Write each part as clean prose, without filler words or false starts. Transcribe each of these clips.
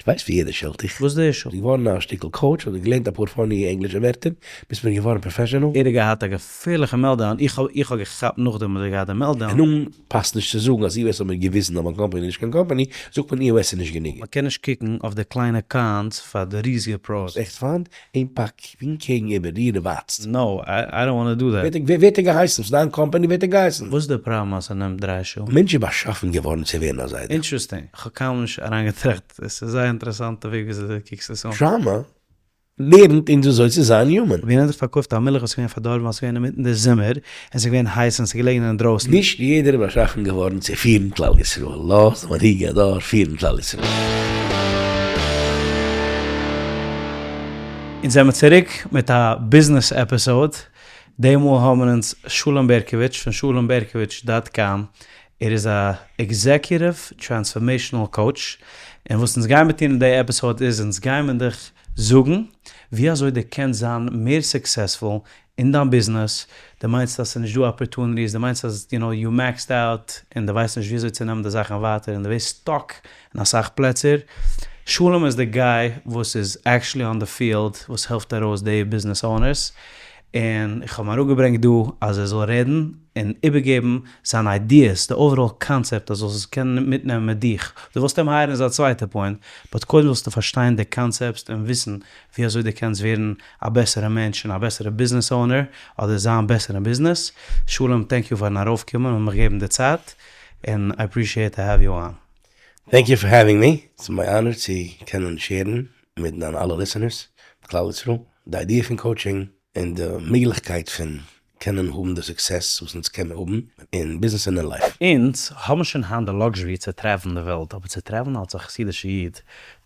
דו ווייסט ווי יעדער שעלט דיך. וואס איז די issue? ביסט געווארן א שטיקל coach, האסט געלערנט אפאר funny ענגלישע ווערטער, ביסט מיר געווארן professional. ער האט געהאט א געפערליכע meltdown, איך האב איך האב געכאפט נאכדעם אז ער האט געהאט די meltdown. און נאן פאסט נישט צו זאגן אז EOS האט מיר געוויזן אז מיין קאמפאני איז נישט קיין קאמפאני, זאגט מען EOS איז נישט גענוג. מען קען נישט קוקן אויף די קליינע cons פאר די ריזיגע pros. עכט פיינט, אין פאק פון קעגן איבער דיר די ווייטסט. No, I don't wanna do that. ווער האט דיר געהייסן? ס'איז דיין קאמפאני, ווער האט דיר געהייסן? וואס איז די פראבלעם אז ס'נעמט דריי שעה? מענטש איז באשאפן געווארן צו ווערן א זיידע. Interesting, כ'האב קיינמאל נישט אריינגעטראכט, עס איז זייער אינטערעסאנטע וועג וויאזוי דו קוקסט עס אן. Trauma לערנט אונז וויאזוי צו זיין human. ווי איינער האט פארקויפט א מילך וואס איז געווען פארדארבן ווייל עס איז געווען אינמיטן די זומער און עס איז געווען הייס און עס איז געלעגן אינדרויסן. נישט יעדער איז באשאפן געווארן צו פירן כלל ישראל, לאז די מנהיגי הדור פירן כלל ישראל. אונז זעמיר צוריק מיט א ביזנעס episode, די מאל האבן אונז שלום בערקאוויטש פון שלום בערקאוויטש dot com, ער איז א executive transformational coach, און וואס אונז גיימיר טון אין די episode איז אונז גיימיר דיך זאגן ווי אזוי דו קענסט זיין מער successful אין דיין ביזנעס, דו מיינסט אז ס'איז נישט דא opportunities, דו מיינסט אז you know you maxed out און דו ווייסט נישט ווי אזוי צו נעמען די זאכן ווייטער און דו ווערסט stuck אין אסאך פלעצער, שלום איז די guy וואס איז actually on the field וואס העלפט ארויס די ביזנעס owners, און איך האב אים אראפגעברענגט דא אז ער זאל רעדן און איבערגעבן זיינע ideas, די overall concept אז זאלסט עס קענען מיטנעמען מיט דיך, דו ווילסט אים hire ן איז א צווייטע point, but קודם זאלסטו פארשטיין די concepts און וויסן ווי אזוי דו קענסט ווערן א בעסערע מענטש און א בעסערע ביזנעס owner אדער זיין בעסער אין ביזנעס. שלום thank you פארן ארויפקומען און מיך געבן די צייט, און I appreciate to have you on. Thank you for having me, ס'איז מיין honor צו קענען share ן מיט דיינע אלע listeners, מיט כלל ישראל, די idea פון coaching און די מעגליכקייט פון קענען האבן די success וואס אונז קענען האבן אין ביזנעס און אין life. אונז האבן שוין היינט די luxury צו travel ן די וועלט, אבער צו travel ן אלס א חסידישע איד,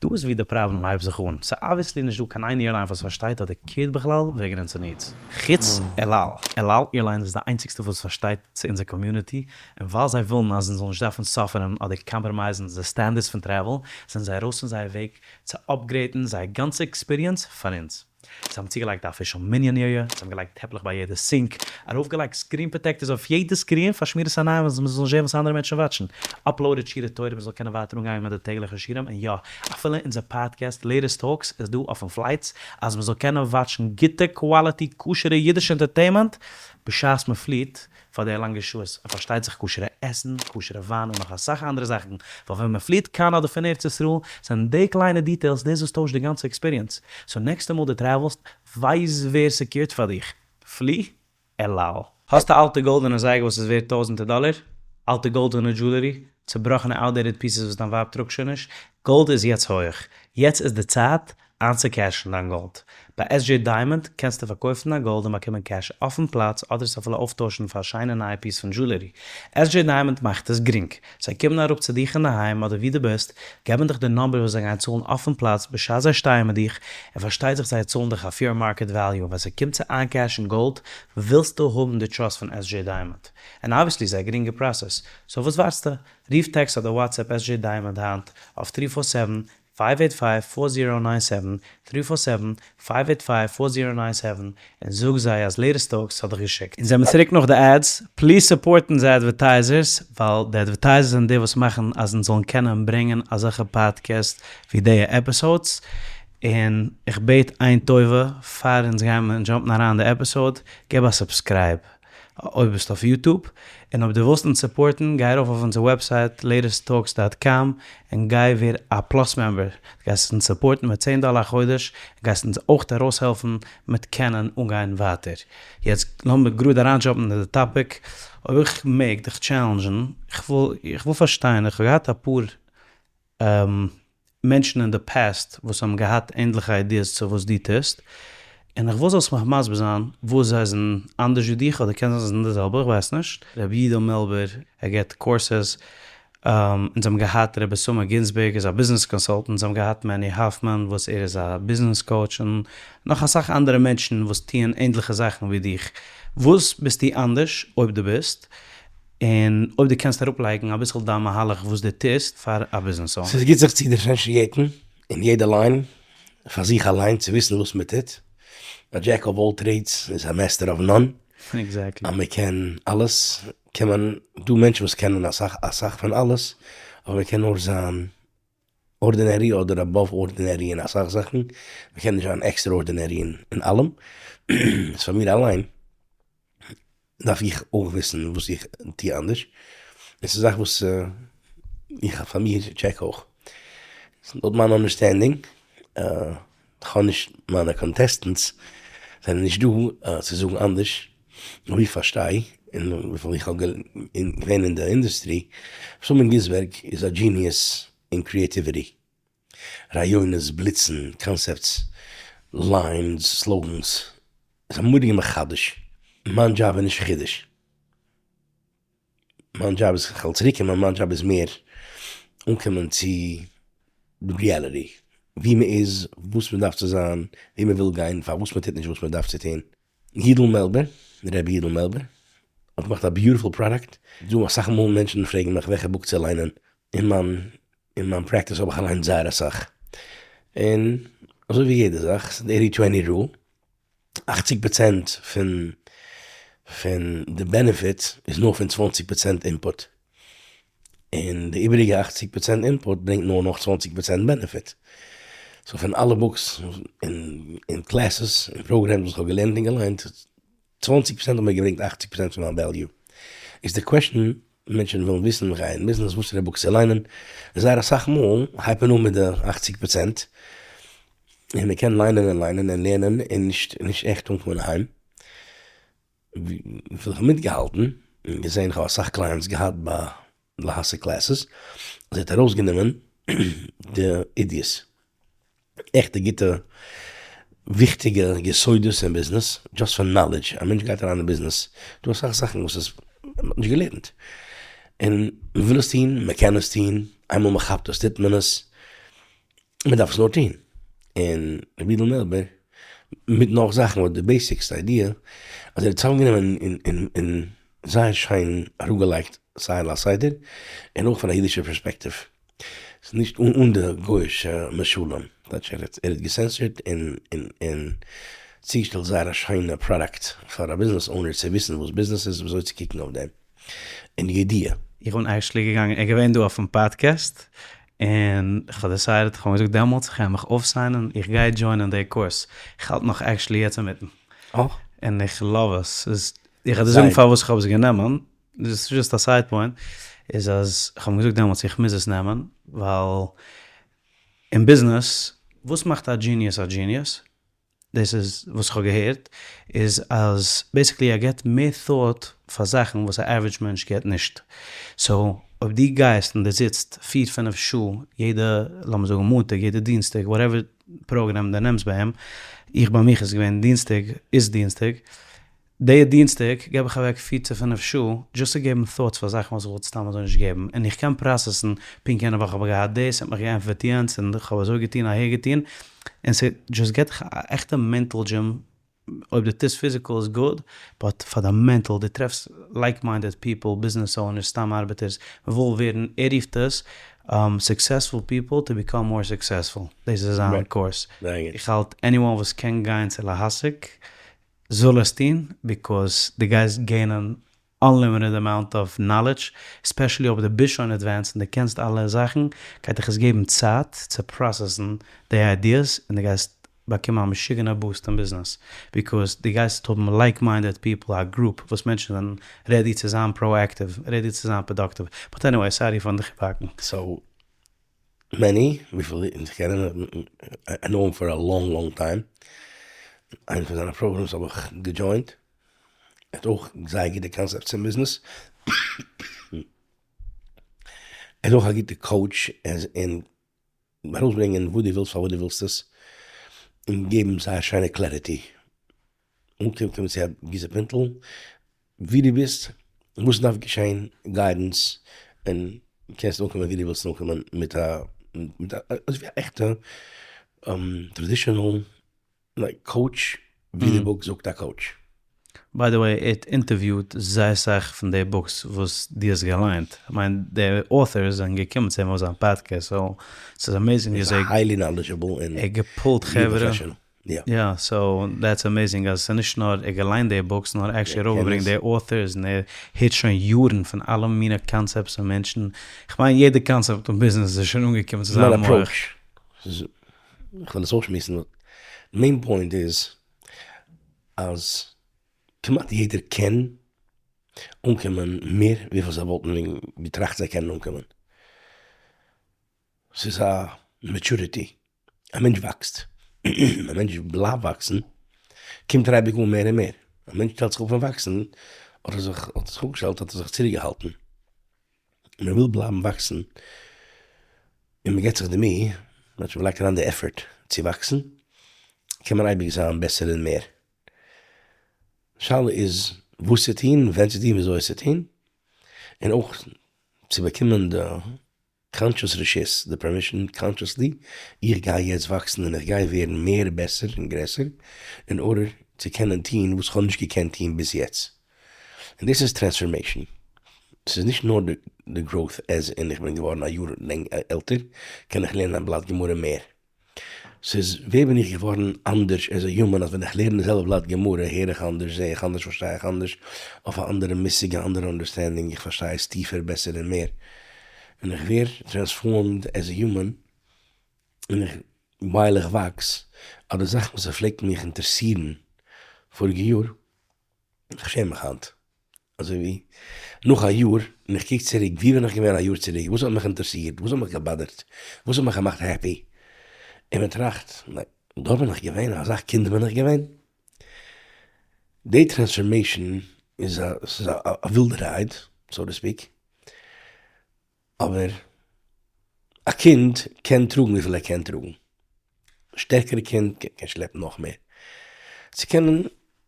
דא איז ווי די פראבלעם הייבט זיך אן. ס'איז obviously נישט דא קיין איין airline וואס פארשטייט אדער care ט בכלל וועגן אונזער needs. חוץ אל על. אל על airlines איז די איינציגסטע וואס פארשטייט צו אונזער community, און ווייל זיי ווילן אז אונז זאלן נישט דארפן suffer ן אדער compromise ן די standards פון travel, זענען זיי ארויס פון זייער וועג צו upgrade ן זייער גאנצע experience פאר אונז. זיי האבן צוגעלייגט א official מנין area, זיי האבן געלייגט טעפלעך ביי יעדע sink, ארויפגעלייגט screen protectors אויף יעדע screen פאר שמירת עיניים אז מען זאל נישט זען וואס אנדערע מענטשן watch ן, uploaded שיעורי תורה מען זאל קענען ווייטער אנגיין מיט די טעגליכע שיעורים, און יא, אפילו אונזער podcast Latest Talks איז דא אויפן flights אז מען זאל קענען watch ן גוטע quality כשר'ע אידישע entertainment בשעת מען פליעט, פאר די לאנגע שעות, און פארשטייט זיך כשר'ע עסן, כשר'ע וויין און נאך אסאך אנדערע זאכן, ווייל ווען מען פליעט קיין אדער פון ארץ ישראל, זענען די קליינע details דאס וואס טוישט די גאנצע experience, so נעקסטע מאל דו travel סט, ווייס ווער ס' care ט פאר דיך, פלי אל על. האסט א אלטע גאלדענע זייגער וואס איז ווערט טויזענטער דאלער? אלטע גאלדענע jewelry? צובראכענע outdated pieces וואס דיין ווייב טראגט שוין נישט? גאלד איז יעצט הויעך. יעצט איז די צייט איינצוקעשן דיין גאלד. ביי SJ Diamond קענסטו פארקויפן דיין גאלד און באקומען קעש אויפן פלאץ אדער עס אפילו אויפטוישן פאר א שיינע נייע piece פון jewelry. SJ Diamond מאכט עס גרינג. זיי קומען אראפ צו דיך אינדערהיים אדער וואו דו ביסט, געבן דיך די number וואס זיי גייען צאלן אויפן פלאץ בשעת זיי שטייען מיט דיך, און פארשטייט זיך זיי צאלן דיך א fair market value. ווען ס'קומט צו איינקעשן גאלד ווילסטו האבן די trust פון SJ Diamond. און obviously ס'איז א גרינגע process. So וואס ווארטסטו? רוף טעקסט אדער WhatsApp SJ Diamond היינט אויף three four seven five eight five four zero nine seven, three four seven, five eight five four zero nine seven, און זאג זיי אז Latest Talks האט דיך געשיקט. אונז זעמיר צוריק נאך די ads, please support אונזער advertisers, ווייל די advertisers זענען די וואס מאכן אז אונז זאלן קענען ברענגען אזעלכע podcasts ווי די episodes, און איך בעט איין טובה פאר אונז גיימער jump ן אריין אין די episode, געב א subscribe. אויב ביסטו אויף YouTube, און אויב דו ווילסט אונז support ן, גיי ארויף אויף אונזער website latesttalks dot com און גיי ווער א plus member, דו גייסט אונז support ן מיט צען דאלער א חודש, און גייסט אונז אויך ארויסהעלפן מיט קענען אנגיין ווייטער. יעצט לאמיר גראד אריינדזשאמפן אין די topic, אויב איך מעג דיך challenge ן, איך וויל איך וויל פארשטיין, איך האב געהאט אפאר מענטשן אין די past וואס האבן געהאט ענדליכע ideas צו וואס דו טוסט, און איך וויל זאלסט מיך מסביר זיין וואס זיי זענען אנדערש ווי דיך, אדער קען זיין זיי זענען די זעלבע, איך ווייס נישט. רבי יודא מעלבער, ער געבט courses, אונז האבן געהאט רבי סומא גינזבערג איז א ביזנעס consultant, אונז האבן געהאט מעני האפמאן וואס ער איז א ביזנעס coach, און נאך אסאך אנדערע מענטשן וואס טוען ענדליכע זאכן ווי דיך. וואס ביסטו אנדערש, אויב דו ביסט? און אויב דו קענסט אראפלייגן אביסל דיין מהלך וואס דו טוסט פאר א ביזנעס owner. ס'איז גוט זיך צו differentiate ן אין יעדע line פאר זיך אליין צו וויסן וואס מען טוט, א jack of all trades איז א master of none, Exactly. אז מען קען אלעס קען מען, דא מענטשן וואס קענען אסאך אסאך פון אלעס, אבער מען קען נאר זיין. ordinary אדער above ordinary אין אסאך זאכן, מ'קען נישט זיין extraordinary אין אלעם. סאו פאר מיר אליין דארף איך אויך וויסן וואס איך טוה אנדערש, און ס'איז א זאך וואס איך פאר מיר check אויך. לויט מיין understanding, כ'האב נישט מיינע contestants זענען נישט דא צו זאגן אנדערש, נאר איך פארשטיי און וויפיל איך האב געווען אין די industry, שלום גיזבערג איז א genius אין creativity, רעיונות, בליצן, concepts, lines, slogans, איז א מורא'דיגע מחדש, מיין דזשאב איז נישט חידוש, מיין דזשאב איז, כ'וועל צוריק קומען, מיין דזשאב איז מער אנקומען צו reality, ווי מען איז, וואס מען דארף צו זיין, ווי מען וויל גיין, פארוואס מען טוט נישט וואס מען דארף צו טון. יידל מעלבער, ר' יידל מעלבער, האט געמאכט א beautiful product, דא אסאך מאל מענטשן פרעגן מיך וועלכע book צו ליינען, אין מיין אין מיין practice האב איך געליינט זייער אסאך, און אזוי ווי יעדע זאך, ס'איז די eighty twenty rule, אכציג פראצענט פון פון די benefit איז נאר פון צוואנציג פראצענט input, און די איבעריגע אכציג פראצענט input ברענגט נאר נאך צוואנציג פראצענט benefit. so פון אלע books און classes און programs וואס כ'האב געלערנט און געליינט, צוואנציג פראצענט האט מיר געברענגט אכציג פראצענט פון מיין value. איז די question, מענטשן ווילן וויסן איך גיי אין ביזנעס וואסערע books צו ליינען, זייער אסאך מאל הייבט מען אן מיט די אכציג פראצענט, און מען קען ליינען און ליינען און לערנען און נישט נישט עכט אנקומען אהיים. וויפיל איך האב מיטגעהאלטן און געזען, איך האב אסאך clients געהאט ביי להשיג classes, זי האט ארויסגענומען די ideas, עכטע גוטע וויכטיגע יסודות אין ביזנעס, just פאר knowledge, א מענטש גייט אריין אין ביזנעס, דא אסאך זאכן וואס איז מען האט נישט געלערנט, און מען וויל עס טון, מען קען עס טון, איינמאל מען כאפט עס טוט מען עס, מען דארף עס נאר טון, און רבי יודל מעלבער מיט נאך זאכן באט די basics idea אז ער האט צוזאמגענומען און זייער שיין אראפגעלייגט סיי על הסדר און אויך פון א אידישע פערספעקטיוו, ס'איז נישט אן די גוי'אישע משלים, טייטש ער האט געסענסערט און צוגעשטעלט זייער א שיינע product פאר א ביזנעס owner צו וויסן וואס ביזנעס איז און וויאזוי צו קוקן אויף דעם און ידיעה. איך בין actually געגאנגען, ער איז געווען דא אויפן פאדקעסט, און כ'האב decided, כ'האב אים געזאגט דעמאלטס, כ'גיי מיך אויפסיינען, איך גיי דזשוינען די קורס, איך האלט נאך actually יעצט אינמיטן. און איך love עס, ס'איז, איך וועל דיר זאגן פארוואס איך האב עס גענומען, דאס איז just א side point, איז אז כ'האב אים געזאגט דעמאלטס איך מוז עס נעמען, ווייל אין ביזנעס, וואס מאכט א genius א genius? דאס איז וואס איך האב געהערט, איז אז basically ער געבט מער thought פאר זאכן וואס א average מענטש געבט נישט. so אויב דו גייסט און דו זיצט פיר פינף שעה יעדע לאמיר זאגן מאנטאג יעדע דינסטאג whatever program דו נעמסט ביי אים, איך ביי מיך איז געווען דינסטאג איז דינסטאג, די דינסטאג געב איך אוועק פיר צו פינף שעה just צו געבן thoughts פאר זאכן וואס איך וואלט סתם אזוי נישט געגעבן, און איך קען פראסעסן, פונקט יענע וואך האב איך געהאט דאס, האט מיך געענטפערט יענץ, און איך האב אזוי געטון אהער געטון, און ס'דזשאסט געט דיך א עכטע mental gym, אויב דו טוסט physical איז good, but פאר דיין mental, דו טרעפסט like minded people, business owners, סתם ארבעטערס, מ'וויל ווערן, ער רופט עס successful people to become more successful, דאס איז זיין קורס, איך האלט anyone וואס קען גיין צו להשיג זאל עס טון because דו גייסט gain ען unlimited amount of knowledge, especially אויב דו ביסט שוין advanced און דו קענסט אלע זאכן, גייט דיך עס געבן צייט צו פראסעסן די ideas און דו גייסט באקומען א משוגענע boost אין ביזנעס because דו גייסט האבן like minded people, א group וואס מענטשן זענען ready צו זיין proactive, ready צו זיין productive, but anyway sorry פארן דיך איבערהאקן. so מעני, וויפיל איך קען אים, I know him for a long long time, איינע פון זיינע programs האב איך געדזשוינט, ער האט אויך זייער גוטע concepts אין ביזנעס, ער איז אויך א גוטע coach אין ארויסברענגען וואס דו ווילסט פארוואס דו ווילסט עס, און געבן זייער שיינע clarity, אנקומען צו א געוויסע פינטל ווי דו ביסט, וואס דארף געשען, guidance, און קענסט אנקומען ווי דו ווילסט אנקומען מיט א מיט א אזויווי א עכטע traditional like coach, ווי די book זאגט א coach. by the way, ער האט אינטערוויוט זייער סאך פון די books וואס דו האסט געליינט, כ'מיין די authors זענען געקומען צו אים אויף זיין פאדקעסט, so ס'איז amazing ווי אזוי highly knowledgeable און ער האט געפולט חברה. יא. יא, so that's amazing אז ס'איז נישט נאר ער געליינט די books נאר actually ארויפגעברענגט די authors און ער הערט שוין יארן פון אלע מיני concepts און מענטשן, כ'מיין יעדע קאנצעפט אין ביזנעס איז שוין אנגעקומען צו זיין מח. מיין approach, כ'וועל עס אויסשמועסן, main point איז אז כמעט יעדער קען אנקומען מער וויפיל זיי וואלטן ווען געטראכט זיי קענען אנקומען. ס'איז א maturity, א מענטש וואקסט, א מענטש בלייבט וואקסן, קומט ער אייביג אן מער און מער, א מענטש שטעלט זיך אפ פון וואקסן, האט ער זיך האט ער זיך אפגעשטעלט האט ער זיך צוריקגעהאלטן, מען וויל בלייבן וואקסן, און מען געבט זיך די מי, מען לייגט אריין די effort צו וואקסן, קען מען אייביג זיין בעסער און מער. שאלה איז וואס צו טון, ווען צו טון, וויאזוי עס צו טון, און אויך צו באקומען די conscious רשות, די permission consciously, איך גיי יעצט וואקסן און איך גיי ווערן מער בעסער און גרעסער, in order צו קענען טון וואס כ'האב נישט געקענט טון ביז יעצט. און דאס איז transformation. ס'איז נישט נאר די growth as in איך בין געווארן א יאר עלטער, קען איך לערנען א בלאט גמרא מער. ס'איז ווער בין איך געווארן אנדערש as a human אז ווען איך לערן די זעלבע בלאט גמרא הער איך אנדערש, זע איך אנדערש, פארשטיי איך אנדערש, אויף א אנדערע מושג, א אנדערע understanding, איך פארשטיי עס טיפער, בעסער און מער. און איך ווער transformed as a human, און איך ווייל איך וואקס, אז די זאכן וואס פלעגט מיך אינטערעסירן פאריגע יאר, איך שעם מיך היינט. אזוי ווי נאך א יאר און איך קוק צוריק ווי בין איך געווען א יאר צוריק, וואס האט מיך אינטערעסירט, וואס האט מיך געבאדערט, וואס האט מיך געמאכט happy, און מען טראכט, דארט בין איך געווען, אזא קינד בין איך געווען. די transformation איז א, ס'איז א ווילדע ride, so to speak, אבער א קינד קען טראגן וויפיל ער קען טראגן, שטערקערע קינד קען שלעפן נאך מער, צו קענען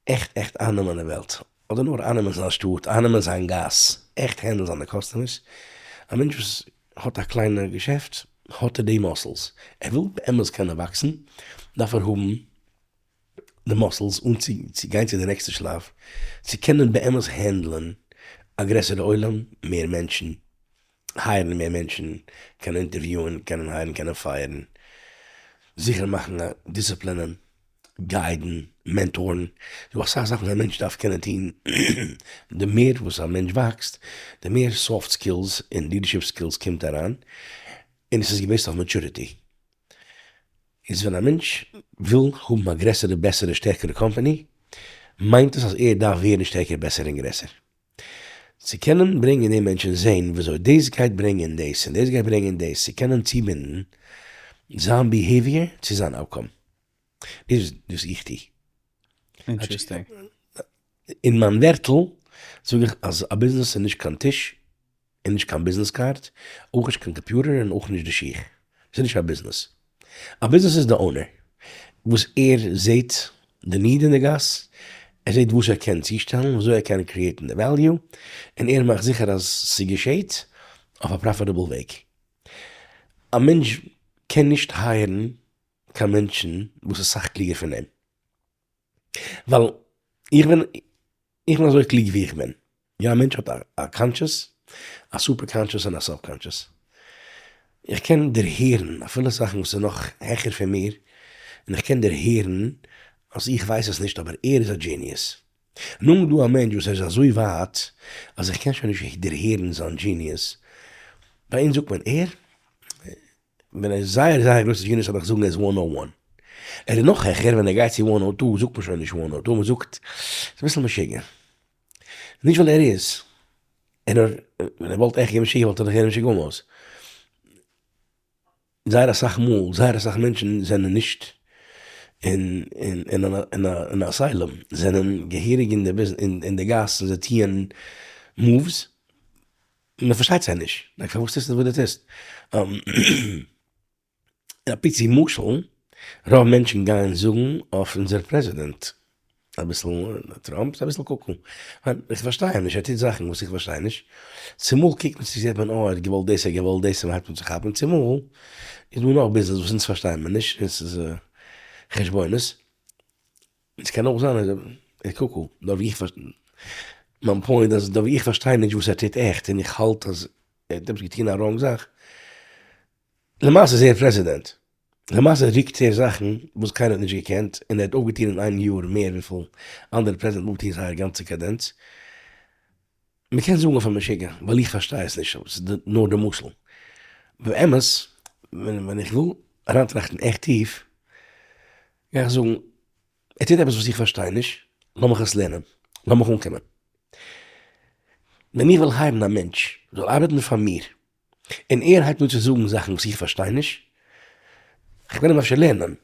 עכט עכט אייננעמען די וועלט, אדער נאר אייננעמען זיין שטאט, אייננעמען זיין גאס, עכט handle ן זיינע customers, א מענטש וואס האט א קליינע געשעפט האט ער די muscles, ער וויל באמת קענען וואקסן דארף ער האבן די muscles אן צו גיין צו די נעקסטע שלב, צו קענען באמת handle ען א גרעסערע עולם, מער מענטשן, hire ן מער מענטשן, קענען interview ען, קענען hire ן, קענען fire ן, זיכער מאכן א דיסציפלינען, guide ן, mentor ן, ס'דא אסאך זאכן וואס א מענטש דארף קענען טון, די מער וואס א מענטש וואקסט, די מער soft skills און leadership skills קומט אריין, און עס איז גע base ט אויף maturity. איז ווען א מענטש וויל האבן א גרעסערע בעסערע שטערקערע קאמפאני, מיינט עס אז ער דארף ווערן שטערקער בעסער און גרעסער. צו קענען ברענגען דעם מענטש און זען וויאזוי דאס גייט ברענגען דאס און דאס גייט ברענגען דאס, צו קענען צובינדן זיין behavior צו זיין outcome. דאס איז וואס איך טו. Interesting. אין מיין ווערטל זאג איך אז א ביזנעס איז נישט קיין טיש און נישט קיין business card, אויך נישט קיין קאמפיוטער און אויך נישט די שיך. ס'איז נישט א ביזנעס. א ביזנעס איז די owner וואס ער זעט די need אין די גאס, ער זעט וואס ער קען צושטעלן, וויאזוי ער קען create ן די value, און ער מאכט זיכער אז ס'געשעט אויף א profitable וועג. א מענטש קען נישט hire ן קיין מענטשן וואס איז סאך קלוגער פון אים. ווייל איך בין איך בין אזוי קלוג ווי איך בין. יא א מענטש האט א conscious, א super conscious און א subconscious. איך קען דערהערן אפילו זאכן וואס איז נאך העכער פון מיר, און איך קען דערהערן אז איך ווייס עס נישט אבער ער איז א genius. נאר דא א מענטש וואס ער איז אזוי ווייט אז איך קען שוין נישט דערהערן זיין genius. ביי אונז זאגט מען ער ווען ער איז זייער זייער גרויסע genius אבער איך זאגן ער איז one o one. ער איז נאך העכער ווען ער גייט צו one o two זאגט מען שוין נישט one o two מען זאגט ס'איז אביסל משוגע. נישט ווייל ער איז. ער נאר ווען ער וואלט עכט געווען משוגע וואלט ער דאך געווען משוגע אויס. זייער אסאך מאל זייער אסאך מענטשן זענען נישט אין אין א asylum זענען געהעריג אין די אין די גאס און זיי טוען moves. מען פארשטייט זיי נישט, like פארוואס טוסטו וואס דו טוסט? א פיצי משל, רוב מענטשן גייען זאגן אויף אונזער פרעזידענט, אביסל טראמפ איז אביסל קוקו, איך פארשטיי אים נישט, ער טוט זאכן וואס איך פארשטיי נישט, צומאל קוקט מען צו זעט מען אה ער האט געוואלט דאס ער האט געוואלט דאס און מען הייבט אן צו כאפן, צומאל איז דא נאך ביזנעס וואס אונז פארשטייען מיר נישט און ס'איז חשבונות. עס קען אויך זיין אז ער קוקו, נאר ווי איך פארשטיי, מיין point אז נאר ווי איך פארשטיי נישט וואס ער טוט עכט און איך האלט אז ער האט עפעס געטון א wrong זאך, למעשה איז ער פרעזידענט. למעשה רוקט ער זאכן וואס קיינער האט נישט געקענט, און ער האט אויפגעטון אין איין יאר מער וויפיל אנדערע פרעזידענטן אויפטון זייער גאנצע קאדענץ. מ'קען זאגן אויף אים משוגע, ווייל איך פארשטיי עס נישט, אבער ס'איז נאר די משל. באמת, ווען איך וויל אריינטראכטן עכט טיף, גיי איך זאגן, ער טוט עפעס וואס איך פארשטיי נישט, לאמיך עס לערנען, לאמיך אנקומען. ווען איך וויל hire ן א מענטש זאל ארבעטן פאר מיר, און ער הייבט אן צו זאגן זאכן וואס איך פארשטיי נישט, איך וויל אים אפשר לערנען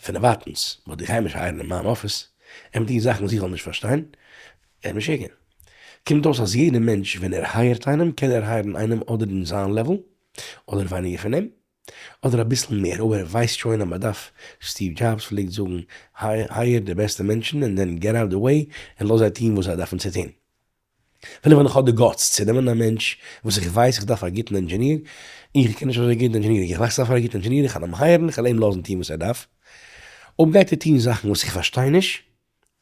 פון דערווייטענס, but איך גיי אים נישט hire ן אין מיין אפיס, ער וועט טון זאכן וואס איך זאל נישט פארשטיין, ער איז משוגע. קומט אויס אז יעדער מענטש ווען ער hire ט איינעם קען ער hire ן איינעם אדער אין זיין level, אדער ווייניגער פון אים, אדער אביסל מער, אויב ער ווייסט שוין אז מען דארף, סטיוו דזשאבס פלעגט זאגן, hire די בעסטע מענטשן און then get out the way און לאז זיי טון וואס זיי דארפן צו טון. אפילו ווען איך האב די guts צו נעמען א מענטש וואס איך ווייס איך דארף א גוטן engineer, איך קען נישט אזוי גוט engineering, איך ווייס איך דארף א גוטן engineer, איך וועל אים hire ן, איך וועל אים לאזן טון וואס ער דארף. אויב גייט ער טון זאכן וואס איך פארשטיי נישט,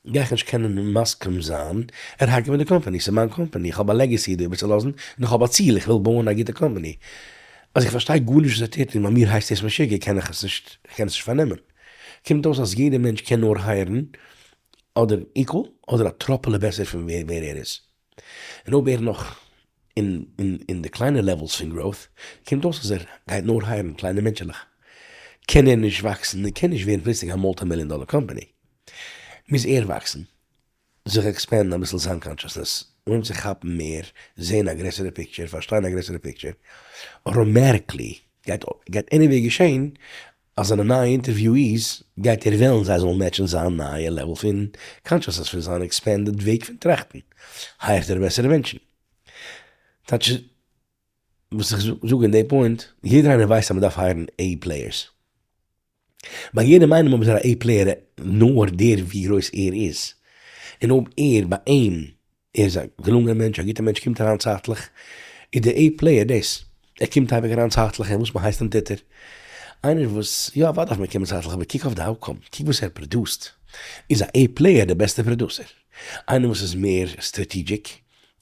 גיי איך נישט קענען מסכים זיין, ער האקט מיט די קאמפאני, ס'איז מיין קאמפאני, איך האב א legacy דא איבערצולאזן, און איך האב א ציל, איך וויל בויען א גוטע קאמפאני. אז איך פארשטיי גארנישט וואס ער טוט און ביי מיר הייסט עס משוגע, קען איך עס נישט, איך קען עס נישט פארנעמען. קומט אויס אז יעדער מענטש קען נאר hire ן אדער equal אדער א טראפעלע בעסער פון ווער ער איז. און אויב ער נאך אין די קליינע levels פון growth, קומט אויס אז ער גייט נאר hire ן קליינע מענטשעלעך, קען ער נישט וואקסן און קען נישט ווערן פלוצלינג א multi million dollar קאמפאני. מוז ער וואקסן, זיך expand ן אביסל זיין consciousness, אנהויבן צו כאפן מער, זען א גרעסערע picture, פארשטיין א גרעסערע picture, automatically גייט anyway געשען אז זיינע נייע interviewees גייט ער וועלן זיי זאלן match ן זיין נייע level פון consciousness פון זיין expanded וועג פון טראכטן, hire ט ער בעסערע מענטשן. טייטש וואס איך זאג אין די point, יעדער איינער ווייסט אז מען דארף hire ן A players. ביי יעדעם איינעם אויב איז ער א A player נאר דער ווי גרויס ער איז, און אויב ער ביי אים ער איז א געלונגענער מענטש, א גוטער מענטש, קומט אריין צייטליך, איז דער A player דאס, ער קומט אייביג אריין צייטליך און וואס מען הייסט אים טוט ער. איינער וואס, יא אוודאי דארף מען קומען צייטליך, אבער קוק אויף די outcome, קוק וואס ער produce ט, איז א A player דער בעסטער producer. איינער וואס איז מער strategic,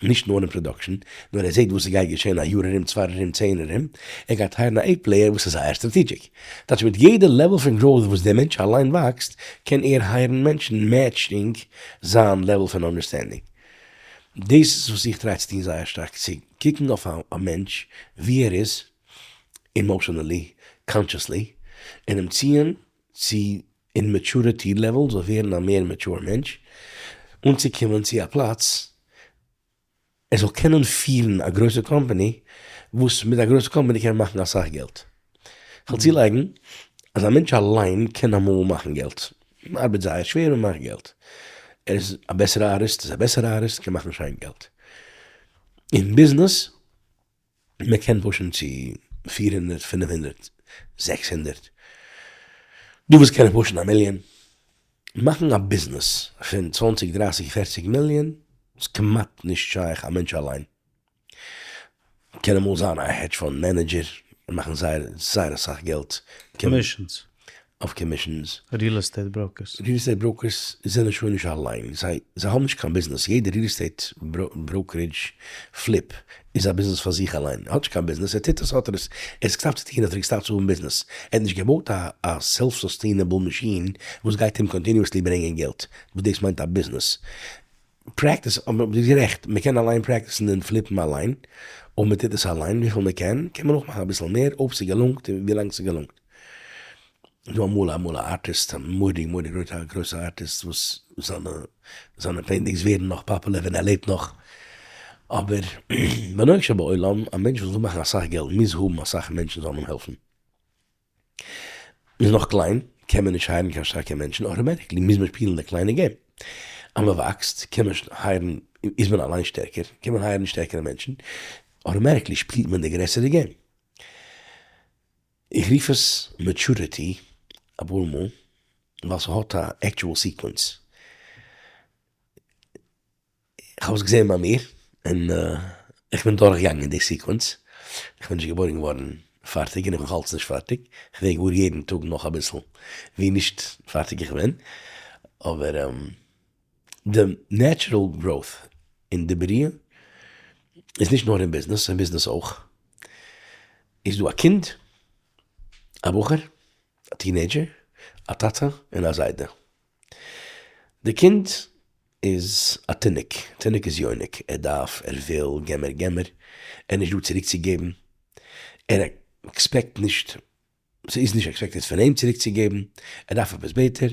נישט נאר אין production, נאר ער זעט וואס ס'גייט געשען א יאר ארום, צוויי ארום, צען ארום, ער גייט hire ן א A player וואס איז זייער strategic. טייטש מיט יעדע level פון growth וואס דער מענטש אליין וואקסט, קען ער hire ן מענטשן matching זיין level פון understanding. דאס איז וואס איך try צו טון זייער שטארק, צו קוקן אויף א מענטש ווי ער איז, emotionally, consciously, און אים ציען צו אין maturity level זאל ווערן א מער mature מענטש, אנצוקומען צו א פלאץ ער זאל קענען פירן א גרויסע קאמפאני, וואס מיט א גרויסע קאמפאני קען מען מאכן אסאך געלט. כ'וועל צולייגן אז א מענטש אליין קען אמאל מאכן געלט, מען ארבעט זייער שווער און מאכט געלט. ער איז א בעסערע ארטיסט, איז א בעסערע ארטיסט, קען מאכן שיין געלט. אין ביזנעס מען קען push ן צו 400, 500, 600, דא וואס קענען push ן א מיליאן, מאכן א ביזנעס פון 20, 30, 40 מיליאן איז כמעט נישט שייך א מענטש אליין, קען אמאל זיין א hedge fund manager און מאכן זייער זייער אסאך געלט. Commissions. אויף commissions. Real estate brokers. Real estate brokers זענען שוין נישט אליין, זיי זיי האבן נישט קיין ביזנעס, יעדע real estate brokerage flip איז א ביזנעס פאר זיך אליין, ער האט נישט קיין ביזנעס, ער טוט עס האט ער עס, ער האט עס געסטאפט צו טון האט ער געסטאפט צו האבן ביזנעס, ער האט נישט געבויט א א self sustainable מאשין וואס גייט אים continuously ברענגען געלט, וואס דאס מיינט א ביזנעס. Practice, אבער ביסט גערעכט, מען קען אליין practice ן און flip ן אליין, אויב מען טוט עס אליין וויפיל מען קען, קען מען אויך מאכן אביסל מער אויב ס'געלונגט און ווילאנג ס'געלונגט. דא אמאל אמאל א ארטיסט, א מורא'דיג מורא'דיג גרויסע גרויסע ארטיסט וואס זיינע זיינע paintings ווערן נאך פאפולער ווען ער לעבט נאך, אבער בנוהג שבעולם א מענטש וואס וויל מאכן אסאך געלט מוז האבן אסאך מענטשן זאלן אים העלפן. מ'איז נאך קליין קען מען נישט hire ן קיין שטארקע מענטשן, automatically מוז מען שפילן די קליינע game. אז מ'וואקסט קען מען hire ן, איז מען אליין שטערקער, קען מען hire ן שטערקערע מענטשן, automatically שפילט מען די גרעסערע game. איך רוף עס maturity אפאר מאל ווייל ס'האט א actual sequence. איך האב עס געזען ביי מיר און איך בין דורכגעגאנגען די sequence, איך בין נישט געבוירן געווארן פארטיג און איך בין נאכאלץ נישט פארטיג, איך ווער געוואר יעדן טאג נאך אביסל ווי נישט פארטיג איך בין, אבער די natural growth אין די בריאה איז נישט נאר אין ביזנעס, אין ביזנעס אויך, איז דא א קינד, א בחור. א teenager, א טאטע, און א זיידע. די קינד איז א תינוק, תינוק איז יונק, ער דארף, ער וויל, געב מיר געב מיר, ער איז נישט דא צוריק צו געבן, ער expect נישט, ס'איז נישט expected פון אים צוריק צו געבן, ער דארף עפעס בעט ער,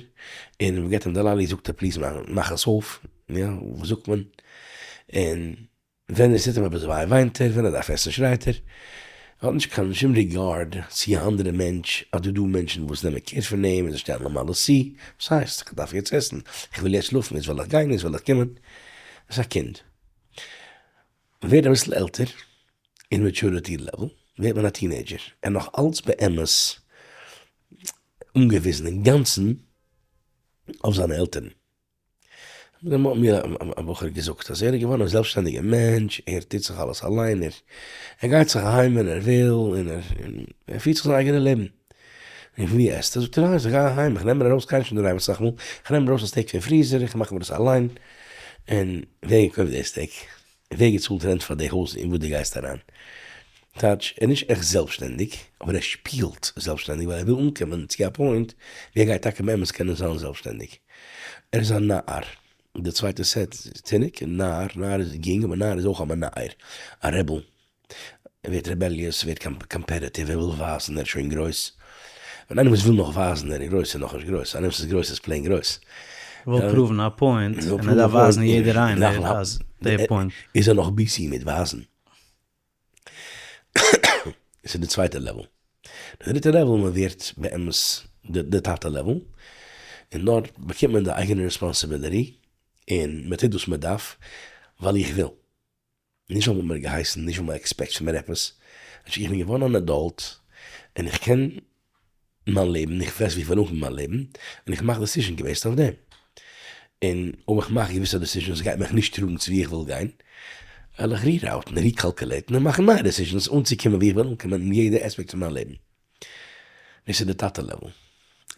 און מ'געבט אים די lolly זאגט ער please מאך עס אויף, יא, וואס זאגט מען, און ווען עס טוט אים עפעס וויי וויינט ער, ווען ער דארף עסן שרייט ער, ער האט נישט קיין שום regard צו א אנדערע מענטש, אז דא דא מענטשן וואס נעמען care פון אים און זיי שטעלן אים אלעס צו, וואס הייסט? איך דארף יעצט עסן, איך וויל יעצט שלאפן, יעצט וויל איך גיין, יעצט וויל איך קומען, עס איז א קינד. מען ווערט אביסל עלטער, אין maturity level, ווערט מען א teenager, ער נאך אלץ באמת אנגעוויזן אינגאנצן אויף זיינע עלטערן. דעם האט מיר א בחור געזאגט אז ער איז געווארן א זעלבסשטענדיגער מענטש, ער טוט זיך אלעס אליין, ער ער גייט זיך אהיים ווען ער וויל, און ער ער פירט זיך זיין אייגענע לעבן. און ווי עסט ער? זאגט ער, איך גיי אהיים, איך נעם מיר ארויס, קיינער נישט אינדערהיים אסאך מאל, איך נעם מיר ארויס א steak פון freezer, איך מאך מיר עס אליין, און ווער געקויפט די steak? ווער געצאלט rent פאר די הויז אין וואס דו גייסט אריין? טייטש, ער איז נישט עכט זעלבסשטענדיג, אבער ער שפילט זעלבסשטענדיג ווייל ער וויל אנקומען צו א point ווי ער גייט טאקע באמת קענען זיין זעלבסשטענדיג. ער איז א נער. די צווייטע set איז תינוק, נער, נער איז יונג אבער נער איז אויך א מנער, א rebel. ער ווערט rebellious, ער ווערט competitive, ער וויל ווייזן ער איז שוין גרויס. ווען איינער וואס וויל נאך ווייזן ער איז גרויס איז נאכנישט גרויס, איינער וואס איז גרויס איז plain גרויס. ער וויל prove ן א point, און ער דארף ווייזן יעדער איינער אז די point. איז ער נאך busy מיט ווייזן. עס איז די צווייטע level. די דריטע level מען ווערט באמת די טאטע level, און דארט באקומט מען די אייגענע responsibility, און מען טוט וואס מען דארף ווייל איך וויל. נישט ווייל מ'האט מיר געהייסן, נישט ווייל מ'expect פון מיר עפעס, פשוט איך בין געווארן אן adult, און איך קען מיין לעבן, איך ווייס ווי איך וויל אנקומען מיין לעבן, און איך מאך decision געבעיסט אויף דעם. און אויב איך מאך געוויסע decisions גייט מיך נישט טראגן צו ווי איך וויל גיין, וועל איך reroute ן, recalculate ן און מאכן נייע decisions אנצוקומען ווי איך וויל אנקומען אין יעדע aspect פון מיין לעבן. דאס איז די טאטע level.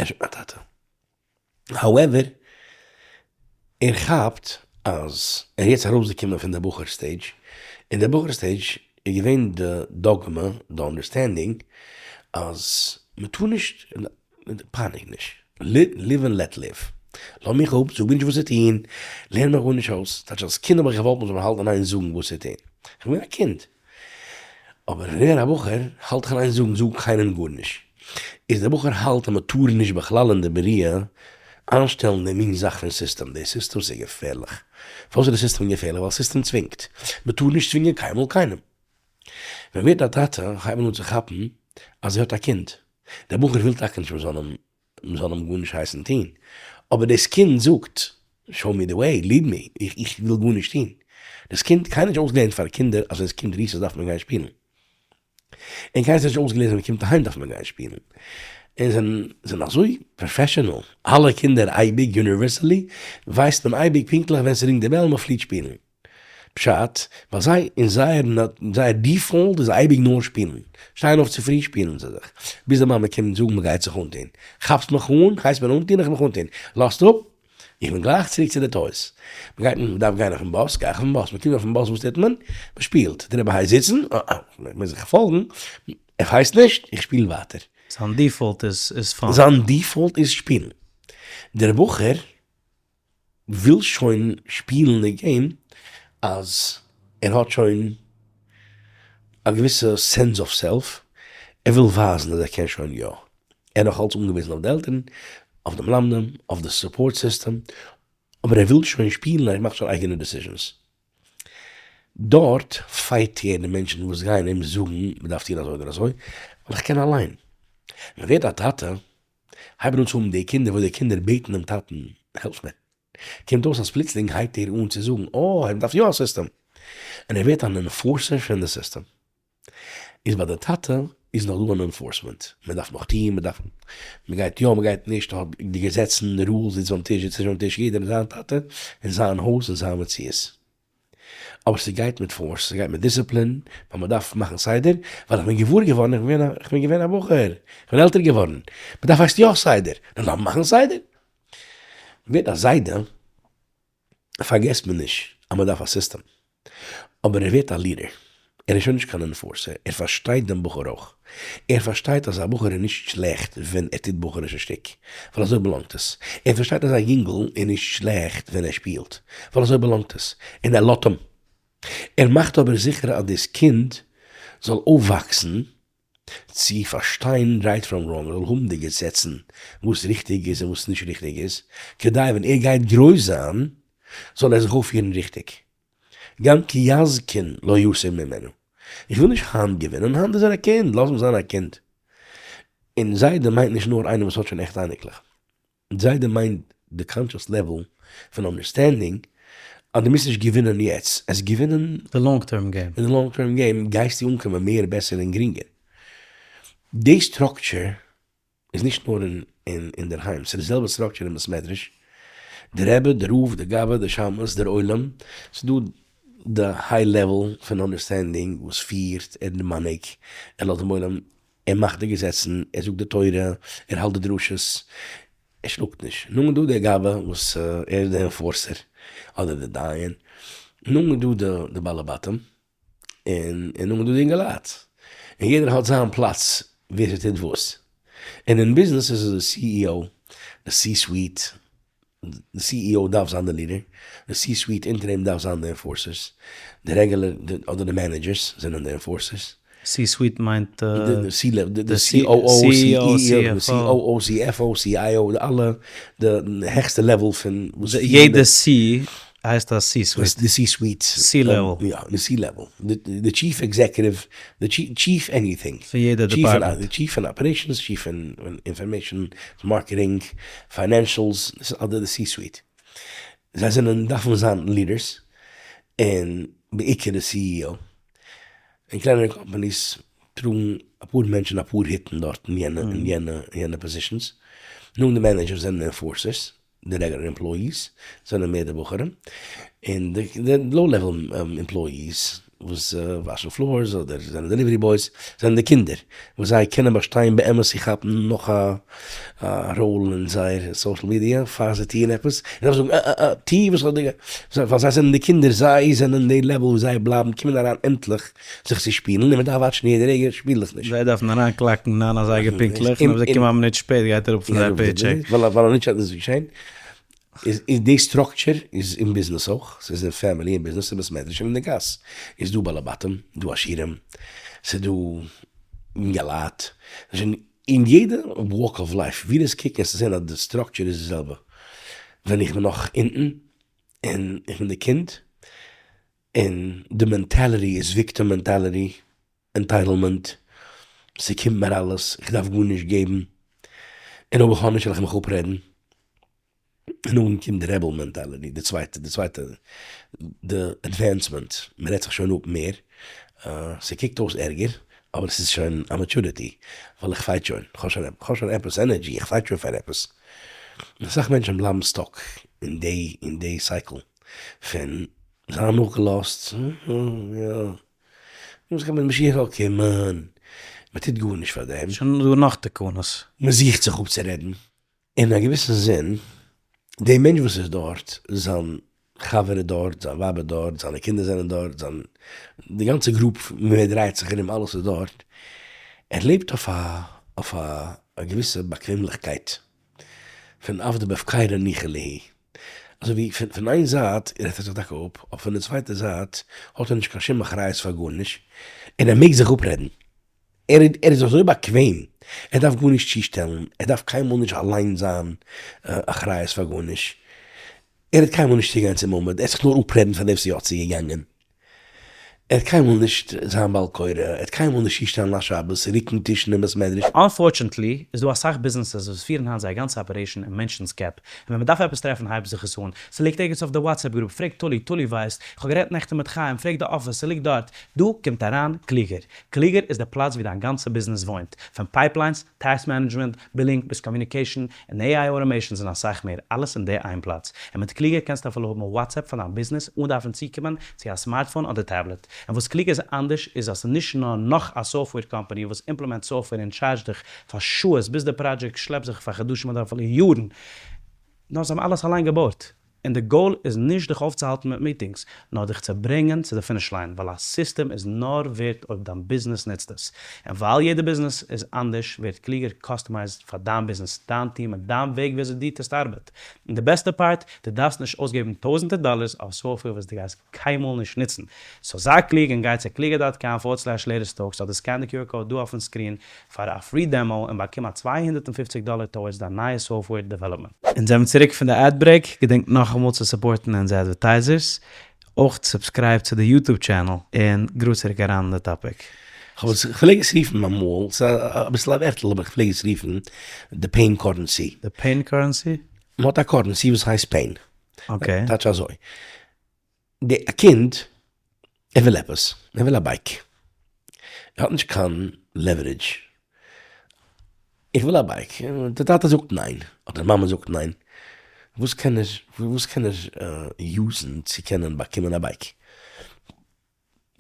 אפשר מיין טאטע. However, ער כאפט אז ער איז יעצט ארויסגעקומען פון די בחור stage, און די בחור stage איז געווען די דאגמע, די understanding, אז מען טאר נישט, פייניג נישט, live and let live, לאז מיך אפ, זאג מיר נישט וואס צו טון, לערן מיך גארנישט אויס, טייטש אלס קינד האב איך געוואלט מען זאל מיר האלטן אין איין זאגן וואס צו טון, איך בין געווען א קינד. אבער ווער א בחור האלט איך אין איין זאגן זאג קיינעם גארנישט, איז דער בחור האלט אז מען טאר נישט בכלל אין די בריאה איינשטעלן די מין זאך פון סיסטעם, די סיסטעם איז געפערליך, פארוואס איז די סיסטעם געפערליך? ווייל סיסטעם צווינגט, מען טאר נישט צווינגען קיינמאל קיינעם. ווען ווערט א טאטע הייבט מען אן צו כאפן אז ער האט א קינד, דער בחור וויל טאקע נישט מען זאל אים מען זאל אים גארנישט הייסן טון, אבער דאס קינד זאגט, show me the way, lead me, איך וויל גארנישט טון. דאס קינד, קיינער האט נישט אויסגעלערנט פאר קינדער אז ווען עס קומט recess דארף מען גיין שפילן. און קיינער האט נישט אויסגעלערנט אז מען קומט אהיים דארף מען גיין שפילן. און זענען זענען אזוי professional, אלע קינדער אייביג, universally, ווייסט מען אייביג פונקטליך ווען ס'רינגט די bell מען פליט שפילן. פשט, ווייל זיי אין זייער זייער default איז אייביג נאר שפילן, שטייען אויף צופרי שפילן זיי זיך, ביז די מאמע קומט זאגן מ'גייט זיך אנטון, כאפסט מיך אן, הייסט מיר אנטון, איך מיך אנטון, לאזט אפ, איך בין גלייך צוריק צו די toys, מ'גייט מ'דארף גיין אויפן באס, גיי איך אויפן באס, מ'קומט אויפן באס וואס טוט מען? מ'שפילט, די רבי הייסט זיצן, אה אה, מ'מוז זיך פאלגן, איך הייס נישט, איך שפיל ווייטער. זיין default איז fun. זיין default איז שפילן. דער בחור וויל שוין שפילן די game אז ער האט שוין א געוויסע sense of self, ער וויל ווייזן אז ער קען שוין יא, ער איז נאך אלץ אנגעוויזן אויף די עלטערן, אויף די מלמדים, אויף די support system, אבער ער וויל שוין שפילן ער מאכט שוין אייגענע decisions. דארט fight ער די מענטשן וואס גייען אים זאגן מען דארף טון אזוי אדער אזוי, ווייל איך קען אליין. ווען ווערט א טאטע הייבן אן צו האבן די קינדער וואס די קינדער בעטן דעם טאטן העלף מיר, קומט אויס אז פלוצלינג הייבט ער אן צו זאגן אה מען דארף יא א סיסטעם, און ער ווערט אן enforcer פון די סיסטעם. איז ביי די טאטע איז נאך דא אן enforcement, מען דארף נאך טון, מען דארף, מען גייט יא מען גייט נישט, האט די געזעצן, די rules, זיצט ביים טיש זיצט נישט ביים טיש, יעדער איז זיין טאטע אין זיין הויז אין זיין מציאות. אבער ס'גייט מיט force, ס'גייט מיט דיסציפלין, ווייל מ'דארף מאכן סדר, ווייל איך בין געוואר געווארן, איך בין איך בין געווען א בחור, איך בין עלטער געווארן, מ'דארף הייסט יא סדר, נו לאמיר מאכן סדר. ווערט א זיידע, פארגעסט מען נישט אז מ'דארף א סיסטעם, אבער ער ווערט א leader. ער איז שוין נישט קיין enforcer, ער פארשטייט דעם בחור אויך. ער פארשטייט אז א בחור איז נישט שלעכט ווען ער טוט בחור'ישע שטיק, ווייל אזוי באלאנגט עס. ער פארשטייט אז א יונגל איז נישט שלעכט ווען ער שפילט, ווייל אזוי באלאנגט עס, און ער לאזט אים. ער מאכט אבער זיכער אז דאס קינד זאל אויפוואקסן צו פארשטיין right from wrong, ער זאל האבן די געזעצן וואס ריכטיג איז און וואס נישט ריכטיג איז, כדי ווען ער גייט גרויס זיין זאל ער זיך אויפפירן ריכטיג. גם כי יזקין לא יסור ממנו. איך וויל נישט היינט געווינען, היינט איז ער א קינד, לאז אים זיין א קינד. און זיידע מיינט נישט נאר איינער וואס האט שוין עכט אייניקלעך. זיידע מיינט די conscious level פון understanding אז דו מוזט נישט געווינען יעצט, עס געווינען די long term game. אין די long term game גייסטו אנקומען מער בעסער און גרינגער. די structure איז נישט נאר אינדערהיים, ס'איז די זעלבע structure אין בית מדרש, די רבי, די רב, די גבאי, די שמש, דער עולם, ס'איז דא די high level פון understanding וואס פירט, ער איז די מנהיג, ער לאזט דעם עולם, ער מאכט די געזעצן, ער זאגט די תורה, ער האלט די דרשות, ער שלאגט נישט. נאכדעם איז דא דער גבאי וואס ער איז דער enforcer, אדער דער דיין, נאכדעם איז דא די בעלי בתים, און נאכדעם איז דא די אינגעלייט, און יעדער האט זיין פלאץ ווער ס'טוט וואס, און אין ביזנעס איז עס די CEO, די C-suite, די CEO דארף זיין די leader, די C-suite אונטער אים דארף זיין די enforcers, די רעגולער אדער די managers זענען די enforcers. C-suite מיינט די C-level, די COO, COO, CFO, CIO, די אלע די העכסטע level פון וואס פירן די. יעדע C הייסט א C-suite. די C-suite. C-level. יא, די C-level. די chief executive, די chief anything. פון יעדע department. די chief פון operations, chief פון information, marketing, financials, דאס איז אלע די C-suite. זיי זענען, דארפן זיין leaders, און בעיקר די CEO. אין קלענערע companies טראגן אפאר מענטשן אפאר היטן דארט אין יענע אין יענע יענע positions. נאכדעם די managers זענען enforcers, די רעגולער employees זענען מער די בחורים, און די low level employees וואס וואשן floors אדער זענען delivery boys זענען די קינדער וואס זיי קענען באשטיין באמת צו כאפן נאך א ראול אין זייער social media פאר זיי טוען עפעס, און דארפן זאגן אה אה אה טו וואס כ'האב דיר גע. ווייל זיי זענען די קינדער זיי זענען די level וואו זיי בלייבן קומען אריין עמטליך זיך צו שפילן און מ'דארף וואטשן יעדע רגע שפיל דיך נישט. זיי דארפן אריינקלאקן ניין אזייגער פונקטליך און אויב זיי קומען א מינוט שפעט גייט אראפ פון זייער paycheck. ווייל אנישט וועט נישט געשען. איז די structure איז אין ביזנעס אויך, ס'איז אין family, אין ביזנעס, אין בית מדרש און אין די גאס. איז דא בעלי בתים, דא עשירים, ס'איז דא אינגעלייט, אין יעדע walk of life ווי דאס קוקן וועסטו זען אז די structure איז די זעלבע. ווען איך בין נאך אונטן און איך בין די קינד און די mentality איז victim mentality, entitlement, ס'קומט מיר אלעס, איך דארף גארנישט געבן, און אויב איך האב נישט וועל איך מיך אפרעדן. און נאכדעם קומט די rebel mentality, די צווייטע, די צווייטע, די advancement, מען רעדט זיך שוין אפ מער, ס'קוקט אויס ערגער, אבער ס'איז שוין א maturity, ווייל איך fight שוין, כ'האב שוין, כ'האב שוין עפעס energy, איך fight שוין פאר עפעס. אסאך מענטשן בלייבן stuck אין די, אין די cycle פון זיין נאכגעלאזט, יא, וואס קען מען, משיח זאל קומען, מען טוט גארנישט פאר דעם. שוין דא נאך תקנות. מען זוכט זיך אפצורעדן. אין א געוויסן זין, דער מענטש וואס איז דארט, זיין חבר איז דארט, זיין ווייב איז דארט, זיינע קינדער זענען דארט, זיין, די גאנצע group ווי ער דרייט זיך ארום, אלעס איז דארט, ער לעבט אויף א, אויף א געוויסע באקוועמליכקייט, פון עבדא בהפקירא ניחא להו. אזוי ווי פון פון איין זייט רעדט ער זיך טאקע אפ, אבער פון די צווייטע זייט האט ער נישט קיין שום אחריות פאר גארנישט, און ער מעג זיך אפרעדן. ער ער איז אזוי באקוועם, ער דארף גארנישט צושטעלן, ער דארף קיינמאל נישט אליין זיין אחריות פאר גארנישט, ער וועט קיינמאל נישט צוגיין צום עמוד, ער וועט זיך נאר אפרעדן פאר דעם וואס איז יא צוגעגאנגען, ער וועט קיינמאל נישט זיין בעל קורא, ער וועט קיינמאל נישט צושטעלן א שבת, רוקן טישן אין בית מדרש. Unfortunately איז דא אסאך ביזנעסעס וואס פירן היינט זייער גאנצע operation אין מענטשנ'ס קעפ, און ווען מ'דארף עפעס טרעפן הייבט זיך עס אן, ס'ליגט ערגעץ אויף די WhatsApp group, פרעג טולי, טולי ווייסט, כ'האב גערעדט נעכטן מיט חיים, פרעג די אפיס, ס'ליגט דארט, דא קומט אריין קלוגער. קלוגער איז די פלאץ ווי דיין גאנצע ביזנעס וואוינט, פון pipelines, task management, billing, ביז communication, און AI automations און אסאך מער, אלעס אין די איין פלאץ. און מיט קלוגער קענסטו אפילו האבן WhatsApp פאר דיין ביזנעס אן דארפן צוקומען צו א smartphone אדער tablet. און וואס קלוגער איז אנדערש איז אז ס'איז נישט נאר נאך א software company וואס implement software און טשארדזשט דיך פאר שעות ביז די פראדזשעקט שלעפט זיך פאר חדשים אדער אפילו יארן, נאר זיי האבן אלעס אליין געבויט. און די goal איז נישט דיך אויפצוהאלטן מיט meetings, נאר דיך צו ברענגען צו די finish line, ווייל א סיסטעם איז נאר ווערט אויב דיין ביזנעס נוצט עס. און ווייל יעדע ביזנעס איז אנדערש, ווערט קלוגער customized פאר דיין ביזנעס, דיין טיעם און דיין וועג וויאזוי דו טוסט ארבעט. און די בעסטע part, דו דארפסט נישט אויסגעבן טויזענטער דאלערס אויף software וואס דו גייסט קיינמאל נישט נוצן. so זיי קלוג און גיי צו קלוגער dot com forward slash latest talks אדער scan די QR code דא אויפן screen פאר א free demo און באקום א 250 דאלער towards דיין נייע software development. אונז זעמיר צוריק פון די ad break, געדענקט נאכאמאל צו support ן אונזער advertisers, אויך subscribe צו די YouTube channel, און גראד צוריק אריין אין די topic. כ'האב עס, כ'פלעג עס רופן אמאל, ס'איז אביסל א ווערטל אבער כ'פלעג עס רופן די pain currency. די pain currency? מ'האט א currency וואס הייסט pain. okay. טייטש אזוי, די א קינד ער וויל עפעס, ער וויל א bike, ער האט נישט קיין leverage, איך וויל א bike, די טאטע זאגט ניין, אדער מאמע זאגט ניין, וואס קען ער, וואס קען ער use ן צו קענען באקומען א bike?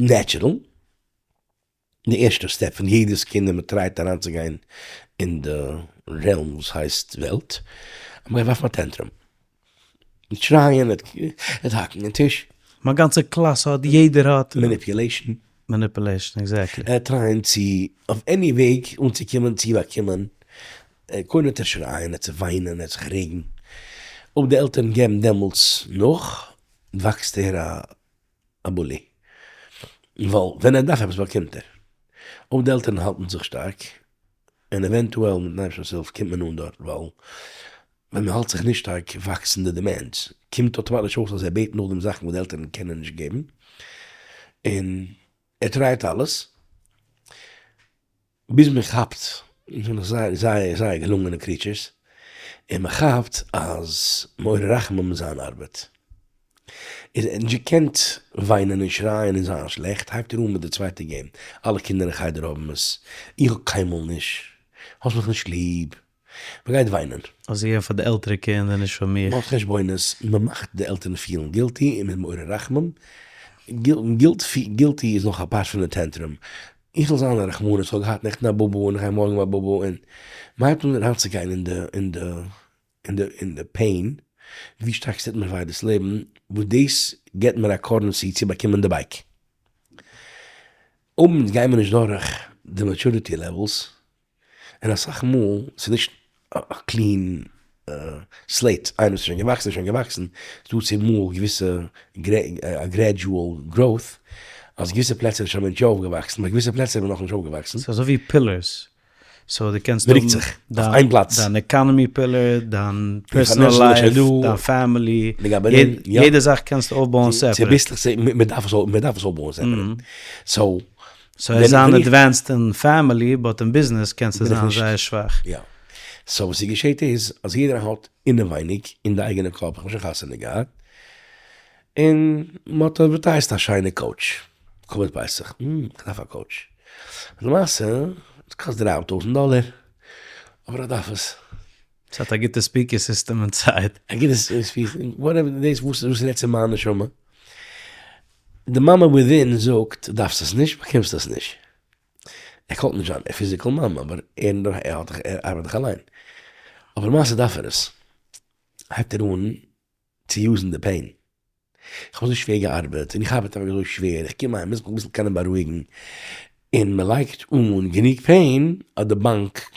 natural. די ערשטע step פון יעדעס קינד ווען מען try ט אריינצוגיין אין די realm וואס הייסט וועלט, אז מען גייט ווארפן א tantrum, מיט שרייען, מיט האקן אין טיש. מיין גאנצע קלאס האט, יעדער האט. manipulation. manipulation, exactly. ער try ען צו אויף any וועג אנצוקומען צו באקומען, קודם וועט ער שרייען, ער וועט זיך וויינען, ער וועט זיך רעגן, אויב די עלטערן געבן דעמאלטס נאך, וואקסט ער א א bully. ווייל ווען ער דארף עפעס באקומט ער. אויב די עלטערן האלטן זיך שטארק, און eventually מיטן אייבערשטנ'ס הילף קומט מען אן דארט, ווייל ווען מען האלט זיך נישט שטארק וואקסן די demands, קומט אויטאמאטיש אויס אז ער בעט נאכדעם זאכן וואס די עלטערן קענען נישט געבן, און ער try ט אלעס. ביז מען כאפט, אונז זענען זייער זייער זייער געלונגענע creatures, און מען כאפט אז מעורר רחמים איז זיין ארבעט. איז ער נישט געקענט וויינען און שרייען און זיין שלעכט, הייבט ער אן מיט די צווייטע game, אלע קינדער אין חדר האבן עס, איך האב קיינמאל נישט, האסט מיך נישט ליב, מען גייט וויינען. האסט געגעבן פאר די עלטערע קינדער נישט פאר מיך. מען האט חשבונות, מען מאכט די עלטערן פילן guilty און מען איז מעורר רחמים, guilty איז נאך א part פון די tantrum, איך זאל זיין א רחמנות, איך האב געהאט נעכטן א בובו און איך גיי מארגן א בובו און מען הייבט אן אריינצוגיין אין די אין די אין די אין די pain, ווי שטארק ס'טוט מיר וויי דאס לעבן, וואס דאס געבט מיר א currency צו באקומען די bike. אויב אונז גיימער נישט דורך די maturity levels, און אסאך מאל ס'איז נישט א clean slate, איינער וואס איז שוין געוואקסן איז שוין געוואקסן, ס'דא צומאל געוויסע א gradual growth, אז געוויסע פלעצער איז שוין א מענטש יא אויפגעוואקסן, ביי געוויסע פלעצער איז מען נאכנישט אויפגעוואקסן. ס'איז אזוי ווי pillars, so דו קענסט מ'רוקט זיך אויף איין פלאץ. דיין economy pillar, דיין personal life, דיין family, יעדע זאך קענסטו אויפבויען separate. צוביסלעך, מ'דארף עס אויפבויען separate. so so עס זיין advanced אין family but אין ביזנעס קענסטו זיין זייער שוואך. יא. so וואס ס'געשעט איז אז יעדער האט אינעווייניג אין די אייגענע קאפ איך האב שוין חתונה געהאט און מ'האט advertised א שיינע coach כבוד פסח איך דארף א coach למעשה עס קאסט דריי טויזנט דאלער אבער איך דארף עס. ס'האט א גוטע speaker system inside. א גוטע speaker, whatever דאס וואס רעדט צו מיין נשמה. די מאמע within זאגט דארפסט עס נישט באקומסט עס נישט. ער call ט נישט זיין physical מאמע אבער ער האט דאך ער ארבעט דאך אליין. אבער למעשה דארף ער עס. הייבט ער אן צו use ן די pain. איך האב אזוי שווער געארבעט און איך ארבעט אוועק אזוי שווער, איך קום אהיים מוז מיך אביסל קענען בארואיגן, און מען לייגט אן גענוג pain אז די באנק,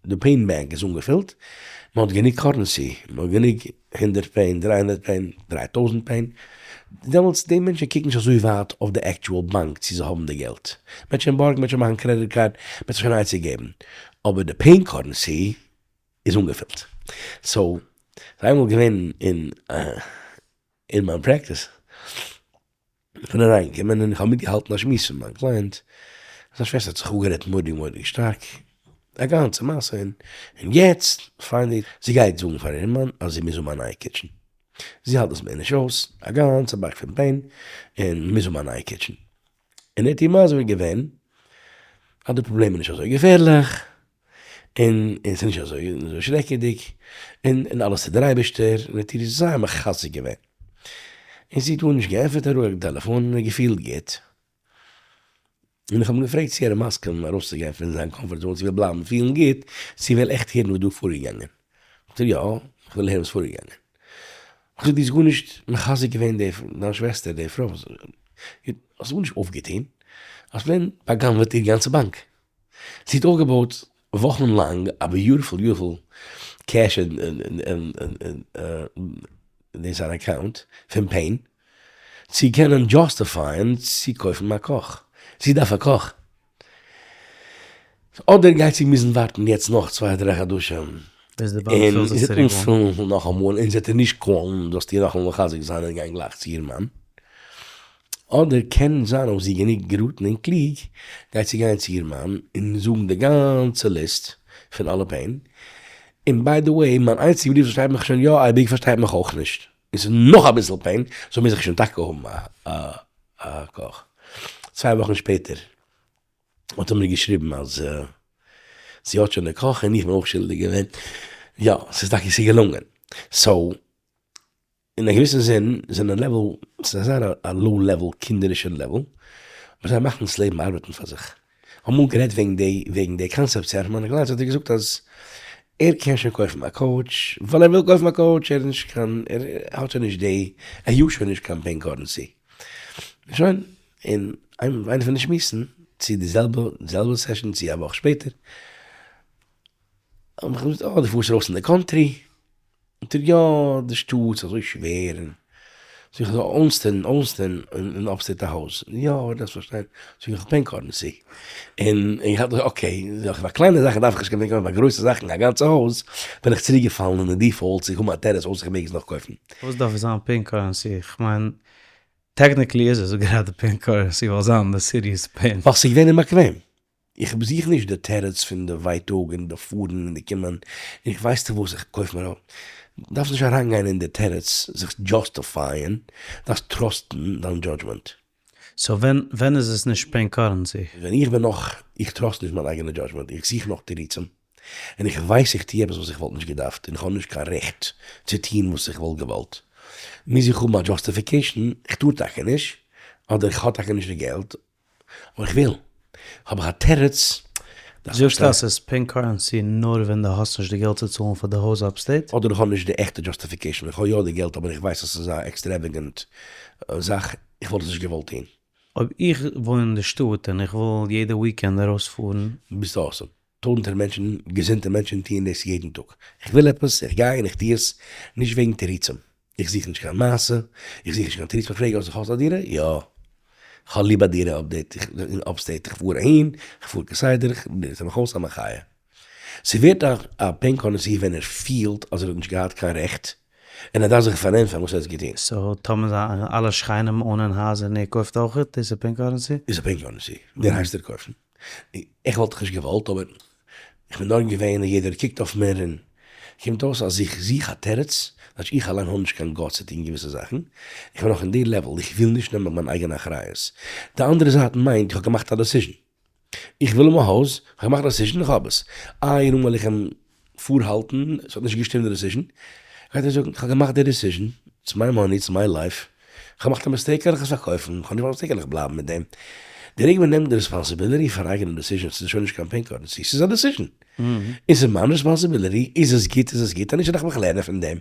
די pain bank איז אנגעפילט, מען האט גענוג currency, מען האט גענוג הונדערט pain, 300 pain, 3000 pain, דעמאלטס די מענטשן קוקן נישט אזוי ווייט אויף די actual באנק צו זיי האבן די געלט, מען וועט שוין בארגן, מען וועט שוין מאכן credit card, מען וועט זיך שוין א עצה געבן, אבער די pain currency איז אנגעפילט. so, ס'איז איינמאל געווען אין אין מיין practice, כ'בין אריינגעקומען און כ'האב מיטגעהאלטן א שמועס פון מיין client, זיין שוועסטער האט זיך אפגערעדט מורא'דיג מורא'דיג שטארק, א גאנצע מעשה, און יעצט finally, זי גייט זאגן פאר איר מאן אז זי מוז האבן א נייע kitchen, זי האלט עס מער נישט אויס, א גאנצע בארג פון pain, און מוז האבן א נייע kitchen. און ער האט איר מסביר געווען אז די פראבלעם איז נישט אזוי געפערליך, און און ס'איז נישט אזוי שרעקעדיג, און און אלעס איז דער אייבערשטער, און האט איר זייער מחזק געווען. און זי האט גארנישט געענטפערט, אראפ די טעלעפאן און געפילט גוט. און איך האב אים געפרעגט צו ער איז מסכים ארויסצוגיין פון זיין comfort zone, צו וויל בלייבן פילן גוט, צו וויל עכט הערן וואס דא איז פארגעגאנגען. זאגט ער יא, איך וויל הערן וואס איז פארגעגאנגען. איך זאג דו האסט גארנישט מחזק געווען די דיין שוועסטער די פרוי, האסט גארנישט אויפגעטון, האסט plain בא'גנב'עט איר גאנצע באנק, זי האט אויפגעבויט וואכן לאנג א beautiful beautiful cash דאס אן account פון pain צו קענען justify ען צו קויפן א קאך, זי דארף א קאך. אדער גייט זי מוזן ווארטן יעצט נאך צוויי דריי חדשים און זי וועט אנפילן נאכאמאל און זי וועט איר נישט call ן זאלסטו איר נאכאמאל מחזק זיין און גיין גלייך צו איר מאן. אדער קען זיין אויב זי איז גענוג געראטן און קלוג גייט זי גיין צו איר מאן און זאגן די גאנצע list פון אלע pain, און by the way מיין איינציגע ברודער פארשטייט מיך שוין יא אייביג פארשטייט מיך אויך נישט און ס'איז נאך אביסל pain so מוז איך שוין טאקע האבן א קאך. צוויי וואכן שפעטער האט ער מיר געשריבן אז זי האט שוין די קאך און איך בין אויך שולדיג געווען, יא ס'איז טאקע ס'איז געלונגען, so אין א געוויסן זין זענען level, ס'איז אזא א low level קינדערישע level, אבער זיי מאכן דאס לעבן ארבעטן פאר זיך. אמאל גערעדט וועגן די וועגן די קאנסעפט צו הרב גלאנץ האט ער געזאגט אז ער קען שוין קויפן א couch ווייל ער וויל קויפן א couch ער איז נישט קיין ער האט שוין נישט די ער use שוין נישט קיין pain currency שוין און איינע פון די שמועסן צו די זעלבע זעלבע session צו א וואך שפעטער האב איך געזאגט אה דו פארסט ארויס אין די country? זאגט ער יא די שטאט איז אזוי שווער און זאג איך owns טו owns טו אין upstate א הויז? יא אבער דארפסט פארשטיין זאג איך pain currency און איך האלט okay זאג איך פאר קליינע זאכן דארף איך נישט קיין pain currency פאר גרויסע זאכן א גאנצע הויז בין איך צוריק געפאלן אין די default צו האבן א תירוץ וואס איך מעג עס נאך קויפן. וואס דארף זיין pain currency? איך מיין technically איז עס גראדע pain currency ווייל זיין די city איז pain. ווייל ס'איז געווען אומבאקוועם. איך זוך נישט די תירוץ פון די ווייטאג און די פארן און די קומען, איך ווייסטו וואס איך קויף מיר א, דארפסט נישט אריינגיין אין די תירוץ זיך justify ען, דארפסט trust ן דיין judgment. so ווען ווען איז עס נישט pain currency? ווען איך בין נאך, איך trust נישט מיין אייגענע judgment, איך זוך נאך תירוצים, און איך ווייס איך טו עפעס וואס איך וואלט נישט געדארפט און איך האב נישט קיין רעכט צו טון וואס איך וואלט געוואלט, מוז איך האבן א justification, איך טאר טאקע נישט, אדער איך האב טאקע נישט די געלט, אבער איך וויל, האב איך א תירוץ. זאגסט אז ס'איז pain currency נאר ווען דו האסט נישט די געלט צו צאלן פאר די הויז upstate? אדער איך האב נישט די עכטע justification, איך האב יא די געלט אבער איך ווייס אז ס'איז א extravagant זאך, איך וואלט עס נישט געוואלט טון. אויב איך וואוין אין די שטאט און איך וויל יעדע weekend ארויספארן. ביסט awesome. טויזנטער מענטשן, געזונטע מענטשן טוען דאס יעדן טאג. איך וויל עפעס, איך גיי און איך טו עס, נישט וועגן תירוצים. איך זוך נישט קיין מעשה, איך זוך נישט קיין תירוץ. מען פרעגט אויס, האסט א דירה? יא. איך האב ליב א דירה אין upstate, איך פאר אהין, איך פאר כסדר, איך נוץ מיך אויס א מחיה. ס'ווערט א pain currency ווען ער פילט אז ער האט נישט געהאט קיין רעכט, און ער דארף זיך פארענטפערן וואס ער האט געטון. so טאמער זיינע אלע שכנים own ען הייזער און ער קויפט אויכעט, דאס איז pain currency? איז א pain currency, דער הייסט ער קויפן. איך וואלט דיך נישט געוואלט אבער איך בין דארט געווען און יעדער קוקט אויף מיר און קומט אויס אז איך זוך א תירוץ, כאטש איך אליין האב נישט קיין guts צו טון געוויסע זאכן, איך בין נאך אין די level, איך וויל נישט נעמען מיין אייגענע אחריות. די אנדערע זייט מיינט איך האב געמאכט א decision. איך וויל האבן א הויז, איך האב געמאכט א decision, איך האב עס. איי און וועל איך אים פארהאלטן, עס האט נישט געשטימט די decision, גייט ער זאגן, איך האב געמאכט די decision, it's my money, it's my life, איך האב געמאכט א mistake קען איך עס פארקויפן, איך האב נישט געמאכט א mistake קען איך בלייבן מיט דעם. די רגע מען נעמט די responsibility פאר אייגענע decisions איז עס שוין נישט קיין pain currency, ס'איז א decision, און ס'איז מיין responsibility, איז עס גוט איז עס גוט, אז נישט וועל איך מיך לערנען פון דעם,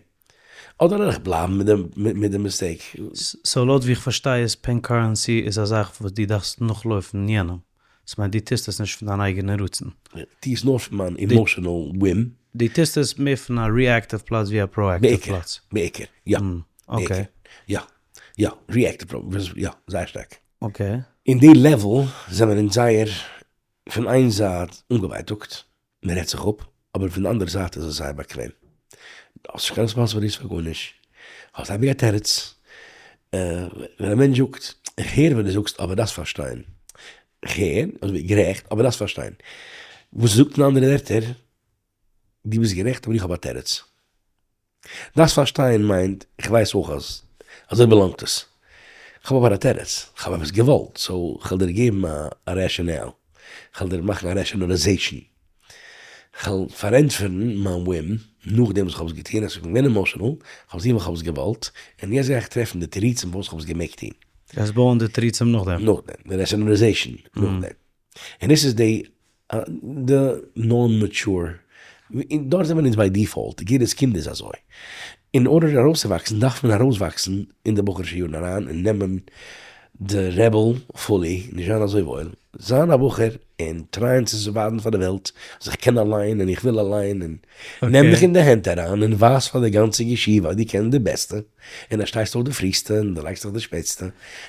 אדער וועל איך בלייבן מיט די mistake. so לויט ווי איך פארשטיי איז pain currency איז א זאך וואס דו דארפסט נאכלויפן יענעם, ס'מיינט דו טוסט עס נישט פון דיין אייגענע רצון. איך טו עס נאר פון מיין emotional whim. דו טוסט עס מער פון א reactive פלאץ ווי א proactive פלאץ. בעיקר, יא. okay. יא, יא, reactive, יא, זייער שטארק. okay. אין די level זענען אונז זייער פון איין זייט אנגעווייטאגט, מען רעדט זיך אפ, אבער פון די אנדערע זייט איז עס זייער באקוועם. דו האסט נישט קיין responsibilities פאר גארנישט, האסט אייביג א תירוץ. ווען א מענטש זאגט, איך הער וואס דו זאגסט אבער דארפסט פארשטיין. איך הער, אזוי ווי גערעכט, אבער דארפסט פארשטיין. וואס זאגט אין אנדערע ווערטער, דו ביסט גערעכט אבער איך האב א תירוץ. דארפסט פארשטיין מיינט, איך ווייס אויך אז אזוי belong ט עס. כ'האב אבער א תירוץ, כ'האב עפעס געוואלט, so כ'וועל דיר געבן א rationale, כ'וועל דיר מאכן א rationalization, כ'וועל פארענטפערן מיין whim נאכדעם וואס כ'האב עס געטון, אז כ'בין געווען emotional, כ'האב עס געטון ווייל כ'האב עס געוואלט, און יעצט גיי איך טרעפן די תירוצים פארוואס כ'האב עס געמעגט טון. גייסט בויען די תירוצים נאכדעם? נאכדעם, די rationalization נאכדעם. און דאס איז די די non mature, דארט זעמיר אונז by default, יעדעס קינד איז אזוי. אין order ארויסצואוואקסן דארף מען ארויסוואקסן אין די בחור'ישע יארן אריין און נעמען די rebel fully, נישט זיין אזוי וואויל, זיין א בחור און טרייען צו ווייזן פאר די וועלט אז איך קען אליין און איך וויל אליין און נעם דיך אין די הענט אריין און ווייז פאר די גאנצע ישיבה אז דו קענסט די בעסטע און אז שטייסט אויף די פריסטע און דו לייגסט זיך די שפעטסטע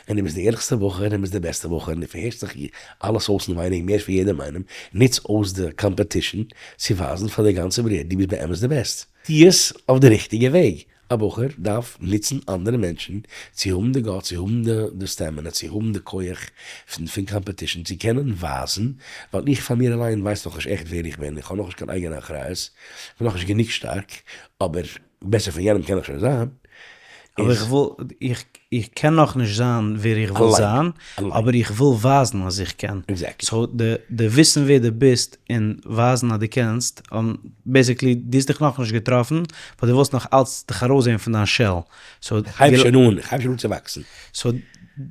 און דו ביסט די ערליכסטע בחור און ביסט די בעסטע בחור און דו פארהערסט זיך אלעס אויסנווייניג מער פון יעדעם איינעם, נוץ אויס די competition צו ווייזן פאר די גאנצע בריאה דו ביסט באמת די best. טו עס אויף די ריכטיגע וועג, א בחור דארף נוצן אנדערע מענטשן צו האבן די guts, צו האבן די stamina, צו האבן די כח פון competition, צו קענען ווייזן, ווייל איך פאר מיר אליין ווייס נאכנישט עכט ווער איך בין, איך האב נאכנישט קיין אייגענע אחריות, איך בין נאכנישט גענוג שטארק, אבער בעסער פון יענעם קען איך שוין זיין. אבער איך וויל, איך איך קען נאך נישט זיין ווער איך וויל זיין, אבער איך וויל ווייזן אז איך קען. Exactly. So די די וויסן ווער דו ביסט און ווייזן אז דו קענסט, basically דו האסט דיך נאכנישט געטראפן, but דו ווילסט נאך אלץ דיך ארויסזעהן פון דיין shell. So איך הייב שוין אן, איך הייב שוין אן צו וואקסן. So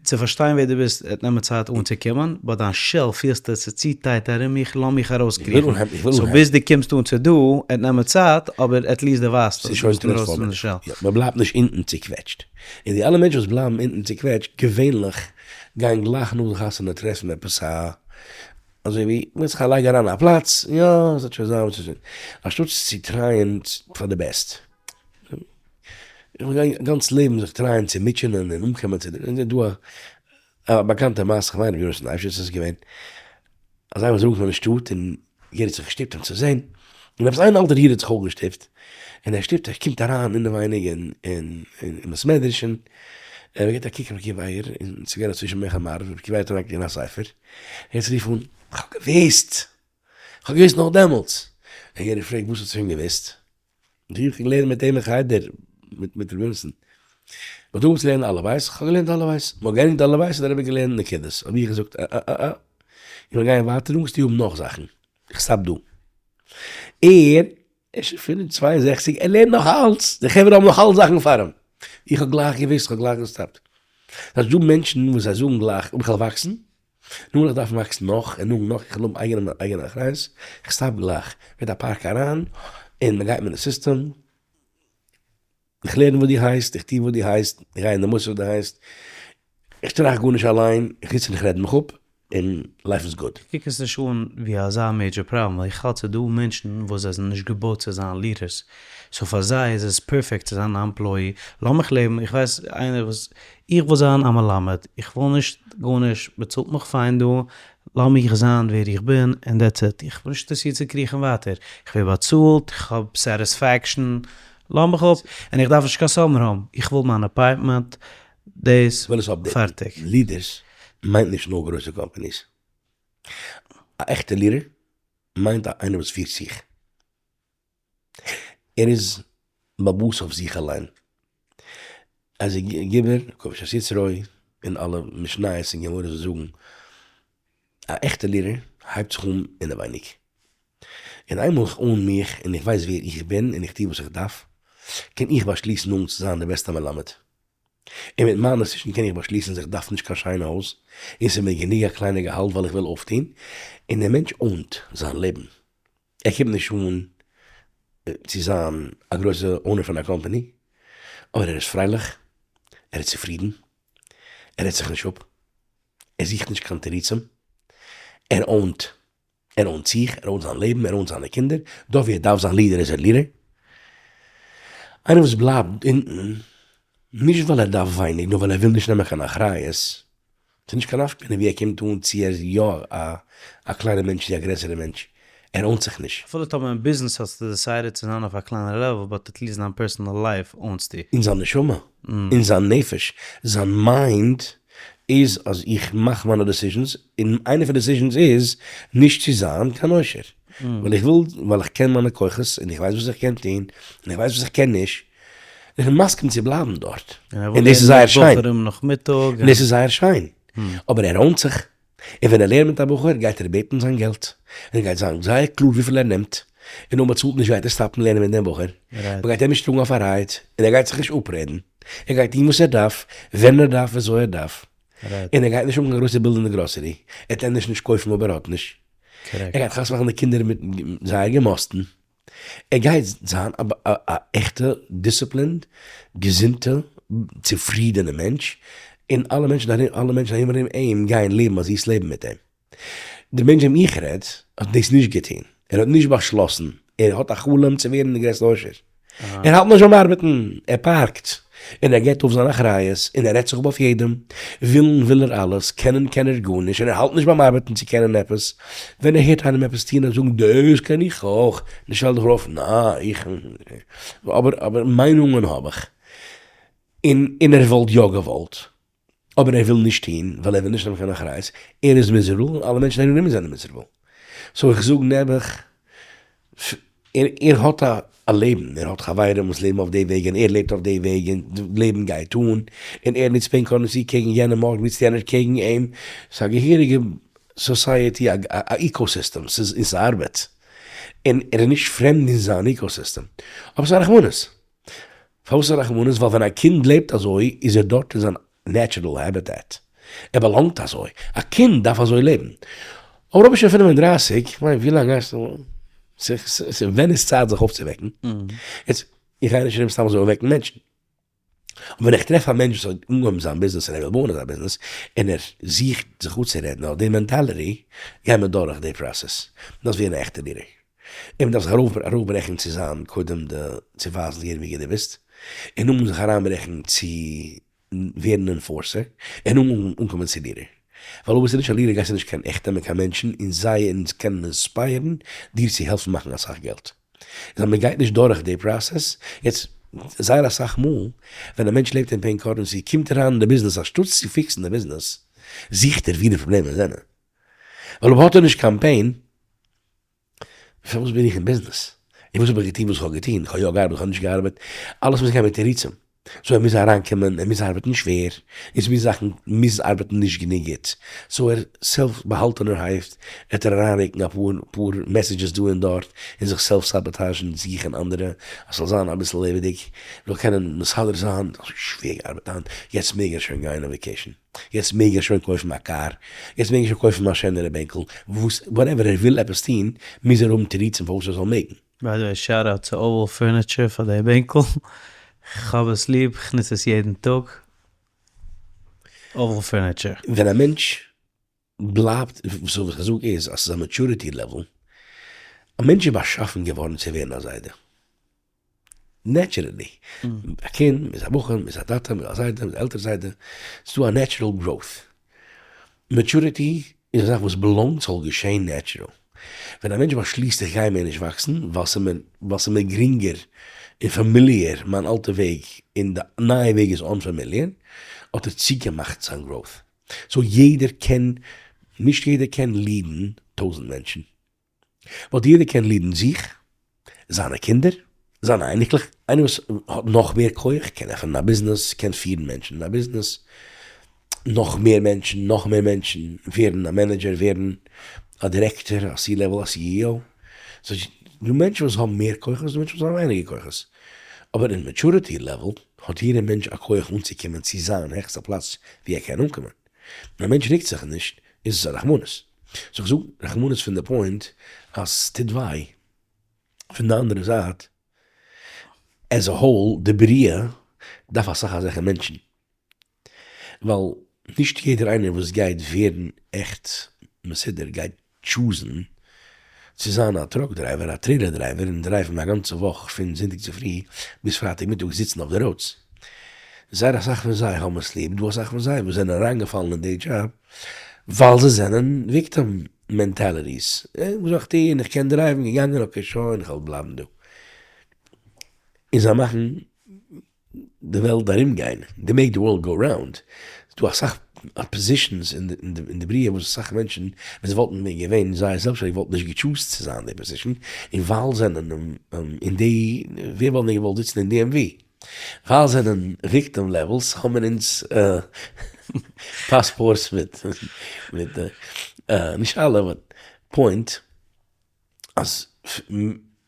צו פארשטיין ווער דו ביסט וועט נעמען צייט אנצוקומען, but דיין shell פילסטו ס'איז צו tight ארום מיך, לאז מיך ארויסקריכן. So ביז דו קומסט אן צו דא, וועט נעמען צייט, אבער at least דו ווייסט אז דו ביסט ארויס פון די shell. יא, מען בלייבט נישט אונטן צוקוועטשט. און די אלע מענטשן וואס בלייבן אונטן צוקוועטשט, געווענליך גייען גלייך נאך די חתונה טרעפן עפעס א, אזוי ווי, מ'גיט זיך א לייג אריין א פלאץ, יא, ס'וועט שוין זיין וואס ס'וועט זיין. אנשטאט צו טרייען פאר די best. איך גיי גאנץ לעבן זיך טרייען צו מוטשענען און אנקומען צו די, און דא א באקאנטע מעשה, כ'מיין ר' יונתן אייבשיץ איז געווען, אז איינער איז אראפגעקומען אין שטאט און יעדער האט זיך געשטופט אים צו זען, און עפעס איין אלטער איד האט זיך אויך געשטופט, און ער שטופט ער קומט אריין אינעווייניג אין בית מדרש און ער געבט א קוק רבי עקיבא אייגער און ס'איז געווען א צווישן מנחה מעריב, רבי עקיבא אייגער האט אריינגעקוקט אין א ספר, ער האט גערופן אן, כ'האב געוואוסט! כ'האב געוואוסט נאך דעמאלטס! און יעדער פרעגט וואס האסטו שוין געוואוסט? איך האב געלערנט מיט אים אין חדר, מיט ר' יונתן. מ'האט אנגעהויבן צו לערנען אלף בית, איך האב געלערנט אלף בית. מ'האט געענדיגט אלף בית האט דער רבי געלערנט נקודות. האב איך געזאגט א א א א, איך וויל גיין ווייטער, דא מוזטו האבן נאך זאכן. איך stop דא. ער איז שוין פון 62, ער לערנט נאך אלץ, די חברה האבן נאך אלץ זאכן פאר אים. איך האב גלייך געוואוסט, איך האב גלייך געסטאפט. ס'איז דא מענטשן וואס זיי זאגן גלייך, אויב איך וועל וואקסן, נו איך דארף וואקסן נאך און נאך נאך, איך וויל האבן אייגענע אייגענע אחריות, איך stop גלייך, ווערט א פארק אריין, און מען גייט מיט די סיסטעם, איך לערן וואס דו הייסט, איך טו וואס דו הייסט, איך גיי אין די מוסד וואס דו הייסט, איך טראכט גארנישט אליין, איך זיץ און איך רעד מיך אפ, און life איז good. איך קוק עס נישט אן ווי אזא major problem, ווייל איך האלט ס'איז דא מענטשן וואס זיי זענען נישט געבויט צו זיין leaders, so פאר זיי איז עס perfect צו זיין א employee, לאמיך לעבן, איך ווייס איינער וואס, איך וויל זיין א מלמד, איך וויל נישט גארנישט, מען צאלט מיך פיין דא, לאמיך זיין ווער איך בין און that's it, איך בין נישט אינטערעסירט צו קריכן ווייטער, איך ווער באצאלט, איך האב satisfaction, לאמיך אפ, און איך דארף נישט קיין summer home, איך וויל מיין אפארטמענט, דאס, כ'וויל עס update ן. פארטיג. Leaders מיינט נישט נאר גרויסע companies. א עכטע leader מיינט איינער וואס פירט זיך. ער איז באלעבאס אויף זיך אליין. אז א גיבור, כובש את יצרו, און אלע משניות און גמרות וואס זאגן, א עכטע leader הייבט זיך אן אינעווייניג. און איינמאל איך own מיך און איך ווייס ווער איך בין און איך טו וואס איך דארף, קען איך באשליסן אן צו זיין די בעסטע מלמד. און מיט מיין decision קען איך באשליסן אז איך דארף נישט קיין שיינע הויז, און ס'איז מיר גענוג א קליינע געהאלט ווייל איך וויל אויפטון. און דער מענטש own ט זיין לעבן. ער קומט נישט אן צו זיין א גרויסע owner פון א קאמפאני, אבער ער איז פרייליך, ער איז צופרידן, ער רעדט זיך נישט אפ, ער זוכט נישט קיין תירוצים, ער own ט, ער own ט זיך, ער own ט זיין לעבן, ער own ט זיינע קינדער, דארט ווי ער דארף זיין leader איז ער leader. איינער וואס בלייבט אונטן, נישט ווייל ער דארף ווייניג, נאר ווייל ער וויל נישט נעמען קיין אחריות, ס'איז נישט קיין נפקא מינה ווי ער קומט אן צו ער איז יא א קליינער מענטש צו א גרעסערע מענטש, ער own ט זיך נישט. אפילו טאמער אין ביזנעס האסטו decided צו זיין אויף א קליינערע level but at least דיין personal life own סטו. אין זיין נשמה, אין זיין נפש, זיין mind איז אז איך מאך מיינע decisions, און איינע פון די decisions איז נישט צו זיין קיין עושר, ווייל איך וויל, ווייל איך קען מיינע כוחות און איך ווייס וואס איך קען טון, און איך ווייס וואס איך קען נישט, איך בין מסכים צו בלייבן דארט, און דאס איז זייער שיין, און דאס איז זייער שיין, אבער ער own ט זיך, און ווען ער לערנט מיט א בחור גייט ער בעטן זיין געלט, און ער גייט זיין זייער קלאר וויפיל ער נעמט, און אויב מען צאלט נישט גייט ער stop ן לערנען מיט דעם בחור, מען גייט אים נישט טראגן אויף א ride, און ער גייט זיך נישט אפרעדן, ער גייט טון וואס ער דארף, ווען ער דארף, וויאזוי ער דארף, און ער גייט נישט האבן קיין גרויסע bill אין די גראסערי, ער וועט ענדערש נישט קויפן אויב ער האט נישט, ער גייט חתונה מאכן די קינדער מיט זייער געמאסטן. ער גייט זיין א עכטע disciplined, געזונטע, צופרידענע מענטש, און אלע מענטשן ארום, אלע מענטשן ארום ארום אים גייען לעבן א זיס לעבן מיט אים. דער מענטש וועם איך רעד האט דאס נישט געטון, ער האט נישט באשלאסן, ער האט א חלום צו ווערן דער גרעסטער עושר, ער האלט נישט ביים ארבעטן, ער פארקט, און ער געבט אויף זיין אחריות, און ער רעדט זיך אפ אויף יעדעם, ווילן וויל ער אלעס, קענען קען ער גארנישט, און ער האלט נישט ביים ארבעטן צו קענען עפעס, ווען ער הערט איינעם עפעס טון און זאגן דאס קען איך אויך, נו שטעל דיך ארויף, נעה איך, אבער אבער מיינונגען האב איך, און און ער וואלט יא געוואלט. אבער ער וויל נישט טון ווייל ער וויל נישט נעמען קיין אחריות, ער איז miserable און אלע מענטשן ארום אים זענען miserable. So איך זאג נעבעך, ער האט א לעבן, ער האט חברים וואס לעבן אויף די וועג און ער לעבט אויף די וועג און די לעבן גייט אן, און ער נוצט pain currency קעגן יענעם, מארגן נוצט יענער קעגן אים, ס'איז א געהעריגע society, א ecosystem, ס'איז און ס'ארבעט, און ער איז נישט פרעמד אין זיין ecosystem, אבער ס'איז א רחמנות. פארוואס איז רחמנות? ווייל ווען א קינד לעבט אזוי איז ער דארט אין זיין natural habitat, ער באלאנגט אזוי, א קינד דארף אזוי לעבן. אבער אויב איז שוין 35, כ'מיין ווי לאנג גייסטו, ווען איז צייט זיך אויפצווועקן? יעצט, איך גיי נישט ארום סתם אזוי אויפוועקן מענטשן. אבער ווען איך טרעף א מענטש וואס האט אנגעהויבן זיין ביזנעס און ער וויל בויען אזא ביזנעס, און ער זוכט זיך אפצורעדן אויף די mentality, גייען מיר דורך די פראסעס. דארפסט ווערן א עכטע leader. און מ'דארף זיך ארויפברעכן צו זיין קודם די צו ווייזן יעדעם ווי גוט דו ביסט, און נאכדעם זיך אריינברעכן צו ווערן enforcer, און נאכדעם אנקומען צו leader. ווייל אויב ביסטו נישט א leader גייסטו נישט קיין עכטע מיט קיין מענטשן און זיי אונז קענען inspire ן דיר צו העלפן מאכן אסאך געלט. איז אז מ'גייט נישט דורך די פראסעס, יעצט זייער אסאך מאל ווען א מענטש לעבט אין pain currency קומט אריין אין די ביזנעס אנשטאט צו fix ן די ביזנעס זוכט ער ווי די פראבלעמען זענען. ווייל אויב האט ער נישט קיין pain פארוואס בין איך אין ביזנעס? און וואס האב איך געטון וואס איך האב געטון? איך האב יא געארבעט, איך האב נישט געארבעט, אלעס מוז גיין מיט תירוצים. So ער מוז אריינקומען, ער מוז ארבעטן שווער, און ס'מוז זאכן מוז ארבעטן נישט גענוג גוט. So ער self באהאלטענערהייט וועט ער אריינרוקן אפאר פאר messages דא און דארט, און זיך self סאבאטאזשן, זוכן אנדערע אז ס'זאל זיין אביסל לעבעדיג, זאל קענען מסדר זיין, אזוי שווער געארבעט היינט, יעצט מעג ער שוין גיין אויף vacation. יעצט מעג ער שוין קויפן א קאר, יעצט מעג ער שוין קויפן א שענערע בענקל, וואס whatever ער וויל עפעס טון, מוז ער האבן תירוצים פארוואס ער זאל מעגן. by the way shout out צו Oval Furniture פאר די בענקל, כ'האב עס ליב, כ'נוץ עס יעדן טאג, Oval Furniture. ווען א מענטש בלייבט, so וואס איך זאג איז אז ס'איז א maturity level, א מענטש איז באשאפן געווארן צו ווערן א זיידע. naturally, א קינד, מ'איז א בחור, מ'איז א טאטע, מ'איז א זיידע, מ'איז א עלטער זיידע, ס'איז דא א natural growth. Maturity איז א זאך וואס באלאנגט זאל געשען natural. ווען א מענטש באשליסט איך גיי מער נישט וואקסן ווייל ס'איז מיר גרינגער און familiar מיין אלטע וועג און די נייע וועג איז unfamiliar, האט ער צוגעמאכט זיין growth. So יעדער קען, נישט יעדער קען lead ן טויזענט מענטשן. וואלט יעדער קען lead ן זיך, זיינע קינדער, זיינע אייניקלעך, איינער וואס האט נאך מער כח קען עפענען א ביזנעס, קען פירן מענטשן אין א ביזנעס, נאך מער מענטשן, נאך מער מענטשן, ווערן א manager, ווערן א דירעקטאר, א C level, א CEO, ס'איז דא מענטשן וואס האבן מער כוחות, דא מענטשן וואס האבן ווייניגער כוחות, אבער אין maturity level האט יעדער מענטש א כח אנצוקומען צו זיין העכסטע פלאץ ווי ער קען אנקומען, ווען א מענטש רוקט זיך נישט איז עס א רחמנות. So איך זאג רחמנות פון די point אז ס'טוט וויי, פון די אנדערע זייט as a whole די בריאה דארף אסאך אזעלכע מענטשן, ווייל נישט יעדער איינער וואס גייט ווערן עכט מסודר גייט choose ן צו זיין א truck driver, א trailer driver און drive ן א גאנצע וואך פון זונטאג צופרי ביז פרייטאג מיטאג זיצן אויף די roads. זייער אסאך פון זיי האבן עס ליב, דא אסאך פון זיי וואס זענען אריינגעפאלן אין די דזשאב ווייל זיי זענען victim mentalities, וואס זאל איך טון, איך קען drive ן, געגאנגען, okay שוין, איך וועל בלייבן דא. און זיי מאכן די וועלט ארום גיין, they make the world go round, ס'איז דא אסאך positions אין די בריאה וואס אסאך מענטשן ווען זיי וואלטן ווען געווען זייער זעלבסשטענדיג וואלטן נישט גע choose ט צו זיין אין די position, און ווייל זענען אין די, ווער וואלט ווען געוואלט זיצן אין DMV? ווייל זענען victim levels האבן אונז פאספארטס מיט מיט נישט אלע but point אז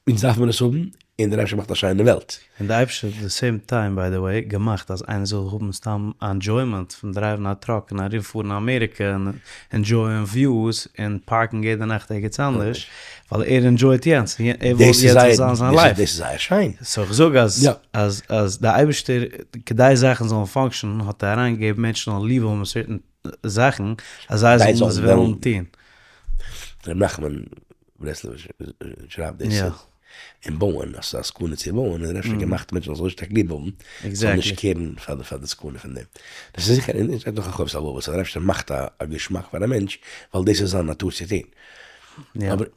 אונז דארף מען עס האבן. און דער אייבערשטער מאכט א שיינע וועלט. און די אייבערשטער האט די same time by the way געמאכט אז איינער זאל האבן סתם א enjoyment פון drive ן א truck און ארום פארן אמעריקע און enjoy ען views און פארקן יעדע נאכט ערגעץ אנדערש, ווייל ער enjoy ט יענץ און ער וויל יענץ זאל זיין זיין life. דאס איז זייער שיין. so איך זאג אז אז אז די אייבערשטער כדי זאכן זאלן function ען האט ער אריינגעגעבן מענטשן זאלן ליב האבן certain זאכן אז זיי זאלן עס וועלן טון. ר' נחמן ברסלב שרייבט דאס אין בויען אז ס'איז א סכנה צו בויען און אפשר געמאכט מענטשן זאלן אזוי שטארק ליב האבן זאלן נישט care ן פאר די סכנה פון דעם. דאס איז זיכער און שטייט נאך אין חובת הלבבות אז דער אייבערשטער מאכט א געשמאק פאר א מענטש ווייל דאס איז זיין נאטור צו טון. אבער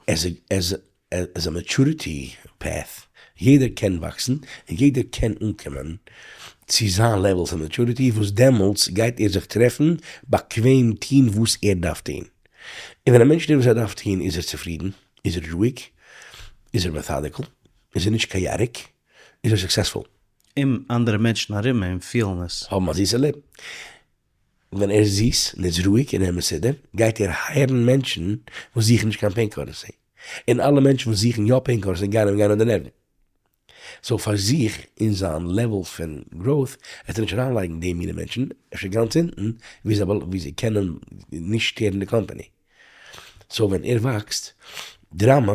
עס א maturity path, יעדער קען וואקסן און יעדער קען אנקומען צו זיין level פון maturity וואס דעמאלטס גייט ער זיך טרעפן באקוועם טון וואס ער דארף טון. און ווען א מענטש טוט וואס ער דארף טון איז ער צופרידן, איז ער רואיג, איז ער methodical, איז ער נישט chaotic, איז ער successful. און אנדערע מענטשן ארום אים פילן עס. האבן א זיסע לעבן. ווען ער איז זיס און איז רואיג און ער מסודר, גייט ער hire ן מענטשן וואס זוכן נישט קיין pain currency. און אלע מענטשן וואס זוכן יא pain currency גייען אים גיין אויף די נערוון. so פאר זיך אין זיין level פון growth וועט ער נישט אריינלייגן די מינע מענטשן, אפשר גאנץ אונטן ווי זיי קענען נישט שטערן די קאמפאני. so ווען ער וואקסט, דראמא,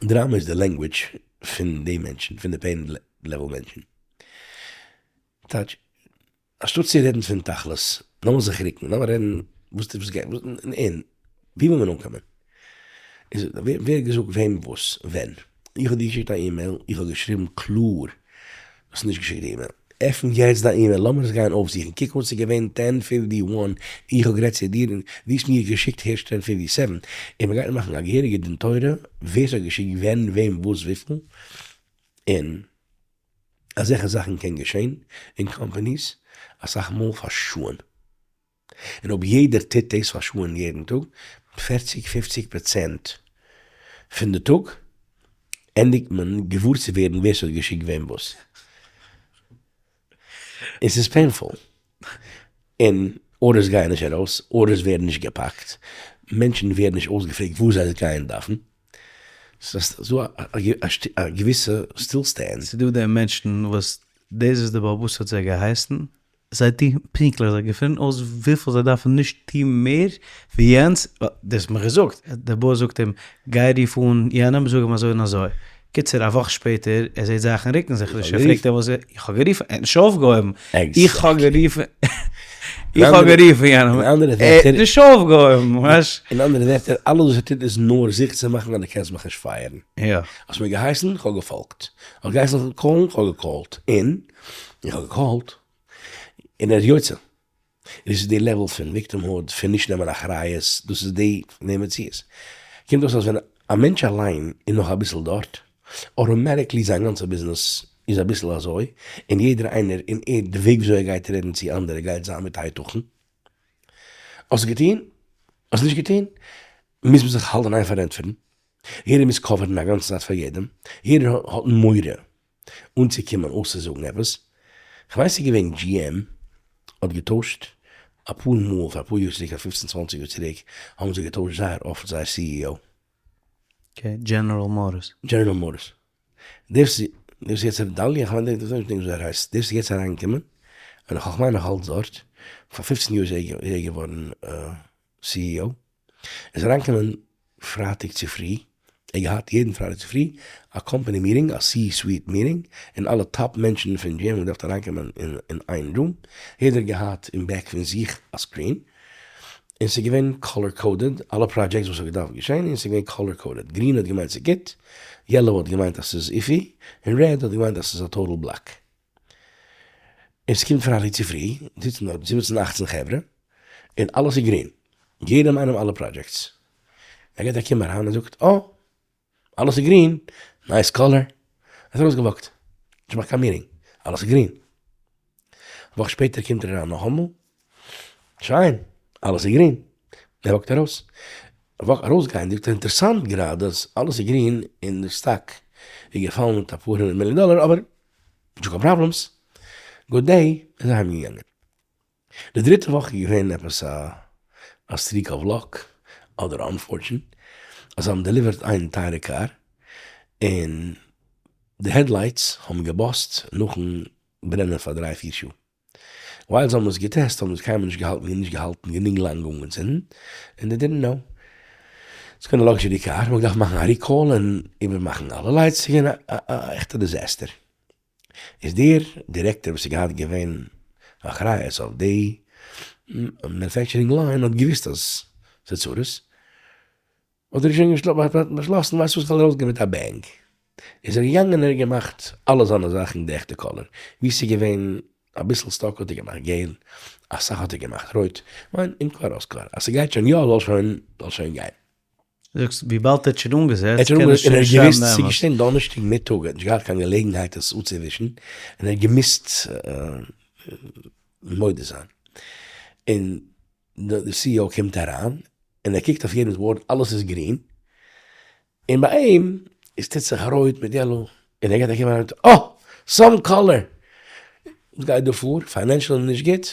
דראמא איז די language פון די מענטשן, פון די pain level מענטשן. טייטש, אנשטאט צו רעדן פון תכלית, לאמיר זיך רוקן, לאמיר רעדן וואס וואס גייט, און ווי וויל מען אנקומען? איז ווער האט געזאגט וועם וואס ווען? איך האב דיר געשיקט א אימעיל, איך האב געשריבן קלאר, האסט נישט געשיקט די אימעיל, עפן יעצט דיין אימעיל, לאמיר עס גיין אויפזוכן, קוק אן ס'איז געווען ten fifty one, איך האב גערעדט צו דיר און דו האסט מיר געשיקט הערשט ten fifty seven, און מ'גייט מאכן א געהעריגע דין תורה ווער ס'האט געשיקט ווען וועם וואס וויפיל, און. אזעלכע זאכן קען געשען אין companies אסאך מאל פאר שעה'ן, און אויב יעדער טוט דאס פאר שעה'ן יעדן טאג, פערציג פופציג פראצענט פון די טאג ענדיגט מען געוואר צו ווערן ווער ס'האט געשיקט וועם וואס, און ס'איז painful, און orders גייען נישט ארויס, orders ווערן נישט געפאקט, מענטשן ווערן נישט אויסגעפרעגט וואס זיי גייען דארפן. ס'איז דא א געוויסע סטילסטענד. ס'איז דא די מענטשן וואס דאס וואס די בעל הבית האט זיי געהייסן, זיי טוהן פונקטליך, זיי געפינען אויס וויפיל זיי דארפן נישט טוהן מער ווי יענץ, דאס האט מיך געזאגט, דער boss זאגט אים גיי רוף אן יענעם זאג אים אזוי און אזוי, קיצור א וואך שפעטער ער זעט זאכן רוקן זיך נישט, ער פרעגט אים וואס איז, איך האב גערופן, ער האט נישט אויפגעהויבן, איך האב גערופן, איך האב גערופן יענעם, ער האט נישט אויפגעהויבן, ווייסט. אין אנדערע ווערטער, אלעס וואס ער טוט איז נאר זיכער צו מאכן אז דו קענסט מיך נישט fire ן. יא. האסט מיר געהייסן, איך האב געפאלגט. האסט געהייסן איך זאל call ן, איך האב גע call ט. און איך האב גע call ט, און ער איז יוצא. דאס איז די level פון victimhood, פון נישט נעמען אחריות, דאס איז די מציאות. קומט אויס אז ווען א מענטש אליין איז נאך אביסל דארט, automatically זיין גאנצע ביזנעס איז אביסל אזוי, און יעדער איינער און ער די וועג וויאזוי ער גייט רעדן צו אנדערע גייט זיין מיט היתכן. האסט געטון? האסט נישט געטון? מוז מען זיך האלטן איין פארענטפערן, יעדער מוז cover ן א גאנצע צייט פאר יעדעם, יעדער האט מורא אנצוקומען אויסצוזאגן עפעס, כ'ווייס ס'איז געווען GM האט געטוישט אפאר מאל פאר אפאר יאר צוריק א פופצן צוואנציג יאר צוריק האבן זיי געטוישט זייער אפט זייער CEO. okay, דזשענעראל מאטארס. דזשענעראל מאטארס. דער וואס איז יעצט דאלי, כ'מיין דער וואס וויאזוי ער הייסט, דער וואס איז יעצט אריינגעקומען, און כ'מיין נאך אלץ דארט, פאר פופצן יאר איז ער געווארן CEO, איז אריינגעקומען פרייטאג צופרי, ער האט געהאט יעדן פרייטאג צופרי א company meeting, א C-suite meeting, און אלע top מענטשן פון GM האבן געדארפט אריינקומען אין איין room, יעדער האט געהאט אין back פון זיך א screen, און ס'איז געווען color coded, אלע projects וואס האט געדארפט געשען, און ס'איז געווען color coded, גרין האט געמיינט ס'איז גוט, yellow האט געמיינט אז ס'איז iffy, און red האט געמיינט אז ס'איז א total block. און ס'קומט פרייטאג צופרי, זיצן דארט זיבעצן אכצן חברה, און אלעס איז גרין, יעדעם איינעם אלע projects. ער געט א קום אריין און זאגט, אה! אלעס איז גרין, nice color. ער איז ארויסגע walk ט, נישט געמאכט קיין meeting, אלעס איז גרין. א וואך שפעטער קומט ער אריין נאכאמאל, שיין, אלעס איז גרין. ער walk ט ארויס. א וואך ארויסגייענדיג זאגט ער, אינטערעסאנט גראדע אז אלעס איז גרין און די סטאק איז געפאלן מיט אפאר הונדערט מיליאן דאלער, אבער נישטא קיין problems, good day, איז אהיים געגאנגען. די דריטע וואך איז געווען עפעס א א streak of luck אדער unfortunate אז זיי האבן delivered איין טייערע קאר און. די headlights האבן געבאסט נאכן ברענען פאר דריי פיר שעה. While זיי האבן עס געטעסט האבן זיי עס קיינמאל נישט געהאלטן נישט געהאלטן גענוג לאנג אנגעצינדן, און they didn't know. ס'איז געווען א luxury car, מ'האט געדארפט מאכן א recall און איבערמאכן אלע lights, ס'איז געווען א עכטע disaster. איז דער דירעקטאר וואס איז געהאט געווען אחריות אויף די manufacturing line האט געוויסט אז ס'איז צרות, האט ער שוין באשלאסן ווייסט וואס כ'וועל ארויסגיין מיט א bang, איז ער געגאנגען און ער האט געמאכט אלע זיינע זאכן די עכטע color, ווי ס'איז געווען אביסל stuck האט ער געמאכט געל, אסאך האט ער געמאכט רויט, כ'מיין אם כבר אז כבר, אז ס'גייט שוין יא זאל שוין זאל שוין גיין. זאגסט וויבאלד ער האט שוין אנגעזעצט קען ער שוין נישט שרייבן די אמת. ס'איז געשען דאנערשטאג מיטאג, ער האט נישט געהאט קיין געלעגנהייט עס אפצואווישן, און ער האט געמוזט מודה זיין, און די CEO קומט אריין און ער קוקט אויף יעדעמס board אלעס איז גרין, און ביי אים איז טוט זיך רויט מיט yellow, און ער געט א קום אריין אה! Some color! וואס גייט דא פאר? Financial איז נישט גוט?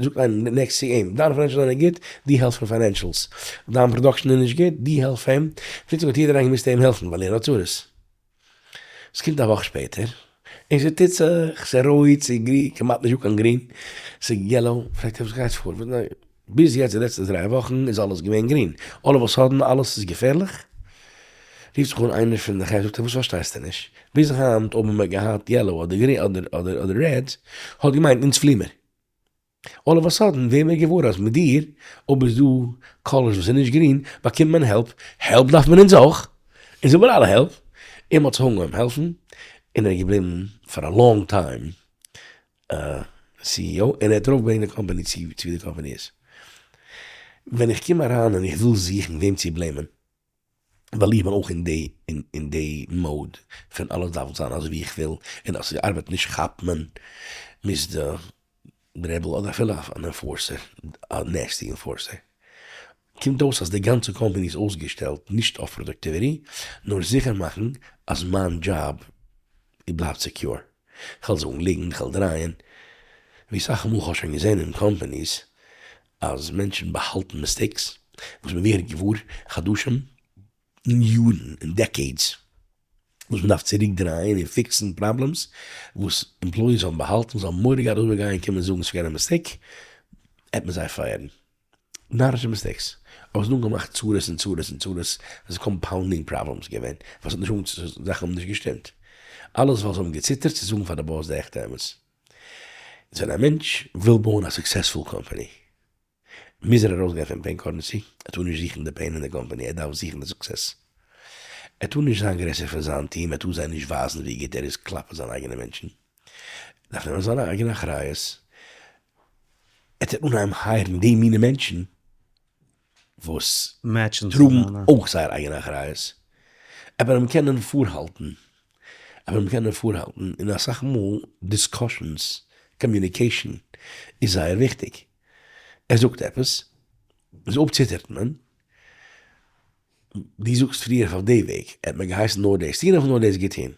זאגט איינער next צו אים, דיין financial זענען גוט, דו העלף פון financials, דיין production איז נישט גוט, דו העלף אים, פלוצלינג האט יעדער איינער געמוזט אים העלפן ווייל ער האט צרות. ס'קומט א וואך שפעטער, און ס'טוט זיך, ס'איז רויט, ס'איז גרין, כמעט נישטא קיין גרין, ס'איז yellow, פרעגט ער וואס גייט פאר, ביז יעצט די לעצטע דריי וואכן איז אלעס געווען גרין, all of a sudden אלעס איז געפערליך? רופט זיך אן איינער פון די חברה זאגט ער וואס פארשטייסטו נישט, ביז היינט אויב האט מען געהאט yellow אדער גרין אדער אדער red האט געמיינט אונז פלי מיר. All of a sudden ווערן מיר געוואר אז מיט דיר אויב איז דא colors וואס איז נישט גרין באקומט מען help, help דארף מען אונז אויך, אונז האבן אלע help, און מ'האט זיך אנגעהויבן העלפן, און ער איז געבליבן פאר א long time CEO און ער האט ארויפגעברענגט די קאמפאני צו ווי די קאמפאני איז. ווען איך קום אריין און איך וויל זוכן וועם צו בלעימען, ווייל איך בין אויך אין די אין די mode פון אלעס דארף זיין אזוי ווי איך וויל, און אז ס'ארבעט נישט כאפט מען מוז די rebel אדער אפילו אן enforcer, א nasty enforcer. קומט אויס אז די גאנצע קאמפאני איז אויסגעשטעלט נישט אויף productivity, נאר זיכער מאכן אז מיין דזשאב בלייבט secure. כ'וועל זאגן ליגנט, כ'וועל דרייען, ווי סאך מאל כ'האב שוין געזען אין companies אז מענטשן באהאלטן mistakes וואס מען ווערט געוואר חדשים און יארן און decades וואס מען דארף צוריק דרייען און פיקסן problems וואס employees האבן באהאלטן, זיי האבן מורא געהאט אויב זיי גייען קומען זאגן ס'איז געווען א mistake עט מען זיי פייערן. נארישע mistakes, אבער ס'איז אנגעמאכט צרות און צרות און צרות, עס איז compounding problems געווען, וואס האט נישט אנ זאכן האבן נישט געשטימט, אלעס ווייל זיי האבן געציטערט צו זאגן פאר די boss די עכטע אמת. איז ווען א מענטש וויל בויען א successful company, מוז ער ארויסגיין פון pain currency, ער טאר נישט זוכן די pain אין די קאמפאני, ער דארף זוכן די success. ער טאר נישט זיין גרעסער פון זיין טיעם, ער טאר זיי נישט ווייזן ווי גוט ער איז כלפי זיינע אייגענע מענטשן, ער דארף נעמען זיינע אייגענע אחריות, ער טוט אנהייבן הייערן די מינע מענטשן וואס טראגן אויך זייער אייגענע אחריות, אבער אים קענען פארהאלטן, אבער אים קענען פארהאלטן, און אסאך מאל discussions, communication איז זייער וויכטיג, ער זאגט עפעס, איז אויב ציטערט מען, דו זאגסט פריער אויף די וועג, ער האט מיר געהייסן נאר דאס טון, איך האב נאר דאס געטון,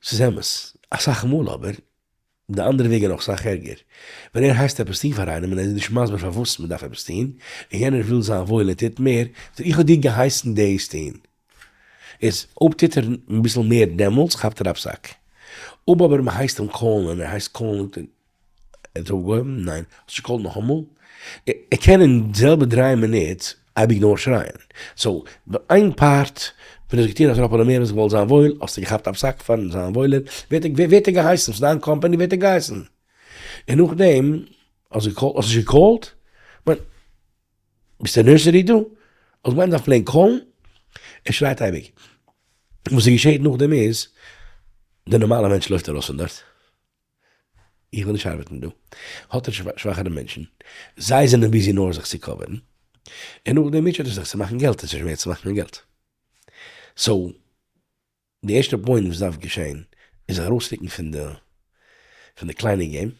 ס'איז אמת, אסאך מאל אבער די אנדערע וועג איז נאך סאך ערגער. ווען ער הייסט עפעס טון פאר איינעם און ער איז נישט מסביר פארוואס מען דארף עפעס טון, און יענער וויל זיין וואויל און טוט מער, זאגט ער איך האב דיר געהייסן דאס טון. איז אויב טוט ער אביסל מער דעמאלטס כאפט ער א פסק. אויב אבער מען הייסט אים קאלן און ער הייסט קאלן זאגט ער ער האט אויפגעהויבן? ניין. האסט נישט געקאלט נאכאמאל? ער קען אין די זעלבע דריי מינוט אייביג נאר שרייען. So, איין part ווען האסט געטון א טראפעלע מער האסט געוואלט זיין וואויל, האסטו געכאפט א פסק פארן זיין וואוילער, ווער האט דיר געהייסן? ס'איז דיין קאמפאני, ווער האט דיר געהייסן? און נאכדעם האסט געקאלט, האסט נישט געקאלט? כ'מיין, ביסט אין nursery דא? האסט געמיינט מ'דארף plain קאלן? ער שרייט אייביג. וואס ס'געשעהט נאכדעם איז, די נארמאלע מענטש לויפט ארויס פון דארט. איך וויל נישט ארבעטן דא, האט ער שוואכערע מענטשן, זיי זענען busy נאר זיך צו קאווערן, און נאכדעם מוטשעט ער זיך צו מאכן געלט, עס איז שווער צו מאכן געלט. So, די ערשטע point וואס דארף געשען, איז זיך ארויסרוקן פון די פון די קליינע game,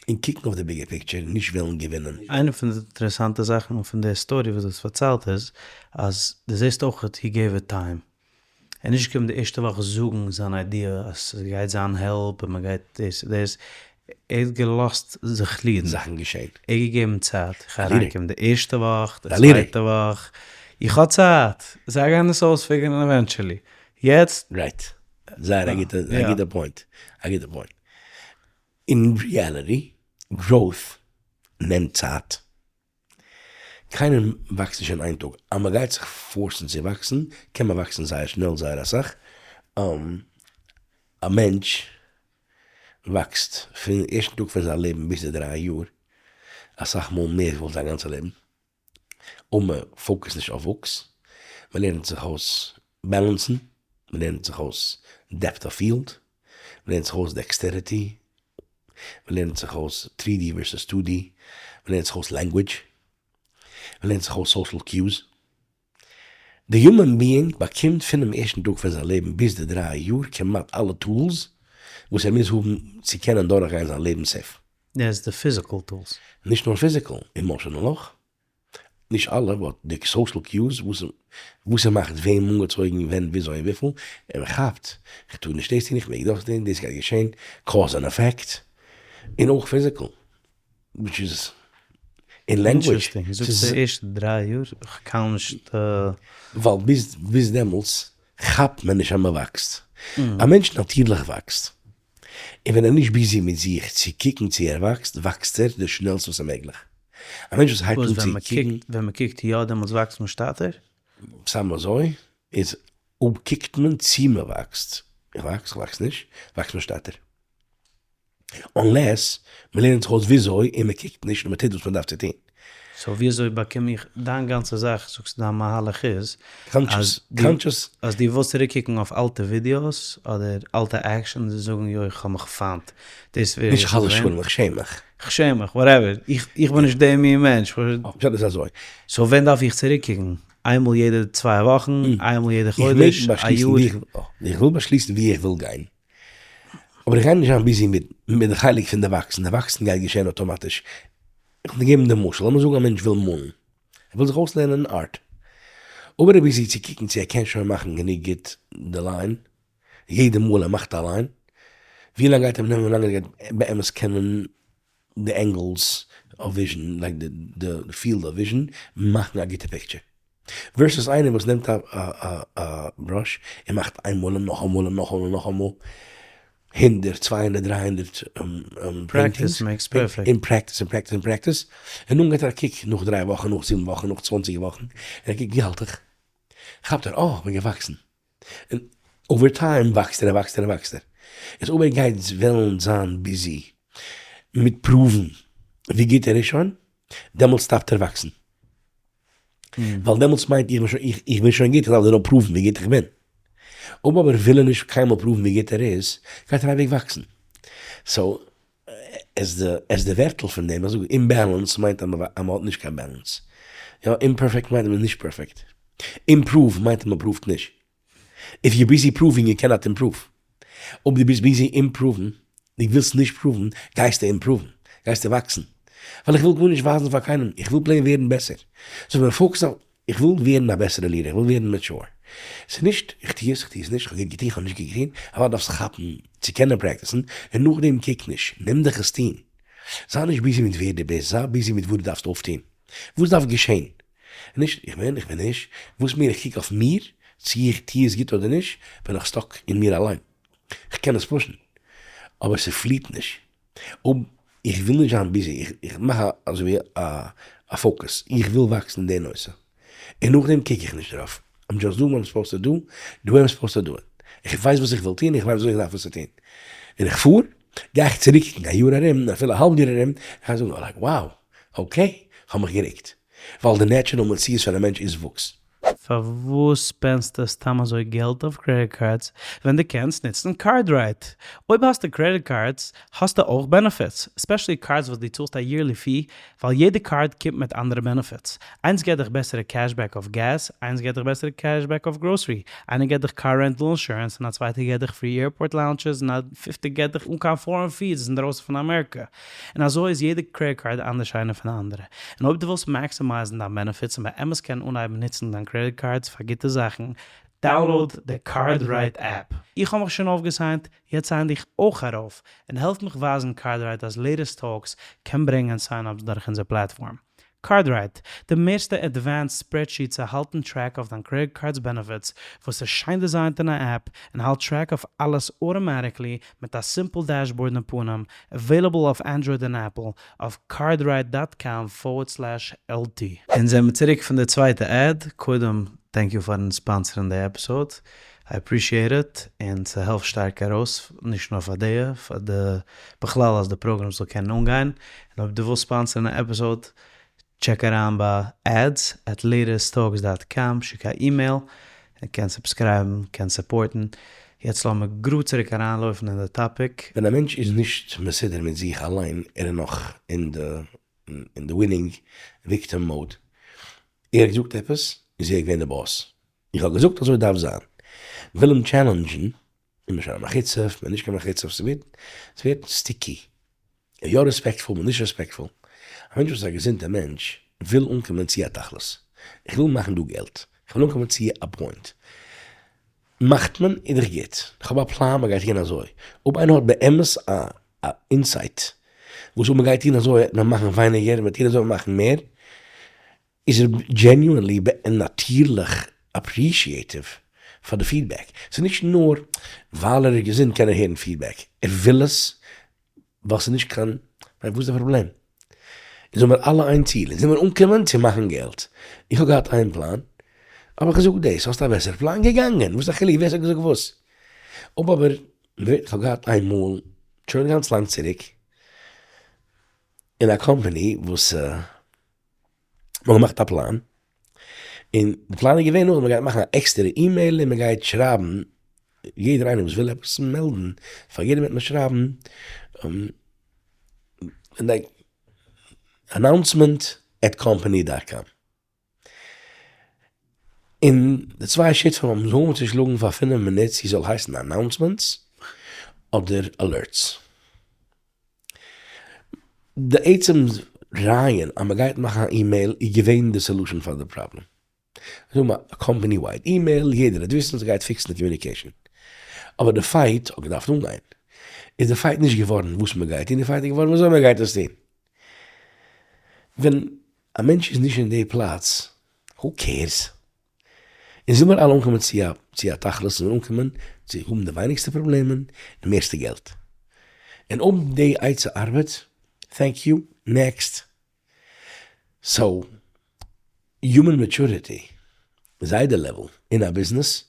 און קוקן אויף די bigger picture, נישט וועלן געווינען. איינע פון די אינטערעסאנטע זאכן פון די story וואס דו האסט פארציילט איז, אז דו זעסט אויך he gave it time. ער איז נישט געקומען די ערשטע וואך זאגן זיין idea אז ס'גייט זיין help און מ'גייט דאס און דאס, ער האט געלאזט זיך ליעדן. זאכן געשען. ער האט געגעבן צייט, איך גיי אריינקומען די ערשטע וואך, די צווייטע וואך, איך האב צייט, זיי גייען עס אויספיגערן eventually, יעצט. Right. זייער א גוטע, א גוטע point, א גוטע point. אין reality, growth נעמט צייט. קיינער וואקסט נישט אין איין טאג. אז מען גייט זיך force ן צו וואקסן, קען מען וואקסן זייער שנעל זייער אסאך. א מענטש וואקסט פון ערשטן טאג פון זיין לעבן ביז די דריי יאר, אסאך מאל מער ווי זיין גאנצע לעבן. אויב מען focus ט נישט אויף וואוקס, מען לערנט זיך אויס balance ן, מען לערנט זיך אויס depth of field, מען לערנט זיך אויס dexterity, מען לערנט זיך אויס 3D versus 2D, מען לערנט זיך אויס language, מען לערנט זיך אויס social cues. די human being באקומט פונעם ערשטן טאג פון זיין לעבן ביז די דריי יאר כמעט אלע tools וואס ער מוז האבן צו קענען דורכגיין זיין לעבן safe. דאס די physical tools. נישט נאר physical, emotional אויך. נישט אלע, but די social cues, וואס וואס ס'מאכט וועם אנגעצויגן, ווען, וויאזוי און וויפיל, און מ'כאפט, איך טאר נישט דאס טון, איך מעג דאס טון, דאס גייט געשען, cause and effect, און אויך physical, which איז אין language. Interesting, זאגסט די ערשטע דריי יאר, איך קען נישט. ווייל ביז ביז דעמאלטס כאפט מען נישט אז מ'וואקסט. א מענטש נאטירליך וואקסט. און ווען ער איז נישט busy מיט זיך צו קוקן צו ער וואקסט, וואקסט ער די שנעלסטע וואס איז מעגליך. א מענטש וואס הייבט אן צו קוקן. ווען מ'קוקט יא דעמאלטס וואקסט מען שטאטער? סתם אזוי איז אויב קוקט מען צו מ'וואקסט, איך וואקס, איך וואקס נישט, וואקסט מען שטאטער. Unless מ'לערנט זיך אויס וויאזוי און מ'קוקט נישט און מ'טוט וואס מ'דארף צו טון. So וויאזוי באקום איך, דיין גאנצע זאך זאגסטו דיין מהלך איז, אז אז דו ווילסט צוריק קוקן אויף אלטע ווידיאוס אדער אלטע actions און זאגן יוי איך האב מיך פיינט, דאס ווער נישט חס ושלום, איך שעם מיך. איך שעם מיך, whatever, איך בין נישט די מין מענטש. פשט איז אזוי. So ווען דארף איך צוריק קוקן? איינמאל יעדע צוויי וואכן? איינמאל יעדע חודש? א יאר? איך וויל באשליסן ווי איך וויל גיין. אבער איך גיי נישט זיין busy מיט מיט די חלק פון די וואקסן, די וואקסן גייט געשען אטאמאטיש. איך וועל דיר געבן די משל, לאמיר זאגן א מענטש וויל מאלן, ער וויל זיך אויסלערנען art, אויב ער איז busy צו קוקן צו ער קען שוין מאכן גענוג גוט די line, יעדע מאל ער מאכט א line, ווי לאנג גייט אים נעמען ווי לאנג ער גייט באמת קענען די angles of vision, like די field of vision, מאכן א גוטע picture. Versus איינער וואס נעמט א brush און מאכט איינמאל און נאכאמאל און נאכאמאל און נאכאמאל, הונדערט, 200, 300 paintings, און practice און practice און practice, און נאכדעם געט ער א קוק נאך דריי וואכן, נאך זיבן וואכן, נאך צוואנציג וואכן, און ער קוקט ווי האלט איך? כאפט ער, אה, כ'בין געוואקסן. און over time וואקסט ער און וואקסט ער און וואקסט ער. איז אויב ער גייט וועלן זיין busy מיט prove ן ווי גוט ער איז שוין, דעמאלטס stop ט ער וואקסן. ווייל דעמאלטס מיינט איך בין שוין, איך בין שוין גוט, איך דארף דיר נאר prove ן ווי גוט איך בין. אויב אבער וויל ער נישט קיינמאל prove ן ווי גוט ער איז, גייט ער אייביג וואקסן. So, עס די, עס די ווערטל פון דעם, איך זאג imbalance מיינט אז מען האט נישט קיין balance. יא, imperfect מיינט אז מען איז נישט perfect. Improve מיינט אז מען prove ט נישט. If you're busy proving יו קענאט אימפראוו. אויב דו ביסט busy improve ן, דו ווילסט נישט prove ן, גייסטו improve ן, גייסטו וואקסן. ווייל איך וויל גארנישט ווייזן פאר קיינעם, איך וויל plain ווערן בעסער. So ווען מ'focus ט אויף, איך וויל ווערן א בעסערע leader, איך וויל ווערן mature. ס'איז נישט, איך טו עס, איך טו עס נישט, איך האב גוט געטון, איך האב נישט גוט געטון, אוודאי דארפסטו כאפן צו קענען practice ן, און נאכדעם קוק נישט, נעם דיך עס טון. זיי נישט busy מיט ווער דו ביסט, זיי busy מיט וואס דו דארפסט אויפטון. וואס דארף געשען? נישט איך בין, איך בין נישט, וואס מער איך קוק אויף מיר, צו איך טו עס גוט אדער נישט, בין איך stuck אין מיר אליין. איך קען עס push ן, אבער ס'פליעט נישט. אויב איך וויל נישט זיין busy, איך מאך אזויווי א focus, איך וויל וואקסן אין די נושא, און נאכדעם קוק איך נישט דערויף, I'm just doing what I'm supposed to do, the way I'm supposed to do it. איך ווייס וואס איך וויל טון, איך ווייס וויאזוי איך דארף עס צו טון. און איך פאר, גיי איך צוריקקוקן א יאר ארום, אפילו א האלב יאר ארום, איך גיי זאגן, like wow, okay, כ'האב מיך גערוקט. ווייל די natural מציאות פון א מענטש איז וואוקס. פארוואס spend סטו סתם אזוי געלט אויף credit cards ווען דו קענסט נוצן CardRight? אויב האסטו credit cards האסטו אויך benefits, especially cards וואס דו צאלסט א yearly fee, ווייל יעדע card קומט מיט אנדערע benefits. איינס געט דיך בעסערע cashback אויף געז, איינס געט דיך בעסערע cashback אויף גראסערי, איינער געט דיך car rental insurance און א צווייטער געט דיך free airport lounges און א פיפטער געט דיך אן קיין foreign fees אינדרויסן פון אמעריקע. און אזוי איז יעדע credit card אנדערש איינע פון די אנדערע. און אויב דו ווילסט maximize ן דיין benefits און באמת קענען אנהייבן נוצן דיין credit cards פאר גוטע זאכן, download די CardRight app. איך האב מיך שוין אויפגע sign ט, יעצט sign דיך אויך ארויף, און העלף מיך ווייזן CardRight אז Latest Talks קען ברענגען sign-ups דורך אונזער platform. CardRight, די מערסטע advanced spreadsheet צו האלטן track אויף דיין credit card's benefits, וואס איז שיין designט אין א app און האלט track אויף אלעס automatically מיט א simple dashboard אין פנים, available אויף Android און Apple, אויף cardright dot com forward slash LT. אונז זעמיר צוריק פון די צווייטע ad, קודם thank you פארן sponsor'ן די episode, I appreciate it, און ס'העלפט שטארק ארויס, נישט נאר פאר די, פאר די בכלל אז די פראגראם זאל קענען אנגיין, און אויב דו ווילסט sponsor'ן א episode, check אריין ביי ads at latest talks dot com, שיק א אימעיל, און קענסט subscribe'ן, קענסט support'ן. יעצט לאמיר גראד צוריק אריינלויפן אין די topic. ווען א מענטש איז נישט מסודר מיט זיך אליין, ער איז נאך אין די אין די winning victim mode, ער האט געזאגט עפעס, איז ער געווען די boss, איך האב געזאגט אזוי דארף זיין, מ'וויל אים challenge'ן, איז מען שוין א מחוצף, מען איז נישט קיין מחוצף, ס'ווערט ס'ווערט sticky, יא respectful, מען נישט respectful, א מענטש וואס איז א געזונטע מענטש וויל אנקומען צו א תכלית, איך וויל מאכן דא געלט, איך וויל אנקומען צו א point, מאכט מען איז דאך גוט, איך האב א פלאן מען גייט טון אזוי, אויב איינער האט באמת א insight וואס אויב מען גייט טון אזוי וועט מען מאכן ווייניגער, מען טון אזוי וועט מען מאכן מער, איז ער genuinely און נאטירליך appreciative פאר די feedback. ס'איז נישט נאר ווייל ער איז געזונט קען ער הערן feedback, ער וויל עס ווייל ס'איז נישט קיין, וואס איז די פראבלעם? אונז האבן אלע איין ציל, אונז ווילן אנקומען צו מאכן געלט. איך האב געהאט איין פלאן, האב איך געזאגט דאס, האסט א בעסערע פלאן? געגאנגען, וואס איז א חילוק ווער ס'האט געזאגט וואס? אויב אבער, איך האב געהאט איין מאל, שוין גאנץ לאנג צוריק, אין א קאמפאני וואס מ'האט געמאכט א פלאן, און די פלאן איז געווען אז מ'גייט מאכן א עקסטערע אימעיל און מ'גייט שרייבן יעדער איינער וואס וויל עפעס מעלדן פאר יעדעם וועט מען שרייבן like announcement at company dot com. און די צוויי שותפים האבן זיך אנגעהויבן צו שלאגן פאר פינף מינוט צו ס'זאל הייסן announcements אדער alerts. די עצם רעיון אז מ'גייט מאכן א אימעיל איז געווען די solution פאר די פראבלעם. זאג מיר א company wide email, יעדער וועט וויסן, ס'גייט fixן די communication. אבער די fight האט געדארפט אנגיין. איז די fight נישט געווארן וואס מ'גייט טון, די fight איז געווארן וויאזוי מ'גייט עס טון. ווען א מענטש איז נישט אין די פלאץ, who cares? אונז וויל מיר אלע אנקומען צו א צו א תכלית, אונז ווילן אנקומען צו האבן די ווייניגסטע פראבלעמען, די מערסטע געלט. און אויב די עצה ארבעט, thank you, next. So, human maturity, זיידע level, אין א ביזנעס,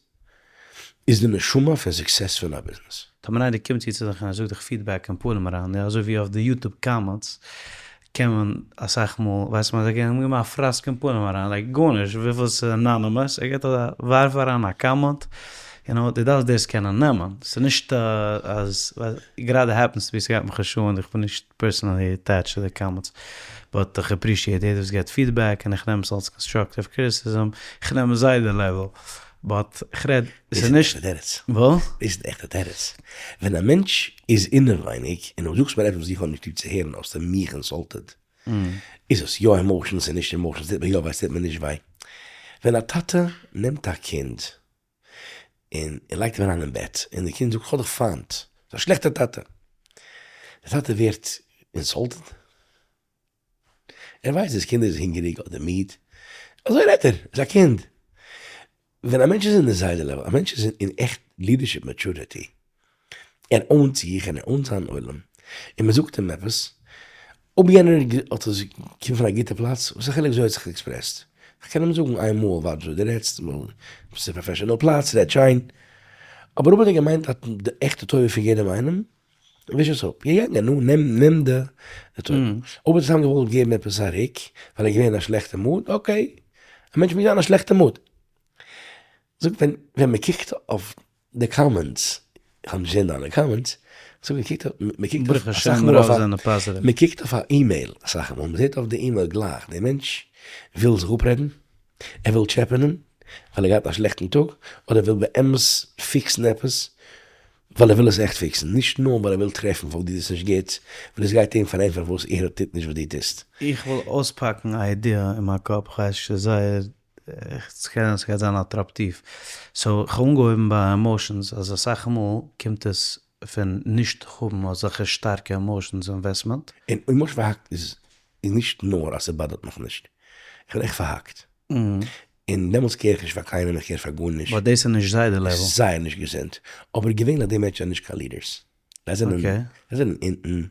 איז די נשמה פון success פון א ביזנעס. טאמער איינער קומט צו צו זיך און ער זאגט דיך feedback אין פנים אריין, יא אזוי ווי אויף די YouTube comments קען מען אסאך מאל ווייסט מען אז ער קען געבן א פראסק אין פנים אריין like גארנישט וויפיל ס'איז anonymous ער געבט אזא ווארף אריין א comment you know דו דארפסט דאס קענען נעמען ס'איז נישט אז גראדע happens to be ס'גייט מיך נישט אן איך בין נישט personally attached צו די comments but איך appreciate יעדער וואס געבט feedback און איך נעם עס אלס constructive criticism איך נעם עס זייער די level but איך רעד עס איז נישט. דאס איז די עכטע תירוץ. וואס? דאס איז די עכטע תירוץ. ווען א מענטש איז אינעווייניג און דו זאגסט מיר עפעס וואס איך האב נישט ליב צו הערן האסטו מיך insulted. איז עס יא emotions און נישט emotions טוט מיר יא וויי ס'טוט מיר נישט וויי. ווען א טאטע נעמט א קינד און ער לייגט אים אריין אין בעט און די קינד זאגט כ'האב דיך פיינט, ביסט א שלעכטע טאטע. די טאטע ווערט insulted. ער ווייסט דאס קינד איז הונגעריג אדער מיד, אזוי רעדט ער, איז א קינד. ווען א מענטש איז אין די זיידע level, א מענטש איז אין עכט leadership maturity, ער ownט זיך און ער ownט זיין עולם, און מען זאגט אים עפעס, אויב יענער האט עס קומט פון א גוטע פלאץ, וואס איז א חילוק וויאזוי ער האט זיך expressed, איך קען אים זאגן איין מאל ווארט וויאזוי דו רעדסט, ס'איז א professional פלאץ, רעד שיין, אבער אויב האט ער געמיינט די עכטע טובה פון יעדעם איינעם, וויש עס אפ, געגאנגען, נו, נעם, נעם די טובה. אויב האט ער סתם געוואלט געבן עפעס א ריק, ווייל ער איז געווען אין א שלעכטע mood, okay, א מענטש מעג זיין אין א שלעכטע mood. זאג, ווען, ווען מען קוקט אויף די comments, איך האב נישט געזען דיינע comments, זאג, מען קוקט אויף, מען קוקט אויף אסאך מאל אויף א, מען קוקט אויף א אימעיל אסאך מאל, מען זעט אויף די אימעיל גלייך, דער מענטש וויל זיך אפרעדן, ער וויל טשעפענען, ווייל ער געהאט א שלעכטן טאג, אדער ער וויל באמת fixן עפעס, ווייל ער וויל עס עכט fixן, נישט נאר ווייל ער וויל טרעפן פארוואס דו טוסט נישט גוט, ווייל עס גייט אים פארענטפערן פארוואס ער טוט נישט וואס דו טוסט. איך וויל אויספאקן א idea אין מיין קאפ, כ'ווייס נישט ס'איז זייער, ס'קען זיין ס'גייט זיין א טראפ טיף, so כ'האב אנגעהויבן ביי emotions אז אסאך מאל קומט עס פון נישט האבן אזעלכע שטארקע emotions investment. און emotion פארהאקט איז. איז נישט נאר אז ס'באדערט מיך נישט, איך בין עכט פארהאקט. און דעמאלטס care איך נישט פאר קיינעם, איך care פאר גארנישט. But דאס איז נישט זיידע level. זייער נישט געזונט. אבער געווענליך די מענטשן זענען נישט קיין leaders. זיי זענען זיי זענען אונטן,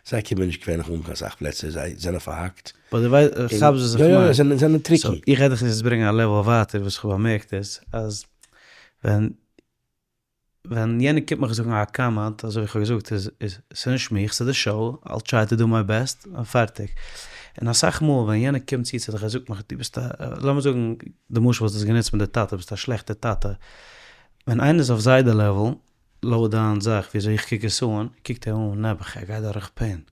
זיי קומען נישט געווענליך אן קיין סאך פלעצער, זיי זענען פארהאקט. But דו ווייסט, כאפסט וואס איך מיין. יא יא, זיי זענען tricky. So איך גיי דיך יעצט ברענגען א level ווייטער, וואס איך האב באמערקט איז, אז ווען ווען יענער קומט מיך זאגן א comment, אזוי ווי איך האב געזאגט, איז איז ס'נישט מיך, ס'איז די show, I'll try to do my best, און פארטיג. און אסאך מאל ווען יענער קומט צו צו דיך ער זאגט מיך דו ביסט א, לאמיר זאגן די משל וואס דו האסט גענוצט מיט די טאטע, ביסט א שלעכטע טאטע. ווען איינער איז אויף זיידע level, לויט דיין זאך ווי אזוי איך קוק עס אן, קוקט ער אן נעבעך ער גייט דורך pain.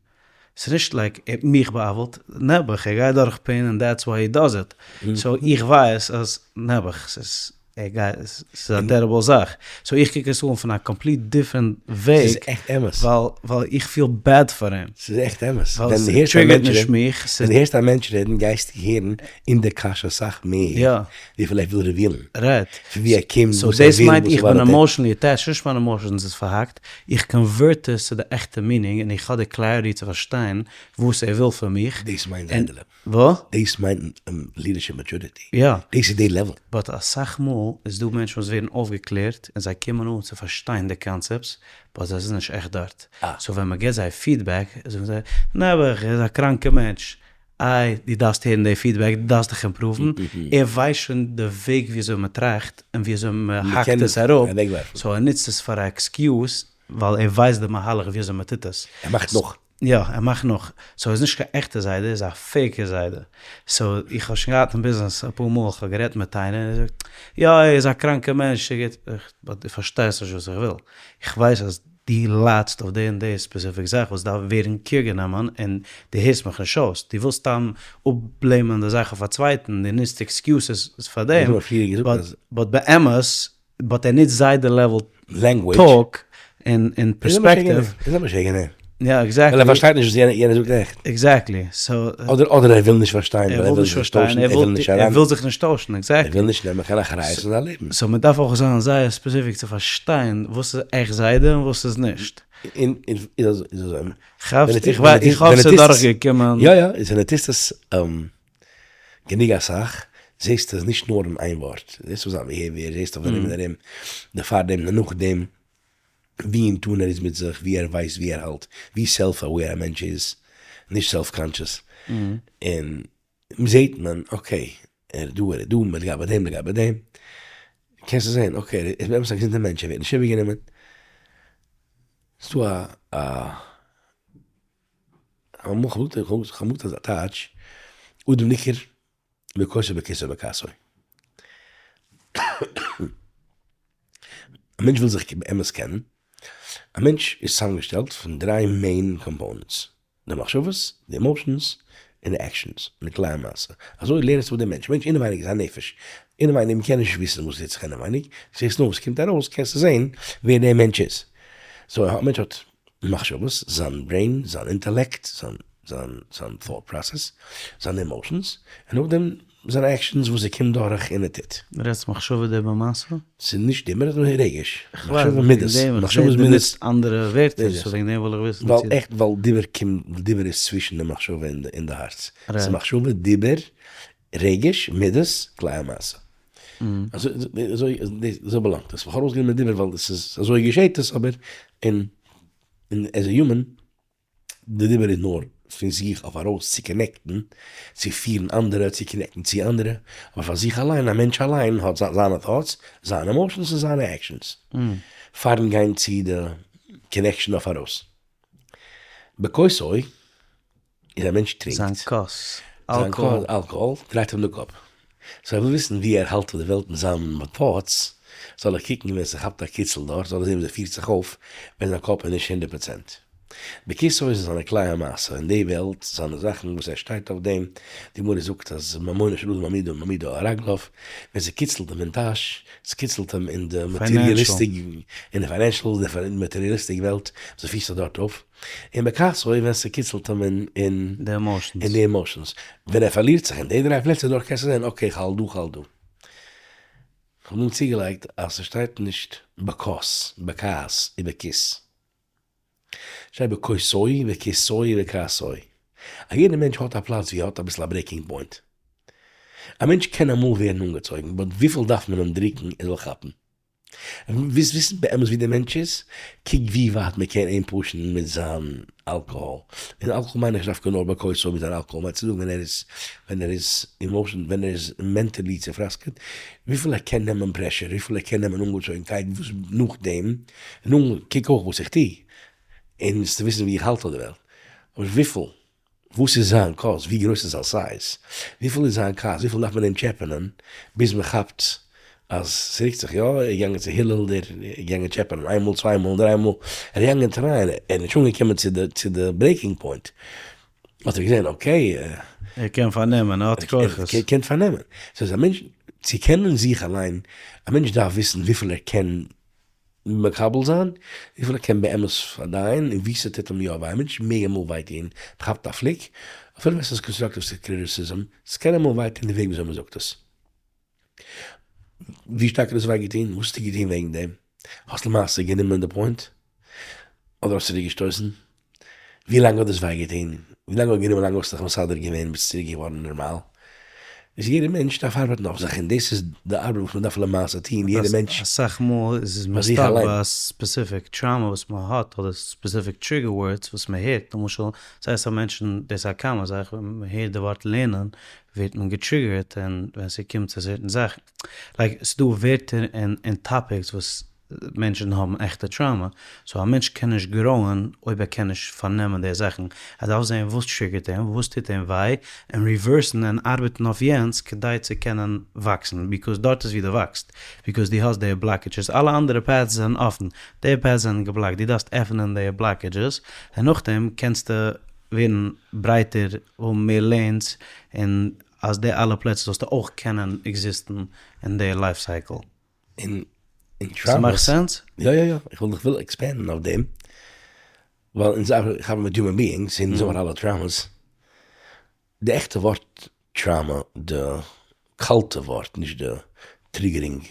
ס'איז נישט like ער האט מיך בא'עוול'ט, נעבעך ער גייט דורך pain און that's why he does it. So איך ווייס אז נעבעך ס'איז ער גייט ס'איז א terrible זאך. So איך קוק עס אן פון א complete different וועג. ס'איז עכט אמת. ווייל ווייל איך פיל bad פאר אים. ס'איז עכט אמת. ווייל ס'טריגערט נישט מיך. ווען דו הערסט א מענטש רעדן גייסטו הערן אין די קשיא אסאך מער וויפיל ער וויל reveal ן. Right. פון ווי ער קומט, So וואס ער דאס וויל, מיינט וואס איך בין ער ווארט. emotionally attached, נישט מיינע emotions איז פארהאקט, איך convert עס צו די עכטע meaning און איך האב די clarity צו פארשטיין וואס ער וויל פון מיך. דאס מיינט זיידע level. וואס? דאס מיינט leadership maturity. יא. דאס איז די level. But אסאך מאל איז דא מענטשן וואס ווערן אויפגעקלערט און זיי קומען אן צו פארשטיין די concepts, but זיי זענען נישט עכט דארט. So ווען מ'גיבט זיי feedback זאגן זיי, נעבעך, ער איז א קראנקע מענטש. איי, דו דארפסט הערן די feedback, דו דארפסט דיך improve ן. ער ווייסט שוין די וועג ווי אזוי מ'טראכט און ווי אזוי מ'האקט עס אראפ, so ער נוצט עס פאר א excuse ווייל ער ווייסט די מהלך ווי אזוי מ'טוט עס. ער מאכט נאך. יא, ער מאכט נאך. So ער איז נישט קיין עכטע זיידע, ער איז א fake ע זיידע. So איך האב שוין געהאט אין ביזנעס אפאר מאל, איך האב גערעדט מיט איינער און ער זאגט, יא ער איז א קראנקע מענטש, ער גייט, but דו פארשטייסט נישט וואס איך וויל. איך ווייס אז דו ליידסט אויף די און די specific זאך וואס דארף ווערן care גענומען און דו הערסט מיך נישט אויס. דו ווילסט סתם אפ blame ען די זאך אויף א צווייטן, דו נוצט excuses פאר דעם, but באמת but ער נוצט זיידע level talk און perspective. איז ער משוגע? יא exactly. ווייל ער פארשטייט נישט וואס יענער זאגט עכט. Exactly. So. אדער אדער ער וויל נישט פארשטיין ווייל ער וויל זיך נישט טוישן, ער וויל נישט אריין. ער וויל זיך נישט טוישן, exactly. ער וויל נישט נעמען קיין אחריות אין זיין לעבן. So מען דארף אויך זיין זייער specific צו פארשטיין וואס איז עכט זיידע און וואס איז נישט. און איז אזוי. כאפסט? איך האב עס דורכגעקומען. יא יא, איז ווען דו טוסט עס גענוג אסאך, זעסטו עס נישט נאר אין איין ווארט, זעסט אויף זיין behavior, זעסט אויף ארום און ארום, די פארדעם די נאכדעם, ווי in tune ער איז מיט זיך, ווי ער ווייסט ווי ער האלט, ווי self aware א מענטש איז, נישט self conscious, און זעט מען okay, ער איז דא, ער איז דא, לגבי דעם, לגבי דעם, קענסטו זען okay, ער איז באמת א געזונטער מענטש, ער ווערט נישט איבערגענומען, ס'דא א אמאל כ'האב געזאגט אזא טייטש, אדם ניכר בכוסו בכיסו בכעסו. א מענטש וויל זיך באמת קענען, א מענטש איז צוזאמגעשטעלט פון דריי main components, די מחשבות, די emotions, און די actions, און די כלי המעשה. אזוי לערנסטו דעם מענטש, מענטש אינעווייניג איז א נפש, אינעווייניג מען קען נישט וויסן וואס טוט זיך אינעווייניג, זעסט נאר וואס קומט ארויס קענסטו זען ווער דער מענטש איז. So א מענטש האט מחשבות, זיין brain, זיין אינטעלעקט, זיין זיין זיין thought process, זיינע emotions, און נאכדעם זיינע actions וואס ער קומט דורך און ער טוט. רעדסט מחשבה דיבור מעשה? ס'איז נישט דיבור, נאר רגש. מחשבה מידות. מחשבה מידות. דו נוצט אנדערע ווערטער, so וועגן דעם וויל איך וויסן. ווייל עכט ווייל דיבור קומט, דיבור איז צווישן די מחשבה און די הארץ. ס'איז מחשבה, דיבור, רגש, מידות, כלי המעשה. אזוי אזוי אזוי באלאנגט עס. כ'האב ארויסגענומען דיבור ווייל עס איז אזוי געשעט עס אבער אין אין as a human די דיבור איז נאר פון זיך אויף ארויס צו connect ן, צו פירן אנדערע, צו connect ן צו אנדערע, אבער פאר זיך אליין, א מענטש אליין האט זיינע thoughts, זיינע emotions און זיינע actions, פארן גיין צו די connection אויף ארויס. בכוסו איז א מענטש טרינקט. זיין כוס. אלקאהאל. אלקאהאל דרייט אים די קאפ. So ער וויל וויסן ווי ער האלט אויף די וועלט אין זיין thoughts, זאל ער קוקן ווען ס'כאפט א קיצל דארט, זאל ער זען ווי ער פירט זיך אויף ווען זיין קאפ איז נישט 100%. בקיצור איז זיינע כלי המעשה אין די וועלט, זיינע זאכן וואס ער שטייט אויף דעם, די גמרא זאגט אז ממונו של אדם מעמידו מעמידו על רגליו, ווען ס'קיצלט אים אין טאש, ס'קיצלט אים אין די materialistic, אין די financial, materialistic וועלט, וואס ער פירט זיך דארט אויף. און בכעסו ווען ס'קיצלט אים אין די emotions. ווען ער פארלירט זיך אין די דריי פלעצער דארט קענסטו זען okay כ'האלט דא כ'האלט דא. כ'האב נאר צוגעלייגט אז ס'שטייט נישט בכוס, בכעס, און בכיס. שטייט בכוסו, בכיסו, בכעסו. א יעדע מענטש האט א פלאץ ווי ער האט אביסל א breaking point. א מענטש קען אמאל ווערן אנגעצויגן, but וויפיל דארף מען אים דרוקן ער זאל כאפן? ווילסט וויסן באמת ווי דער מענטש איז? קוק ווי ווייט מען קען אים push ן מיט זיין אלקאהאל. און אלקאהאל מיין איך נישט דווקא נאר בכוסו מיט זיין אלקאהאל, מיין צו זאגן ווען ער איז ווען ער איז emotion ווען ער איז mentally צופראסקעט, וויפיל ער קען נעמען pressure, וויפיל ער קען נעמען אנגעצויגנקייט וואס נאכדעם, נו קוק אויך וואס איך טו, און וועסטו וויסן ווי איך האלט אויף די וועלט. אבער וויפיל וואס איז זיין כוס? ווי גרויס איז זיין size? וויפיל איז זיין כעס? וויפיל דארף מען אים טשעפענען ביז מען כאפט אז ס'רוקט זיך? יא, ער איז געגאנגען צו הילל, דער איז געגאנגען טשעפענען איין מאל, צוויי מאל, דריי מאל, ער איז געגאנגען try ען, ער איז נישט אנגעקומען צו די צו די breaking point, האט ער געזען okay. ער קען פארנעמען, ער האט כוחות. ער קען פארנעמען. ס'איז א מענטש, צו קענען זיך אליין, א מענטש דארף וויסן וויפיל ער קען מקבל זיין וויפיל ער קען באמת פארדייען און ווי ס'טוט אים יא וויי. א מענטש מעג אמאל וויי טון, מ'כאפט א פליק, אפילו ווען ס'איז constructive criticism, ס'קען אמאל וויי טון די וועג וויאזוי מ'זאגט עס. ווי שטארק האט עס וויי געטון? וואס האסטו געטון וועגן דעם? האסט למעשה גענומען די point? אדער האסט צוריק געשטויסן? ווי לאנג האט דאס וויי געטון? ווי לאנג האט גענומען לאנג האסטו דיך מסדר געווען ביסט צוריק געווארן נארמאל? איז יעדער מענטש דארף ארבעטן אויף זיך און דאס איז די ארבעט וואס מען דארף למעשה טון יעדער מענטש אסאך מאל איז עס ביי זיך מ stuck אליין. ביי א specific trauma וואס מען האט אדער specific trigger words וואס מען הערט, למשל זייער אסאך מענטשן, דאס איז א common זאך, ווען מען הערט די ווארט לערנען ווערט מען גע trigger ט און ווען ס'קומט צו certain זאכן, like ס'דא ווערטער און topics וואס מענטשן האבן עכטע trauma, so א מענטש קען נישט grow ען אויב ער קען נישט פארנעמען די זאכן, ער דארף זען וואס trigger ט אים, וואס טוט אים וויי, און reverse ן און ארבעטן אויף יענץ כדי צו קענען וואקסן, because דארט איז ווי דו וואקסט, because דו האסט די blockages, אלע אנדערע paths זענען אפן, די paths זענען גע block ט, דו דארפסט עפענען די blockages, און נאכדעם קענסטו ווערן ברייטער, האבן מער lanes, און אז די אלע פלעצער זאלסטו אויך קענען exist ן אין די life cycle. און אין ס'מאכט traumas. sense? יא יא יא, איך וויל איך וויל expand ן אויף דעם, ווייל אונז ארבעטן מיט human beings און אונז האבן אלע traumas, די עכטע ווארט trauma, די קאלטע ווארט, נישט די triggering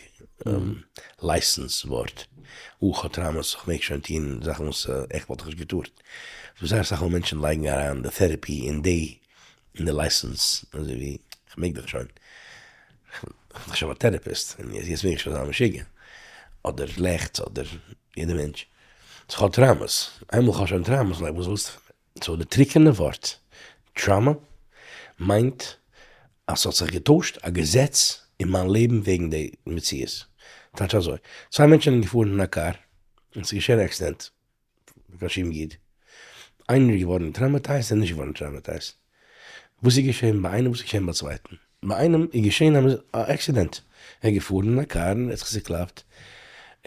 license ווארט, אה כ'האב traumas איך מעג שוין טון זאכן וואס עכט וואלט איך נישט געטארט, ס'דא זייער אסאך מאל מענטשן לייגן אריין די therapy אין די אין די license, אזוי ווי כ'מעג דאך שוין. כ'בין דאך שוין א therapist, און יעצט מעג איך שוין זיין משוגע, אדער שלעכט, אדער יעדער מענטש. so כ'האב traumas, איינמאל כ'האב שוין traumas, like וואס ווילסטו פון מיר? so די טרוקענע ווארט trauma מיינט אז ס'האט זיך געטוישט א געזעץ אין מיין לעבן וועגן די מציאות. טייטש אזוי, צוויי מענטשן זענען געפארן אין א קאר, און ס'איז געשען א accident, קיין שום איד. איינער איז געווארן traumatized און נישט געווארן traumatized. וואס איז געשען ביי איינעם וואס איז געשען ביי צווייטן? ביי איינעם איז געשען א accident, ער איז געפארן אין א קאר און ער האט זיך צוקלאפט,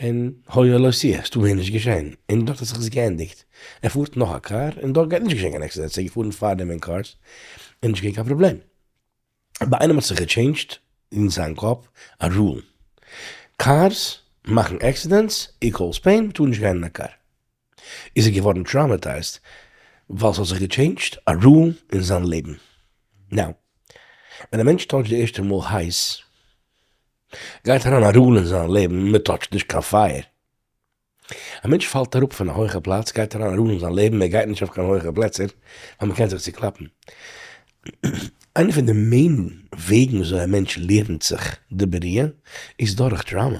און היה לא תהיה, ס'איז דא מער נישט געשען, און דארט האט זיך עס געענדיגט. ער פארט נאך א קאר און דארט גייט נישט געשען קיין accident, ער איז געפארן פארדעם אין cars און נישט געווען קיין פראבלעם. ביי איינעם האט זיך גע change ט אין זיין קאפ א rule, cars מאכן accidents equals pain, מ'טאר נישט גיין אין א קאר. איז ער געווארן traumatized ווייל ס'האט זיך גע change ט א rule אין זיין לעבן. now, ווען א מענטש touch ט די ערשטע מאל הייס, גייט אריין א rule אין זיין לעבן, מ'טאטשט נישט קיין פייער. א מענטש פאלט אראפ פון א הויכע פלאץ גייט אריין א rule אין זיין לעבן ער גייט נישט אויף קיין הויכע פלעצער ווייל מען קען זיך צוקלאפן. איינע פון די main וועגן וויאזוי א מענטש לערנט זיך די בריאה איז דורך trauma.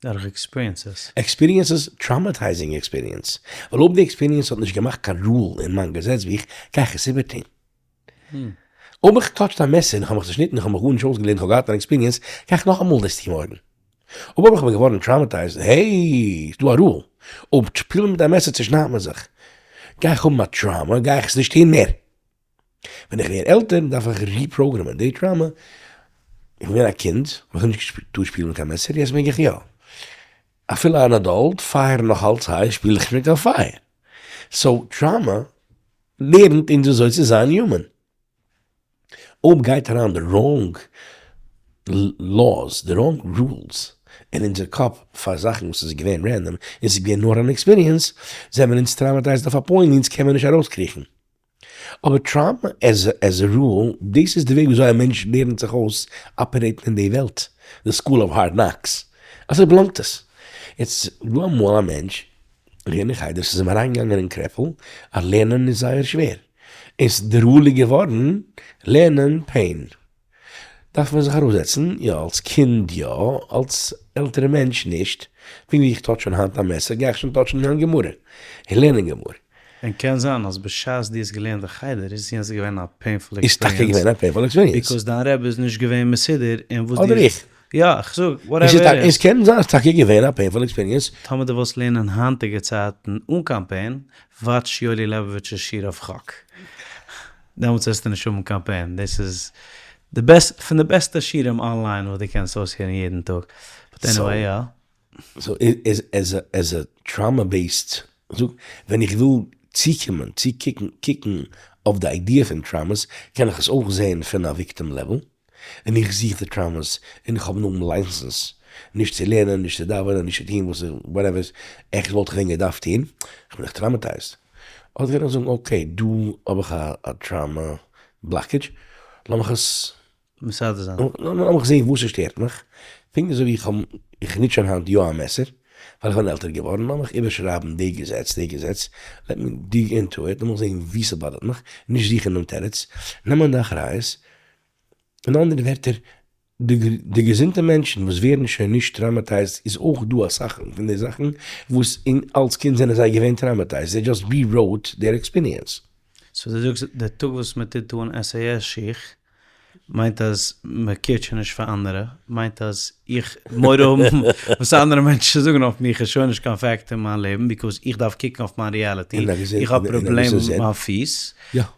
דורך experiences. Experiences, traumatizing experience. ווייל אויב די experience האט נישט געמאכט קיין rule אין מיין געזעץ בוך גיי איך עס איבערטון. אויב איך touch ט א מעסער און איך האב מיך צושניטן איך האב מיך גארנישט אויסגעלערנט איך האב געהאט אן experience גיי איך נאכאמאל דאס טון מארגן. אויב אבער איך בין געווארן traumatized, hey, ס'דא א rule, אויב שפילן מיט א מעסער צושניידט מען זיך, גיי איך האבן א trauma, גיי איך עס נישט טון מער. ווען איך ווער עלטער דארף איך reprogram ען די trauma, איך בין געווען א קינד, האב איך נישט געטארט שפילן מיט קיין מעסער, יעצט מעג איך יא. אפילו אן adult, פייער נאך אלץ הייס, שפיל איך נישט מיט קיין פייער. So trauma לערנט אונז וויאזוי צו זיין human. אויב גייט אריין די wrong laws, די wrong rules אין אונזער קאפ פאר זאכן וואס איז געווען random און ס'איז געווען נאר אן experience, זעמיר אונז traumatized אויף א point ווי אונז קען מען נישט ארויסקריכן. אבער trauma as a rule, דאס איז די וועג וויאזוי א מענטש לערנט זיך אויס operate ן אין די וועלט, די school of hard knocks, אזוי באלאנגט עס. יעצט דא אמאל א מענטש לערן אין חדר, ס'איז אים אריינגעגאנגען אין קרעפל אז לערנען איז זייער שווער. איז די rule געווארן לערנען pain. דארף מען זיך אראפזעצן, יא אלס קינד יא, אלס עלטערע מענטש נישט, פונקט ווי איך touch שוין היינט א מעסער גיי איך שוין touch ן היינט גמרא, און לערנען גמרא. און קען זיין אז בשעת דו האסט געלערנט אין חדר איז יענץ געווען א painful איז טאקע געווען א painful experience. because דיין רבי איז נישט געווען מסודר אין וואס דו. אדער איך. יא, איך זאג, whatever it איז. עס קען זיין אז טאקע געווען א painful experience. טאמער דו ווילסט לערנען היינטיגע צייטן אן קיין pain, watch יואלי לעבאוויטש'ס שיעור אויף חק. דעמאלטס וועסטו נישט האבן קיין pain. דאס איז די בעסט פון די בעסטע שיעורים online וואס דו קענסט אויסהערן יעדן טאג. but anyway יא. so איז as a trauma based, זאג, ווען איך וויל צוקומען צו קוקן קוקן אויף די idea פון traumas, קען איך עס אויך זעהן פון א victim level, און איך זוך די traumas, און איך האב נאכדעם license נישט צו לערנען, נישט צו דאווענען, נישט צו טון וואס איך whatever איך וואלט געווען געדארפט טון, איך בין דאך traumatized. אדער קען איך זאגן okay דא האב איך א trauma blockage, לאמיך עס מסדר זיין. לאמיך זעהן וואס ס'שטערט מיך, פונקט אזוי ווי איך האב, איך נוץ שוין היינט יא א מעסער, ווייל איך בין עלטער געווארן, לאמיך איבערשרייבן די געזעץ, די געזעץ, let me dig into it, לאמיך זעהן וואו ס' bother ט מיך, נישט זוכן דעם תירוץ, נעמען די אחריות, אין אנדערע ווערטער, די געזונטע מענטשן וואס ווערן שוין נישט traumatized איז אויך דא אסאך פון די זאכן וואס אין אלס קינד זענען זיי געווען traumatized, זיי just rewrote their experience. so דו זאגסט די טאג וואס מען טוט אן SAS שיך מיינט אז מען care ט שוין נישט פאר אנדערע, מיינט אז איך מורא האבן וואס אנדערע מענטשן זאגן אויף מיך איז שוין נישט קיין fact אין מיין לעבן because איך דארף קוקן אויף מיין reality, איך האב פראבלעמען מיט מיין פיס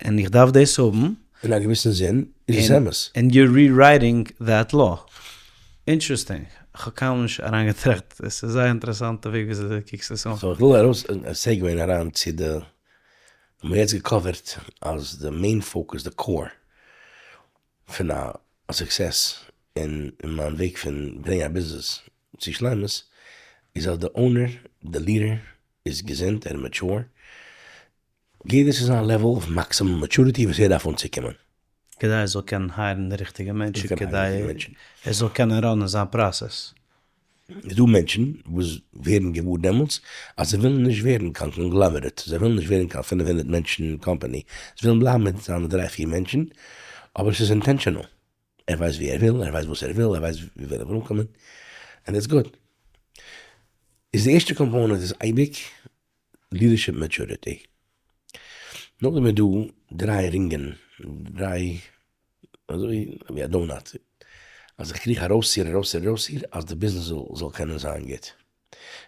און איך דארף דאס האבן. אין א געוויסן זין איז עס אמת. and you're rewriting that law. interesting. כ'האב קיינמאל נישט אריינגעטראכט. עס איז זייער אינטערעסאנטע וועג וויאזוי דו קוקסט עס אן. so איך וויל ארויס segue ען אריין צו די, האבן מיר יעצט גע cover ט אז די main focus, די core פון א success אין מיין וועג פון ברענגען א ביזנעס צו שלימות, איז אז די owner, די leader איז געזונט, ער איז mature, יעדער צו זיין level of maximum maturity וואס ער דארף אנצוקומען. כדי ער זאל קענען hire ן די ריכטיגע מענטשן, כדי ער זאל קענען run ען זיין פראסעס. איז דא מענטשן וואס ווערן געוואר דעמאלטס אז זיי ווילן נישט ווערן קיין conglomerate, זיי ווילן נישט ווערן קיין 500 מענטשן קאמפאני, זיי ווילן בלייבן מיט זיינע דריי פיר מענטשן, אבער עס איז intentional, ער ווייסט ווי ער וויל, ער ווייסט וואס ער וויל, ער ווייסט ווי וויל ער אנקומען, and it's good. איז די ערשטע component איז אייביג leadership maturity. נאכדעם איז דא דריי רינגען, דריי אזוי ווי א donut, אז איך קריך ארויסציר ארויסציר ארויסציר אז די ביזנעס זאל זאל קענען זיין גוט.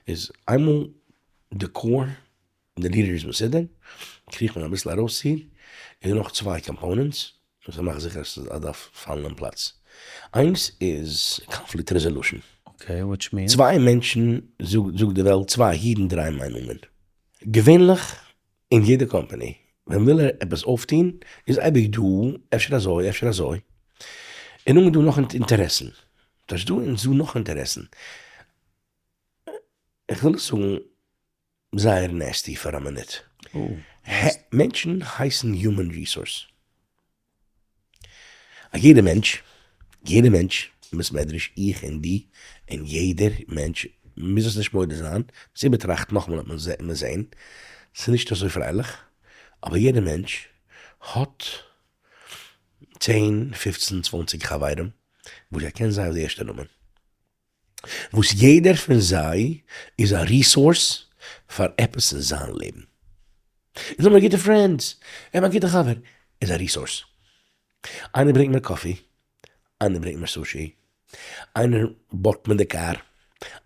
איז איינמאל די core, די leader איז מסודר, קריכט מען אביסל ארויסציר, איז דא נאך צוויי components, וואס איך מאך זיכער אז ס'דארף פאלן אין פלאץ. איינס איז conflict resolution. okay, which means? צוויי מענטשן, זאגט די וועלט, צוויי אידן, דריי מיינונגען. געווענליך אין יעדע קאמפאני, ווען וויל ער עפעס אויפטון, איז אייביג דא, אפשר אזוי, אפשר אזוי. און נאכדעם איז דא נאך אינטערעסן. ס'איז דא און ס'דא נאך אינטערעסן. איך וויל עס זאגן זייער nasty פאר א מינוט. מענטשן הייסן human resource. א יעדע מענטש, יעדע מענטש אין בית מדרש, איך און דו, און יעדער מענטש, מוז עס נישט מודה זיין, עס איבערטראכטן נאכאמאל וועט מען זען, ס'איז נישט אזוי פרייליך, אבער יעדער מענטש האט צען, פופצן, צוואנציג חברים וואס ער קען זיי אויף די ערשטע נאמען. וואס יעדער פון זיי איז א resource פאר עפעס אין זיין לעבן. אונז האבן גוטע friends, ער איז מיין גוטע חבר, איז א resource. איינער ברענגט מיר coffee, איינער ברענגט מיר sushi, איינער בארגט מיר די קאר,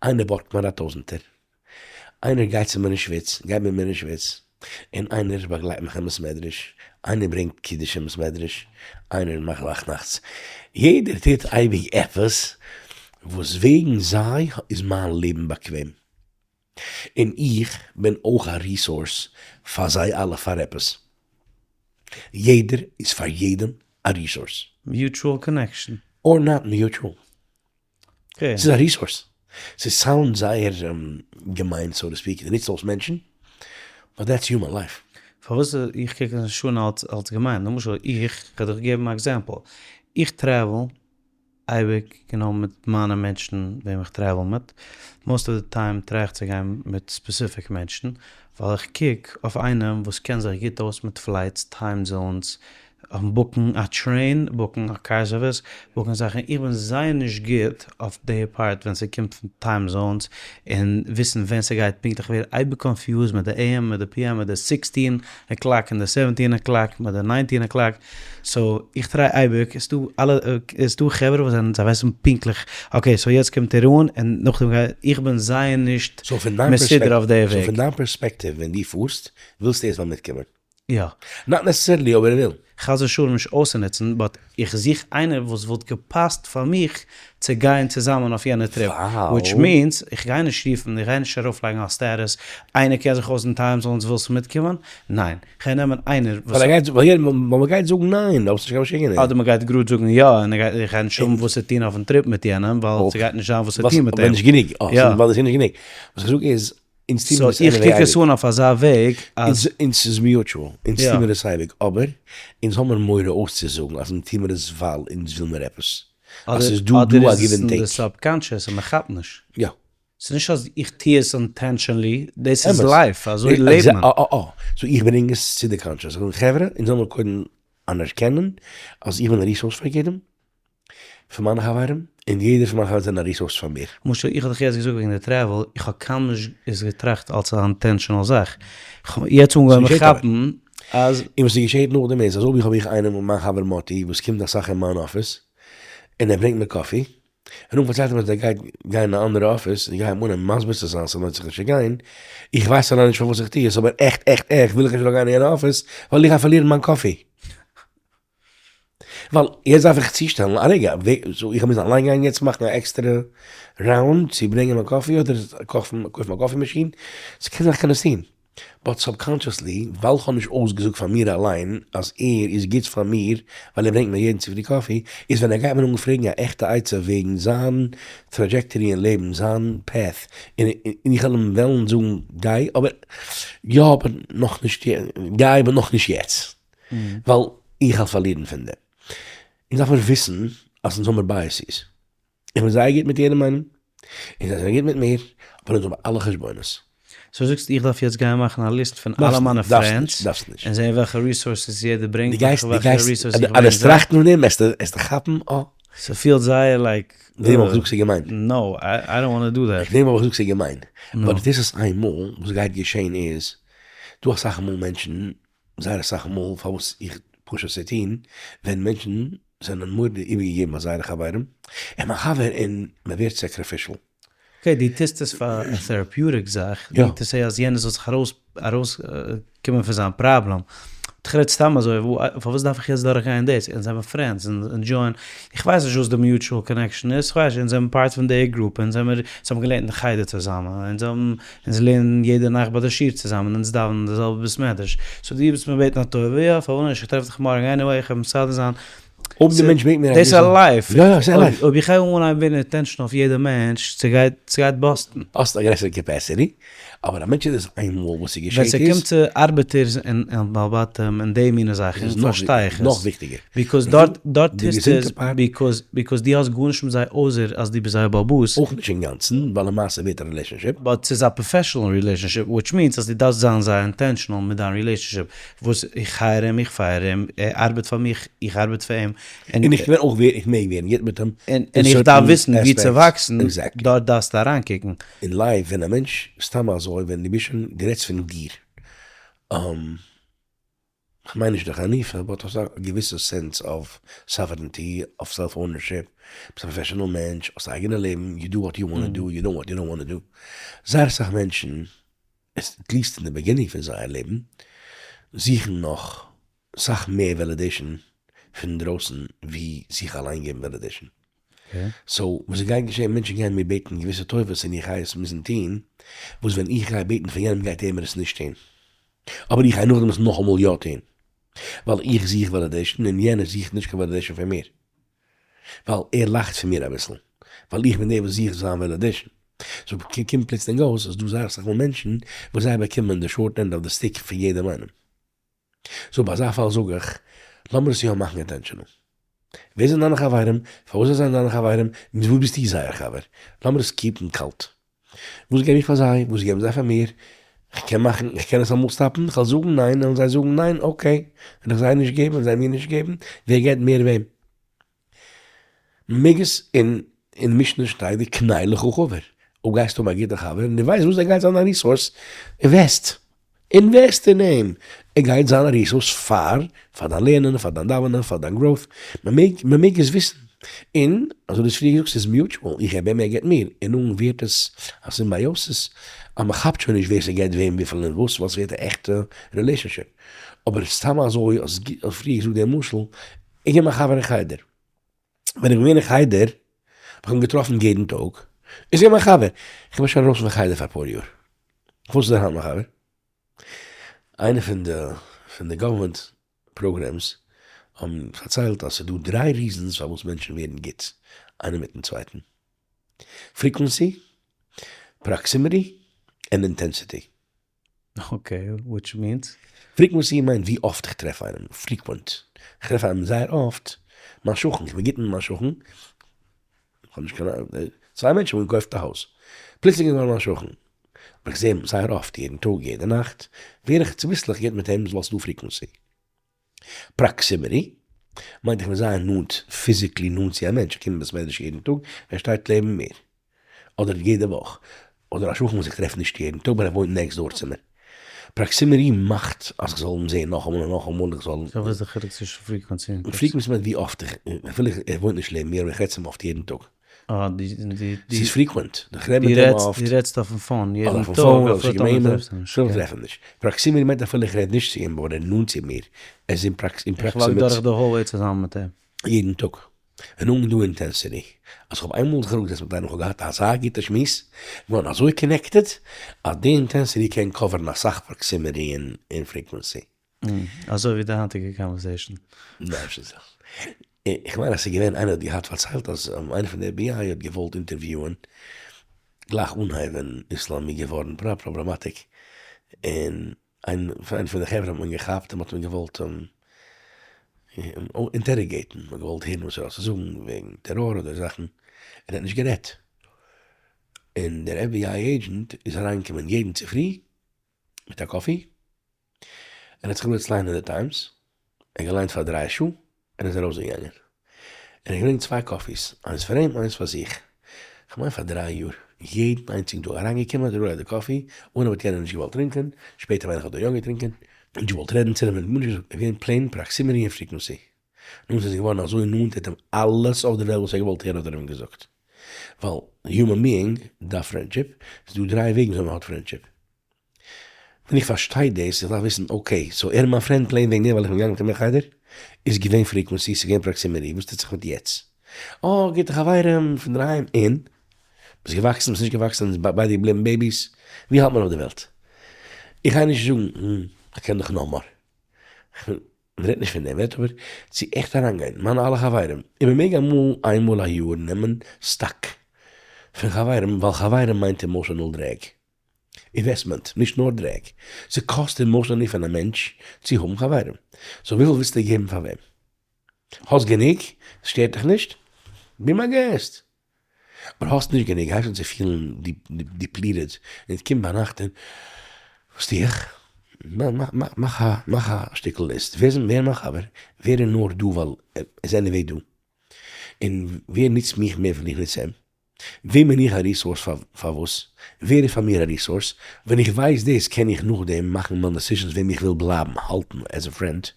איינער בארגט מיר א טויזענטער, איינער גייט צו מיר אין שוויץ, גייט מיט מיר אין שוויץ, און איינער באגלייט מיך אין בית מדרש, איינער ברענגט קידוש אין בית מדרש, איינער מאכט וואכנאכטס. יעדער טוט אייביג עפעס וואס וועגן זיי איז מיין לעבן באקוועם. און איך בין אויך א resource פאר זיי אלע פאר עפעס. יעדער איז פאר יעדעם א resource. Mutual connection. Or not mutual. ס'איז א resource. ס' sound זייער געמיין so to speak, דו נוצט אויס מענטשן, but that's human life. פארוואס איך קוק עס נישט אן אלס געמיין, למשל איך, כ'וועל דיך געבן א example, איך travel. אייביג גענומען מיט מיינע מענטשן וועם איך travel מיט, most of the time try איך צו גיין מיט specific מענטשן, ווייל איך קוק אויף איינעם וואס קען זיך גוט אויס מיט flights, time zones, book ן א train, book ן א car service, book ן זאכן, איך בין זייער נישט גוט אויף די part ווען ס'קומט פון time zones און וויסן ווען ס'גייט פונקטליך ווערן אייביג confused מיט די AM מיט די PM מיט די sixteen o'clock און די seventeen o'clock מיט די nineteen o'clock, so איך try אייביג, עס דא אלע עס דא חברה וואס זענען זיי ווייסן פונקטליך okay so יעצט קומט ער אן און נאכדעם גייט, איך בין זייער נישט מסודר אויף די וועג. so פון דיין פערספעקטיוו ווען דו פארסט ווילסטו ער זאל מיטקומען? יא. not necessarily אויב ער וויל. חס ושלום נישט אויסצונוצן, but איך זוך איינער וואס וואלט געפאסט פאר מיך צו גיין צוזאמען אויף יענע trip, which means איך גיי נישט רופן, איך גיי נישט ארויפלייגן א status, איינער קען זיך אויס אין time zones ווילסט מיטקומען? ניין, איך גיי נעמען איינער וואס. ווייל ווייל מ'גייט זאגן ניין, דו האסט נישט קיין משוגענער. אדער מ'גייט גראד זאגן יא, און איך גיי נישט האבן וואס צו טון אויפן trip מיט יענעם, ווייל ס'גייט נישט זיין וואס צו טון מיט אים. נישט גענוג, ווייל עס איז נישט גענוג. וואס איך זאג איז, אונז טוהן מיר עס so איך קוק עס אן אויף אזא וועג אז. אונז ס'איז mutual, אונז טוהן מיר עס אייביג, אבער אונז האמיר מורא אויסצוזאגן אז אונז טוהן מיר עס ווייל אונז וויל מיר עפעס. אז ס'איז דא דא א give and take. אדער איז עס אין די subconscious און מ'כאפט נישט. יא. ס'איז נישט אז איך טוה עס intentionally, דאס איז life, אזוי לעבט מען. אה אה אה. so איך ברענג עס צו די conscious. איך זאג חברה, אונז זאל מיר קודם אנערקענען אז איך בין א resource פאר יעדעם. פון מיינע חברים, און יעדער פון מיינע חברים זענען א resource פאר מיר. למשל איך האב דיך יעצט געזאגט וועגן די travel, איך האב קיינמאל נישט עס געטראכט אלס א intentional זאך, איך האב יעצט אנגעהויבן כאפן אז. און וואס איז געשעהט נאכדעם איז, אז אויב איך האב איך איינעם מיין חבר מאטי וואס קומט אסאך אין מיין אפיס, און ער ברענגט מיר coffee, און נאכדעם פארציילט ער מיר אז ער גייט גיין אין א אנדערע אפיס, און איך גיי אים אנהייבן מסביר צו זיין ס'לוינט זיך נישט צו גיין, איך ווייס אליין נישט פארוואס איך טו עס, אבער עכט עכט עכט וויל איך נישט ער זאל גיין אין יענע אפיס, ווייל איך גיי פארלירן מיין coffee. ווייל יעצט דארף איך צושטעלן, א רגע, so איך מוז אליין גיין יעצט מאכן א עקסטערע round צו ברענגען מיין coffee אדער קויפן א coffee machine, ס'קען זיין איך קען עס טון, but subconsciously ווייל כ'האב נישט אויסגעזאגט פאר מיר אליין אז ער איז גוט פאר מיר ווייל ער ברענגט מיר יעדן צופרי coffee, איז ווען ער גייט מיר אנפרעגן א עכטע עצה וועגן זיין trajectory אין לעבן, זיין path, און איך וועל אים וועלן זאגן גיי אבער יא אבער נאכנישט גיי אבער נאכנישט יעצט. ווייל איך וועל פארלירן פון דעם. אונז דארף מיר וויסן אז אונז האמיר biases. איך בין זייער גוט מיט יעדעם איינעם, און זיי זענען גוט מיט מיר, אבער אונז האבן אלע חשבונות. so זאגסט איך דארף יעצט גיין מאכן א ליסט פון אלע מיינע friends, און זען וועלכע resources יעדער ברענגט, און וועלכע resources איך ברענג זיי. אז טראכטן פון דעם וועסטו כאפן אה. ס'פילט זייער like. וועם האב איך געזאגט ס'איז געמיין? no, I don't wanna do that. וועם האב איך געזאגט ס'איז געמיין? but דאס איז איינמאל וואס גייט געשען איז, דא אסאך מאל מענטשן זייער אסאך מאל פארוואס איך push עס צו טון, ווען מענטשן זענען מורא'דיג איבערגעגעבן פאר זייערע חברים, און מיין חבר און מען ווערט sacrificial. okay, דו טוסט עס פאר א therapeutic זאך, דו טוסט אז יענער זאל זיך ארויס ארויס קומען פון זיין פראבלעם. איך רעד סתם אזוי, פארוואס דארף איך יעצט דורך גיין דאס, אונז זעמער friends, אונז enjoy ען, איך ווייס נישט וואס די mutual connection איז, כ'ווייס נישט, אונז זעמער part פון די גרופע, אונז זעמער, אונז האבן געלערנט אין חדר צוזאמען, אונז האבן אונז לערנען יעדע נאכט ביי די שיעור צוזאמען, אונז דאווענען אין די זעלבע בית מדרש, so דו ביסט מיר בעטן א טובה, יא פארוואס נישט, איך טרעף דיך מארגן anyway, איך וועל מסדר זיין. אויב די מענטש בעט מיר א דאס איז א life, יא יא ס'איז א life. אויב איך הייב אן אנהייבן ווערן attention אויף יעדע מענטש, ס'גייט ס'גייט bust ן. האסט א גרעסערע capacity, אבער א מענטש איז עס איינמאל וואס ס'געשעט איז. ווען ס'קומט צו ארבעטערס און בעל בתים און די מינע זאכן פארשטיי איך עס. נאך וויכטיגער. because דארט דארט טוסטו עס because because דו האסט גארנישט מיט זיי אויסער אז דו ביסט זייער בעל הבית. אויך נישט אינגאנצן, ווייל למעשה ווערט א relationship. but ס'איז א professional relationship which means אז דו דארפסט זיין זייער intentional מיט דיין relationship וואס איך hire אים איך fire אים, ער ארבעט פאר מיך איך ארבעט פאר אים. און איך קען אויך ווערן איך מעג ווערן גוט מיט אים. און איך דארף וויסן ווי צו וואקסן, דארט דארפסטו אריינקוקן. אין life ווען א מענטש סתם אזוי ווען דו ביסט שוין דו רעדסט פון דיר, כ'מיין נישט די חניפה but האסט א געוויסע sense of sovereignty, of self ownership, ביסט א professional מענטש, האסט א אייגענע לעבן, you do what you wanna do, you don't what you don't wanna do. זייער אסאך מענטשן, at least אין די beginning פון זייער לעבן, זוכן נאך סאך מער validation פון אינדרויסן ווי זיך אליין געבן validation. so וואס גייט געשען, מענטשן גייען מיר בעטן געוויסע טובות און איך גיי עס מוזן טון, וואס ווען איך גיי בעטן פון יענעם גייט ער מיר עס נישט טון. אבער איך גיי נאכדעם עס נאכאמאל יא טון. ווייל איך זוך validation און יענער זוכט נישט קיין validation פון מיר. ווייל ער לאכט פון מיר אביסל. ווייל איך בין דער וואס זוכט זיין validation. so קומט פלוצלינג אויס אז דא זייער אסאך מאל מענטשן וואס זיי באקומען די short end of the stick פון יעדעם איינעם. so ביי אזא פאל זאג איך, לאמיר עס יא מאכן intentional. ווער זענען דיינע חברים? פארוואס זיי זענען דיינע חברים? מיט וואס ביסטו זייער חבר? לאמיר עס keep ן קאלט. וואס געב איך פאר זיי? וואס געבן זיי פאר מיר? איך קען מאכן, איך קען עס אמאל stop ן? איך וועל זאגן ניין, וועלן זיי זאגן ניין, okay. וועל איך זיי נישט געבן, וועלן זיי מיר נישט געבן, ווער געבט מער וועם? מ'מעג עס אין אין משנה שטייט וקנה לך חבר, אויב גייסטו האבן א גוטע חבר און דו ווייסט וואס ער גייט זיין א resource, invest! invest אין אים! ער גייט זיין א resource פאר פאר דיין לערנען, פאר דיין דאווענען, פאר דיין growth, מ'מעג מ'מעג עס וויסן. און אזוי דו האסט פריער געזאגט ס'איז mutual, איך געב אים ער געבט מיר, און נאכדעם ווערט עס א symbiosis אז מ'כאפט שוין נישט ווער ס'געבט וועם וויפיל און וואס, ווייל ס'ווערט א עכטע relationship. אבער סתם אזוי, האסט פריער געזאגט דעם משל, איך געווען מיין חבר אין חדר. ווען איך בין געווען אין חדר, האב איך אים געטראפן יעדן טאג, איז געווען מיין חבר. איך בין שוין ארויס פון חדר פאר אפאר יאר. וואס איז ער היינט מיין חבר? איינע פון די פון די government programs האבן פארציילט אז ס'איז דא דריי reasons פארוואס מענטשן ווערן גוט איינער מיטן צווייטן. frequency, proximity, און intensity. Okay, which means? frequency מיינט ווי אפט איך טרעף איינעם, frequent. איך טרעף איינעם זייער אפט, מיין שכן, איך בין גוט מיט מיין שכן, איך האב נישט קיין, צוויי מענטשן האבן געקויפט א הויז, פלוצלינג איז געווארן מיין שכן, אבער איך זע אים זייער אפט, יעדן טאג, יעדע נאכט, ווער איך צוביסלעך גוט מיט אים, ווייל ס'איז דא frequency. proximity מיינט איך בין זייער נאנט, physically נאנט צו א מענטש, איך קום אין בית מדרש יעדן טאג, ער שטייט לעבן מיר, אדער יעדע וואך, אדער א שכן וואס איך טרעף נישט יעדן טאג אבער ער וואוינט next door צו מיר. proximity מאכט אז איך זאל אים זען נאכאמאל און נאכאמאל, איך זאל. so וואס איז די חילוק צווישן frequency און proximity? frequency מיינט ווי אפט איך, אפילו ער וואוינט נישט לעבן מיר אבער איך רעד צו אים אפט יעדן טאג. אה, די, די, די. ס'איז frequent, איך רעד מיט אים אפט. דו רעדסט אויפן phone יעדן טאג. אדער אויפן phone, אדער שיק אים אימעיל, אפילו איך טרעף אים נישט. proximity מיינט אפילו איך רעד נישט צו אים אבער ער איז נאנט צו מיר, ער איז אין proximity. איך walk דורך די hallway צוזאמען מיט אים. יעדן טאג. און אן דא intensity. אז כ'האב איינמאל זיך אראפגעזעצט מיט איינעם כ'האב געהאט אזא גוטע שמועס, געווארן אזוי connected, אז די intensity קען cover ן אסאך proximity און frequency. אזוי ווי די היינטיגע conversation. ניין שוין זיכער. איך מיין אז ס'איז געווען איינער האט געהאט פארציילט אז איינער פון די FBI האט געוואלט אינטערוויוען גלייך אנהייב ווען איסלאם איז געווארן problematic און איינער פון די חברה האט מען געכאפט און מ'האט אים געוואלט interrogate ן, מ'האט געוואלט הערן וואס ער האט צו זאגן וועגן טעראר אדער זאכן, און ער האט נישט גערעדט, און דער FBI agent איז אריינגעקומען יעדן צופרי מיט א coffee, און האט זיך גענומען צו ליינען די טיימס, ער האט געליינט פאר דריי שעה און איז ארויסגעגאנגען, און ער האט געברענגט צוויי coffees, איינס פאר אים איינס פאר זיך, כ'מיין פאר דריי יאר, יעדן איינציגן טאג אריינגעקומען האט ער געברענגט די coffee, אנהייב האט יענער נישט געוואלט טרינקען, שפעטער מיין איך האט ער יא געטרינקען, נישט געוואלט רעדן צו אים, גארנישט געזאגט, ער איז געווען plain proximity און frequency, נאכדעם איז ער געווארן אזוי נאנט ער האט אים אלעס אויף די וועלט וואס ער האט געוואלט הערן האט ער אים געזאגט, ווייל human being דארף friendship, ס'איז דא דריי וועגן וויאזוי מ'האט friendship. ווען איך פארשטיי דאס, איך דארף וויסן okay, so ער איז מיין friend plain וועגן דעם ווייל איך בין געגאנגען מיט אים אין חדר? איז געווען frequency, ס'איז געווען proximity, וואס טוט זיך מיט יעצט? אה, גוטע חברים פון דערהיים, און? ביסט געוואקסן, ביסט נישט געוואקסן, אונז ביידע געבליבן babies, ווי האלט מען אויף די וועלט? איך גיי נישט זאגן, איך קען דיך נאר מאר. מ'רעדט נישט פון דעם, מ'רעדט אבער צו עכט אריינגיין, מיינע אלע חברים, און מ'מעג אמאל איינמאל א יאר נעמען stock פון חברים, ווייל חברים מיינט emotional drag. investment, נישט נאר drag. ס'קאסט emotionally פון א מענטש צו האבן חברים. so וויפיל ווילסטו געבן פאר וועם? האסט גענוג? ס'שטערט דיך נישט? be my guest. אבער האסט נישט גענוג, הייבסט אן צו פילן depleted, און ס'קומט ביינאכט און וואס טו איך? מאך א שטיקל list, ווער איז מיין חבר? ווער איז נאר דא ווייל ער איז anyway דא? און ווער נוצט מיך מער ווי איך נוץ אים? וועם בין איך א resource פאר וואס? ווער איז פאר מיר א resource? ווען איך ווייס דאס קען איך נאכדעם מאכן מיין decisions וועם איך וויל בלייבן האלטן as a friend,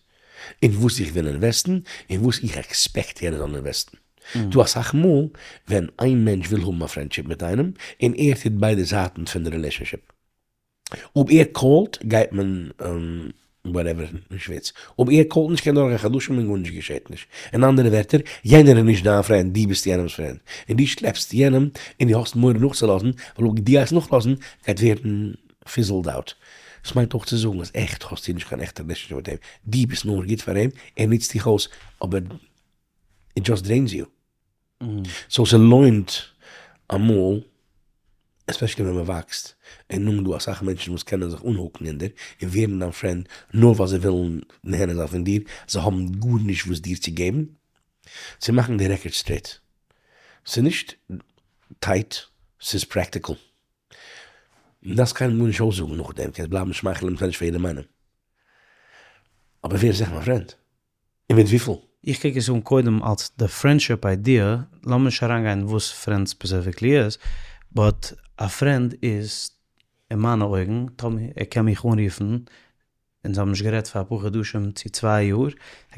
און וואס איך וויל invest ן, און וואס איך expect יענער זאל invest ן. דא אסאך מאל ווען איין מענטש וויל האבן א friendship מיט איינעם, און ער טוט ביידע זייטן פון די relationship. אויב ער call ט גייט מען whatever אין שוויץ, אויב ער call ט נישט קען דורכגיין חדשים און גארנישט געשעט נישט, אין אנדערע ווערטער יענער איז נישט דיין friend דו ביסט יענעמס friend און דו שלעפסט יענעם און דו האסט מורא נאכצולאזן ווייל אויב דו גייסט נאכלאזן גייט ווערן fizzled out, דאס מיינט אויך צו זאגן אז עכט האסטו נישט קיין עכטע relationship מיט אים, דו ביסט נאר גוט פאר אים, ער נוצט דיך אויס אבער it just drains you. so ס'לוינט אמאל, especially ווען מ'וואקסט, און נאכדעם דא אסאך מענטשן וואס קענען זיך אנ hook ן אין דיר און ווערן דיין friend נאר ווייל זיי ווילן נהנה זיין פון דיר, זיי האבן גארנישט וואס דיר צו געבן. צו מאכן די record straight. ס'איז נישט tight, ס'איז practical. דארפסט קיינעם גארנישט אויסזאגן נאכדעם, קענסט בלייבן שמייכלען מיט פאר יעדעם איינעם. אבער ווער איז עכט מיין friend? און מיט וויפיל? איך קוק עס אן קודם אלס די friendship idea, לאמיר נישט אריינגיין וואס friend specifically איז, but א friend איז אין מיינע אויגן, טאמער ער קען מיך אנרופן, אונז האבן נישט גערעדט פאר אפאר חדשים צו צוויי יאר, ער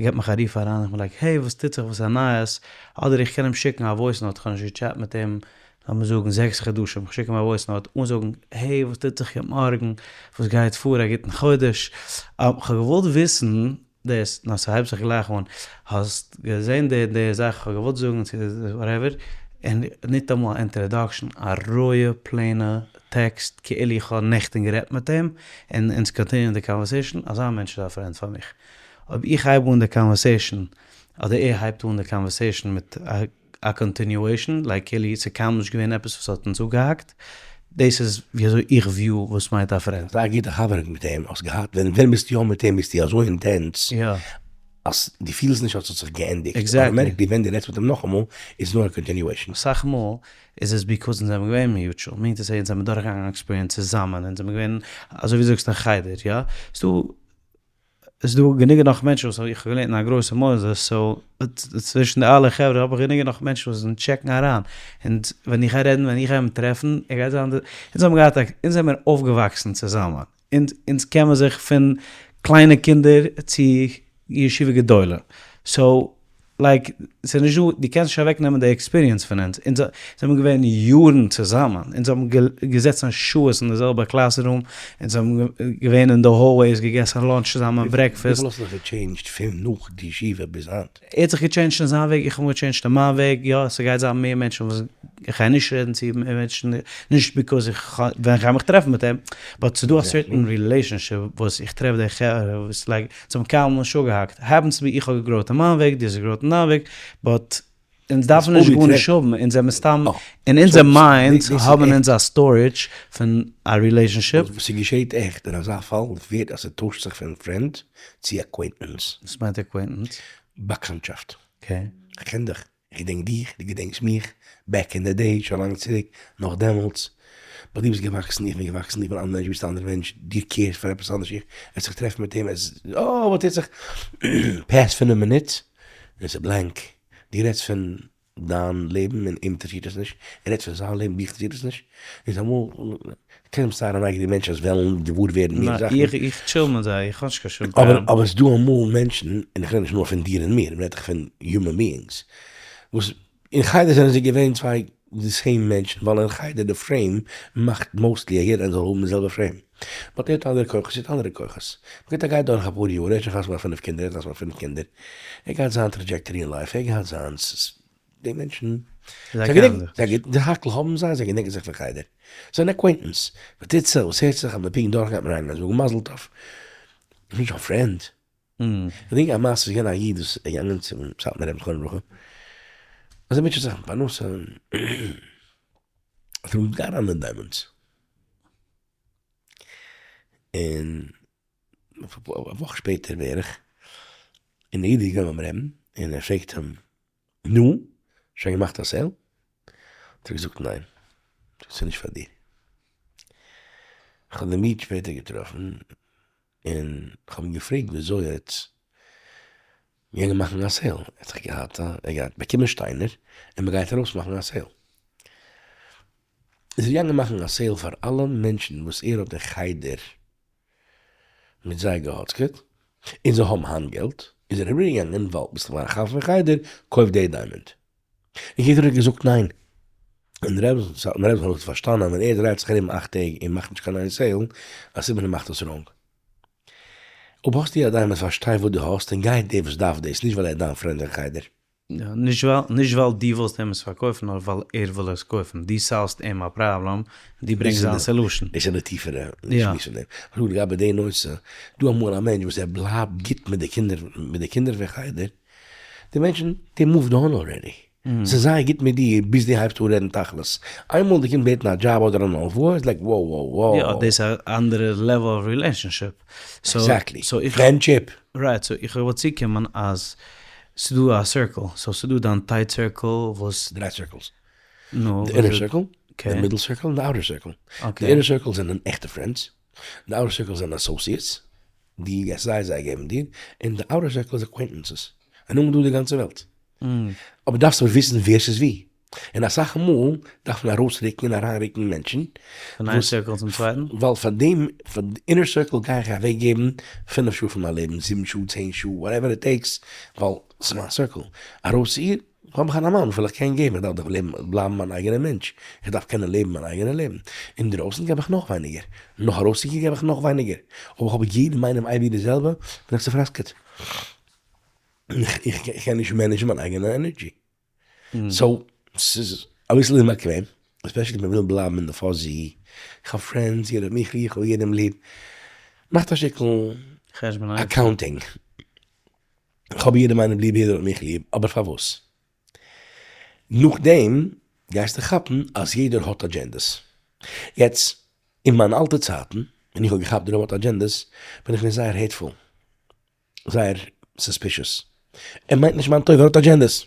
געבט מיך א רוף אריין, איך בין like hey וואס טוט זיך וואס איז נייעס, אדער איך קען אים שיקן א voice note, איך האב נישט געטשעט מיט אים לאמיר זאגן זעקס חדשים, איך שיק אים א voice note אן זאגן hey וואס טוט זיך גוט מארגן, וואס גייט פאר, א גוטן חודש, איך האב געוואלט וויסן דאס, נאר ס'הייבט זיך גלייך אן, האסט געזען די די זאך, איך האב געוואלט זאגן צו whatever, און ניטאמאל א introduction, א רויע plain ע טעקסט כאילו איך האב נעכטען גערעדט מיט אים, און אונז continue ען די conversation, אזא מענטש איז א friend פאר מיך. אויב איך הייב אן די conversation, אדער ער הייבט אן די conversation מיט א continuation, like כאילו ס'איז קיינמאל נישט געווען עפעס וואס האט אונז אפגעהאקט, דאס איז ווי אזוי איך view וואס מיינט א friend. אזא גוטע חבר מיט אים האסט געהאט, ווען ווען ביסטו יא מיט אים ביסטו אזוי intense, אז דו פילסט נישט אז ס'האט זיך געענדיגט, automatically ווען דו רעדסט מיט אים נאכאמאל איז נאר א continuation. אסאך מאל איז עס because אונז זעמיר געווען mutual, meaning to say אונז זעמיר דורכגעגאנגען א experience צוזאמען, אונז זעמיר געווען אזוי ווי זאגסט אין חדר יא, ס'דא ס'איז דא גענוג נאך מענטשן וואס איך האב געלערנט אין א גרויסע מוסדות, so צווישן די אלע חברה האב איך גענוג נאך מענטשן וואס טשעקן אריין, און ווען איך גיי רעדן ווען איך גיי אים טרעפן, ער גייט זיין די, אונז האבן געהאט א, אונז זעמיר אויפגעוואקסן צוזאמען, אונז אונז קען מען זיך פון קליינע קינדער צו ישיבה גדולה, so like ס'איז נישט דא, דו קענסט נישט אוועק נעמען די experience פון אונז, אונז זעמיר געווען יארן צוזאמען, אונז האבן געזעצן שעות אין די זעלבע classroom, אונז האבן געווען אין די hallways, געגעסן lunch צוזאמען, breakfast. וויפיל האסטו זיך געטשעינדזשט פון נאך די ישיבה ביז היינט? ער האט זיך געטשעינדזשט אין זיין וועג, איך האב מיך געטשעינדזשט אין מיין וועג, יא ס'גייט זיין מער מענטשן וואס איך גיי נישט רעדן צו מער מענטשן, נישט because איך ווען איך גיי מיך טרעפן מיט אים, but ס'איז דא א certain relationship וואס איך טרעף די חברה וואס like זיי האבן קיינמאל נישט אפגעהאקט, happens to be איך האב געגראוט אין מיין וועג, דו האסט געגראוט אין דיין וועג, but אונז דארפן נישט גארנישט האבן, אונז זעמיר סתם, אין אונזער minds האבן אונז א storage פון א relationship. וואס ס'געשעהט עכט אין אזא פאל ווערט אז ס'טוישט זיך פון friend צו acquaintance. וואס מיינט acquaintance? באקאנטשאפט. okay. כ'קען דיך, איך געדענק דיך, דו געדענקסט מיך, back in the day, שוין לאנג צוריק, נאך דעמאלטס, but דו ביסט געוואקסן, איך בין געוואקסן, איך בין אן אנדער מענטש, דו ביסט א אנדערע מענטש, דו קעירסט פאר עפעס אנדערש, איך, עס זיך טרעפן מיט אים, עס, אה, וואס טוט זיך, past פינף מינוט, און עס איז blank, דו רעדסט פון דיין לעבן און אים אינטערעסירט עס נישט, ער רעדט פון זיין לעבן, דיך אינטערעסירט עס נישט, איז אמאל קען זיין אייגענע מענטשן וואס וועלן געוואר ווערן מער זאכן. איך איך chill מיט זיי, איך האב נישט קיין שום פראבלעם. אבער עס איז דא אמאל מענטשן, און איך רעד נישט נאר פון דיר און מיר, מ'רעדט דאך פון human beings, וואס אין חדר זענען זיי געווען צוויי די same מענטשן, ווייל אין חדר די frame מאכט mostly אז יעדער איינער זאל האבן די זעלבע frame. but ער האט אנדערע כוחות, זי האט אנדערע כוחות. מ'געט א גיי דורך אפאר יאר, ער האט שוין חתונה געהאט פינף קינדער, ער האט חתונה געהאט פינף קינדער, ער געהאט זיין trajectory אין life, ער געהאט זיינס, די מענטשן, זיי געדענקען, זיי געדענקען, די האקל האבן זיי, זיי געדענקען זיך פון חדר, זיי זענען acquaintance, וואס טוט זיך, וואס הערט זיך, אז מען פונקט דורך גייט מען אריין זאגן מזל טוב, איז נישט קיין friend. כ'געדענק א מעשה, ס'איז געווען א איד וואס איז געגאנגען צום סאטמאר רבי זכרונו לברכה, אז ער מוטשעט זיך מיט פרנסה, האט ער אים געזאגט גיי אריין אין diamonds, און א וואך שפעטער בערך, און דער איד איז געגאנגען ביים רעבן, און ער פרעגט אים, נו, שוין געמאכט א sale? האט ער געזאגט ניין, ס'איז נישט פאר דיר. כ'האב דעם איד שפעטער געטראפן, און כ'האב אים געפרעגט וויאזוי ער האט געגאנגען מאכן א sale, ער האט זיך געהאט א, ער האט געהאט באקומען שטיינער, און מ'גייט ארויס מאכן א sale. איז ער געגאנגען מאכן א sale פאר אלע מענטשן וואס ער האט אין חדר מיט זיי געהאצקעט, און זיי האבן היינט געלט, איז ער אריבערגעגאנגען ווייל ביסט געווארן א חבר פון חדר, קויף די diamond. און יעדער האט געזאגט ניין. און דער רבי סאטמאר רבי האט פארשטאנען ווען ער דרייט זיך ארום אכט טעג און מאכט נישט קיין איין sale, א סימן ער מאכט עס wrong. אויב האסטו א diamond פארשטיי וואס דו האסט און גיי דער וואס דארף דאס, נישט ווייל ער איז דיין friend אין חדר. יא, נישט ווייל נישט ווייל דו ווילסט אים עס פארקויפן נאר ווייל ער וויל עס קויפן, דו סאלווסט אים א פראבלעם, דו ברענגסט זיין solution. דאס איז די טיפערע שמועס פון דעם. אבער לגבי די נושא, דא אמאל א מענטש וואס ער בלייבט גוט מיט די קינדער מיט די קינדער פון חדר, די מענטשן they moved on already, ס'איז זייער גוט מיט דיר ביז דו הייבסט אן רעדן תכלית, איינמאל דו קומסט בעטן א דזשאב אדער אן הלוואה איז like wow wow wow. יא, דאס איז א אנדערע level of relationship. Exactly, friendship. Right, so איך וואלט צוקומען אז. ס'דא א circle, so ס'דא דיין tight circle וואס. דריי circles. נו. די inner circle, די middle circle און די outer circle. די inner circle זענען עכטע friends, די outer circle זענען associates, די געסט זיי, זיי געבן דיר, און די outer circle איז acquaintances, און נאכדעם דא די גאנצע וועלט. אבער דארפסט אבער וויסן ווער ס'איז ווי. און אסאך מאל דארף מען ארויסרוקן און אריינרוקן מענטשן. פון איין circle צום צווייטן? ווייל פאר דעם, פאר די inner circle גיי איך אוועק געבן פינף שעה פון מיין לעבן, זיבן שעה, צען שעה, whatever it takes, ווייל ס'איז מיין circle. ארויס צו איר, האב איך אן amount וויפיל איך קען געבן, איך דארף דאך לעבן, בלייבן מיין אייגענער מענטש, איך דארף קענען לעבן מיין אייגענע לעבן. אינדרויסן געב איך נאך ווייניגער, נאך ארויסצוגיין געב איך נאך ווייניגער, אויב איך האב יעדעם איינעם אייביג די זעלבע, בין איך צופראסקעט. איך קען נישט manage ן מיין אייגענע energy. so, ס'איז אביסל אומבאקוועם, especially ווען מ'וויל בלייבן אין די fuzzy, איך האב friends, יעדער האט מיך ליב, איך האב יעדעם ליב, מאכט א שטיקל accounting, איך האב יעדעם איינעם ליב, יעדער האט מיך ליב, אבער פארוואס? נאכדעם גייסטו כאפן אז יעדער האט agendas. יעצט, אין מיינע אלטע צייטן, ווען איך האב געכאפט דער עולם האט agendas, בין איך געווען זייער hateful. זייער suspicious. ער מיינט נישט מיין טובה, ער האט agendas.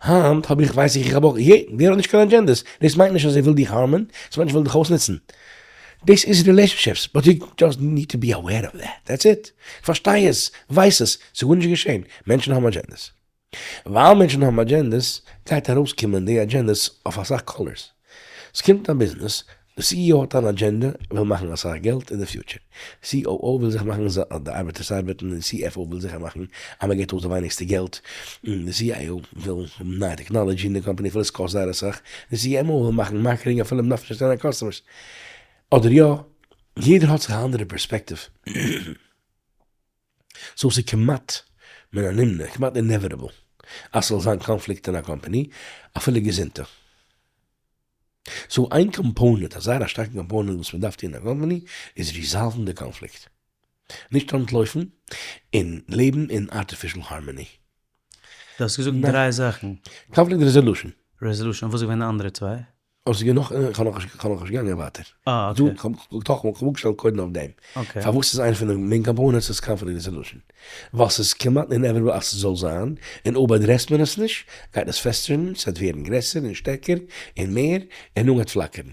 היינט האב איך ווייס איך איך האב אויך, יעדער האט נישט קיין agendas. דאס מיינט נישט אז ער וויל דיך harm ען, עס מיינט נישט ער וויל דיך אויסנוצן. דאס איז relationships, but you just need to be aware of that, that's it. פארשטיי עס, ווייס עס, ס'איז גארנישט געשען, מענטשן האבן agendas. ווייל מענטשן האבן agendas גייט ארויסקומען די agendas אויף אסאך colors. ס'קומט א ביזנעס, די CEO האט אן אדזשענדע, וויל מאכן אסאך געלט אין די future. COO וויל זיכער מאכן אז די ארבעטערס ארבעטן, און CFO וויל זיכער מאכן אז מען געבט אויס די ווייניגסטע געלט, און די CIO וויל האבן נייע טעקנאלעדזשי אין די קאמפאני אפילו עס קאסט זייער אסאך, די CMO וויל מאכן marketing אפילו מען דארף נישט קיין customers. אדער יא, יעדער האט זיך א אנדערע פערספעקטיוו. so ס'איז כמעט מן הנמנע, כמעט inevitable, אז ס'זאל זיין קאנפליקט אין א קאמפאני, אפילו געזונטע. so איין component, א זייער א שטארקע component וואס מ'דארף טון אין א קאמפאני, איז resolve ן די קאנפליקט. נישט אנטלויפן, און לעבן אין artificial harmony. דו האסט געזאגט דריי זאכן. Conflict resolution. Resolution, וואס איז געווען די אנדערע צוויי? אוי ס'איז געווען נאך, איך האב נאכנישט, איך האב נאכנישט געגאנגען ווייטער. אה okay. איך האב דאך, איך האב אפגעשטעלט קודם אויף דעם. Okay. פארוואס איז איינע פון די main components איז conflict resolution? ווייל ס'איז כמעט inevitable אז ס'זאל זיין, און אויב address ט מען עס נישט, גייט עס fester ן, ס'וועט ווערן גרעסער און שטערקער און מער, און נאכדעם וועט פלאקערן.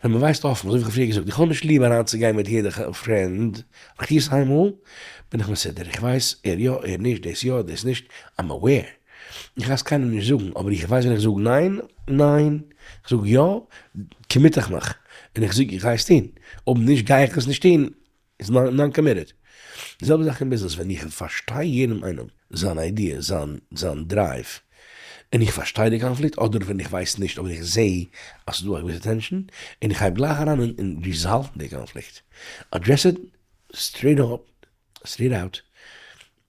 ווען מ'ווייסט אפן, אזוי ווי איך האב פריער געזאגט, איך האב נישט ליב אריינצוגיין מיט יעדע friend, אבער איך טו עס איינמאל, בין איך מסודר, איך ווייס ער יא, ער נישט, דאס יא, דאס נישט, I'm aware. איך גיי עס קיינעם נישט זאגן, אבער איך ווייס ווען איך זאג ניין, ניין, איך זאג יא, commit איך מיך, און איך זאג איך גיי עס טון, אויב נישט גיי איך עס נישט טון, איז non-committed. די זעלבע זאך אין ביזנעס, ווען איך פארשטיי יעדעם איינעם, זיין idea, זיין זיין drive, און איך פארשטיי די קאנפליקט, אדער ווען איך ווייס נישט אבער איך זע אז ס'איז דא א געוויסע tension, און איך הייב גלייך אריין אין resolve ן די קאנפליקט, address it straight up, straight out,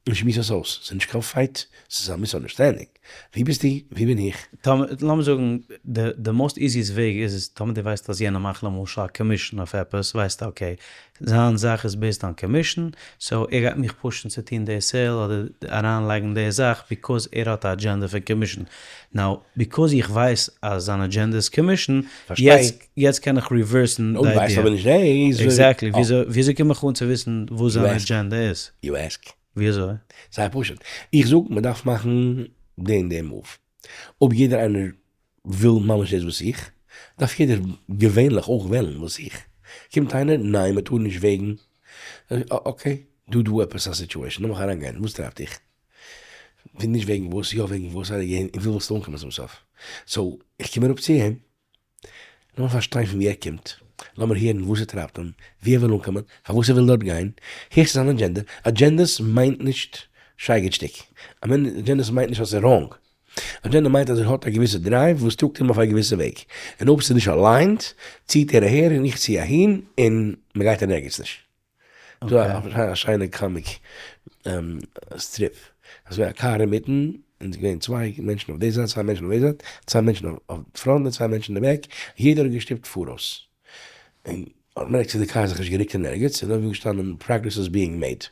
און שמועס עס אויס, ס'איז נישט קיין fight, ס'איז א misunderstanding, ווי ביסטו, ווי בין איך? טאמער, לאמיר זאגן, די די most easiest וועג איז, טאמער דו ווייסט אז יענער מאכט למשל א commission אויף עפעס, ווייסטו okay, זיין זאך איז based on commission, so ער גייט מיך push ן צו טון די sale אדער אריינלייגן די זאך because ער האט א אדזשענדע פון commission. Now, because איך ווייס אז זיין אדזשענדע איז commission, יעצט יעצט קען איך reverse ן די idea. Exactly, וויאזוי קום איך אן צו וויסן וואס זיין אדזשענדע איז? You ask. וויאזוי? זייער פשוט. איך זאג מען דארף מאכן די און די move. אויב יעדער איינער וויל ממש דאס וואס איך, דארף יעדער געווענליך אויך וועלן וואס איך. קומט איינער, ניין מען טאר נישט וועגן, okay, דא דא עפעס א situation, לאמיך אריינגיין, וואס טרייבט דיך? נישט וועגן וואס, יא וועגן וואס, און ווי ווילסטו אנקומען צום סוף? So, איך קום אראפ צו אים, לאמיר פארשטיין פון ווי ער קומט, לאמיר הערן וואס ער טרייבט אים, ווי ער וויל אנקומען, פארוואס ער וויל דארט גיין, הערסט זיין אדזשענדע, agendas מיינט נישט שייגעץ שטיק, agendas מיינט נישט אז ס'איז wrong, אדזשענדע מיינט אז ער האט א געוויסע drive וואס טראגט אים אויף א געוויסע וועג, און אויב ס'איז נישט aligned, ציט ער אהער און איך צי אהין, און מ'גייט אין ערגעץ נישט. דא א שיינע comic strip, עס איז געווען א קאר אינמיטן, און עס איז געווען צוויי מענטשן אויף די זייט, צוויי מענטשן אויף די זייט, צוויי מענטשן אויף front און צוויי מענטשן אין די back, יעדער האט געשטופט פאראויס, און האט מערקט צו די קאר האט זיך נישט גערוקט אין ערגעץ, און אויבן איז געשטאנען progress is being made.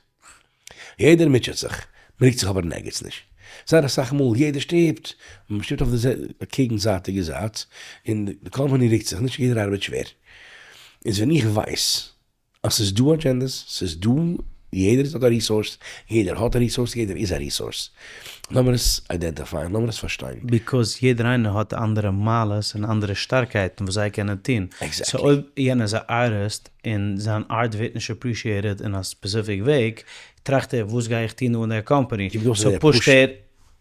יעדער מוטשעט זיך, מען רוקט זיך אבער אין ערגעץ נישט. זייער אסאך מאל יעדער שטופט, מען שטופט אויף די קעגנזייטיגע זייט, און די קאמפאני רוקט זיך נישט, יעדער ארבעט שווער. איז ווען איך ווייס אז ס'איז דא agendas, ס'איז דא. יעדער איז האט א resource, יעדער האט א resource, יעדער איז א resource. לאמיר עס identify ען, לאמיר עס פארשטיין. Because יעדער איינער האט אנדערע מעלות און אנדערע שטארקייטן וואס זיי קענען טון. Exactly. So אויב יענער איז א ארטיסט און זיין art ווערט נישט appreciated אין א specific וועג, טראכט ער וואס גיי איך טון דא אין דער קאמפאני, so push ט ער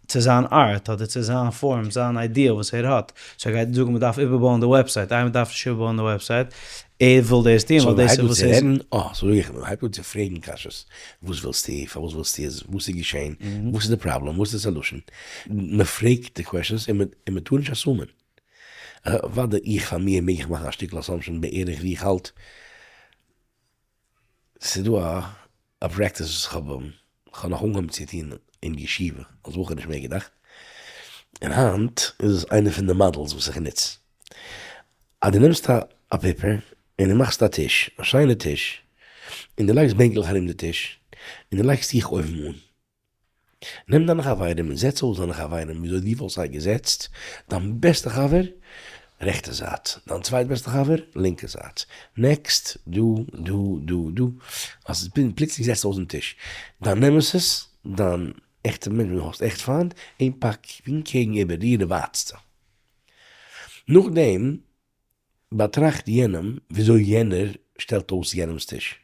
צו זיין art אדער צו זיין form, זיין idea וואס ער האט, so ער גייט זאגן מ'דארף איבערבויען די website, איי מ'דארף נישט איבערבויען די website, ער וויל דאס טון ווייל דאס איז וואס ער איז. אה, so זאג איך, מ'הייבט אן צו פרעגן קשיות, וואס ווילסטו, פארוואס ווילסטו עס, וואס איז געשען, וואס איז די פראבלעם, וואס איז די solution, מ'פרעגט די questions און מ'טאר נישט assume ען. אוודאי איך פאר מיר מעג איך מאכן א שטיקל assumption בערך ווי איך האלט, ס'איז דא א א practice וואס איך האב כ'האב נאך אנגעהויבן צו טון אין ישיבה אלס בחור נישט מער געדאכט, און היינט איז עס איינע פון די models וואס איך נוץ, אז דו נעמסט א paper און דו מאכסט א טיש, א שיינע טיש, און דו לייגסט בענקלעך ארום די טיש, און דו לייגסט דיך אויבן אן, נעם דיינע חברים און זעץ אויס דיינע חברים וויאזוי דו וואלסט זיי געזעצט, דיין בעסטע חבר רעכטע זייט, דיין צווייט בעסטע חבר לינקע זייט, next דא דא דא דא, אז פלוצלינג זעצט אויס דעם טיש, דיין nemesis, דיין עכטע מענטש וואס דו האסט עכט פיינט, אים פאק פונקט קעגן איבער דיר די ווייטסטע. נאכדעם באטראכט יענעם וויאזוי יענער שטעלט אויס יענעמס טיש.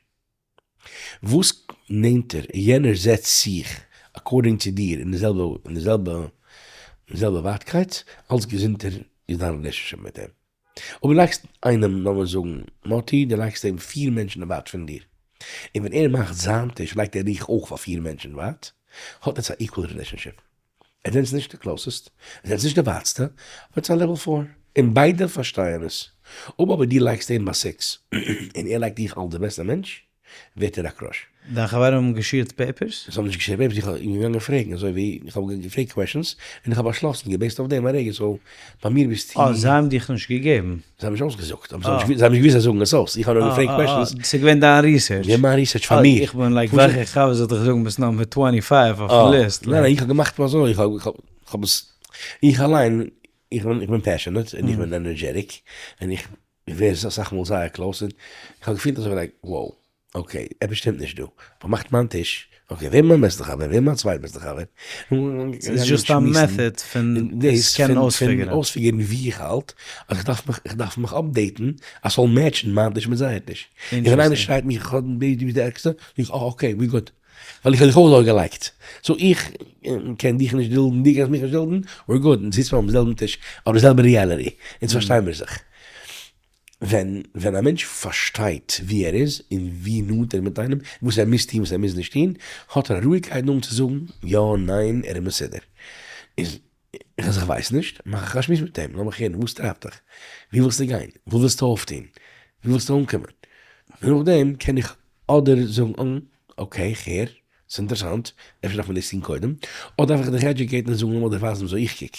וואס נענטער יענער זעצט זיך according צו דיר אין די זעלבע אין די זעלבע אין די זעלבע ווייטקייט, אלץ געזונטער איז דיין relationship מיט אים. אויב דו לייגסט איינעם, לאמיר זאגן מאטי, דו לייגסט אים פיר מענטשן ווייט פון דיר, און ווען ער מאכט זיין טיש לייגט ער דיך אויך פאר פיר מענטשן ווייט, האט עטס א equal relationship. עטס זענטס נישט די closest, עטס זענטס נישט די ווייטסטע, אבער עטס א level four, און ביידע פארשטייען עס. אויב אבער דו לייגסט אים ביי six, און ער לייגט דיך אלס די בעסטע מענטש, ווערט ער א crush. דיין חברים האבן גע share ט papers? זיי האבן נישט גע share ט papers, איך האב אים געגאנגען פרעגן, אזוי ווי איך האב געפרעגט questions, און איך האב באשלאסן גע base ט אויף דעם א רגע, so ביי מיר ביסטו. אה, זיי האבן דיך נישט געגעבן? זיי האבן נישט אויסגעזאגט, אבער זיי האבן נישט געוואוסט זיי זאגן עס אויס, איך האב נאר געפרעגט questions. ס'איז געווען דיין research? געווען מיין research פאר מיר. איך בין like וועלכע חבר זאל דיך זאגן ביסט number twenty five אויפן list? ניין ניין איך האב געמאכט אזוי, איך האב עס, איך אליין, איך בין passionate און איך בין energetic, און איך ווער אסאך מאל זייער close, און איך האב געפילט אזוי like wow. Okay, עפעס שטימט נישט דא. פארמאכט מיין טיש, okay, ווער מיין בעסטע חבר, ווער מיין צווייט בעסטע חבר. ס'איז just א method פון דאס קענען אויס figure ן. אויס figure ן ווי איך האלט, אז איך דארף מיך, איך דארף מיך update ן אז ס'זאל match ן מיין טיש מיט זייער טיש. און ווען איינער שרייט מיך איך האב דו ביסט די ערגסטע, זאג איך אה okay, we good. ווייל איך האב דיך אויך דארט געלייגט. So איך קען דיך נישט דולדן, דו קענסט מיך נישט דולדן, we're good. אונז זיצן מיר ביים זעלבן טיש, אויף די זעלבע reality. אונז פארשטייען מיר זיך. ווען ווען א מענטש פארשטייט ווי ער איז און ווי נאנט ער איז מיט איינעם, וואס ער מוז טון וואס ער מוז נישט טון, האט ער א רואיגקייט נאנט צו זאגן יא ניין ער איז מסודר. איז אז איך ווייס נישט, מאך איך א שמועס מיט אים, לאמיך הערן וואס טרייבט דיך, ווי ווילסטו גיין, וואס ווילסטו אויפטון, ווי ווילסטו אנקומען, און נאכדעם קען איך אדער זאגן okay איך הער, ס'איז אינטערעסאנט, אפשר דארף מען דאס טון קודם, אדער דארף איך דיך educate ן און זאגן לאמיר דיר ווייזן וויאזוי איך קוק,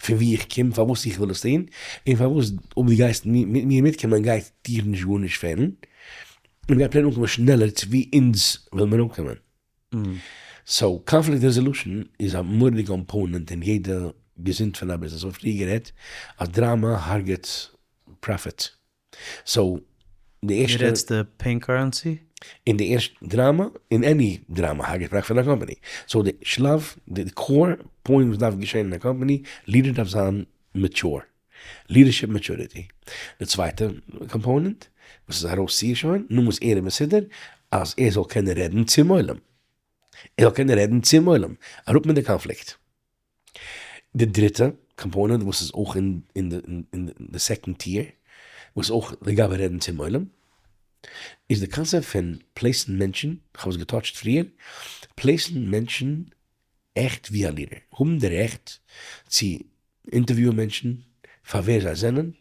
פון וואו איך קום, פארוואס איך וויל עס טון, און פארוואס אויב דו גייסט מיט מיר מיטקומען גייט דיר נישט גארנישט פעלן, און מ'גייט פלעין אנקומען שנעלער צו וואו אונז וויל מיר אנקומען. So conflict resolution איז א מורא'דיגע component אין יעדע געזונט פון א ביזנעס, כ'האב פריער גערעדט אז דראמא הרג'עט profit. So די ערשטע. דו רעדסט די pain currency? אין די ערשטע דראמא, אין any דראמא הרג'עט profit פון א קאמפאני. So די שלב, די core point וואס דארף געשען אין א קאמפאני, leader דארף זיין mature. Leadership maturity. די צווייטע component, וואס איז ארויסציר שוין, נו וואס ער איז מסודר, אז ער זאל קענען רעדן צום עולם. ער זאל קענען רעדן צום עולם. אראפ מיט די קאנפליקט. די דריטע component וואס איז אויך אין די second tier, וואס איז אויך לגבי רעדן צום עולם, איז די קאנצעפט פון place ן מענטשן, איך האב עס גע touch ט פריער, place ן מענטשן עכט ווי א leader, האבן די רעכט צו interview ען מענטשן פאר ווער זיי זענען,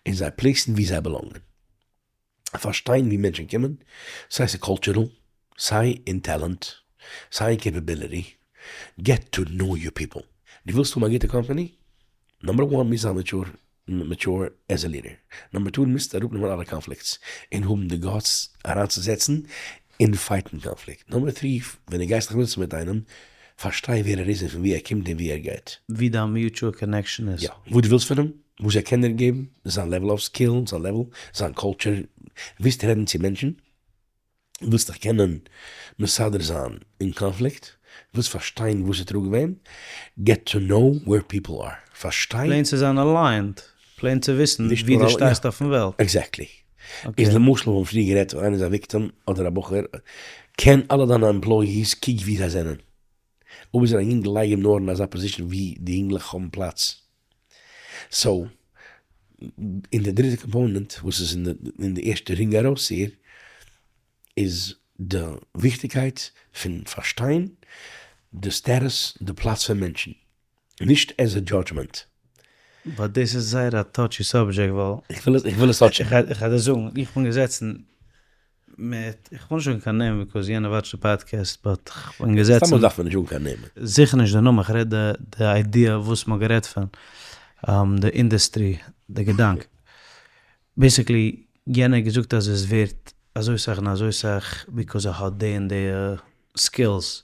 און זיי place ן ווי זיי belong ען. פארשטיין ווי מענטשן קומען, סיי ס'איז cultural, סיי אין talent, סיי אין capability, get to know your people. דו ווילסט האבן א גוטע קאמפאני? Number one מוזט זיין mature, mature as a leader. Number two מוזט אראפנעמען אלע conflicts און האבן די guts אריינצוזעצן און fight ן קאנפליקט. Number three ווען דו גייסט זיך נוצן מיט איינעם, פארשטיי ווער ער איז און פון ווי ער קומט און ווי ער גייט. ווי דיין mutual connection איז. יא, וואס דו ווילסט פון אים, וואס ער קען דיר געבן, זיין level of skill, זיין level, זיין culture, ווילסט רעדן צו מענטשן? ווילסט דיך קענען מסדר זיין אין קאנפליקט, ווילסט פארשטיין וואס איז טראגט וועם, get to know where people are, פארשטיי. Plain צו זיין aligned, plain צו וויסן ווי דו שטייסט אויפן וועלט. Exactly. איז למשל וואס מיר פריער גערעדט, אויב איינער איז א victim אדער א בחור, קען אלע דיינע employees, קוק ווי זיי זענען. אויב איז ער א יונגל לייג אים נאר אין אזא position ווי די יונגלעך האבן פלאץ. So, און די דריטע component וואס איז אין די ערשטע רינג ארויסציר, איז די וויכטיגקייט פון פארשטיין די status, די פלאץ פון מענטשן, נישט as a judgment. But דאס איז זייער א touchy subject ווייל. איך וויל עס, איך וויל עס touch ן. איך גיי דיר זאגן, איך בין געזעצן מיט, איך וויל נישט זאגן קיין נעמען because יענער watch ט די פאדקעסט, but איך בין געזעצן. סתם דארף מען נישט זאגן קיין נעמען. זיכער נישט די נאמען, איך רעד די idea וואס מ'האט גערעדט פון, די industry, די געדאנק. Basically יענער האט געזאגט אז עס ווערט אזוי סאך און אזוי סאך because ער האט די און די skills.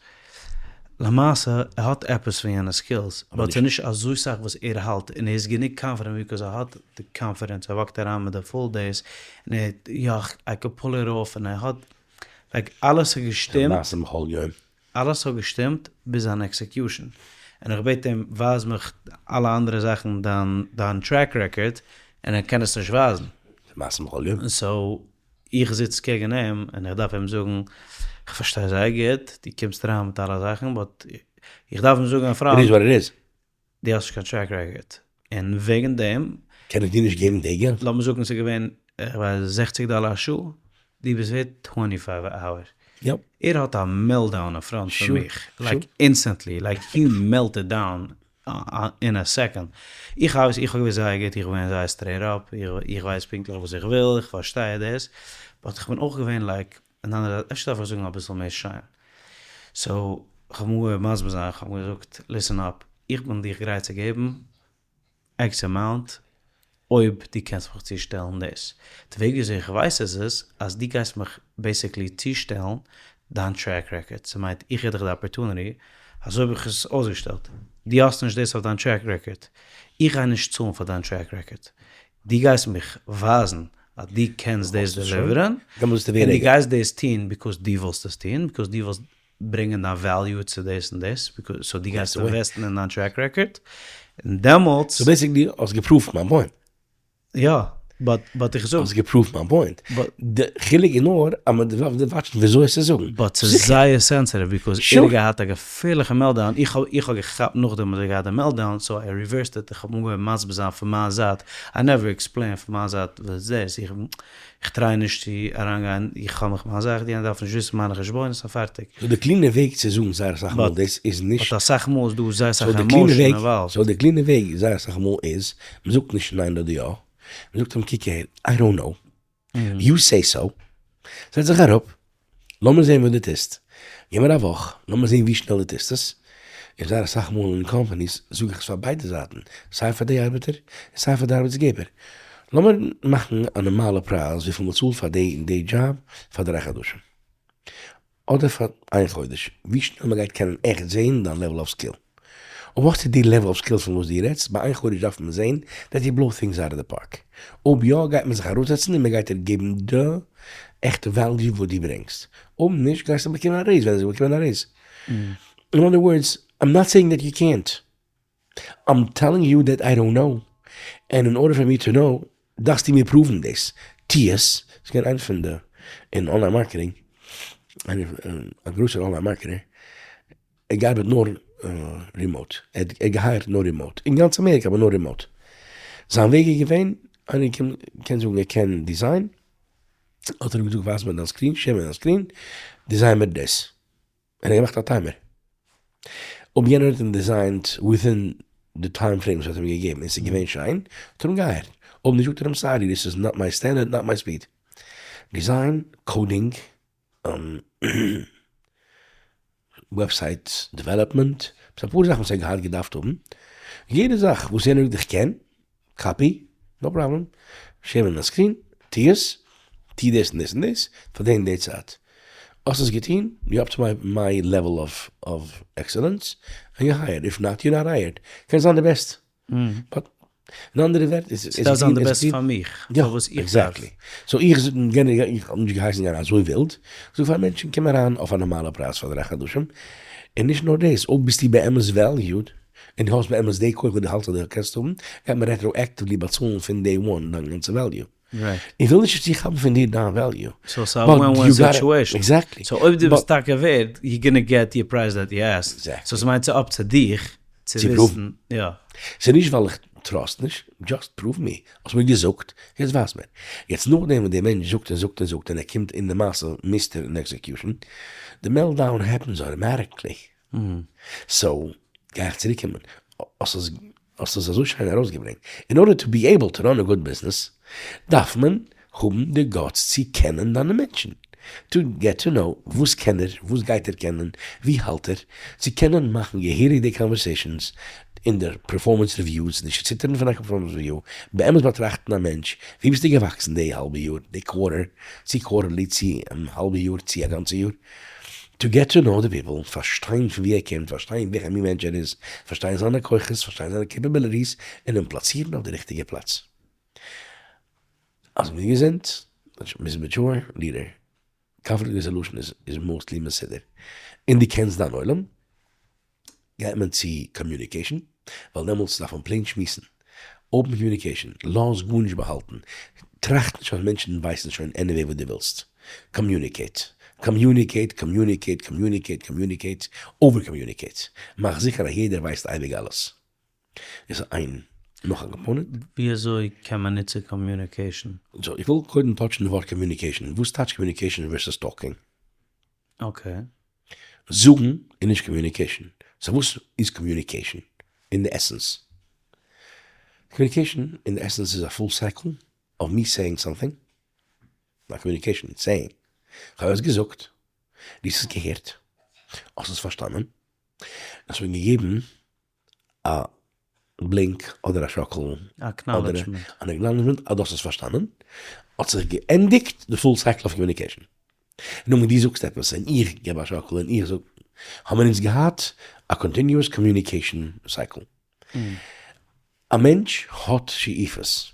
למעשה ער האט עפעס פון יענע skills, but ס'איז נישט אזוי סאך וואס ער האלט, און ער איז גענוג confident because ער האט די confidence, ער walk ט אריין מיט די full דעיס, און ער יא I could pull it off, און ער האט like אלעס האט געשטימט. מעשה בכל יום. אלעס האט געשטימט ביז זיין execution, און איך בעט אים ווייז מיך אלע אנדערע זאכן דיין דיין track record, און ער קען עס נישט ווייזן. מעשה בכל יום. So איך זיץ קעגן אים און איך דארף אים זאגן, איך פארשטיי זייער גוט, דו קומסט אריין מיט אלע זאכן, but איך דארף אים זאגן אין front. It is what it is. דו האסט נישט קיין track record, און וועגן דעם. קען איך דיר נישט געבן די געלט? לאמיר זאגן ס'איז געווען, איך ווייס, זעכציג דאלער א שעה, דו ביסט ווערט twenty five א hour. ער האט א meltdown אין front פון מיך, like instantly, like he melted down אין א second. איך ווייס, איך האב געוואוסט זייער גוט, איך בין זייער straight up, איך ווייס פונקטליך וואס איך וויל, איך פארשטיי דאס, but איך בין אויך געווען like, און אנדערע זייט, אפשר דארף איך זאגן אביסל מער שיין. So, כ'האב אנגעהויבן מסביר זיין, כ'האב געזאגט, listen up, איך בין דיך גרייט צו געבן X amount, אויב דו קענסט מיך צושטעלן דאס. די וועג וויאזוי איך ווייס עס איז, אז דו גייסט מיך basically צושטעלן דיין track record, ס'מיינט איך גיב דיך די opportunity, אזוי האב איך עס אויסגעשטעלט, דו האסט נישט דאס אויף דיין track record, איך גיי נישט צאלן פאר דיין track record, דו גייסט מיך ווייזן אז דו קענסט דאס deliver ן, און דו גייסט דאס טון because דו ווילסט עס טון, because דו ווילסט ברענגען דיין value צו דאס און דאס, so דו גייסט invest ן אין דיין track record, און דעמאלטס. So basically האסט גע prove ט מיין point. יא, but but איך זאג. האסט גע prove ט מיין point. די חילוק איז נאר אז מען דארף watch ן וויאזוי עס צו זאגן. But ס'איז זייער sensitive because ער האט געהאט א געפערליכע meltdown, איך האב איך האב געכאפט נאכדעם אז ער האט געהאט די meltdown, so I reversed it, איך האב אנגעהויבן מסביר זיין פון מיין זייט, I never explain פון מיין זייט וואס דאס, איך איך try נישט צו אריינגיין, איך האב מיך מיין זאך, יענער דארף נישט וויסן מיינע חשבונות און פארטיג. So די clean ע וועג צו זאגן זייער אסאך מאל דאס איז נישט. But אסאך מאל איז דא זייער אסאך emotion involved. So די clean ע וועג זייער אסאך מאל איז, מען זאגט נישט ניין אדער יא, מען זאגט אים קוק אהער, I don't know, you say so, זעץ זיך אראפ, לאמיר זען וואס דו טוסט, גיב מיר א וואך, לאמיר זען ווי שנעל דו טוסט עס, און זייער אסאך מאל אין companies זאג איך עס פאר ביידע זייטן, סיי פאר די ארבעטער און סיי פאר די ארבעטסגעבער, לאמיר מאכן א נארמאלע פרייז וויפיל מען צאלט פאר די און די דזשאב פאר דריי חדשים, אדער פאר איין חודש, ווי שנעל מען גייט קענען עכט זעהן דיין level of skill. אויב האסטו די level of skill פון וואס דו רעדסט, ביי איין חודש דארף מען זעהן that you blow things out of the park. אויב יא גייט מען זיך אראפזעצן און מען גייט דיר געבן די עכטע value וואס דו ברענגסט. אויב נישט גייסטו באקומען א raise ווען זיי באקומען א raise. אין אדער ווארדס, איים נאט סעיאינג דעט יו קענט. I'm telling you that I don't know, and in order for me to know דארפסטו מיר prove ן דאס, טו עס, ס'איז געווען איינער פון די אין online marketing, איינער א גרויסער online marketer, ער געארבעט נאר remote, ער האט גע hire ט נאר remote, אין גאנץ אמעריקע אבער נאר remote, זיין וועג איז געווען, איינער געקומען קען זאגן ער קען design, האט ער אים געזאגט ווייז מיר דיין screen, share מיר דיין screen, design מיר דאס. און ער האט געמאכט א timer. אויב יענער האט אים design ט within די time frame וואס ער האט אים געגעבן און ס'איז געווען שיין, האט ער אים גע hire ט. אויב נישט זאגט ער אים sorry this is not my standard not my speed. Design, coding, website development, ס'איז אפאר זאכן וואס ער האט געהאט געדארפט האבן. יעדע זאך וואס יענער זאגט איך קען, copy, no problem, share מיר דיין screen, טו עס, טו דאס און דאס און דאס, פאר די און די צייט. האסט עס געטון, you up to my level of excellence, and you hired, if not you not hired. קענסט זיין די בעסט, but. אין אנדערע ווערטער, עס איז ס'דארף זיין די best פאר מיך, יא, פאר וואס איך דארף. Exactly. So איך איך האב נישט געהייסן גיין אזוי ווילד, איך זאג פאר מענטשן קום אריין אויף א נארמאלע פרייז פאר דריי חדשים, און נישט נאר דאס, אויב ביסטו באמת valued, און דו האסט באמת די כח וואס דו האלטסט אז דו קענסט האבן, גייט מען retroactively באצאלן פון day one דיין גאנצע value. איך וויל נישט צוכאפן פון דיר דיין value. So ס'איז א win win situation. Exactly. So אויב דו ביסט טאקע ווערד, you gonna get your price that you asked. Exactly. So ס'מיינט ס'איז up צו דיך צו וויסן. יא. ס'איז נישט ווייל איך trust נישט, just prove me. האסט מיר געזאגט, יעצט ווייז מיר. יעצט נאכדעם וואס דער מענטש זאגט און זאגט און זאגט און ער קומט אין די מעשה מיסטער אין execution, די meltdown happens automatically. So גיי איך צוריקקומען. האסט עס האסט עס אזוי שיין ארויסגעברענגט. In order to be able to run a good business דארף מען האבן די guts צו קענען דיינע מענטשן. To get to know וואס קען ער, וואס גייט ער קענען, ווי האלט ער, צו קענען מאכן געהעריג די conversations אין די performance reviews, נישט צו ציטערן פון א performance review, באמת באטראכטן א מענטש, ווי ביסטו געוואקסן די האלבע יאר, די quarter, צו quarterly, צו האלבע יאר, צו א גאנצע יאר. To get to know the people, פארשטיין פון ווי ער קומט, פארשטיין וועלכע מין מענטש ער איז, פארשטיין זיינע כוחות, פארשטיין זיינע capabilities, און אים פלאצירן אויף די ריכטיגע פלאץ. אז מיר געזונט, מ'איז mature leader, conflict resolution איז mostly מסודר, און דו קענסט דיין עולם, גייט מען צו communication, ווייל דעמאלטס דארף מען plain שמועסן, open communication, לאז גארנישט באהאלטן, טראכט נישט אז מענטשן ווייסן שוין anyway וואס דו ווילסט, communicate, communicate, communicate, communicate, communicate, over communicate, מאך זיכער אז יעדער ווייסט אייביג אלעס. דאס איז איין נאך א component. ווי אזוי קען מען נוצן communication? So איך וויל קודם touch ן די ווארט communication, וואס טייטש communication versus talking? Okay. זאגן איז נישט communication. So וואס איז communication אין די essence? Communication אין די essence איז א full cycle of me saying something, נאט communication, it's saying. כ'האב עס געזאגט, דו האסט עס געהערט, האסט עס פארשטאנען, האסט מיר געגעבן א blink אדער א שאקל, אדער אן acknowledgement אז דו האסט עס פארשטאנען, האט זיך געענדיגט די full cycle of communication. נו ווען דו זאגסט עפעס און איך געב א שאקל און איך זאג, האבן מיר אונז געהאט א continuous communication cycle. א מענטש האט שאיפות,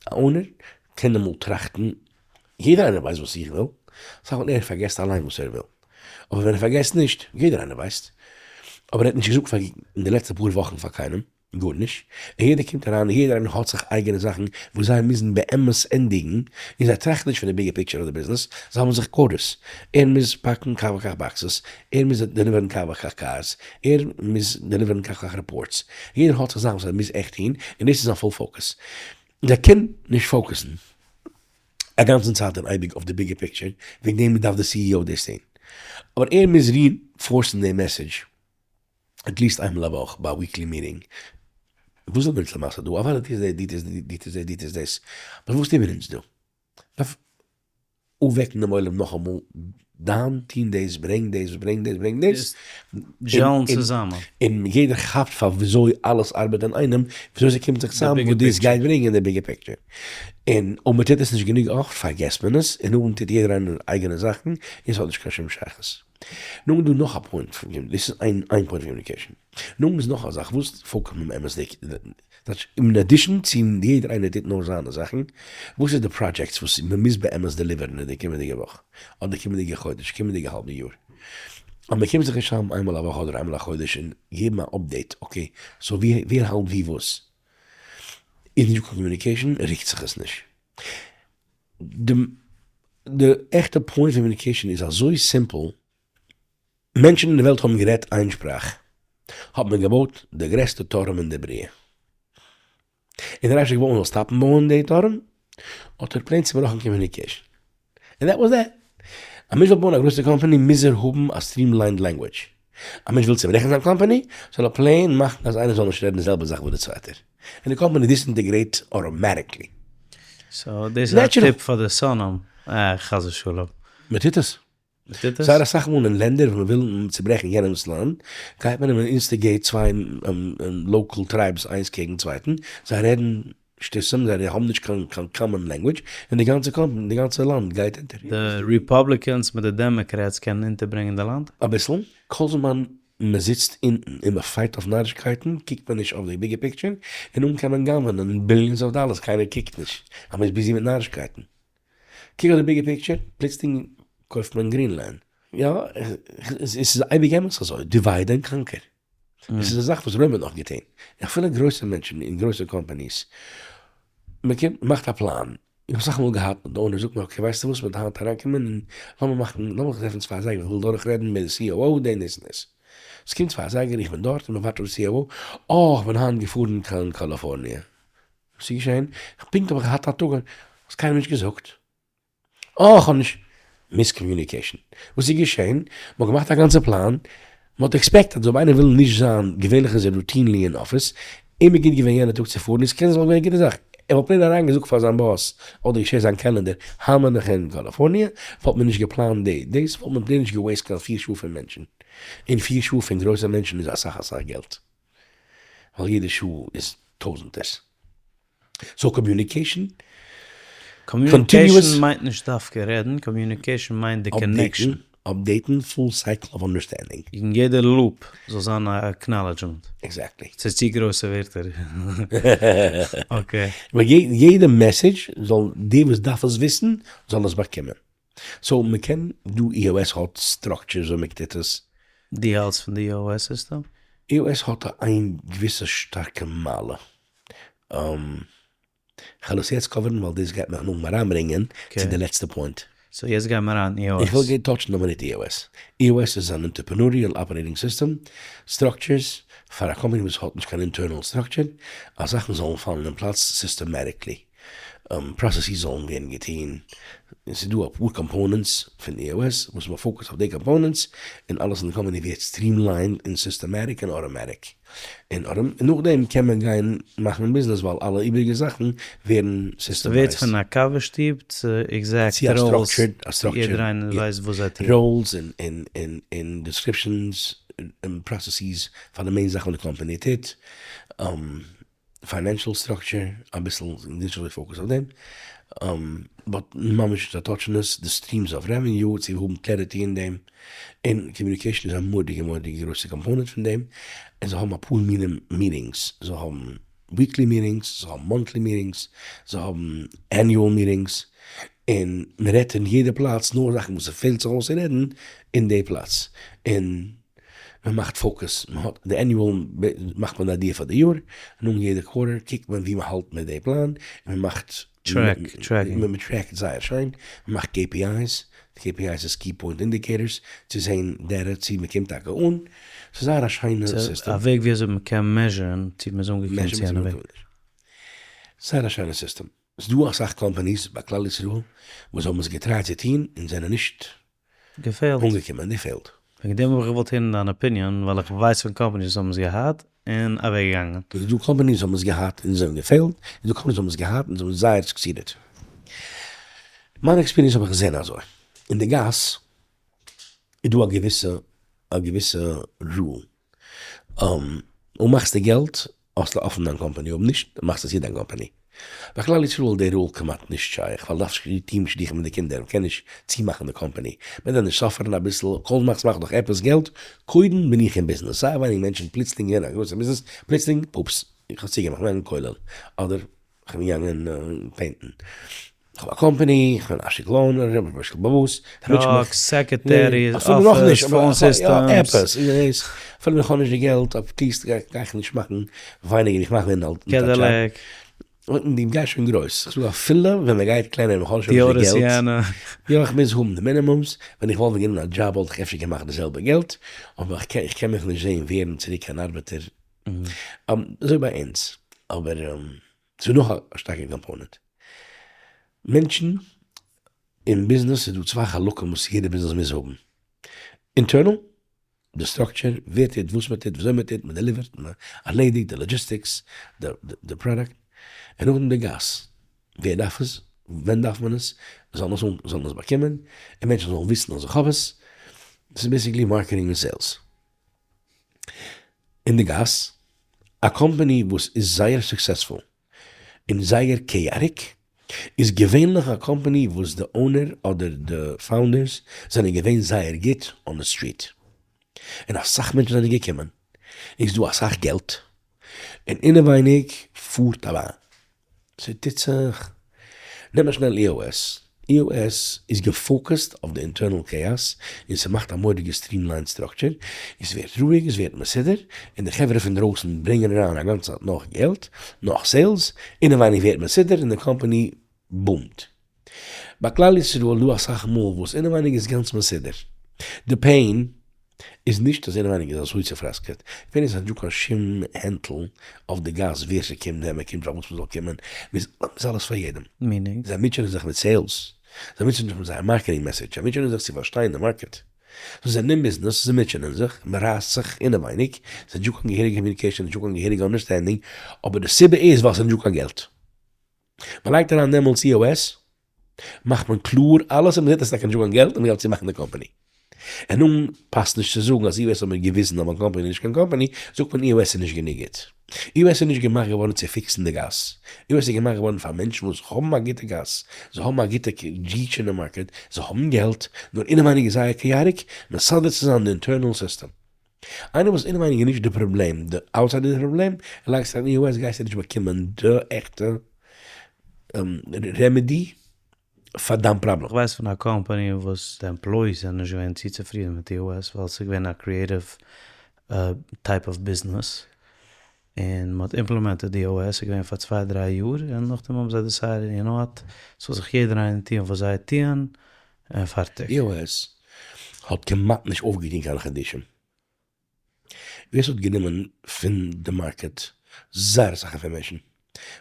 א owner קען אמאל טראכטן, יעדער איינער ווייסט וואס איך וויל, אסאך מאל ער פארגעסט אליין וואס ער וויל, אבער ווען ער פארגעסט נישט, יעדער איינער ווייסט, אבער ער האט נישט געזאגט פאר אין די לעצטע פאר וואכן פאר קיינעם גארנישט, און יעדער קומט אריין און יעדער איינער האט זיך אייגענע זאכן וואס זיי מוזן באמת ענדיגן, און זיי טראכטן נישט פון די bigger picture of די ביזנעס, זיי האבן זיך quotas, ער מוז פאקן כך וכך boxes, ער מוז deliver ן כך וכך cars, ער מוז deliver ן כך וכך reports, יעדער האט זיך זאכן וואס ער מוז עכט טון, און דאס איז זיין full focus. זיי קען נישט focus ן א גאנצן צייט און אייביג אויף די bigger picture, וועגן דעם דארף די CEO דאס טון. אבער ער מוז reinforce ן די message at least איינמאל א וואך ביי א weekly meeting. וואס זענען מיר אונז למעשה דא? אוודאי דו טוסט דאס, דו טוסט דאס, דו טוסט דאס, דו טוסט דאס, אבער וואס טוען מיר אונז דא? דארף אויפוועקן דעם עולם נאכאמאל, דיין טון דאס, ברענג דאס, ברענג דאס, ברענג דאס. Gel ן צוזאמען. און יעדער כאפט פאר וויאזוי אלעס ארבעט אינאיינעם, וויאזוי ס'קומט זיך צוזאם, וואס דאס גייט ברענגען די bigger picture. און אויב מ'טוט עס נישט גענוג אפט פארגעסט מען עס, און נאכדעם טוט יעדער איינער אייגענע זאכן, און ס'האט נישט קיין שום שייכות. נאכדעם איז דא נאך א point פון communication, דאס איז איין point פון communication. נאכדעם איז נאך א זאך וואס פולקאם אמת'דיג, טייטש in addition צו יעדער איינער טוט נאר זיינע זאכן, וואס איז די projects וואס מען מוז באמת deliver ן אין די קומענדיגע וואך, אדער קומענדיגע חודש, קומענדיגע האלבע יאר. אז מען קומט זיך נישט צוזאם איינמאל א וואך אדער איינמאל א חודש און געבן א update, okay, so ווער האלט ווי וואס, איז נישטא קיין communication, רוקט זיך עס נישט. די עכטע point פון communication איז אזוי simple, מענטשן אין די וועלט האבן גערעדט איין שפראך, האט מען געבויט די גרעסטע טורעם אין די בריאה, און דער אייבערשטער האט געוואלט מען זאל stop ן בויען די טורעם, האט ער plain צובראכן communication, און that was that. א מענטש וויל בויען א גרויסע קאמפאני מוז ער האבן א streamlined language, א מענטש וויל צוברעכן זיין קאמפאני זאל ער plain מאכן אז איינער זאל נישט רעדן די זעלבע זאך ווי די צווייטער, און די קאמפאני disintegrate automatically. So דאס איז א tip פאר די שונאים, אה חס ושלום. מען טוט עס. מען טוט עס? זייער אסאך מאל אין לענדער ווען מען וויל צוברעכן יענעמס לאנד, גייט מען און מען instigate צוויי local tribes איינס קעגן צווייטן, זיי רעדן שטותים, זיי האבן נישט קיין קיין common language, און די גאנצע קאמפאני, די גאנצע לאנד גייט אונטער. די Republicans מיט די Democrats קענען אונטערברענגען די לאנד? אביסל, כל זמן. מען זיצט אונטן און מען fight אויף נארישקייטן, קוקט מען נישט אויף די bigger picture, און אן קען מען גנב'נען billions of dollars, קיינער קוקט נישט, אז מען איז busy מיט נארישקייטן. קוק אויף די bigger picture, פלוצלינג קויפט מען גרינלענד. יא, עס איז אייביג אמת אזוי, divide and conquer. עס איז א זאך וואס רוים האט נאך געטון. אפילו גרויסע מענטשן אין גרויסע companies, מען קומט מען מאכט א פלאן, איך האב אסאך מאל געהאט די owner זאגט מיר okay ווייסטו וואס מען וועט היינט אריינקומען און לאמיר מאכן לאמיר זיך טרעפן צוויי אזייגער איך וויל דורך רעדן מיט די COO דעם דאס און דאס. עס קומט צוויי אזייגער איך בין דארט און מען ווארט אויף די COO, אה איך בין היינט געפארן קיין קאליפארניע. וואס איז געשען? פונקט האב איך געהאט א טאג, האסט קיינעם נישט געזאגט? אה איך האב נישט. miscommunication. וואס איז געשען? מ'האט געמאכט א גאנצע פלאן, מ'האט expected אז אויב איינער וויל נישט זיין, געווענליך איז ער routinely אין אפיס, אים איז גוט געווען יענע טאג צו פארן, איז קען זיין ס'וואלט געווען א גוטע זאך, ער וואלט plain אריין געזאגט פאר זיין boss, אדער גע share ט זיין calendar, היינט בין איך אין קאליפארניע, וואלט מען נישט געפלאנט די דאס, וואלט מען plain נישט גע waste קיין פיר שעה פון מענטשן, און פיר שעה פון גרויסע מענטשן איז אסאך אסאך געלט, ווייל יעדע שעה איז טויזענטערס. so communication, communication מיינט נישט דווקא רעדן, communication מיינט די connection. update ן, full cycle of understanding. אין יעדע loop זאל זיין א acknowledgement. Exactly. ס'איז צו גרויסע ווערטער. Okay. יעדע message זאל דער וואס דארף עס וויסן זאל עס באקומען. So מ'קען דא EOS האט structures ווי מ'טוט עס. דו האלטסט פון די EOS סיסטעם? EOS האט איין געוויסע שטארקע מעלה. כ'וועל עס יעצט cover ן ווייל דאס גייט מיך נאכדעם אריינברענגען צו די לעצטע point. So יעצט גייען מיר אריין אין EOS. איך וויל גיין touch ן א מינוט EOS. EOS איז אן entrepreneurial operating system, structures, פאר א קאמפאני וואס האט נישט קיין internal structure, אז זאכן זאלן פאלן אין פלאץ systematically. פראסעסעס זאלן ווערן געטון, און ס'איז דא אפאר components פון EOS וואס מען focus ט אויף די components, און אלעס אין די קאמפאני ווערט streamlined און systematic און אוטומאטיק, און נאכדעם קען מען גיין מאכן ביזנעס ווייל אלע איבעריגע זאכן ווערן ס'ווערט systemized. פון א קאווע שטוב צו exact roles, יעדער איינער ווייסט וואס זיי טוען. Roles און descriptions און processes פאר די main זאכן וואס די קאמפאני טוט. Financial structure, אביסל נישט אזוי focus אויף דעם, but ממש זיי touch ן עס, די streams of revenue, צו האבן clarity אין דעם, און communication איז א מורא'דיגע מורא'דיגע גרויסע component פון דעם, און זיי האבן אפאר מינים meetings, זיי האבן weekly meetings, זיי האבן monthly meetings, זיי האבן annual meetings, און מען רעדט אין יעדע פלאץ נאר זאכן וואס ס'פעלט זיך אויס צו רעדן אין די פלאץ, און מען מאכט focus, מען האט די annual מאכט מען די idea פאר די יאר, און נאך יעדע quarter קוקט מען ווי מען האלט מיט די פלאן, און מען מאכט Track, מען track ט זייער שיין, מען מאכט KPIs, די KPIs איז key point indicators, צו זען data צו מען קומט טאקע אן, ס'איז זייער א שיינע סיסטעם. א וועג ווי אזוי מען קען measure ן צו מען איז אנגעקומען צו יענע וועג. זייער א שיינע סיסטעם. ס'איז דא אסאך companies ביי כלל ישראל וואס האבן עס גע try ט צו טון און זענען נישט געפעלט. אנגעקומען, די פעלט. וועגן דעם האב איך געוואלט הערן דיין opinion, ווייל איך ווייס פון companies וואס האבן עס געהאט און אוועקגעגאנגען. ס'איז דא companies וואס האבן עס געהאט און זיי האבן געפעלט, און ס'דא companies וואס האבן עס געהאט און זיי האבן זייער succeeded. מיין experience האב איך געזען אזוי, אין די גאס איז דא א געוויסע א געוויסע rule, אויב מאכסטו געלט האסטו אפן דיין קאמפאני, אויב נישט מאכסטו צו דיין קאמפאני. ביי כלל ישראל איז די rule כמעט נישט שייך, ווייל דארפסט טון שידוכים מיט די קינדער, מ'קען נישט צומאכן די קאמפאני, מען דארף נישט suffer ן אביסל, כל זמן ס'מאכט נאך עפעס געלט, קודם בין איך אין ביזנעס, זייער ווייניג מענטשן פלוצלינג געווען א גרויסע ביזנעס, פלוצלינג אופס, איך האב צוגעמאכט מיין כולל, אדער כ'בין געגאנגען paint ן. כ'האב א קאמפאני, כ'בין א שטיקל owner, כ'בין א שטיקל באבוס, truck, secretary, office, phone systems. עפעס, אפילו ווען כ'האב נישט די געלט, at least גיי איך נישט מאכן ווייניגער ווי כ'מאך ווען אלטן Cadillac. און דו גייסט שוין גרויס, כ'זאג אפילו ווען מ'גייט קלענער און מ'האט שוין נישט די געלט, יא איך מוז האבן די minimums, ווען איך וואלט ווען גענומען א דזשאב וואלט איך אפשר געמאכט די זעלבע געלט, אבער איך קען מיך נישט זען ווערן צוריק קיין ארבעטער, אזוי ביי אונז, אבער ס'איז נאך א שטארקע component. מענטשן אין ביזנעס איז דא צוויי חלקים וואס יעדע ביזנעס מוז האבן. Internal, די structure, ווער טוט, וואס מען טוט, וויאזוי מען טוט, מען deliver ט, מען ארלעדיגט די logistics, די product. און נאכדעם די גאס, ווער דארף עס, ווען דארף מען עס, זאל מען עס זאל מען עס באקומען, און מענטשן זאלן וויסן אז איך האב עס. דאס איז basically marketing און sales. אין די גאס, א קאמפאני וואס איז זייער successful און זייער chaotic, איז געווענליך א קאמפאני וואס די owner אדער די founders זענען געווען זייער גוט on the street. און אסאך מענטשן זענען געקומען, און ס'איז דא אסאך געלט, און אינעווייניג פארט א באן. ס'טוט זיך. נעם מיר שנעל EOS. EOS איז גע focused אויף די internal chaos, און ס'מאכט א מורא'דיגע streamlined structure, און ס'ווערט רואיג, עס ווערט מסודר, און די חברה פון דרויסן ברענגען אריין א גאנצע צייט נאך געלט, נאך sales, אינעווייניג ווערט מסודר און די קאמפאני boom ט. ביי כלל ישראל דא אסאך מאל וואס אינעווייניג איז גאנץ מסודר. די pain איז נישט אז אינעווייניג איז אזוי צופראסקעט, pain איז אז נישטא קיין שום הענטל אויף די גאס ווער ס'קומט ווען מ'קומט פארוואס מ'זאל קומען, מ'איז אלעס פאר יעדעם. Meaning? זיי מוטשענען זיך מיט sales, זיי מוטשענען זיך מיט זייער marketing message, זיי מוטשענען זיך צו פארשטיין די market. זיי זענען אין ביזנעס, זיי מוטשענען זיך, מ'רייסט זיך אינעווייניג, ס'איז נישטא קיין געהעריגע communication, נישטא קיין געהעריגע understanding, אבער די סיבה איז ווייל ס'איז נישטא קיין געלט. מ'לייגט אריין דעמאלטס EOS, מאכט מען קלאר אלעס און מ'זעט אז ס'איז טאקע נישטא קיין געלט און מ'גייט צומאכן די קאמפאני. און נאן פאסט נישט צו זאגן אז EOS האט מיר געוויזן אז מיין קאמפאני איז נישט קיין קאמפאני, זאגט מען EOS איז נישט גענוג גוט. EOS איז נישט געמאכט געווארן צו fix ן די גאס. EOS איז געמאכט געווארן פאר מענטשן וואס האבן א גוטע גאס, זיי האבן א גוטע reach אין די market, זיי האבן געלט, נאר אינעווייניג איז זייער chaotic, מסדר צו זיין די internal system. איינער וואס אינעווייניג איז נישט די פראבלעם, די outside איז די פראבלעם, און לייגסט אריין EOS גייסטו נישט באקומען די עכטע remedy פאר דיין פראבלעם. כ'ווייס פון א קאמפאני וואס די employees זענען נישט געווען צו צופרידן מיט EOS ווייל ס'איז געווען א creative type of business און מ'האט implemented EOS ס'איז געווען פאר צוויי דריי יאר און נאכדעם האבן זיי decided you know what ס'זאל זיך יעדער איינער טוען וואס זיי טוען און פארטיג. EOS האט כמעט נישט אויפגעטון קיין חידושים. ווער ס'האט גענומען פון די market זייער אסאך information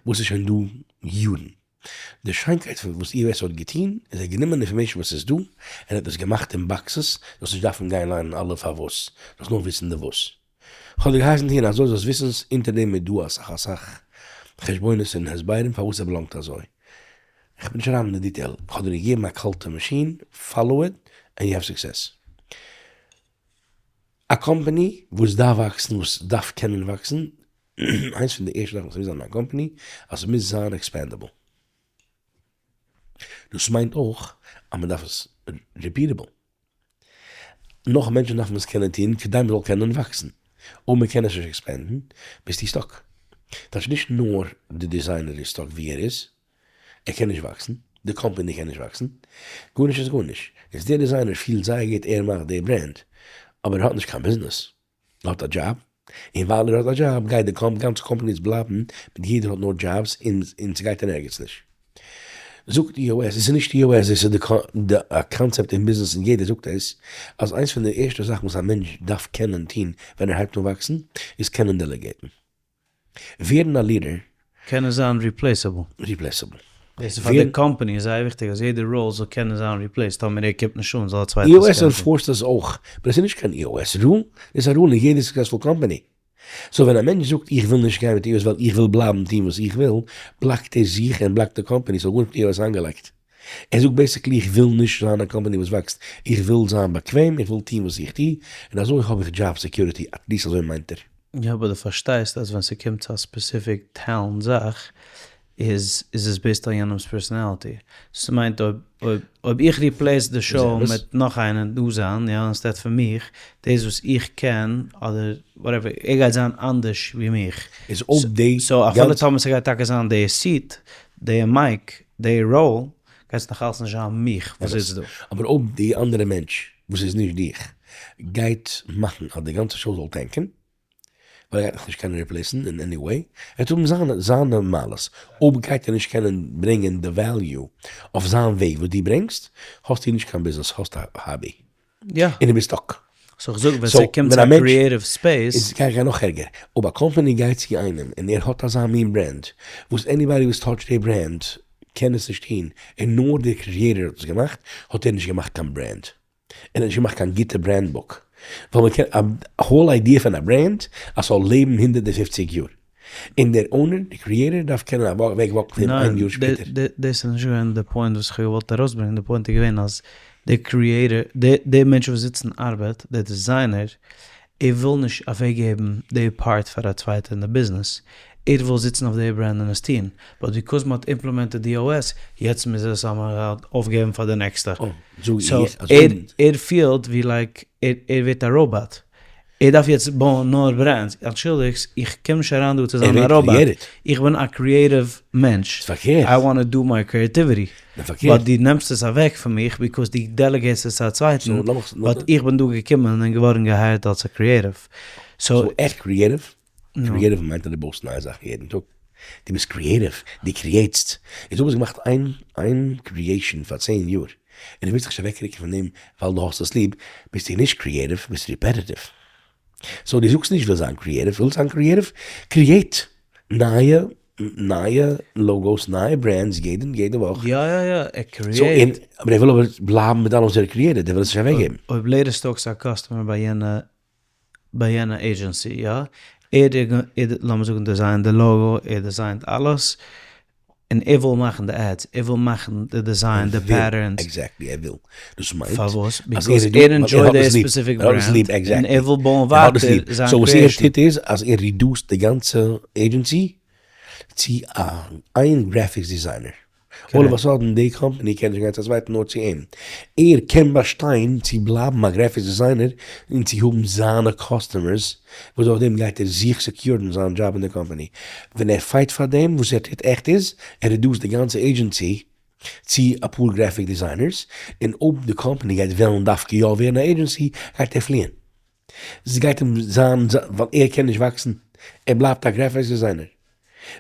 וואס איז שוין דא יארן. די שיינקייט פון וואס EOS האט געטון איז ער האט גענומען information וואס איז דא און האט עס געמאכט אין boxes, זאלסט נישט דארפן גיין ליינען אלע פארוואס, זאלסט נאר וויסן די וואס. כ'האב דיר געהייסן טון אזוי זאלסט וויסן אונטער דעם איז דא אסאך אסאך חשבונות און הסברים פארוואס עס belong ט אזוי. כ'בין נישט אריין אין די detail, כ'האב דיר געגעבן א קאלטע מאשין, follow it and you have success. א קאמפאני וואס דארף וואקסן, וואס דארף קענען וואקסן, איינס פון די ערשטע זאכן וואס מוז זיין אין א קאמפאני, אז ס'מוז זיין expandable. דאס מיינט אויך אז מ'דארף עס repeatable. נאך מענטשן דארפן עס קענען טון כדי מ'זאל קענען וואקסן. אויב מ'קען עס נישט expand ן, ביסטו stuck. טייטש נישט נאר די designer איז stuck ווי ער איז, ער קען נישט וואקסן, די קאמפאני קען נישט וואקסן, גארנישט איז גארנישט. איז דער designer פילט זייער גוט ער מאכט די brand, אבער ער האט נישט קיין ביזנעס. ער האט א דזשאב, און ווייל ער האט א דזשאב גייט די גאנצע קאמפאני יעצט בלייבן מיט יעדער האט נאר דזשאבס און ס'גייט אין ערגעץ נישט. זאגט EOS, עס איז נישט EOS, דאס איז די קאנצעפט אין ביזנעס און יעדער זאגט עס, אז איינס פון די ערשטע זאכן וואס א מענטש דארף קענען טון ווען ער הייבט אן וואקסן, איז קענען delegate ן. ווערן א leader. קענען זיין replaceable. Replaceable. דאס איז פאר די קאמפאני איז זייער וויכטיג אז יעדע role זאל קענען זיין replaced טאמער ער קומט נישט אן זאל א צווייטער עס EOS קענען טון. enforce ט עס אויך, but עס איז נישט קיין EOS rule, עס איז א rule אין יעדע successful קאמפאני. So ווען א מענטש זאגט איך וויל נישט גיין מיט EOS ווייל איך וויל בלייבן טון וואס איך וויל, block ט ער זיך און block ט די קאמפאני, ס'האט גארנישט מיט EOS איינגעלייגט. ער זאגט basically איך וויל נישט זיין א קאמפאני וואס וואקסט, איך וויל זיין באקוועם, איך וויל טון וואס איך טו, און אזוי האב איך job security, at least אזוי מיינט ער. יא אבער דו פארשטייסט אז ווען ס'קומט צו א specific talent זאך איז איז עס based אויף יענעמ'ס personality. ס'מיינט אויב אויב אויב איך replace די show מיט נאך איינער דא זיין יא instead פון מיך, דאס וואס איך קען אדער whatever ער גייט זיין אנדערש ווי מיך. איז אויב די so אפילו טאמער ס'גייט טאקע זיין די seat, די mic, די role, גייט עס נאכאלץ נישט זיין מיך וואס זיצט דא. אבער אויב די אנדערע מענטש וואס איז נישט דיך גייט מאכן אז די גאנצע show זאל tank ען, ווייל ער גייט דיך נישט קענען replace ן אין any way, ער וועט האבן זיינע זיינע מעלות, אויב גייט ער נישט קענען ברענגען די value אויף זיין וועג וואס דו ברענגסט, האסטו נישט קיין ביזנעס, האסט א hobby. יא. און דו ביסט stuck. So איך זאג ווען ס'קומט צו א creative space. איז גיי איך גיין נאך ערגער, אויב א קאמפאני גייט צו איינעם און ער האט אזא מין brand, וואס anybody וואס touch ט די brand קען עס נישט טון, און נאר דער creator האט עס געמאכט, האט ער נישט געמאכט קיין brand. ער האט נישט געמאכט קיין גוטע brand book. ווייל מ'קען א whole idea פון א brand אז ס'זאל לעבן 150 יאר. און דער owner, דער creator דארף קענען אוועק walk ן פון איין יאר שפעטער. ניין, דאס איז נישט געווען די point וואס איך האב געוואלט ארויסברענגען, די point איז געווען אז דער creator, דער מענטש וואס זיצט און ארבעט, דער designer, ער וויל נישט אוועקגעבן די part פאר א צווייטער אין די ביזנעס, ער וויל זיצן אויף די brand און עס טון, but because מען האט implemented די EOS, יעצט מוז ער עס אויפגעבן פאר די נעקסטע. So ער פילט ווי like ער ווערט א robot. ער דארף יעצט בויען נאר brands, אנטשולדיגסט, איך קום נישט אריין דא צו זיין א ראבאט, איך בין א creative מענטש, I want to do my creativity, but דו נעמסט עס אוועק פון מיך because דו delegate סט עס צו א צווייטן, but איך בין דא געקומען און געווארן גע hire ט אלס א creative. סאו עכט creative? Creative מיינט אז דו בויסט נייע זאכן יעדן טאג. דו ביסט creative, דו create סט. און דו האסט געמאכט איין איין creation פאר צען יאר, און דו ווילסט דיך נישט אוועקרוקן פון דעם ווייל דו האסט עס ליב, ביסטו נישט creative, ביסט repetitive. So דו זאגסט נישט וויל זיין creative, ווילסט זיין creative? Create נייע נייע logos, נייע brands יעדן יעדע וואך. יא יא יא, ער create. אבער ער וויל אבער בלייבן מיט אלעס וואס ער created, ער וויל עס נישט אוועקגעבן. אויב לעטערסטאק איז א customer ביי יענע ביי יענע עידזשענסי יא, ער לאמיר זאגן design ט די logo, ער design ט אלעס, און ער וויל מאכן די ads, ער וויל מאכן די design, די patterns. Exactly, ער וויל. דאס מיינט פארוואס? Because ער enjoy ט די specific brand, און ער וויל בויען ווייטער זיין So וואס ער טוט איז אז ער reduce ט די גאנצע עידזשענסי צו א איין graphics designer. All of a sudden די קאמפאני קען נישט גיין צו א צווייטן נאר צו אים. ער קען באשטיין צו בלייבן א graphics designer און צו האבן זיינע customers וואס דורך דעם גייט ער זיך secure ן זיין דזשאב אין די קאמפאני. ווען ער fight פאר דעם וואס ער טוט עכט איז ער reduce ט די גאנצע עידזשענסי צו אפאר graphic designers און אויב די קאמפאני גייט וועלן דווקא יא ווערן א עידזשענסי גייט ער פליען. ס'גייט אים זיין ווייל ער קען נישט וואקסן, ער בלייבט א graphics designer.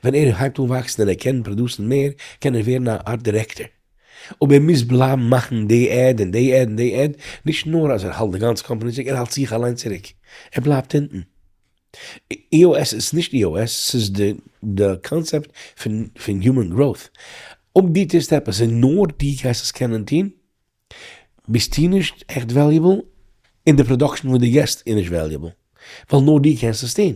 ווען ער הייבט אן וואקסן און ער קען produce ן מער, קען ער ווערן א art director. אבער ער מוז בלייבן מאכן די ad און די ad און די ad, נישט נאר אז ער האלט די גאנצע קאמפאני צוריק, ער האלט זיך אליין צוריק. ער בלייבט אונטן. EOS איז נישט EOS, ס'איז די קאנצעפט פון human growth. אויב דו טוסט עפעס און נאר דו גייסט עס קענען טון, ביסטו נישט עכט valuable, און די production וואס דו געסט איז נישט valuable, ווייל נאר דו קענסט עס טון.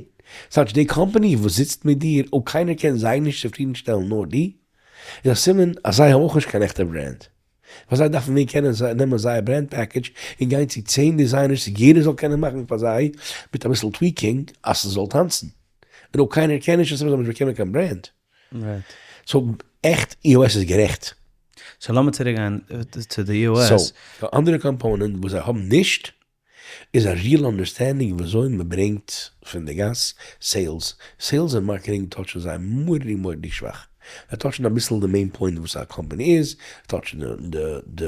ס'טייטש די קאמפאני וואס זיצט מיט דיר אויב קיינער קען זיי נישט צופרידן שטעלן נאר דו, איז א סימן אז זיי האבן אויך נישט קיין עכטע brand. ווייל זיי דארפן ווען קענען נעמען זייער brand package און גיין צו צען designers יעדער זאל קענען מאכן פאר זיי מיט אביסל tweaking אז ס'זאל טאנצן. און אויב קיינער קען נישט איז א סימן זיי האבן נישט באקומען קיין brand. So עכט EOS איז גערעכט. So לאמיר צוריק גיין צו די EOS. So די אנדערע component וואס זיי האבן נישט איז א real understanding וויאזוי מען ברענגט פון די גאס sales. Sales און marketing touch ן זיי מורא'דיג מורא'דיג שוואך. זיי touch ן אביסל די main point וואס א קאמפאני איז, touch ן די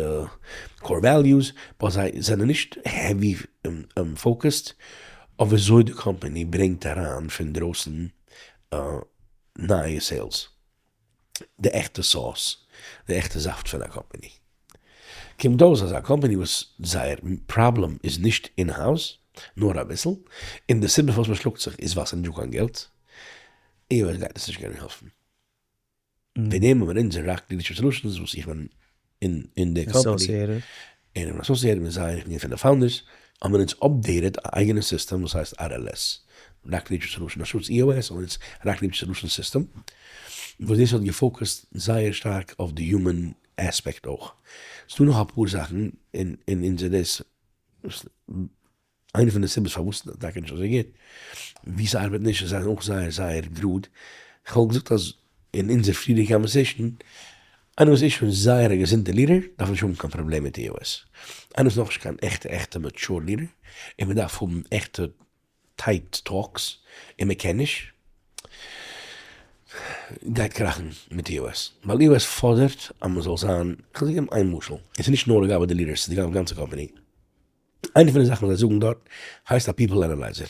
core values, but זיי זענען נישט heavy focused אויף וויאזוי די קאמפאני ברענגט אריין פון דרויסן נייע sales, די עכטע sauce, די עכטע זאפט פון א קאמפאני. קומט אויס אז א קאמפאני וואס זייער פראבלעם איז נישט in-house, נאר אביסל, און די סיבה פארוואס מען שלאגט זיך איז ווייל ס'איז נישטא קיין געלט, EOS גייט עס נישט קענען העלפן. וועגן דעם האבן אונז אין Rock Leadership Solutions וואס איך בין אין די קאמפאני, און איך בין associated מיט זיי, איך בין פון די founders, האבן אונז updated א אייגענע סיסטעם וואס הייסט RLS, Rock Leadership Solution, אנשטאטס EOS האבן אונז Rock Leadership Solution System, וואס דאס האט גע focus ט זייער שטארק אויף די human aspect אויך. ס'דא נאך אפאר זאכן אין אונזער דאס. איינע פון די סיבות פארוואס ס'איז טאקע נישט אזוי גוט, ווי ס'ארבעט נישט, זיי זענען אויך זייער זייער גראד, כ'וואלט געזאגט אז אין אונזער פריערדיגע conversation, איינער וואס איז שוין זייער א געזונטע leader דארף נישט האבן קיין פראבלעם מיט EOS, איינער וואס איז נאכנישט קיין עכטע עכטע mature leader, און מ'דארף האבן עכטע tight talks און מ'קען נישט, גייט קראכן מיט EOS, ווייל EOS פאדערט אז מ'זאל זיין, כ'וועל דיר געבן איין משל, און ס'איז נישט נאר לגבי די leaders, ס'איז די גאנצע קאמפאני. איינע פון די זאכן וואס זיי זאגן דארט הייסט א people analyzer.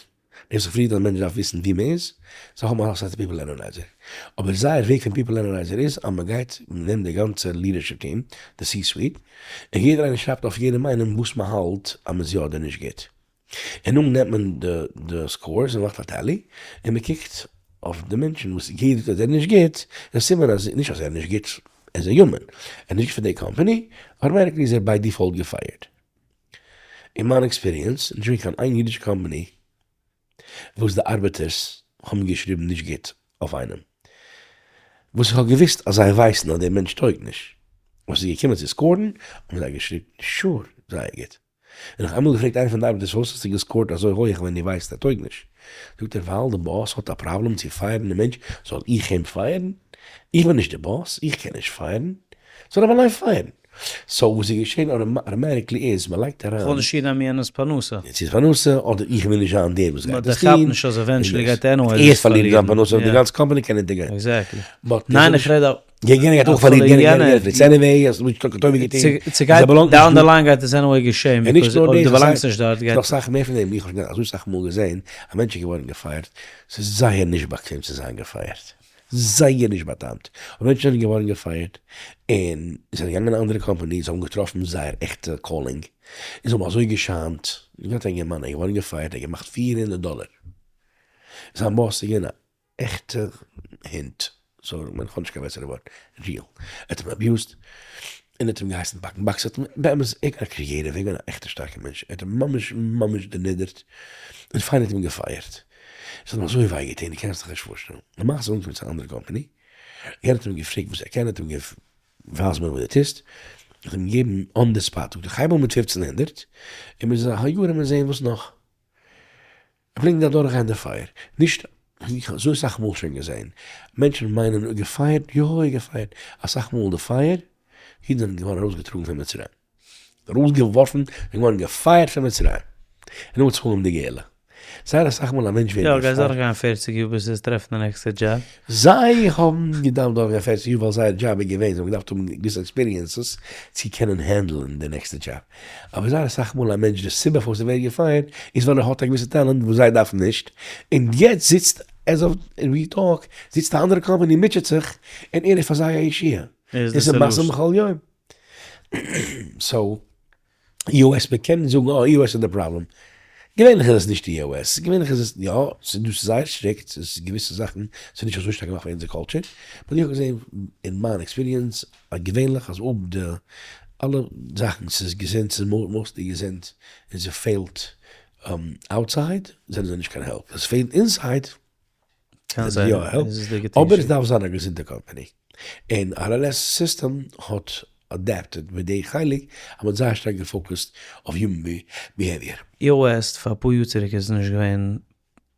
דאס איז פריער אז א מענטש דארף וויסן ווי מען איז, זיי האבן אזא סארט people analyzer. אבער זייער וועג פון people analyzer איז אז מען גייט מען נעמט די גאנצע leadership team, די C-suite, און יעדער איינער שרייבט אויף יעדעם איינעם וואס מען האלט אז מען איז יא אדער נישט גוט. און נאכדעם נעמט מען די scores און מאכט א tally, און מען קוקט אויף די מענטשן וואס יעדער זאגט אז ער איז נישט גוט, איז א סימן אז נישט אז ער איז נישט גוט as a human, ער איז נישט גוט פאר די קאמפאני, automatically איז ער by default גע fire ט. אין מיין experience נישט געווען קיין איין אידישע קאמפאני וואס די ארבעטערס האבן געשריבן נישט גוט אויף איינעם וואס איך האב געוויסט אז זיי ווייסן אז דער מענטש טויג נישט, וואס איז געקומען צו score ן האבן זיי געשריבן sure זייער גוט, און איך איינמאל געפרעגט איינער פון די ארבעטערס פארוואס האסטו גע score ט אזוי הויעך ווען דו ווייסט ער טויג נישט, זאגט ער ווייל די boss האט א פראבלעם צו fire ן די מענטש זאל איך אים fire ן? איך בין נישט די boss איך קען נישט fire ן, זאל ער אליין fire ן. So וואס איז געשען automatically איז, מען לייגט אריין. כ'וויל נישט היטן יענעמ'ס פרנסה. יענעמ'ס פרנסה, אדער איך וויל נישט זיין דער וואס גייט עס טון. באט דער כאפט נישט אז eventually גייט ער anyway ער פארלירט זיין פרנסה, די גאנצע קאמפאני קען אונטערגיין. Exactly. ניין איך רעד אויף. יענער גייט אויך פארלירן, יענער יענער יענער, ס'איז anyway, האסט נישט קיין טובה געטון. ס'גייט, down the line גייט עס anyway געשען, because אויב דו באלאנגסט נישט דארט גייט. נאך סאך מער פון דעם, איך האב שוין אזוי סאך מאל געזען, א מענטש איז געווארן געפייערט, ס'איז זייער נישט באקוועם צו זיין געפייערט, זייער נישט בא'טעמ'ט, אבער מענטשן זענען געווארן געפייערט, און זענען געגאנגען אין אנדערע קאמפאניס, זיי האבן געטראפן זייער עכטע calling, און זיי האבן אזוי געשיינט, איך געהאט א אינגערמאן, ער איז געווארן געפייערט, ער האט געמאכט 400 דאלער, זיין boss איז געווען א עכטע הונט, sorry כ'מיין כ'האב נישט קיין בעסערע ווארט, real, ער האט אים abused, און ער האט אים געהייסן פאקן boxes, האט אים באמת, ער איז א creative, ער איז געווען א עכטע שטארקע מענטש, ער האט אים ממש ממש דערנידערט, און פיין האט אים געפייערט, עס האט אים אזוי וויי געטון, דו קענסט דיך נישט פארשטעלן, למעשה איז אנגעקומען צו א אנדערע קאמפאני, יענער האט אים געפרעגט וואס ער קען, ער האט אים ווייז מיר וואס דו טוסט, האט אים געגעבן on the spot, זאגט ער כ'הייב אן מיט 1500, און מיר זענען א יאר און מיר זעען וואס נאך. פלעגן זיי אדורכגיין די פייער, נישט איך האב אזוי סאך מאל שוין געזען, מענטשן מיינען געפייערט, יא געפייערט, אסאך מאל די פייער, אידן זענען געווארן ארויסגעטראגן פון מצרים, ארויסגעווארפן, זענען געווארן געפייערט פון מצרים, און נאכדעם צו האבן די גאולה. זייער אסאך מאל א מענטש ווערט געפייערט. יא, גייסט דורכגיין פערציג יאר ביז וועסט טרעפן די נעקסטע דזשאב. זיי האבן געדארפט דורכגיין פערציג יאר ווייל זייער דזשאב איז געווען, זיי האבן געדארפט האבן געוויסע experiences צו קענען handle ן די נעקסטע דזשאב. אבער זייער אסאך מאל א מענטש די סיבה פארוואס ער ווערט געפייערט איז ווייל ער האט א געוויסע טאלאנט וואס זיי דארפן נישט, און יעצט זיצט as of we talk זיצט א אנדערע קאמפאני און מוטשעט זיך און ער איז פאר זיי א ישועה. ער איז די עס איז מעשים solution. בכל יום. So EOS מען קען זאגן אה EOS איז די פראבלעם. געווענליך איז עס נישט EOS, געווענליך איז עס יא ס'איז דא ס'איז זייער strict ס'איז געוויסע זאכן ס'איז נישט אזוי שטארק געמאכט פאר אונזער culture, but איך האב געזען אין מיין experience אז געווענליך אז אויב די אלע זאכן ס'איז געזונט ס'איז mostly געזונט און ס'פעלט outside זענען זיי נישט קיין help, אז ס'פעלט inside קען זענען זיי יא זיין א help, איז עס די גוטע אבער עס אישו. דארף זיין א געזונטע קאמפאני, און RLS סיסטעם האט adapted מיט די חלק אז מ'האט זייער שטארק גע focused אויף human behavior. EOS פאר אפאר יאר צוריק איז עס נישט געווען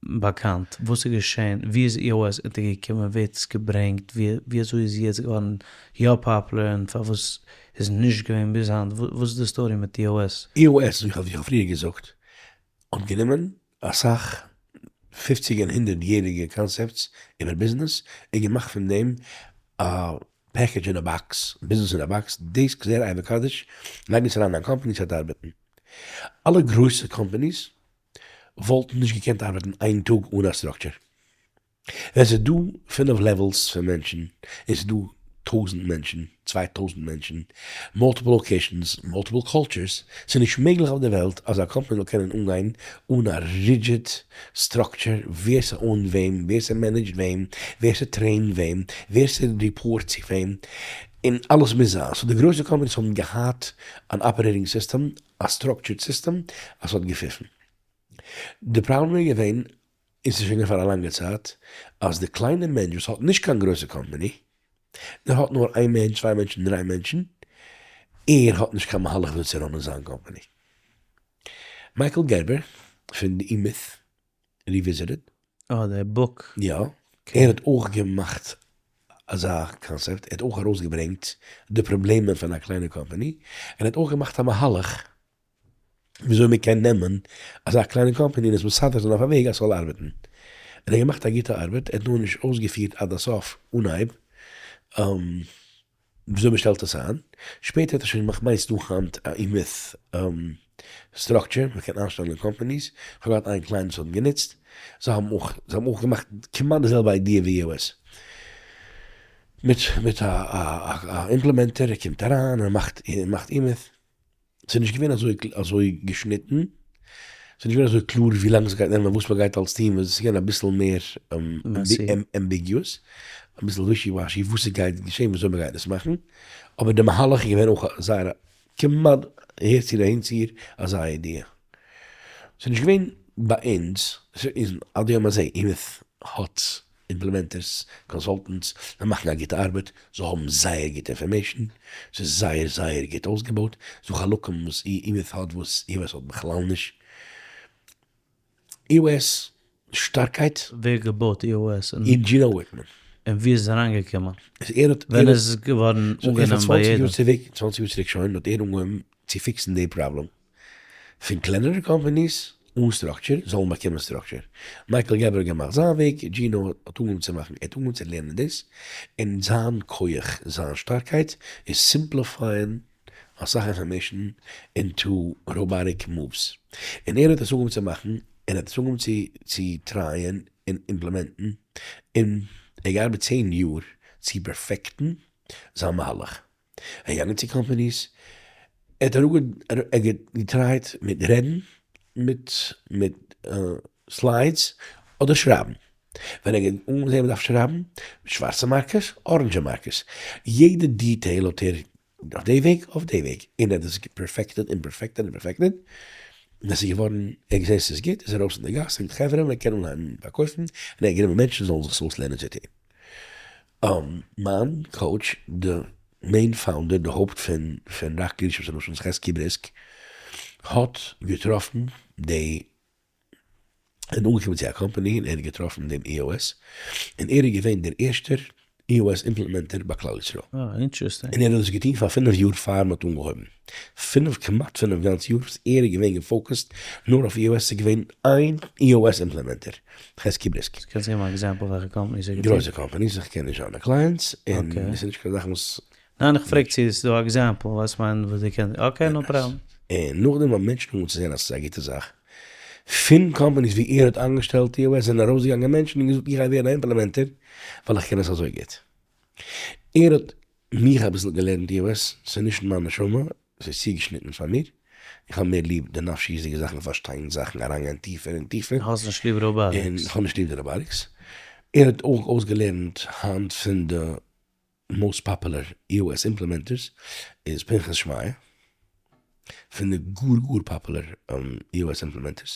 באקאנט, וואס איז געשען, ווי איז EOS אונטערגעקומען, ווער האט עס געברענגט, ווי אזוי איז יעצט געווארן יא פאפולער און פארוואס איז נישט געווען ביז היינט, וואס איז די story מיט EOS? EOS ווי איך האב פריער געזאגט האט גענומען אסאך פופציג און הונדערט יעריגע concepts איבער ביזנעס און געמאכט פון דעם א package אין א box, ביזנעס אין א box, דאס כזה ראה וקדש, לייג עס אריין אין א קאמפאני ס'וועט ארבעטן. אלע גרויסע קאמפאניס וואלטן נישט געקענט ארבעטן איין טאג אן א structure. ווען ס'איז דא פינף levels פון מענטשן, און ס'איז דא 1000 מענטשן, 2000 מענטשן, multiple locations, multiple cultures, ס'איז נישט מעגליך אויף די וועלט אז א קאמפאני זאל קענען אנגיין אן א rigid structure, ווער ס' own ט וועם, ווער ס' manage ט וועם, ווער ס' train ט וועם, ווער ס' report צו וועם, און אלעס מוז זיין. So די גרויסע קאמפאניס האבן געהאט אן operating system, א structured system, אז ס'האט געפיפן. די פראבלעם איז געווען, און ס'איז שוין געווען פאר א לאנגע צייט, אז די קליינע מענטש וואס האט נישט קיין גרויסע קאמפאני, דער האט נאר איין מענטש, צוויי מענטשן, דריי מענטשן, ער האט נישט קיין מהלך וויאזוי צו run ען זיין קאמפאני. מייקל גערבער פון די E-Myth Revisited. אה, דער book. יא, ער האט אויך געמאכט אזא קאנצעפט, ער האט אויך ארויסגעברענגט די פראבלעמען פון א קליינע קאמפאני, און ער האט אויך געמאכט א מהלך וויאזוי מען קען נעמען אזא קליינע קאמפאני און עס מסדר זיין אויף א וועג אז ס'זאל ארבעטן. און ער האט געמאכט א גוטע ארבעט, ער האט נאר נישט אויסגעפירט עד הסוף אנהייב וויאזוי מען שטעלט עס איין. שפעטער האט ער שוין געמאכט מיינסט דא היינט א E-Myth structure, מען קען איינשטעלן אין קאמפאניס, איך האב געהאט איין client וואס האט גענוצט, זיי האבן אויך געמאכט כמעט די זעלבע idea ווי EOS, מיט א implementer, ער קומט אריין און ער מאכט E-Myth. ס'איז נישט געווען אזוי געשניטן, ס'איז נישט געווען אזוי קלאר ווי לאנג ס'גייט נעמען, וואס מ'גייט אלס טון, ס'איז געווען אביסל מער ambiguous, אביסל wishy washy וואס ס'גייט געשען, וויאזוי מ'גייט עס מאכן, אבער די מהלך איז געווען אויך זייער כמעט הערציר אהינציר אזא idea. ס'איז נישט געווען ביי אונז, ס'איז עד היום הזה, E-Myth האט implementers, consultants, זיי מאכן א גוטע ארבעט, זיי האבן זייער גוטע information, ס'איז זייער זייער גוט אויסגעבויט, ס'דא חלקים וואס E-Myth האט וואס EOS האט בכלל נישט. EOS שטארקייט. ווער געבויט EOS? דזשינא וויטמאן. און ווי איז עס אריינגעקומען? ער האט ווען איז עס געווארן אנגענומען ביי יעדעם? צוואנציג יאר צוריק שוין האט ער אנגעהויבן צו fix ן די פראבלעם פון קלענערע companies אן structure זאלן באקומען structure. מייקל געבער האט געמאכט זיין וועג, דזשינא האט אנגעהויבן צו מאכן, ער האט אנגעהויבן צו לערנען דאס, און זיין כח, זיין שטארקייט איז simplify ען אסאך information into robotic moves. און ער האט עס אנגעהויבן צו מאכן, און ער האט עס אנגעהויבן צו try ען און implement ן, און ער האט געארבעט 10 יאר צו perfect ן זיין מהלך. ער איז געגאנגען צו companies, ער האט גע try ט מיט רעדן, מיט מיט slides, אדער שרייבן. ווען ער האט אנגעזען מ'דארף שרייבן, שווארצע markers, orange markers. יעדע detail האט ער אויף די וועג, אויף די וועג. און ער האט עס perfected און perfected און perfected. און עס איז געווארן, ער האט געזען ס'איז גוט, איז ער ארויס אין די גאס און חברה, מען קען אנהייבן פארקויפן, און ער האט גענומען מענטשן זאלן זיך עס אויסלערנען צו טון. מיין coach, די main founder, די הויפט פון פון Rock Leadership Solutions, חזקי בריסק, האט געטראפן די, ער איז אנגעקומען צו א קאמפאני און ער האט געטראפן דעם EOS, און ער איז געווען דער ערשטער EOS implementer ביי כלל ישראל. אה, interesting. און ער האט דאס געטון פאר 5 יאר פאר מ'האט אנגעהויבן. פינף, כמעט 5 גאנץ יאר וואס ער איז געווען גע focused נאר אויף EOS, ס'איז געווען איין EOS implementer, חזקי בריסק. קענסט געבן א example וועלכע companies ער האט געטון? גרויסע companies, איך קען נישט זיינע clients, און עס איז נישט קיין זאך וואס. ניין, איך פרעג צו עס איז דא א example, ווייסט מיין וואס דו קענסט, okay, no problem. און נאכדעם האבן מענטשן אנגעהויבן צו זען אז עס איז א גוטע זאך. פון companies ווי ער האט איינגעשטעלט EOS זענען ארויסגעגאנגען מענטשן און געזאגט איך גיי ווערן א implementer ווייל איך קען עס אזוי גוט. ער האט מיך אביסל געלערנט EOS, ס'איז נישט מיין נשמה, ס'איז צוגעשניטן פאר מיר. איך האב מער ליב די נפשיות'דיגע זאכן, פארשטיין זאכן, אריינגיין טיפער און טיפער. האסט נישט ליב robotics? און איך האב נישט ליב די robotics. ער האט אויך אויסגעלערנט היינט פון די most popular EOS implementers איז פנחס שמעיה, פון די גאר גאר popular EOS implementers,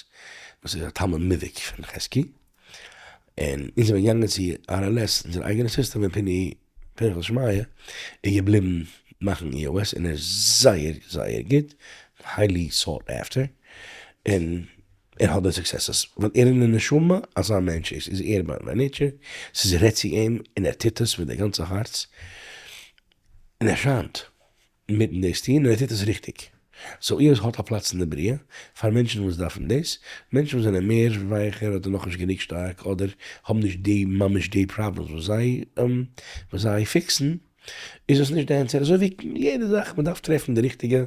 וואס איז א תלמיד מובהק פון חזקי. און אונז זענען געגאנגען צו RLS, אונזער אייגענע סיסטעם, און פיני פנחס שמעיה איז געבליבן מאכן EOS, און ער איז זייער זייער גוט, highly sought after, און ער האט די successes, ווייל ער אין די נשמה אזא מענטש איז, איז ער ביי nature, ס'איז רעדט צו אים, און ער טוט עס מיט די גאנצע הארץ, און ער שיינט מיטן דאס טון, און ער טוט עס ריכטיג. so EOS האט א פלאץ אין די בריאה, פאר מענטשן וואס דארפן דאס, מענטשן וואס זענען מער ווייכער אדער נאכנישט גענוג שטארק, אדער האבן נישט די ממש די problems וואס זיי וואס זיי fix ן, איז עס נישט די answer. אזוי ווי יעדע זאך, מען דארף טרעפן די ריכטיגע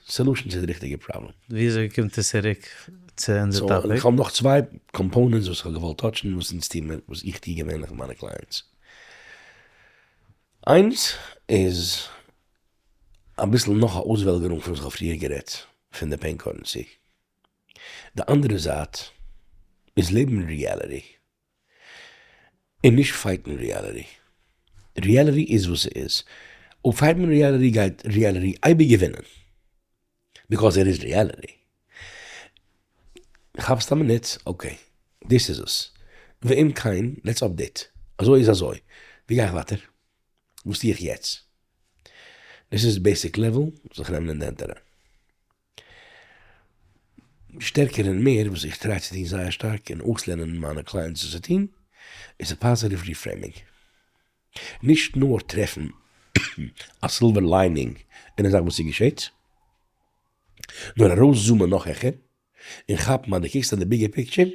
solution צו די ריכטיגע פראבלעם. וויאזוי קומט עס צוריק צו אונזער topic? איך האב נאך צוויי components וואס איך האב געוואלט touch ן, וואס אונז טוען מיר, וואס איך טוה געווענליך מיט מיינע clients. איינס איז אביסל נאך א אויסוועלגערונג פון וואס איך האב פריער גערעדט, פון די pain currency. די אנדערע זייט איז לעבן אין reality, און נישט fight ן reality. Reality איז וואס ס'איז. אויב fight מען reality גייט reality אייביג געווינען. Because ער איז reality. כאפסט א מינוט, okay, דאס איז עס. ואם כן, let's update. אזוי איז אזוי. ווי גיי איך ווייטער? וואס טו איך יעצט? דאס איז basic level, זיך נעמען אין די הענט אריין. שטערקער און מער, וואס איך try צו טון זייער שטארק און אויסלערנען מיינע clients דאס צו טון, איז א positive reframing. נישט נאר טרעפן א silver lining אין א זאך וואס איז געשעט, נאר ארויס zoom ען נאך העכער, און כאפן אז דו קוקסט אויף די bigger picture,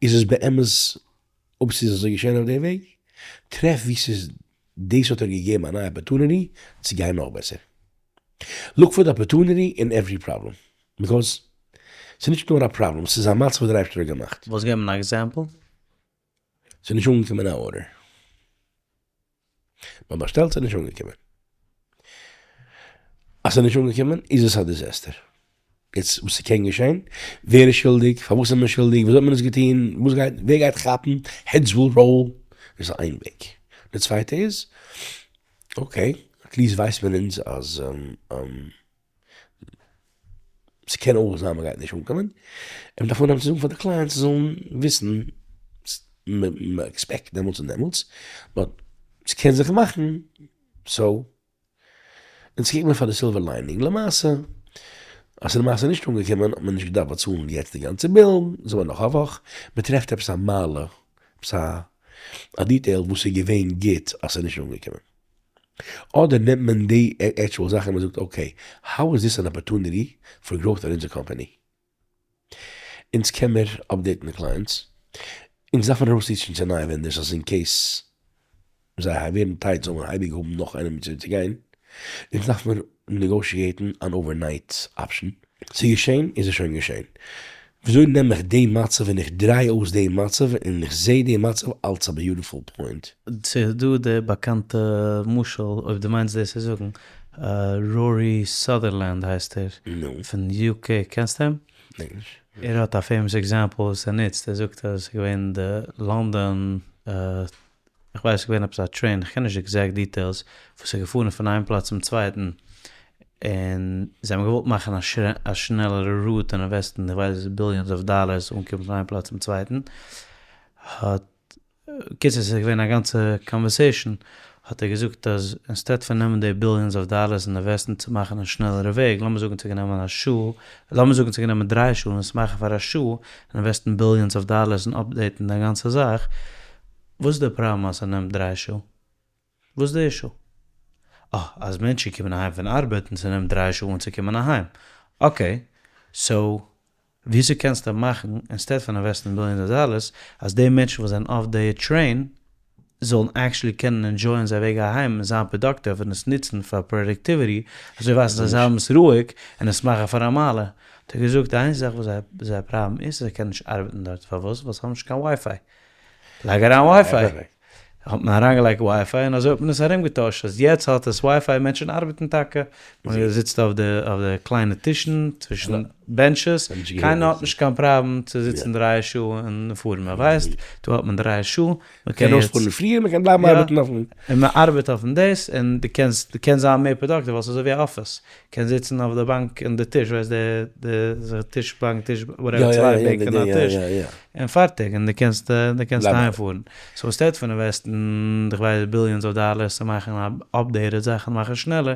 איז עס באמת, אויב ס'איז אזוי געשען אויף די וועג, טרעף ווי ס'איז, דאס האט ער געגעבן א נייע opportunity צו גיין נאך בעסער. Look for the opportunity in every problem. Because ס'איז נישט נאר א פראבלעם, ס'איז א מצב וואס דער אייבערשטער האט געמאכט. וואלסט געבן אן example? ס'איז נישט אנגעקומען א order. מען באשטעלט ס'איז נישט אנגעקומען. אז ס'איז נישט אנגעקומען איז עס א disaster. יעצט וואס ס'קען געשען, ווער איז שולדיג, פארוואס איז מען שולדיג, וואס האט מען עס געטון, וואס גייט, ווער גייט כאפן, heads will roll, דאס איז איין וועג. די צווייטע איז, okay, at least ווייסט מען אונז אז ס'קען אויך זיין מ'גייט נישט אנקומען, און מ'דארף אנהייבן צו זאגן פאר די clients זיי זאלן וויסן, מ' expect דעמאלטס און דעמאלטס, but ס'קען זיך מאכן, so, אונז קוקן מיר פאר די silver lining, למעשה, אז ס'איז למעשה נישט אנגעקומען האט מען נישט געדארפט באצאלן יעצט די גאנצע bill, זאל מען נאך א וואך, מ'טרעפט עפעס א מעלה, עפעס א. א detail וואס איז געווען גוט אז ס'איז נישט אנגעקומען. אדער נעמט מען די actual זאך און מען זאגט okay, how is this an opportunity for growth פאר אונזער קאמפאני? אונז קען מיר update ן די clients, אונז דארף מיר ארויס reach ן צו נייע vendors אז in case זיי ווערן tight זאל מען אייביג האבן נאך איינעם צו גיין, אונז דארף מיר negotiate ן אן overnight option. ס'איז געשען איז עס שוין געשען. וויאזוי נעם איך די מצב און איך דריי אויס די מצב און איך זע די מצב אלס א beautiful point? ס'איז דא די באקאנטע משל, אויב דו מיינסט דאס צו זאגן, רארי סאדערלענד הייסט ער, פון UK, קענסט אים? ער האט א famous example וואס ער נוצט, ער זאגט אז עס איז געווען די לאנדאן, איך ווייס ס'איז געווען עפעס א train, איך קען נישט די exact details, וואס איז געפארן פון איין פלאץ צום צווייטן, און זיי האבן געוואלט מאכן א שנעלערע route און invest ן איך ווייס billions of dollars אנקומען פון איין פלאץ צום צווייטן, האט קיצור ס'איז געווען א גאנצע conversation, האט ער געזאגט אז instead פון נעמען די billions of dollars און invest ן צו מאכן א שנעלערע וועג, לאמיר זאגן ס'האט גענומען א שעה, לאמיר זאגן ס'האט גענומען דריי שעה און עס מאכן פאר א שעה, און invest ן billions of dollars און update ן די גאנצע זאך, וואס איז די פראבלעם אז ס'נעמט דריי שעה? וואס איז די issue? אה, אז מענטשן קומען אהיים פון ארבעט און ס'נעמט דריי שעה אנצוקומען אהיים. okay, so וויאזוי קענסטו מאכן, instead פון invest ן billions of dollars, אז די מענטשן וואס זענען אויף די train זאלן actually קענען enjoy ען זייער וועג אהיים און זיין productive און עס נוצן פאר productivity, אזוי ווייסן זיי זיי האבן עס רואיג און עס מאכן פאר א מעלה. האט ער געזאגט, די איינציגע זאך וואס זייער פראבלעם איז, זיי קענען נישט ארבעטן דארט. פארוואס? ווייל זיי האבן נישט קיין WiFi. לייג אריין WiFi. האט מען אריינגעלייגט WiFi און אזוי האט מען עס ארומגעטוישט אז יעצט האט עס WiFi מענטשן ארבעטן טאקע, מען זיצט אויף די אויף די קליינע טישן צווישן benches, קיינער האט נישט קיין פראבלעם צו זיצן דריי שעה און פארן, מען ווייסט דא האט מען דריי שעה, מען קען ארויספארן פריער מען קען בלייבן ארבעטן אויפן. און מען ארבעט אויפן דאס און דו קענסט דו קענסט זיין מער productive ווייל ס'איז אזוי ווי א אפיס, קענסט זיצן אויף די באנק און די טיש ווייסט די די טיש באנק טיש whatever צוויי בענק און א טיש. און פארטיג, און דו קענסט דו קענסט אהיים פארן. so instead פון invest ן איך ווייס billions of dollars צו מאכן א updated זאך און מאכן שנעלער,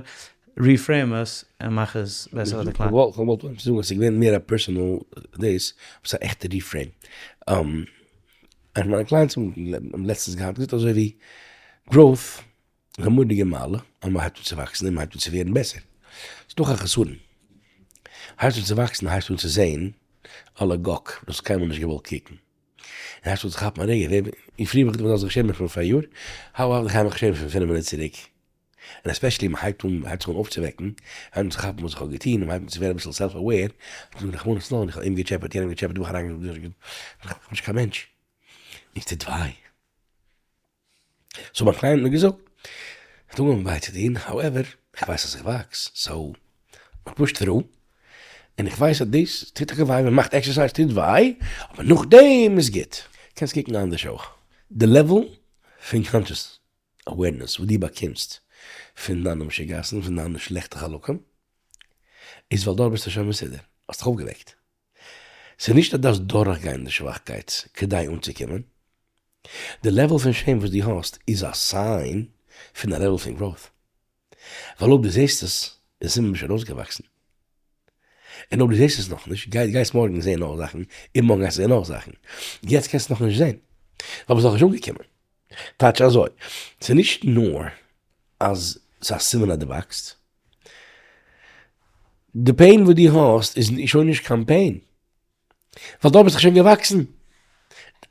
reframe עס און מאך עס בעסער פאר די client. כ'וואלט געוואלט זאגן אז ס'איז געווען מער א personal דאס, אבער ס'איז א עכטע reframe. איינע פון מיינע clients האבן לעצטנס געהאט געזאגט אזוי ווי growth איז א מורא'דיגע מעלה אז מ'הייבט אן צו וואקסן און מ'הייבט אן צו ווערן בעסער. ס'איז דאך א חסרון. הייבסט אן צו וואקסן הייבסט אן צו זען אלע גאק וואס האסט קיינמאל נישט געוואלט קוקן. און הייבסט אן צו כאפן א רגע, ווער בין איך? פריער האב איך געדארפט מ'זאל זיך שעמען פון פאריאר, how about איך גיי מיך שעמען פון פינף מינוט צוריק. און especially מ'הייבט אן, מ'הייבט זיך אן אויפצווועקן, מ'הייבט אן צו כאפן וואס איך האב געטון, און מ'הייבט אן צו ווערן אביסל self aware, זאגן רחמנא ליצלן, איך האב אים געטשעפעט, יענעם געטשעפעט, דא האב איך אריינגעזאגט, איך בין נישט קיין מענטש. און ס'טוט וויי. so מיין client האט מיר געזאגט, ס'האט אנגעהויבן וויי צו טון, however, איך ווייס אז איך וואקס, so איך push through, און איך ווייס אז דאס טוט טאקע וויי, ווען מ'מאכט exercise טוט וויי, אבער נאכדעם איז גוט. קענסט קוקן אנדערש אויך. די level פון conscious awareness וואס דו באקומסט פון דיינע משוגעת'ן, פון דיינע שלעכטע חלקים, איז ווייל דארט ביסטו שוין מסודר, האסט דיך אויפגעוועקט. ס'איז נישט אז דארפסט דורכגיין די שוואכקייט כדי אנצוקומען. די level פון shame וואס דו האסט איז א sign פון א level פון growth. ווייל אויב דו זעסט עס, איז סימן ביסט שוין אויסגעוואקסן. און אויב דו זעסט עס נאכנישט, גייסט מארגן זען נאך זאכן, איבערמארגן גייסטו זען נאך זאכן. יעצט קענסטו נאכנישט זען, ווייל ביסט נאכנישט אנגעקומען. טייטש אזוי, ס'איז נישט נאר אז ס'איז א סימן אז דו וואקסט, די pain וואס דו האסט איז שוין נישט קיין pain, ווייל דארט ביסטו שוין געוואקסן,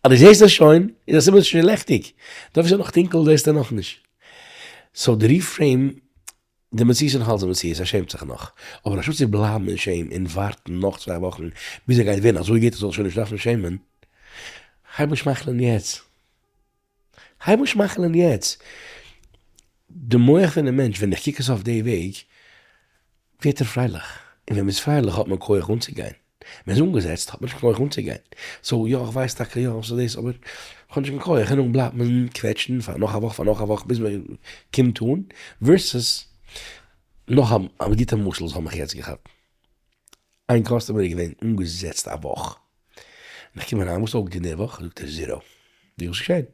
אז דו זעסט עס שוין איז א סימן עס איז שוין לעכטיג, דארט איז נאך טונקל זעסטו נאכנישט. so די reframe די מציאות איז נאך אלץ די מציאות, ער שעמט זיך נאך, אבער אנשטאט צו בלייבן אין shame און ווארטן נאך צוויי וואכן ביז ער גייט ווערן אזוי גוט ער זאל שוין נישט דארפן שעמען, הייב אן שמייכלען יעצט. הייב אן שמייכלען יעצט. די מח פונעם מענטש, ווען איך קוק עס אויף די וועג, ווערט ער פרייליך. און ווען מ'איז פרייליך האט מען כח אנצוגיין. מען איז אנגעזעצט האט מען נישט קיין כח אנצוגיין. so יא איך ווייס טאקע יא ס'איז דאס אבער איך האב נישט קיין כח און דאן בלייבט מען קוועטשן פאר נאך א וואך פאר נאך א וואך ביז מען קומט אן, versus נאך א גוטע משל וואס האב מיך יעצט געכאפט. איין customer איז געווען אנגעזעצט א וואך, און איך קום אריין וואס האסטו אויפגעטון די וואך? זאגט ער zero. ווי וואס געשען?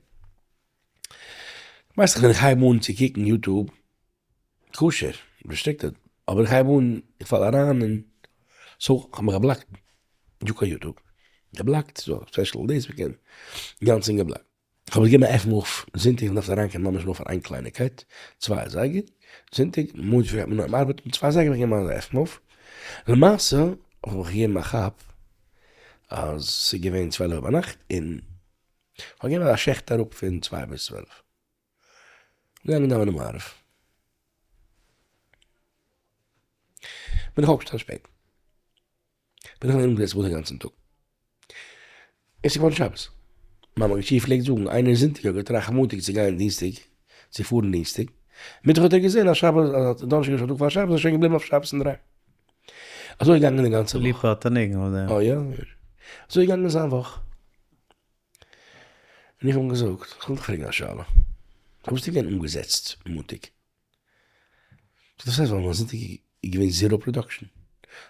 ווייסט איך ווען איך הייב אן צו קוקן YouTube כשר, restricted, אבער איך הייב אן, איך פאל אריין אין, so כ'האב מיך געבלאקט, נישטא קיין YouTube, געבלאקט, ס'דא א special דאס מ'קען, גאנצן געבלאקט. כ'האב עס געגעבן א עפן אויף זונטאג, איך דארף אריינקומען ממש נאר פאר איין קלייניקייט, צוויי אזייגער, זונטאג, מאנטאג גייט מען נאר ארבעטן, צוויי אזייגער האב איך געגעבן א עפן אויף, למעשה האב איך געגעבן א כאפ אז ס'איז געווען 12 ביינאכט און כ'האב געגעבן א שעכט אראפ פון צוויי ביז 12. געגאנגען דאווענען מעריב. בין איך אויפגעשטאנען שפעט. בין איך געווען אנגעזעצט די גאנצן טאג. עס איז געווארן שבת. מיין מגיד שיעור פלעגט זאגן, איינער זונטאג האט געטראכט מאנטאג צו גיין דינסטאג, צו פארן דינסטאג. מיטוואך האט ער געזען אז שבת, אז דאנערשטאג איז שוין א טאג פאר שבת, איז ער שוין געבליבן אויף שבת אינדערהיים. אזוי איז געגאנגען די גאנצע וואך. ליפא האט א ניגון אויף דעם. אה יא? אזוי איז געגאנגען זיין וואך. און איך האב אים געזאגט, איך וויל דיך פרעגן א שאלה. פארוואס ביסטו געווען אנגעזעצט מאנטאג? זאגט ער, וואס הייסט ווייל מיין זונטאג איז געווען zero production.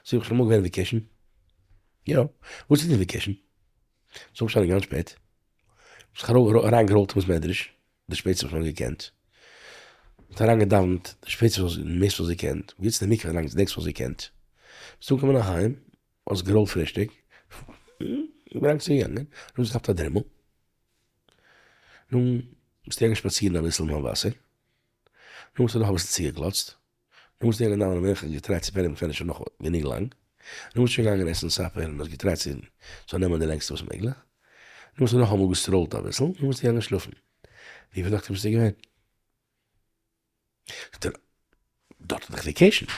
זאג איך, ביסט אמאל געווען אין vacation? יא. וואס איז די vacation? ביסט אויפגעשטאנען גאנץ שפעט, ביסט זיך אריינגעראלט אין בית מדרש, די שפעטסטע וואס מ'האט געקענט, האט אריינגעדאווענט די שפעטסטע וואס מערסט וואס געקענט, געזיצן אין מקווה אזוי לאנג וואס געקענט, ביסט אנגעקומען אהיים, האסט געראלט פרישטאג, ווי לאנג ס'איז געגאנגען, נאכדעם האסט געכאפט א דרימל, נאכדעם ביסטו געגאנגען שפאצירן אביסל ביים וואסער, נאכדעם האסטו נאך אביסל צוגעקלאצט, נאכדעם ביסטו געגאנגען דאווענען מנחה, געטרייט צו פענען פענישן נאך גענוג לאנג, נאכדעם ביסטו שוין געגאנגען עסן supper און האסט געטרייט צו ס'זאל נעמען די לענגסטע וואס מעגליך, נאכדעם האסטו נאכאמאל געסטראלט אביסל, נאכדעם ביסטו געגאנגען שלאפן. ווי productive ביסטו געווען? זאגט ער, דארט איז דאך vacation,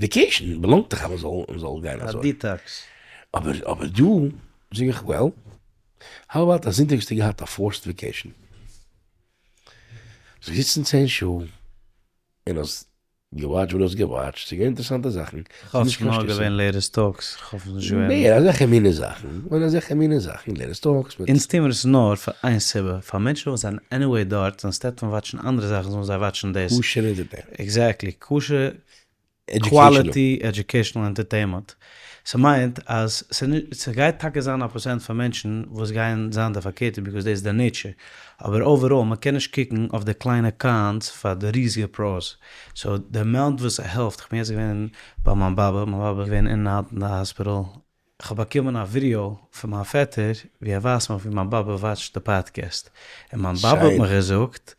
vacation באלאנגט דאך אז מען זאל גיין אזוי. א detox. אבער אבער דא זאג איך well, how about אז זונטאג האסטו געהאט א forced vacation, ביסט געזיצן צען שעה און האסט געוואטשט וואס דו האסט געוואטשט, ס'איז געווען אינטערעסאנטע זאכן, כ'האף ס'איז נאר געווען לערערס talks, כ'האף ס'איז נישט געווען. מער אזעלכע מיני זאכן, און אזעלכע מיני זאכן, לערערס talks מיט. אונז טוהן מיר עס נאר פאר איין סיבה, פאר מענטשן וואס זענען anyway דארט, instead פון וואטשן אנדערע זאכן זאלן זיי וואטשן דאס. כשר entertainment. Exactly, כשר quality educational entertainment. ס'מיינט אז ס'גייט טאקע זיין א פראצענט פון מענטשן וואס גייען זיין די פארקערטע because דאס איז די nature, אבער overall מ'קען נישט קוקן אויף די קליינע cons פאר די ריזיגע pros. So די amount וואס ס'העלפט, כ'בין יעצט געווען ביי מיין באבע, מיין באבע איז געווען אין און out אין די האספיטאל, כ'האב באקומען א ווידיאו פון מיין פעטער ווי ער ווייזט מיך ווי מיין באבע וואטשט די פאדקעסט, און מיין באבע האט מיך געזאגט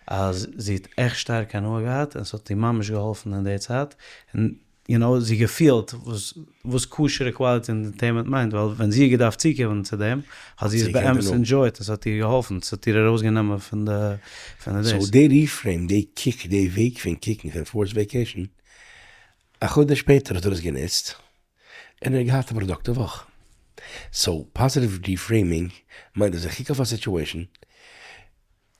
אז זי האט עכט שטארק הנאה געהאט און ס'האט איר ממש געהאלפן אין די צייט, און יו נאו זי געפילט וואס וואס כשר'ע quality entertainment מיינט, ווייל ווען זי האט געדארפט צוקומען צו דעם האט זי עס באמת enjoyed און ס'האט איר געהאלפן, ס'האט איר ארויסגענומען פון די פון די דאס. So די reframe, די קוק, די וועג פון קוקן פון forced vacation, א חודש שפעטער האט ער עס גענוצט און ער האט געהאט א productive וואך. So positive reframing מיינט אז איך קוק אויף א situation,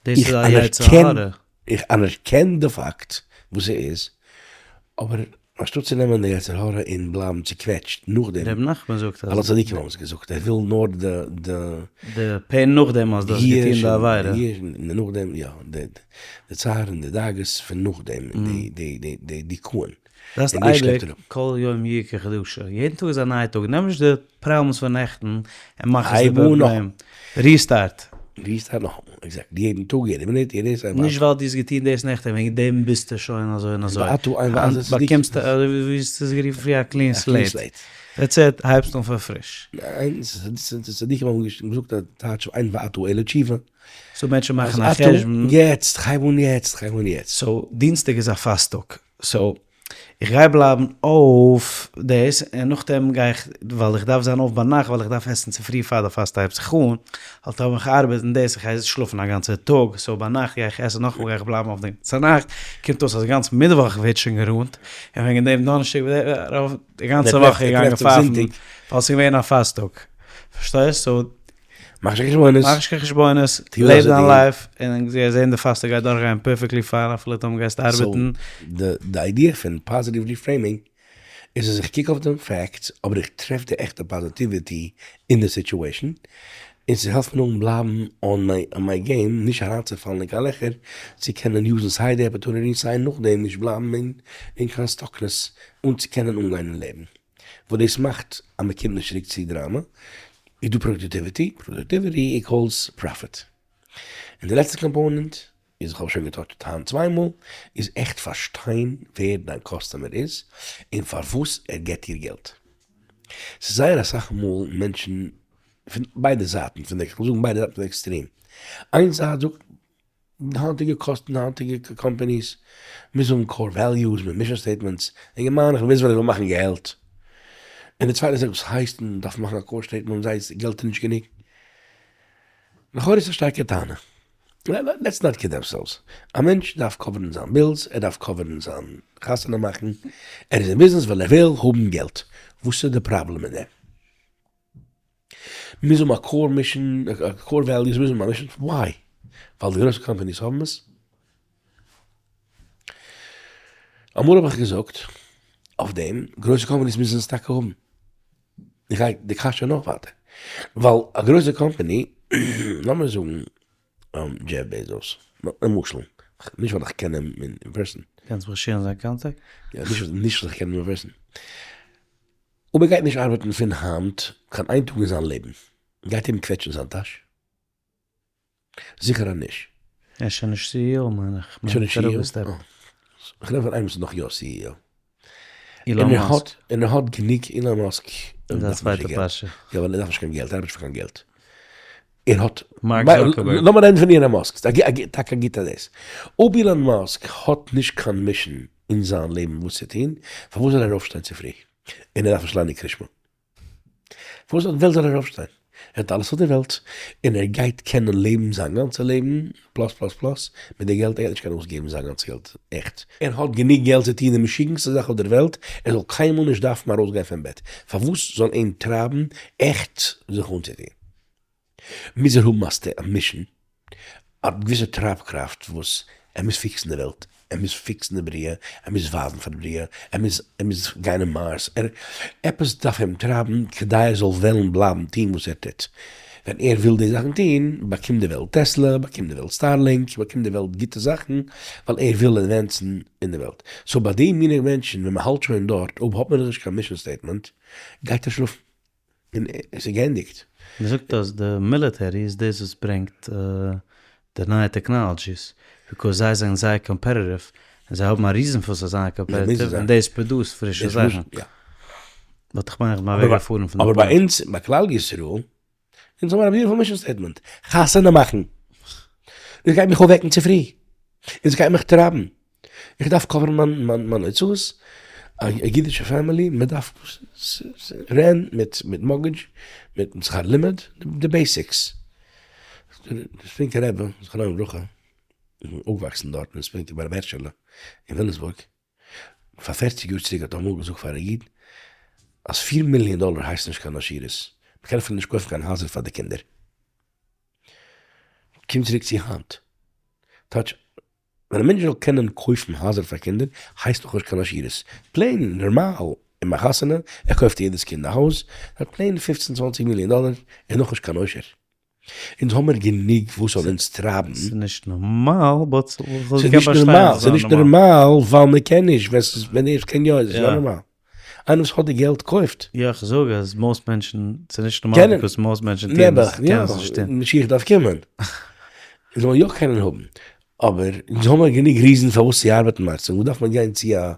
דאס איז א יצר הרע. איך אנערקען די פאקט וואס ס'איז, אבער אנשטאט צו נעמען די יצר הרע און בלייבן צוקוועטשט נאכדעם, ר' נחמן זאגט אז. אלע צדיקים האבן עס געזאגט, ער וויל נאר די די. די pain נאכדעם אז דו האסט געטון די עבירה. און נאכדעם יא, די צער און די דאגות פון נאכדעם, די די די דיכאון. דארפסט אייביג כל יום יהיה כחדשו, יעדן טאג איז א נייע טאג, נעם נישט די problems פון נעכטן און מאך עס די פראבלעם, restart. Restart נאכאמאל, exactly, יעדן טאג, יעדע מינוט, יעדע סעקונדע. נישט ווייל דו האסט געטון דאס נעכטן וועגן דעם ביסטו שוין אזוי און אזוי, היינט באקומסטו אזוי ווי האסטו עס גערופן פריער א clean slate, that's it, הייבסט אן פון פריש. ניין, צדיקים האבן געזאגט א טייטש אין ועתה אלא תשובה. So מענטשן מאכן א חשבון. יעצט, כ'הייב אן יעצט, כ'הייב אן יעצט. So דינסטאג איז א פאסט טאג, so איך גיי בלייבן אויף דאס, און נאכדעם גיי איך, ווייל איך דארף זיין אויף ביינאכט ווייל איך דארף עסן צופרי פאר די פאסט הייבט זיך אן, האלט האב איך ארבעט און דאס, איך גיי שלאפן א גאנצע טאג, so ביינאכט גיי איך עסן נאכאמאל גיי איך בלייבן אויף די גאנצע נאכט, קומט אויס אז גאנץ מיטוואך ווערט שוין גערונט, און וועגן דעם דאנערשטאג, די גאנצע וואך איז געגאנגען פייפן, ווייל ס'איז געווען א פאסט טאג, פארשטייסט? So. מאך נישט קיין חשבונות. מאך נישט קיין חשבונות, לעב דיין life, און זע זען די פאסט גייט דורכגיין perfectly fine אפילו טאמער גייסטו ארבעטן. So די idea פון positive reframing איז אז איך קוק אויף די facts אבער איך טרעף די עכטע positivity אין די situation, און ס'העלפט מיר אן בלייבן on my game נישט אריינצופאלן אין קיין לעכער, צו קענען יוזן סיי די opportunity סיי נאכדעם נישט בלייבן אין קיין stuckness אן צו קענען אנגיין אין לעבן. וואס דאס מאכט אז מען קומט נישט צוריק צו דראמא, איז דא productivity, productivity equals profit. און די לעצטע component איז, איך האב שוין געטאטשט היינט צוויי מאל, איז עכט פארשטיין ווער דיין customer איז און פארוואס ער געבט דיר געלט. ס'איז זייער אסאך מאל מענטשן פון ביידע זייטן פון די, כ'וועל זאגן ביידע זייטן פון די extreme. איין זייט זאגט די היינטיגע קאסטן די היינטיגע companies מוז האבן core values מיט mission statements, אינגערמאן איך וויל וויסן ווען איך וויל מאכן געלט, און די צווייטע זאך וואס הייסט מען דארף מאכן א core statement זיי געלט איז נישט גענוג, לכאורה איז א שטארקע טענה, let's not kid ourselves, א מענטש דארף cover ן זיין bills, ער דארף cover ן זיין חתונה מאכן, ער איז אין ביזנעס ווייל ער וויל האבן געלט, וואס איז די פראבלעם מיט דעם? מוז האבן א core mission, א core values, מוז האבן א mission, why? ווייל די גרויסע companies האבן עס? אמאל האב איך געזאגט אויף דעם, גרויסע companies מוזן עס טאקע האבן. איך גיי די קשיא נאך ווייטער, ווייל א גרויסע קאמפאני, לאמיר זאגן דזשעף בעזאס, למשל, נישט ווייל איך קען אים אין person. קענסט מיך share ן זיין contact? יא, נישט ווייל איך קען אים אין person. אויב ער גייט נישט ארבעטן פון היינט קיין איין טאג אין זיין לעבן, גייט אים קוועטשן זיין טאש? זיכער אז נישט. ער איז שוין נישט CEO מיין איך. שוין נישט CEO? איך רעד פון איינעם וואס איז נאך יא CEO. אילאן מאסק. און ער האט גענוג, אילאן מאסק איז א צווייטע פרשה. יא ווייל ער דארף נישט קיין געלט, ער ארבעט נישט פאר קיין געלט. ער האט, מארק זוקערבערג. לאמיר רעדן פון אילאן מאסק, טאקע א גוטע דאס. אויב אילאן מאסק האט נישט קיין mission אין זיין לעבן וואס צו טון, פארוואס זאל ער אויפשטיין צופרי? און ער דארף נישט ליינען קרישמע. פארוואס אויף די וועלט זאל ער אויפשטיין? ער האט אלעס אויף די וועלט, און ער גייט קענען לעבן זיין גאנצע לעבן, plus plus plus, מיט די געלט, ער גייט נישט קענען אויסגעבן זיין גאנצע געלט, עכט. ער האט גענוג געלט צו טון די משוגענסטע זאך אויף דער וועלט, ער זאל קיינמאל נישט דארפן ארויסגיין פון בעט. פארוואס זאל אים טרייבן עכט זיך אנצוטון? מוז ער האבן א mission, א געוויסע טרייבקראפט וואס ער מוז fix ן די וועלט, ער מוז fix ן די בריאה, ער מוז ווייזן פאר די בריאה, ער מוז ער מוז גיין אין מארס, ער עפעס דארף אים טרייבן כדי ער זאל וועלן בלייבן טון וואס ער טוט. ווען ער וויל די זאכן טון, באקומט די וועלט טעסלע, באקומט די וועלט סטארלינק, באקומט די וועלט גוטע זאכן, ווייל ער וויל advance ן אין די וועלט. so ביי די מיני מענטשן ווען מען האלט שוין דארט, אויב האט מען נאכנישט קיין mission statement, גייט ער שלאפן. און עס איז געענדיגט. מען זאגט אז די military איז דאס וואס ברענגט די נייע technologies, because זיי זענען זייער competitive, און זיי האבן א reason פארוואס זיי זענען competitive, און דאס produce ט פרישע זאכן. but איך מיין איך בין אוועק געפארן פון די אבער ביי אונז ביי כלל ישראל, אונז האבן א beautiful mission statement, חתונה מאכן! דאס גייט מיך אויפוועקן צופרי, און עס גייט מיך טרייבן, איך דארף cover ן מיין מיין מיין הוצאות, א אידישע family, מען דארף rent מיט מיט mortgage, מיט שכר לימוד, די basics. די ספינקא רבי זכרונו לברכה, איך בין אויפגעוואקסן דארט אין ספינקא ביי רבי הערשעלע אין וויליאמסבורג, פאר פערציג יאר צוריק האט ער אמאל געזאגט פאר א איד אז פיר מיליאן דאלער הייסט נישט קיין עשירות, מען קען אפילו נישט קויפן קיין הייזער פאר די קינדער. קום צוריק צו היינט, טייטש ווען א מענטש זאל קענען קויפן הייזער פאר קינדער הייסט נאכנישט קיין עשירות, plain נארמאל אין מיין חתונה ער קויפט יעדעס קינד א הויז, פאר plain פופצן צוואנציג מיליאן דאלער איז נאכנישט קיין עושר. אונז האמיר גענוג וואס זאל אונז טרייבן. ס'איז נישט נארמאל but ס'איז נישט נארמאל, ס'איז נישט נארמאל ווייל מ'קען נישט, ווען ס'איז ווען ער קען יא איז עס יא נארמאל. איינער וואס האט די געלט קויפט. יא איך זאג אז most מענטשן, ס'איז נישט נארמאל because most מענטשן טוען עס, קענען עס נישט טון. משיח דארף קומען. אונז זאלן יא קענען האבן. אבער אונז האמיר גענוג reason פארוואס צו ארבעטן מארצן, וואס דארף מען גיין צו א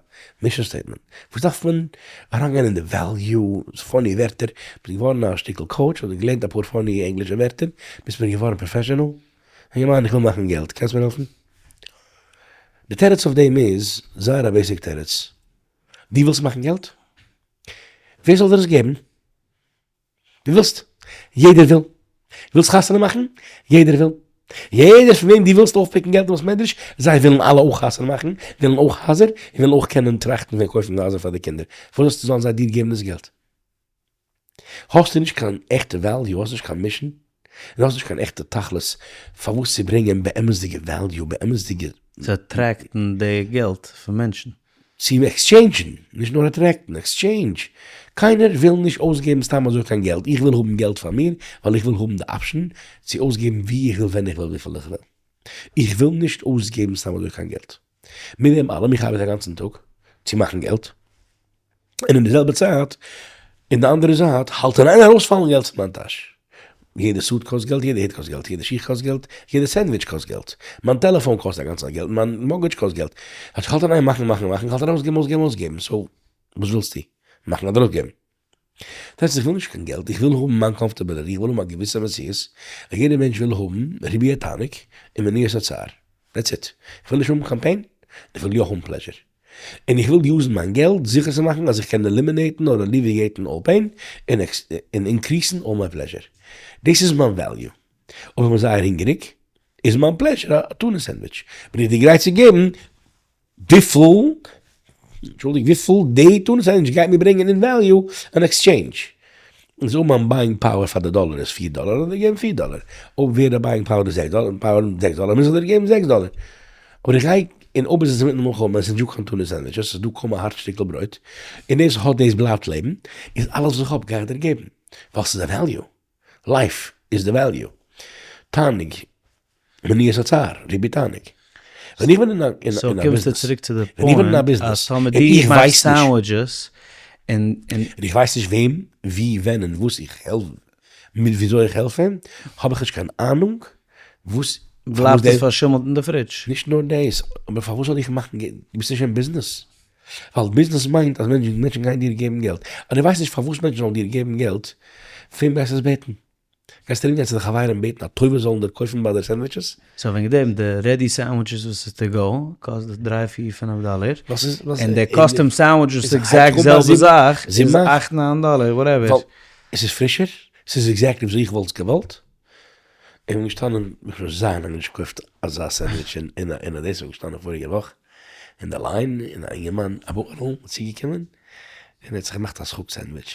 mission statement? וואס דארף מען אריינגיין אין די value, funny ווערטער, ביסט געווארן א שטיקל coach, האסט געלערנט אפאר funny ענגלישע ווערטער, ביסט מיר געווארן professional, אינגערמאן איך וויל מאכן געלט, קענסט מיר העלפן? די תירוץ אויף דעם איז זייער א basic תירוץ, דו ווילסט מאכן געלט? ווער זאל דיר עס געבן? דו ווילסט? יעדער וויל. ווילסט חתונה מאכן? יעדער וויל. יעדער פון וועם דו ווילסט אויפ pick ן געלט אין בית מדרש, זיי ווילן אלע אויך חתונה מאכן, ווילן אויך הייזער, און ווילן אויך קענען טראכטן פון קויפן הייזער פאר די קינדער. פארוואס זאלסטו זאלן זיי דיר געבן דאס געלט? האסטו נישט קיין עכטע value, האסט נישט קיין mission, און האסט נישט קיין עכטע תכלית פארוואס צו ברענגען באמת'דיגע value, באמת'דיגע. צו attract ן די געלט פון מענטשן. צו exchange ן, נישט נאר attract ן, exchange. קיינער וויל נישט אויסגעבן סתם אזוי קיין געלט, איך וויל האבן געלט פאר מיר, ווייל איך וויל האבן די option צו אויסגעבן ווי איך וויל ווען איך וויל וויפיל איך וויל. איך וויל נישט אויסגעבן סתם אזוי קיין געלט. מיט דעם אלעם, איך ארבעט א גאנצן טאג צו מאכן געלט, און אין די זעלבע צייט, אין די אנדערע זייט, האלט אין איין ארויספאלן געלט פון מיין טאש. יעדע suit קאסט געלט, יעדע הוט קאסט געלט, יעדע שיך קאסט געלט, יעדע סענדוויטש קאסט געלט, מיין טעלעפאן קאסט א גאנצע צייט געלט, מיין mortgage קאסט געלט. איך האלט אין איין מאכן מאכן מאכן, איך האלט אין אויסגעבן אויסגעבן אויסגעבן, so וואס ווילסטו? מאכן אדער אויסגעבן? דאס הייסט איך וויל נישט קיין געלט, איך וויל האבן מיין comfortability, איך וויל האבן א געוויסע מציאות, א יעדער מענטש וויל האבן ריבוי התענוג און מניעת הצער, that's it. איך וויל נישט האבן קיין pain, איך וויל יא האבן pleasure. און איך וויל use ן מיין געלט זיכער צו מאכן אז איך קען eliminate ן אדער alleviate ן all pain און increase ן all my pleasure. דאס איז מיין value. אויב איך בין זייער הונגעריג איז מיין pleasure א tuna sandwich. בין איך דיר גרייט צו געבן וויפיל, אנטשולדיגט, וויפיל די tuna sandwich גייט מיר ברענגען אין value אין exchange. איז אויב מיין buying power פאר די דאלער איז פיר דאלער זאל איך דיר געבן פיר דאלער. אויב ווערט די buying power איז זעקס דאלער, power זעקס דאלער מוז איך דיר געבן זעקס דאלער. אבער איך גיי, און אויב איז עס אינמיטן מלחמה און עס איז נישטא קיין tuna sandwiches, עס איז דא קוים א הארט שטיקל ברויט, און דאס האט דאס בלייבט לעבן, איז אלעס וואס איך האב גיי איך דיר געבן, ווייל ס'איז א value. Life איז די value. תענוג, מניעת הצער, ריבוי תענוג. ווען איך בין אין א אין so א קומסטו ביזנעס, צוריק צו די ווען איך בין אין א point ביזנעס, אז טאמער און דו איך מאכסט ווייס נישט, sandwiches און און. און איך ווייס נישט וועם, ווי, ווען און וואס איך העלף, מיט וויאזוי איך העלף אים, האב איך נישט קיין אהנונג וואס, פארוואס בלייבט עס דער, פארשימלט אין די fridge. נישט נאר דאס, אבער פארוואס זאל איך מאכן געלט, דו ביסט נישט אין ביזנעס, ווייל ביזנעס מיינט אז מענטשן גייען דיר געבן געלט, אז דו ווייסט נישט פארוואס מענטשן זאלן דיר געבן געלט, פון וועם גייסטו עס בעטן? גייסט ארום גיין צו די חברים בעטן א טובה זאלן דיר קויפן ביי דיר sandwiches? So וועגן דעם די ready sandwiches וואס איז to go קאסט דריי פיר פינעף דאלער, און די custom sandwich וואס איז exact זעלבע זאך איז אכט ניין דאלער whatever. ווייל עס איז פרישער, עס איז exactly וויאזוי איך וואלט עס געוואלט, איך בין געשטאנען, איך האב שוין זייער לאנג נישט געקויפט אזא sandwich אין א אין א דאס, איך בין געשטאנען פאריגע וואך אין די line און א אינגערמאן א בחור'ל איז צוגעקומען און ער האט זיך געמאכט א סחוג sandwich.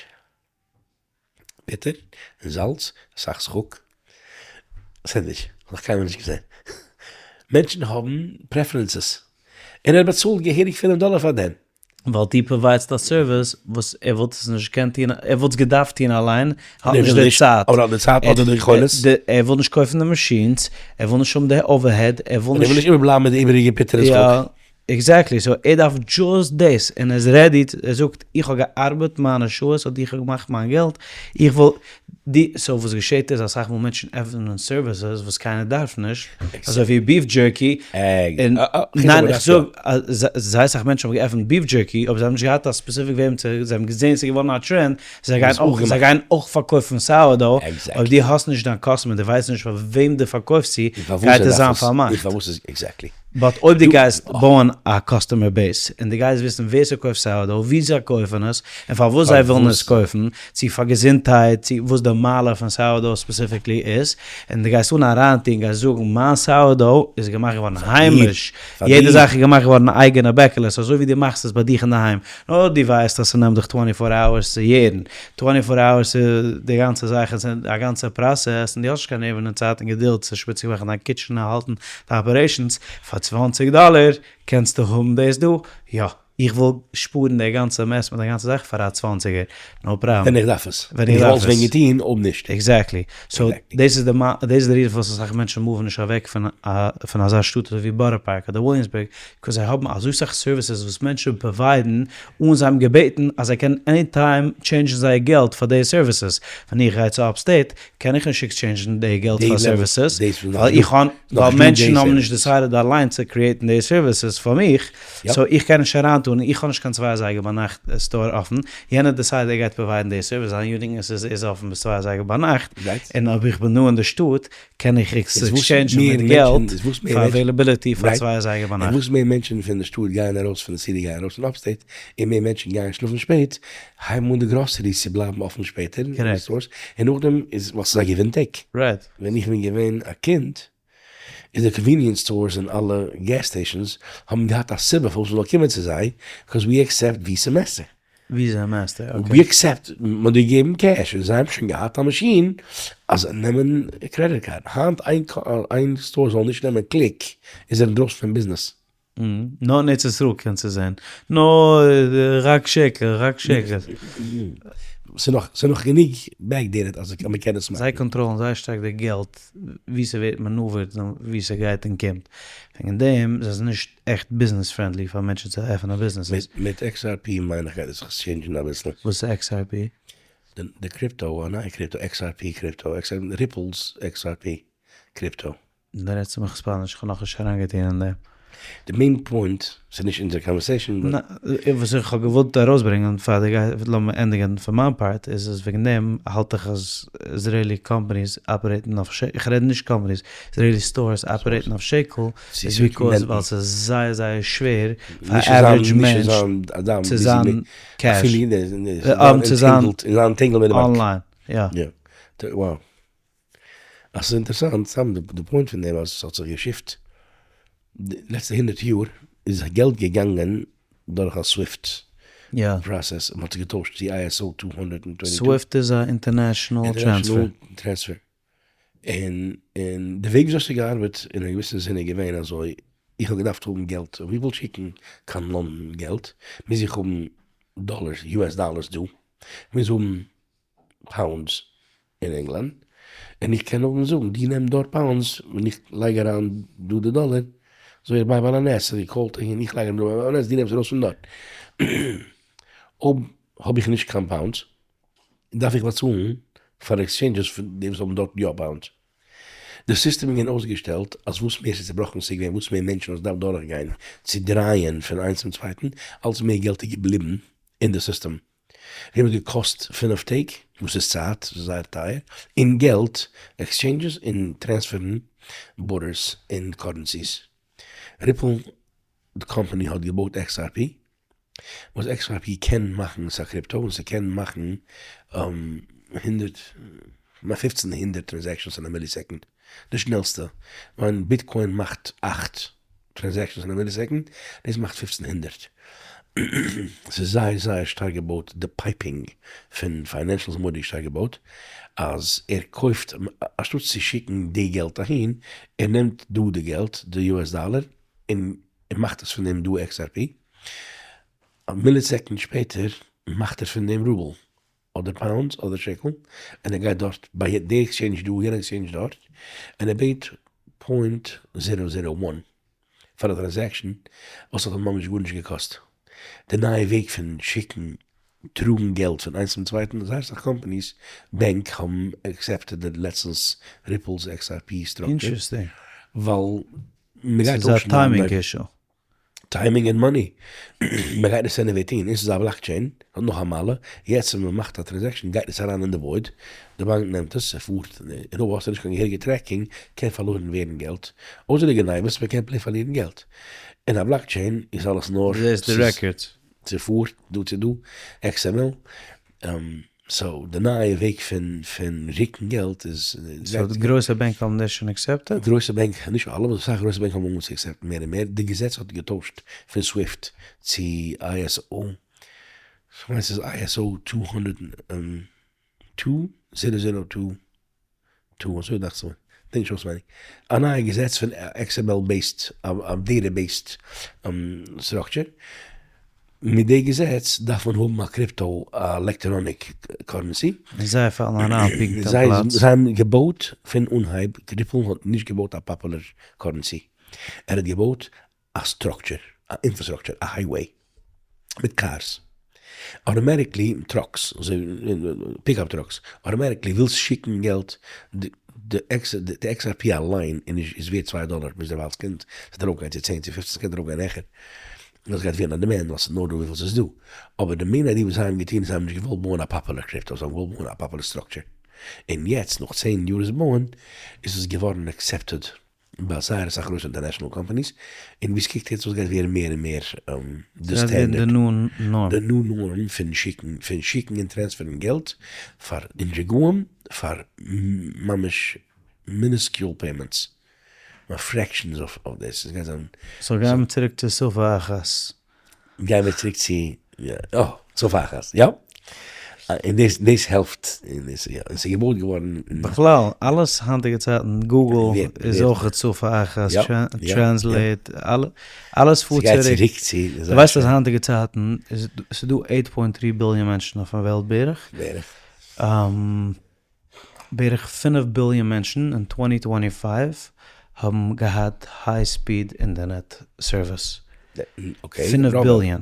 ביטער און זאלץ, אסאך סחוג, sandwich, האב איך קיינמאל נישט געזען. מענטשן האבן preferences, און ער האט באצאלט געהעריג פינף דאלער פאר דעם. ווייל דו provide סט א service וואס ער וואלט עס נישט געקענט טון, ער וואלט עס געדארפט טון אליין, האט נישט די צייט. אדער האט די צייט אדער די יכולת. ער וויל נישט קויפן די machines, ער וויל נישט האבן די overhead, ער וויל נישט. ער וויל נישט איבערבלייבן מיט די איבעריגע ביטער און סחוג. Exactly, so ער דארף just דאס, און ער איז ready, ער זאגט איך האב געארבעט מיינע שעות אדער איך האב געמאכט מיין געלט, איך וויל די, so וואס געשעט איז אסאך מאל מענטשן עפענען services וואס קיינער דארף נישט, אזוי ווי beef jerky, און ניין איך זאג אז זייער אסאך מענטשן האבן געעפנט beef jerky אבער זיי האבן נישט געהאט א specific וועם צו, זיי האבן געזען ס'איז געווארן א trend, זיי גייען אויך זיי גייען אויך פארקויפן sourdough, אויב דו האסט נישט דיין customer דו ווייסט נישט פאר וועם דו פארקויפסט צו, גייט עס זיין פארמאכט. But אויב דו גייסט בויען א customer base און דו גייסט וויסן ווער ס'קויפט sourdough, ווי זיי קויפן עס, און פארוואס זיי ווילן עס קויפן, צו פאר געזונטהייט, צו וואס די מעלה פון sourdough specifically איז, און דו גייסט אן אריינטון, גייסט זאגן מיין sourdough איז געמאכט געווארן היימיש, יעדע זאך איז געמאכט געווארן אין אייגענע בעקעלעס, אזוי ווי דו מאכסט עס ביי דיך אינדערהיים, נאר דו ווייסט אז ס'נעמט דיך twenty four hours צו יערן, twenty four hours איז די גאנצע זאך, עס איז א גאנצע process, און דו האסט נישט קיין נערווען און צייט און געדולד צו שפיציג מאכן דיין kitchen און האלטן די operations, פאר צוואנציג דאלער קענסטו האבן דאס דא, יא, איך וויל שפארן די גאנצע mess מיט די גאנצע זאך פאר א צוואנציגער, no problem. ווען איך דארף עס. ווען איך דארף עס. איך וואלט עס ווען געטון אויב נישט. Exactly. So דאס איז די דאס איז די reason פארוואס אסאך מענטשן move ן נישט אוועק פון פון אזא שטאט אזוי ווי בארא פארק אדער וויליאמסבורג, because זיי האבן אזוי סאך services וואס מענטשן provide ן אן זיי האבן געבעטן אז זיי קענען any time change ן זייער געלט פאר די services, ווען איך גיי צו upstate קען איך נישט exchange ן די געלט פאר services, ווייל איך האב ווייל מענטשן האבן נישט decided אליין צו create ן די services פאר מיך, so איך קען נישט אריינטון, איך האב נישט קיין צוויי אזייגער ביינאכט store אפן, יענער decide ער גייט provide ן די service, זיין uniqueness איז ער איז אפן ביז צוויי אזייגער ביינאכט, און אויב איך בין דא אין די שטאט קען איך exchange ן מיט געלט פאר availability פאר צוויי אזייגער ביינאכט. און וואס מער מענטשן פון די שטאט גייען ארויס פון די city גייען ארויס פון upstate, און מער מענטשן גייען שלאפן שפעט, הייבן אן די groceries צו בלייבן אפן שפעטער, און די stores, און נאכדעם איז ווייל ס'איז א give and take. ווען איך בין געווען א קינד איז די convenience stores און אלע gas stations האבן געהאט א סיבה פארוואס מ'זאל קומען צו זיי, because we accept Visa Master. Visa Master, okay. We accept, מ'האט דיר געגעבן cash און זיי האבן שוין געהאט א מאשין אז זיי נעמען credit card. היינט איין store זאל נישט נעמען Click איז ער אינדרויסן פון ביזנעס. נאר אין ארץ ישראל קענסטו זען. נאר רק שקל, רק שקל. ס'איז נאך גענוג backdated אז מ'קען עס מאכן. זיי קאנטראלן זייער שטארק די געלט ווי ס'ווערט maneuvered און ווי ס'גייט און קומט. וועגן דעם זענען זיי נישט עכט business friendly פאר מענטשן צו עפענען ביזנעסעס. מיט XRP מיין איך גייט עס זיך change ן אביסל. וואס איז XRP? די crypto, א נייע crypto, XRP crypto, Ripple's XRP crypto. דו רעדסט צו מיך ספאניש, איך האב נאכנישט אריינגעטון אין דעם. די main point, ס'איז נישט אונזער conversation, but. וואס איך האב געוואלט ארויסברענגען פאר די גיי, לאמיר ענדיגען פון מיין part, איז אז וועגן דעם האלט איך אז Israeli companies operate ן אויף איך רעד נישט companies, Israeli stores operate ן אויף שקל, איז because ווייל ס'איז זייער זייער שווער פאר average מענטש צו זיין קעש, צו זיין אנליין, יא. Wow. אז ס'איז אינטערעסאנט, סתם די point פון דעם אז ס'האט זיך גע shift די לעצטע 100 יאר איז געלט געגאנגען דורך א SWIFT process, מ'האט זיך געטוישט צו ISO 222. SWIFT איז א international transfer. Transfer. און און די וועג וויאזוי ס'האט געארבעט אין א געוויסע זין איז געווען אזוי, איך האב געדארפט האבן געלט, אויב איך וויל שיקן קיין לאנדאן געלט, מוז איך האבן דאלארס, US dollars דא, מוז האבן pounds אין ענגלאנד, און איך קען האבן זאגן, דו נעם דארט pounds, און איך לייג אריין דא די דאלאר, אזוי איך ביי בעל הנס, איך call און איך לייג אריין דא ביי בעל הנס, דו נעמסט ארויס פון דארט. אויב האב איך נישט קיין pounds, דארף איך באצאלן פאר exchanges פון די וואס האבן דארט יא pounds. די סיסטעם איז געווען אויסגעשטעלט אז וואס מער ס'איז צובראכן ס'איז געווען, וואס מער מענטשן האט דארף דורכגיין צו דרייען פון איינס צום צווייטן, אלץ מער געלט איז געבליבן אין די סיסטעם. דעם האט געקאסט 5 טעג, וואס איז צייט, ס'איז זייער טייער, און געלט, exchanges און transfer ן borders און currencies. Ripple, די קאמפאני האט געבויט XRP, וואס XRP קען מאכן, ס'איז א crypto, און ס'קען מאכן 100, 1500 transactions אין א millisecond, די שנעלסטע. ווען Bitcoin מאכט 8 transactions אין א millisecond, דאס מאכט 1500. ס'איז זייער זייער שטארק געבויט, די piping פון financials מורא'דיג שטארק געבויט, אז ער קויפט, אנשטאט צו שיקן די געלט אהין, ער נעמט דא די געלט, די US dollar, און ער מאכט עס פון דעם דא XRP. א millisecond שפעטער מאכט ער פון דעם רובל, אדער pounds, אדער שקל, און ער גייט דארט ביי די exchange דא, יענע exchange דארט, און ער בעט 0.001 פאר א transaction, וואס האט אים ממש גארנישט געקאסט. די נייע וועג פון שיקן, טראגן געלט פון איינס צום צווייטן, זייער אסאך companies, בענק האבן accepted די לעצטנס Ripple's XRP structure. Interesting. ווייל מ'גייט ס'איז א timing issue. Timing און money. מ'גייט עס anyway טון, און ס'איז א blockchain, האט נאך א מעלה, יעצט ווען מ'מאכט א transaction גייט עס אריין אין די void, די באנק נעמט עס, ס'פארט, און אויב האסטו נישט קיין געהעריגע tracking, קען פארלוירן ווערן געלט, אויסער די גניבות, מ'קען plain פארלירן געלט. אין א blockchain איז אלעס נאר דו זעסט די records. ס'פארט דא צו דא, XML, so די נייע וועג פון פון רוקן געלט איז. So די גרויסע בענק האבן דאס שוין accepted? גרויסע בענק, נישט אלע, אבער אסאך גרויסע בענק האבן אנגעהויבן צו accept ן מער און מער, די געזעץ האט געטוישט פון SWIFT צו ISO, כ'מיין ס'איז ISO 200 2 002, אזוי דאכט זיך מיר, כ'דענק נישט אויסווייניג, א נייע געזעץ פון XML based, א data based structure, מיט די געזעץ דארף מען האבן א crypto electronic currency. זיי פאלן אריין פונקט אויף פלאץ. זיי האבן געבויט פון אנהייב, Ripple האט נישט געבויט א popular currency, ער האט געבויט א structure, א infrastructure, א highway, מיט cars, automatically trucks, pickup trucks, automatically ווילסט שיקן געלט, די XRP אליין איז ווערט 2 דאלער ביז דערווייל, ס'קען ארויפגיין צו 10 צו 15, ס'קען ארויפגיין העכער, דאס גייט ווערן א demand ווייל ס'איז נאר דא וויפיל ס'איז דא, אבער די main idea וואס זיי האבן געטון איז זיי האבן נישט געוואלט בויען א popular crypto, זיי האבן געוואלט בויען א popular structure, און יעצט נאך 10 יאר עס בויען איז עס געווארן accepted ביי זייער אסאך גרויסע international companies, און ווי ס'קוקט יעצט אויס גייט ווערן מער און מער די standard, די new norm פון שיקן, פון שיקן און transfer ן געלט פאר אין רגעים, פאר ממש minuscule payments, fractions of דאס, עס גייט זיין. So גייען מיר צוריק צו שפה אחת. גייען מיר צוריק צו, יא, שפה אחת, יא. און דאס, דאס העלפט, און דאס, יא, און ס'איז געבויט געווארן. בכלל, אלעס היינטיגע צייטן, Google איז אויך שפה אחת, Translate, אלעס פארט צוריק. דו ווייסט אז היינטיגע צייטן איז ס'דא 8.3 ביליאן מענטשן אויפן וועלט בערך. בערך. בערך 5 ביליאן מענטשן אין 2025 האבן געהאט high speed internet service. Okay. 5 ביליאן.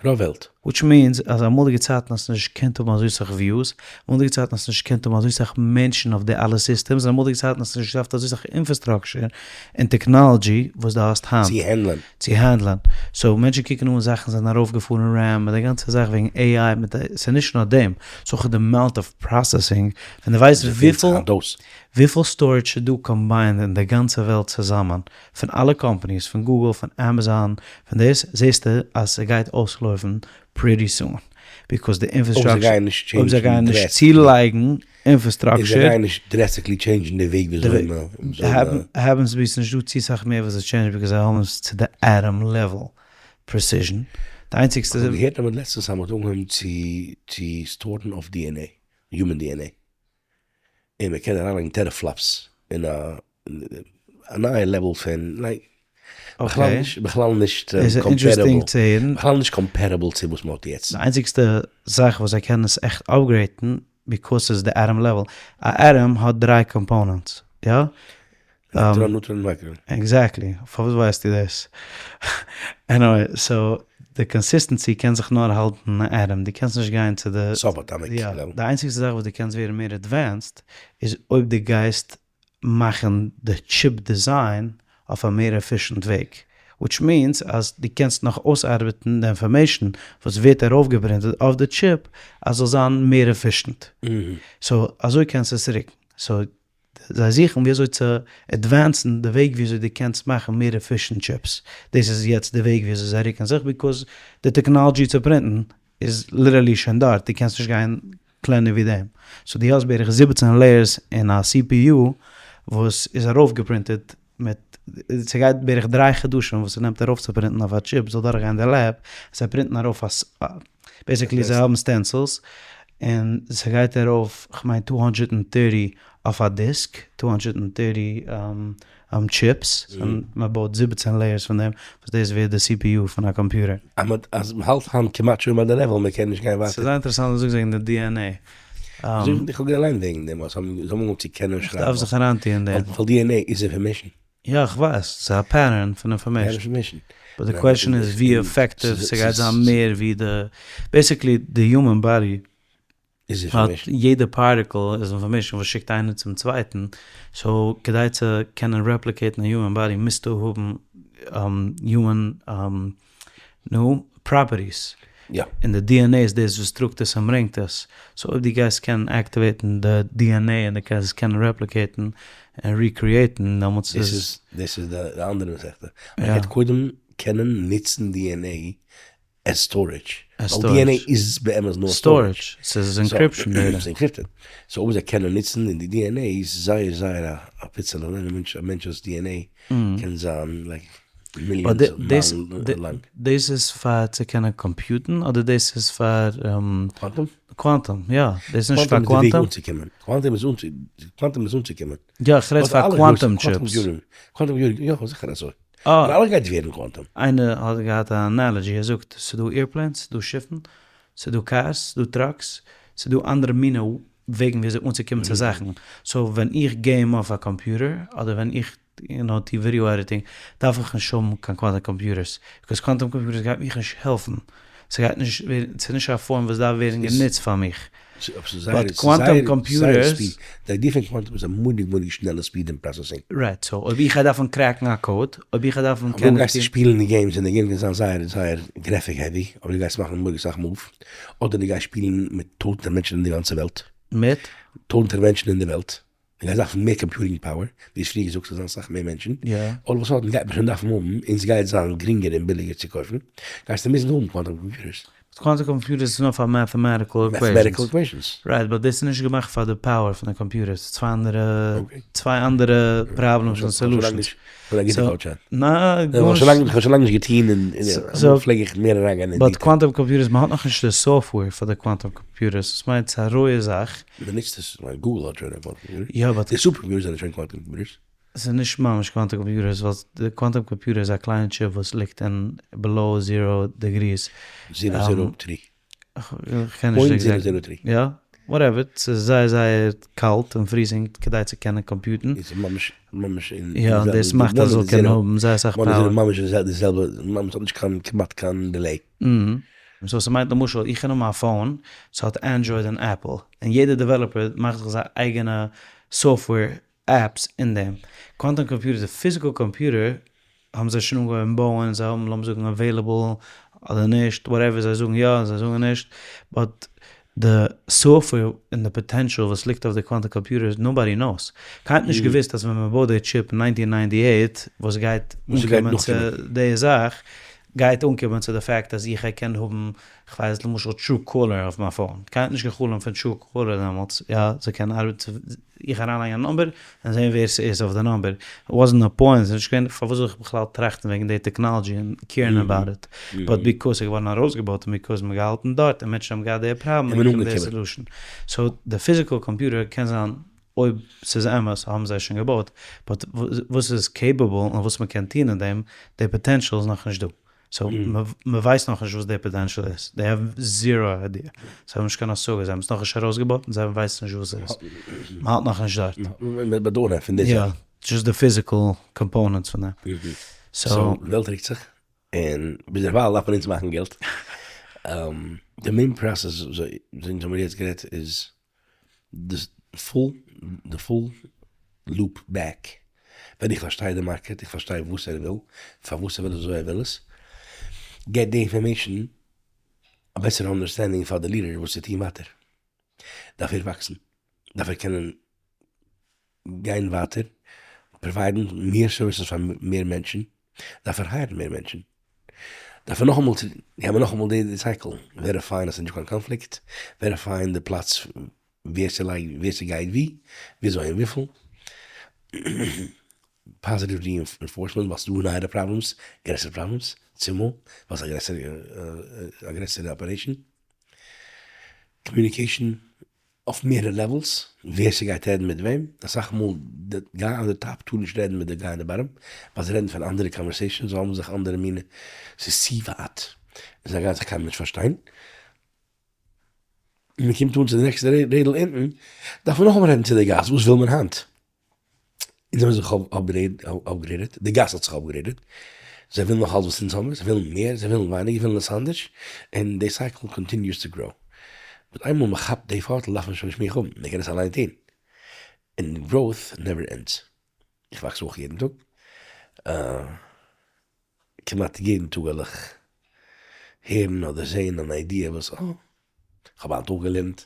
רוב וועלט. Which means אז אמאליגע צייטן האסטו נישט געקענט האבן אזוי סאך views, אמאליגע צייטן האסטו נישט געקענט האבן אזוי סאך מענטשן אויף די אלע systems, און אמאליגע צייטן האסטו נישט געדארפט אזוי סאך infrastructure און technology וואס דו האסט היינט. צו handle ען. צו handle ען. So מענטשן קוקן אן זאכן זענען ארויפגעפארן RAM מיט די גאנצע זאך וועגן AI מיט די, ס'איז נישט נאר דעם, ס'איז אויך די amount of processing, ווען דו ווייסט וויפיל וויפיל storage איז דא combined אין די גאנצע וועלט צוזאמען, פון אלע companies, פון גוגל, פון עמעזאן, פון דאס, זעסטו אז ס'גייט אויסלויפן pretty soon, because די infrastructure, אויב זיי גייען נישט צולייגן infrastructure. זיי גייען נישט drastically change ן די וועג וויאזוי מ'זאל. Happens to be ס'נישט דא צו סאך מער וואס זיי change ן because זיי האבן עס צו די atom level precision, די איינציגסטע. כ'האב געהערט אז מ'האט לעצטענס אז מ'האט אנגעהויבן צו צו store ן אויף DNA, human DNA, און מ'קען אריינלייגן teraflops אין א א נייע level פון like בכלל נישט בכלל נישט comparable, בכלל נישט comparable צו וואס מ'האט יעצט. די איינציגסטע זאך וואס זיי קענען עס עכט upgrade ן because ס'איז די atom level, א atom האט דריי components, יא? Electron, neutron, micron. Exactly, פארוואס ווייסטו דאס? Anyway, so די consistency קען זיך נאר האלטן אין א atom, דו קענסט נישט גיין צו די Subatomic level. די איינציגסטע זאך וואס דו קענסט ווערן מער advanced איז אויב דו גייסט מאכן די chip design אויף א מער efficient וועג, which means אז דו קענסט נאך אויסארבעטן די information וואס ווערט ארויפגעפרינטעד אויף די chip אז זאל זיין מער efficient, so אזוי קענסטו עס רוקן, so זיי זוכן ווי אזוי צו advance ן די וועג ווי אזוי דו קענסט מאכן מער efficient chips, דאס איז יעצט די וועג ווי אזוי זיי רוקן זיך because די technology צו פרינטן איז literally שוין דארט, דו קענסט נישט גיין קלענער ווי דעם, so דו האסט בערך 17 layers אין א CPU וואס איז ארויפגעפרינטעד מיט, ס'גייט בערך דריי חדשים וואס ס'נעמט ארויפצופרינטן אויף א chip זאל דורכגיין די lab, זיי פרינטן ארויף א, basically זיי האבן stencils, און ס'גייט ארויף כ'מיין 230 אויף א disk, 230 chips, און מ'בויט 17 layers פון דעם, וואס דאס ווערט די CPU פון א קאמפיוטער. אז מ'האלט היינט כמעט שוין ביי די level, מ'קען נישט גיין ווייטער. ס'איז זייער אינטערעסאנט וואס דו זאגסט וועגן די DNA. איך האב געליינט וועגן דעם אז זיי האבן אנגעהויבן צו קענען שרייבן. כ'דארף זיך אריינטוען אין דעם. ווייל DNA איז information. יא איך ווייס, ס'איז א pattern פון information. But די question איז ווי effective ס'גייט זיין מער ווי די, basically די human body האט יעדע particle איז information וואס שיקט איינער צום צווייטן, so כדי צו קענען replicate ן א human body מוזטו האבן human נו, properties. און די DNA איז דאס וואס טראגט עס און ברענגט עס. So אויב דו גייסט קענען activate ן די DNA און דו קענסט עס קענען replicate ן און recreate ן דעמאלטס איז. דאס איז די אנדערע מסכתא. מען גייט קודם קענען נוצן DNA as storage. ווייל DNA איז באמת נאר storage. ס'איז encryption data. ס'איז encrypted. So אויב זיי קענען נוצן די DNA איז זייער זייער א פיצעלע א מענטש'ס DNA קען זיין like millions מיילן לאנג. דאס איז פאר צו קענען compute ן אדער דאס איז פאר Quantum? Quantum, יא. דאס איז נישט פאר quantum? Quantum איז די וועג אנצוקומען. Quantum איז אנצוקומען. יא, איך רעד פאר quantum chips. Quantum, יא, זיכער אזוי. און אלעס גייט ווערן קוואנטום. איינער האט געהאט א analogy, ער זאגט, ס'איז דא airplanes, ס'איז דא שיפן, ס'איז דא cars, ס'איז דא trucks, ס'איז דא אנדערע מינע וועגן ווי אזוי אנצוקומען צו זאכן. So ווען איך game אויף א קאמפיוטער, אדער ווען איך יו נאו טו video editing, דארף איך נישט האבן קיין quantum computers, because quantum computers גייט מיך נישט העלפן, ס'גייט נישט ווערן, ס'איז נישט א form וואס דארף ווערן גענוצט פאר מיך. But quantum computers. די idea פון קוואנטום איז א מורא'דיג מורא'דיג שנעלע speed אין processing. Right, so אויב איך גיי דארפן crack ן א code, אויב איך גיי דארפן קענען. אמאל גייסטו שפילן די games און די game קען זיין זייער זייער graphic heavy, אבער דו גייסט מאכן מורא'דיג סאך move, אדער דו גייסט שפילן מיט טויזנטער מענטשן אין די גאנצע וועלט. מיט? טויזנטער מענטשן אין די וועלט. דו גייסט דארפן מער computing power, ווי האסט פריער געזאגט ס'זאל זיין אסאך מער מענטשן, all of a sudden גייט מען שוין דארפן האבן, און ס'גייט זיין גרינגער און ביליגער צו קויפן, גייסטו מוזן האבן quantum computers. Quantum computers איז נאר פאר mathematical equations. Mathematical equations. Right, but דאס איז נישט געמאכט פאר די power פון די קאמפיוטערס, ס'איז צוויי אנדערע, צוויי אנדערע problems און solutions. כ'בין א גוטע coach היינט. נא, גארנישט. כ'האב שוין לאנג נישט געטון און אמאל פלעג איך מער אריינגיין אין detail. But quantum computers, מ'האט נאכנישט די software פאר די quantum computers, דאס מיינט ס'איז א רויע זאך. מ'נוצט עס, כ'מיין גוגל האט שוין א quantum computer. יא but. די super computers זענען שוין quantum computers. ס'איז נישט ממש quantum computers, ווייל די quantum computer איז א קליינע chip וואס ליגט אין below zero degrees. Zero zero three. כ'קען נישט Point zero zero three. יא, whatever, ס'איז זייער זייער קאלט און freezing כדי צו קענען compute ן. איז ממש ממש אין יא, און דאס מאכט אז ס'זאל קענען האבן זייער אסאך power. ממש די זעלבע, ממש האט נישט קיין כמעט קיין delay. So ס'מיינט למשל איך קען האבן א phone, ס'האט Android און Apple, און יעדע developer מאכט זיך זיין אייגענע software apps אין דעם. Quantum computer, די physical computer האבן זיי שוין אנגעהויבן בויען, זיי האבן לאמיר זאגן available אדער נישט, whatever, זיי זאגן יא זיי זאגן נישט, but די software און די potential וואס ליגט אויף די quantum computer nobody knows. קיינער האט נישט געוואוסט אז ווען מען בויט די chip אין 1998 וואס גייט אנקומען צו די זאך, גייט אנקומען צו די fact אז איך גיי קענען האבן כ'ווייס למשל Truecaller אויף מיין phone, קיינער האט נישט גע'חלומ'ט פון Truecaller דעמאלטס, יא זיי קענען ארבעטן איך אריינלייגן א number און זעהן ווער ס'איז אויף די number, wasn't a point, ס'איז נישט געווען פארוואס זאל איך בכלל טראכטן וועגן די technology און care ן about it, but because ס'איז געווארן ארויסגעבויט און because מ'האט געהאלטן דארט און מענטשן האבן געהאט די פראבלעם איז געקומען די solution, so די physical computer קען זיין אויב ס'איז אמת האבן זיי שוין געבויט, but וואס איז capable און וואס מ'קען טון אין דעם, די potential איז נאכנישט דא. So מ'ווייסט נאכנישט וואס די potential איז, they have zero idea, זיי האבן נישט קיין השגה, זיי האבן עס נאכנישט ארויסגעבויט און זיי ווייסן נישט וואס ס'איז, מ'האלט נאכנישט דארט. מ'באדארף פון די זאך. יא, just די physical components פון דעם. So די וועלט רוקט זיך, און ביזדערווייל דארף מען אונז מאכן געלט. די main process וויאזוי אונז האמיר יעצט גערעדט איז די full די full loop back, ווען איך פארשטיי די market, איך פארשטיי וואס ער וויל, פארוואס ער וויל עס וויאזוי ער וויל עס, געבט די information א בעסערע understanding פאר די leader וואס צו טון ווייטער, דארף ער וואקסן, דארף ער קענען גיין ווייטער, provide ן מער services פאר מער מענטשן, דארף ער hire ן מער מענטשן, דארף ער נאכאמאל צו, גיימער נאכאמאל די cycle, verify ען אז ס'איז נישטא קיין קאנפליקט, verify ען די פלאץ ווער ס'לייגט ווער ס'גייט ווי, וויאזוי און וויפיל, positive reinforcement ווייל ס'דא נייערע problems, גרעסערע problems, צומאל ווייל ס'איז א גרעסערע operation, communication אויף מערערע levels, ווער ס'גייט רעדן מיט וועם, אסאך מאל די guy on the top טאר נישט רעדן מיט די guy on the bottom, ווייל זיי רעדן פון אנדערע conversations, זיי האבן זיך אנדערע מינע, ס'איז צו ווייט, און זיי גייען זיך קיינמאל נישט פארשטיין. און מ'קומט אן צו די נעקסטע רעדל אונטן, דארף מען נאכאמאל רעדן צו די גאס, וואס וויל מען היינט? אונז האבן זיך upgraded, די גאס האט זיך upgraded, זיי ווילן נאך אלץ וואס אונז האבן, זיי ווילן מער, זיי ווילן ווייניגער, זיי ווילן עס אנדערש, און די cycle continues to grow. But איינמאל מען כאפט די פארטל דארף מען שוין נישט מיך האבן, מען קען עס אליין טון. און growth never ends. איך וואקס אויך יעדן טאג. כמעט יעדן טאג וועל איך הערן אדער זעהן אן idea וואס אה, כ'האב היינט אויך געלערנט.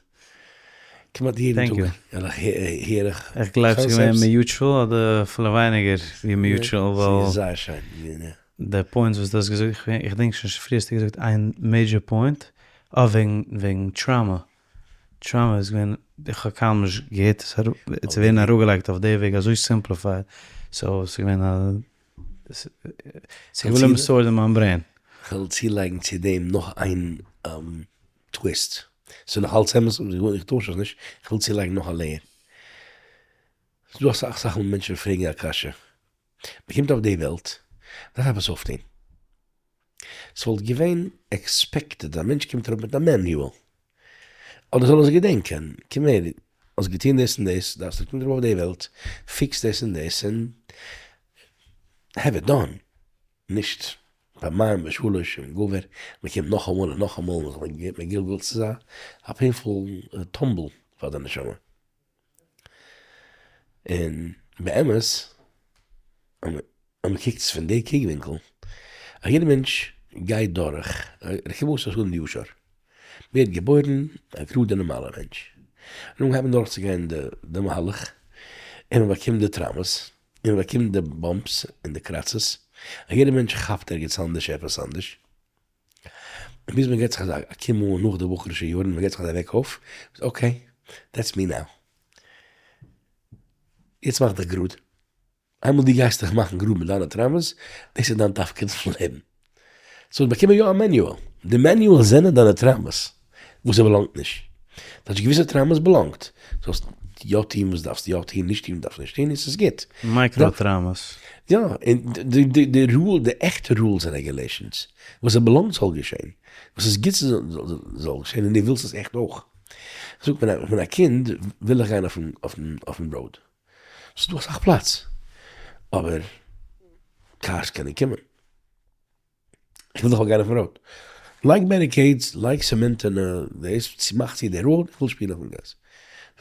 כמעט יעדן טאג וועל איך הער איך. איך גלייב ס'איז געווען mutual אדער אפילו ווייניגער ווי mutual ווייל. ס'איז זייער שיין געווען יא. די points וואס דו האסט געזאגט, איך געדענק שוין נישט, פריער האסטו געזאגט איין major point, אה וועגן וועגן trauma, trauma איז געווען, איך האב קיינמאל נישט געהערט עס צו ווערן אראפגעלייגט אויף די וועג אזוי simplified, so ס'איז געווען א ס'איז געבליבן stored אין מיין brain. כ'וועל צולייגן צו דעם נאך איין twist. ס'איז נאך אלץ אמת, איך טויש עס נישט, כ'וויל צולייגן נאך א layer. ס'איז דא אסאך אסאך מאל מענטשן פרעגן א קשיא. מ'קומט אויף די וועלט, מ'דארף עפעס אויפטון. ס'וואלט געווען expected אז א מענטש קומט אראפ מיט א manual, אדער זאל ער עס געדענקען, קום הער, האסט געטון דאס און דאס, דארפסטו קומט אראפ אויף די וועלט, fix דאס און דאס, און have it done, נישט פעמיים ושלש און גבר, מען קומט נאכאמאל און נאכאמאל, מען גלגול'ט, ס'איז א painful tumble פאר די נשמה. און באמת, אז מען קוקט עס פון די קוק ווינקל, א יעדע מענטש גייט דורך, רכיבות אדם ישר, ווערט געבוירן א גראדע נארמאלע מענטש, און אנהייבן דורכצוגיין די מהלך, און מען באקומט די טראומעס, און מען באקומט די bumps און די קראצעס, א יעדע מענטש כאפט ערגעץ אנדערש עפעס אנדערש, און ביז מען געט זיך אזא קום אן נאך די בחור'ישע יארן, מען געט זיך אזא וועק אויף, okay, that's me now. יעצט מאך דיך גראד. איינמאל דו גייסט דיך מאכן גראד מיט דיינע traumas, דאס איז דיין תפקיד פון לעבן. So באקומען יא א manual. די manual זענען דיינע traumas, וואס ס'באלאנגט נישט. טייטש געוויסע traumas באלאנגט. זאלסט יא טון וואס דארפסט יא טון, נישט טון וואס דארפסט נישט טון, און ס'איז גוט. Micro traumas. יא, און די rule, די עכטע rules און regulations, וואס ס'באלאנגט זאל געשען, וואס איז גוט ס'זאל געשען, און דו ווילסט עס עכט אויך. זאגט מען, איך בין א קינד, וויל איך גיין אויפן road. ס'איז דא אסאך פלאץ, אבער cars קענען קומען. איך וויל דאך אויך גיין אויפן road. לייג barricades, לייג צעמענטענע דאס, מאך צו די road, איך וויל שפילן אויפן גאס.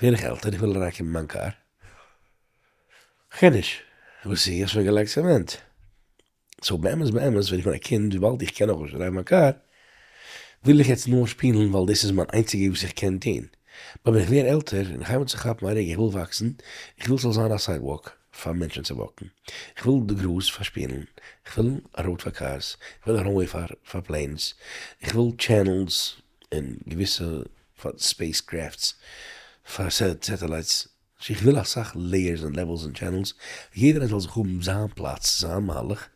ווער איך עלטער, איך וויל אריינקומען אין מיין קאר, כ'קען נישט, וואס איז, האסט שוין געלייגט צעמענט. so באמת באמת ווען איך בין א קינד וויבאלד איך קען נאכנישט drive ן א קאר, וויל איך יעצט נאר שפילן ווייל דאס איז מיין איינציגע וואס איך קען טון. but ווען איך ווער עלטער און איך הייב אן צו כאפן א רגע איך וויל וואקסן, איך וויל ס'זאל זיין א sidewalk פאר מענטשן צו walk ן, איך וויל די גראז פאר שפילן, איך וויל א road פאר cars, איך וויל א runway פאר פאר planes, איך וויל channels און געוויסע פאר spacecrafts, פאר satellites. so איך וויל אסאך layers און levels און channels, יעדער איינער זאל זיך האבן זיין פלאץ, זיין מהלך,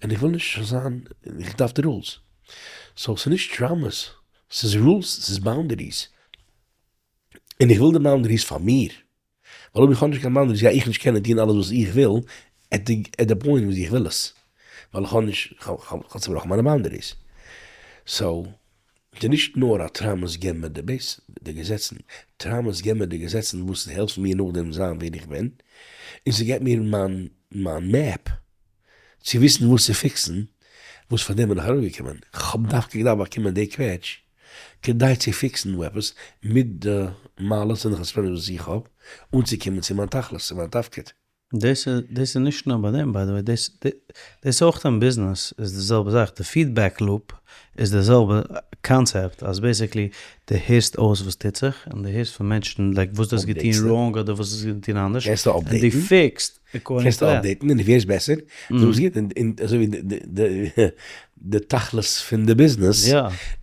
און איך וויל נישט זיין, איך דארף די rules. so ס'איז נישט traumas, ס'איז rules, ס'איז boundaries. און איך וויל די boundaries פאר מיר. ווייל אויב איך האב נישט קיין boundaries גיי איך נישט קענען טון אלעס וואס איך וויל at the point וואס איך וויל עס. ווייל איך האב נישט, כ'האב צובראכן מיינע boundaries. so, ס'איז נישט נאר אז traumas געבן מיר די base, די געזעצן, traumas געבן מיר די געזעצן וואס העלפן מיר נאכדעם זיין ווער איך בין, און ס'געבט מיר מיין מיין map צו וויסן וואס צו fix ן, וואס פאר דעם בין איך ארויפגעקומען, כ'האב דווקא געדארפט באקומען די קוועטש כדי צו fix ן דא עפעס מיט די מעלות און חסרונות וואס איך האב, אנצוקומען צו מיין תכלית, צו מיין תפקיד. דאס איז דאס איז נישט נאר ביי דעם by the way, דאס דאס אויך אין ביזנעס איז די זעלבע זאך, די feedback loop איז די זעלבע קאנצעפט, אז basically די הערסט אויס וואס טוט זיך, און די הערסט פון מענטשן like וואס די האסט געטון wrong אדער וואס האסט געטון אנדערש, און די fix סט according to that. קענסטו update ן און די ווערסט בעסער, דו ביסט גוט, און אזוי ווי די תכלית פון די ביזנעס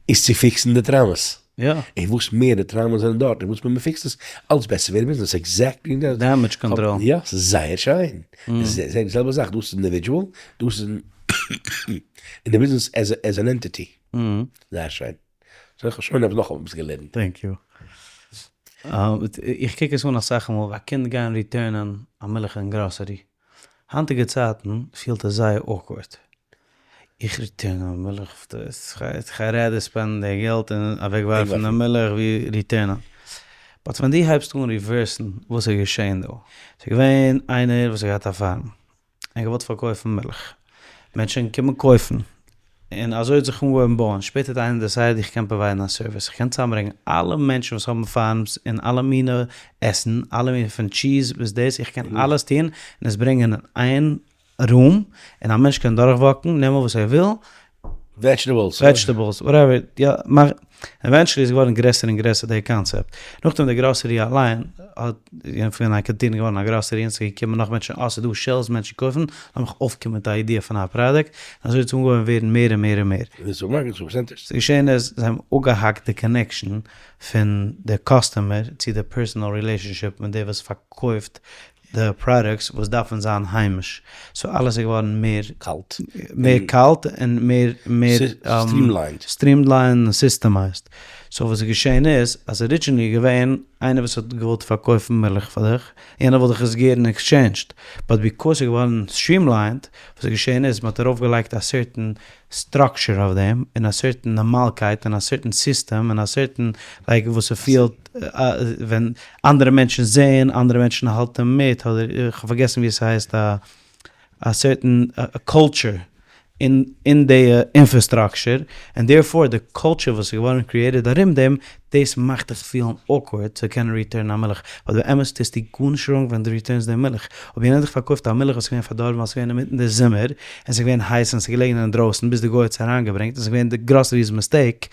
איז צו fix ן די traumas. און וואס מער די traumas זענען דארט און וואס מער מ'פיקסט עס, אלץ בעסער ווערט ביזנעס, exactly דאס. damage control. יא, ס'איז זייער שיין. ס'איז די זעלבע זאך, דאס איז individual, דאס איז אין די ביזנעס as an entity. זייער שיין. so איך האב שוין נאך עפעס געלערנט. thank you. איך קוק עס אן אסאך מאל, א קינד גיין return ען א מילך אין גראסערי. היינטיגע צייטן פילט עס זייער awkward. איך return א מילך, איך גיי rather spend ן די געלט און אוועקווארפן די מילך ווי return ען. but ווען דו הייבסט אן reverse ן וואס איז געשען דא? ס'איז געווען איינער וואס האט געהאט א farm, ער האט געוואלט פארקויפן מילך, מענטשן קומען קויפן, און אזוי האט זיך אנגעהויבן בויען, שפעטער האט איינער decide ט איך קען provide ן א service, איך קען צוזאמברענגען אלע מענטשן וואס האבן farms און אלע מינע עסן, אלע מינע פון טשיז ביז דאס, איך קען אלעס טון און עס ברענגען אין איין room, און א מענטש קען דורך walk ן, נעמען וואס ער וויל, vegetables. vegetables, whatever, יא, מאך, eventually איז געווארן גרעסער און גרעסער די קאנצעפט, נאכדעם די גראסערי אליין האט פון א קאנטין געווארן א גראסערי און ס'איז געקומען נאך מענטשן, אה ס'איז דא shelves מענטשן קויפן, לאמיך אויפקומען מיט א idea פון א product, און אזוי האט עס אנגעהויבן ווערן מער און מער און מער. די supermarkets, super centers. ס'איז געשען איז זיי האבן אפגעהאקט די connection פון די customer צו די personal relationship מיט דער וואס פארקויפט די products וואס דארפן זיין היימיש, so אלעס איז געווארן מער קאלט, מער קאלט און מער מער streamlined, streamlined און systemized, so וואס איז געשען איז אז originally איז געווען איינער וואס האט געוואלט פארקויפן מילך פאר דיך, יענער וואלט דיך עס גערן exchanged, but because ס'איז געווארן streamlined, וואס איז געשען איז מ'האט ארויף געלייגט א certain structure אויף דעם, און א certain נארמאלקייט, און א certain סיסטעם, און א certain like וואס ס'פילט ווען אנדערע מענטשן זעען, אנדערע מענטשן האלטן מיט, אדער איך האב פארגעסן ווי עס הייסט, א א certain culture אין אין די infrastructure, און therefore די culture וואס איז געווארן created ארום דעם, דאס מאכט דיך פילן awkward צו קענען return ן א מילך, ווייל באמת טוסטו גארנישט wrong ווען דו return סט די מילך, אויב יענער האט דיך פארקויפט א מילך וואס איז געווען פארדארבן ווייל ס'איז געווען אינמיטן די זומער, און ס'איז געווען הייס און ס'איז געלעגן אינדרויסן ביז די גוי האט עס אריינגעברענגט און ס'איז געווען די גראסערי'ס mistake,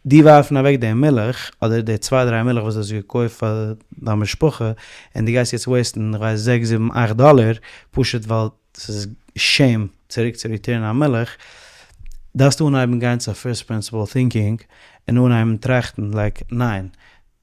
דו ווארפן אוועק די מילך, אדער די צוויי דריי מילך וואס דו האסט געקויפט פאר דיין משפחה, און דו גייסט יעצט waste ן כ'ווייס זעקס זיבן אכט דאלער, פשוט ווייל ס'איז shame צוריק צו return ן א מילך, דארפסטו אנהייבן גיין צו א first principle thinking, און אנהייבן טראכטן like ניין,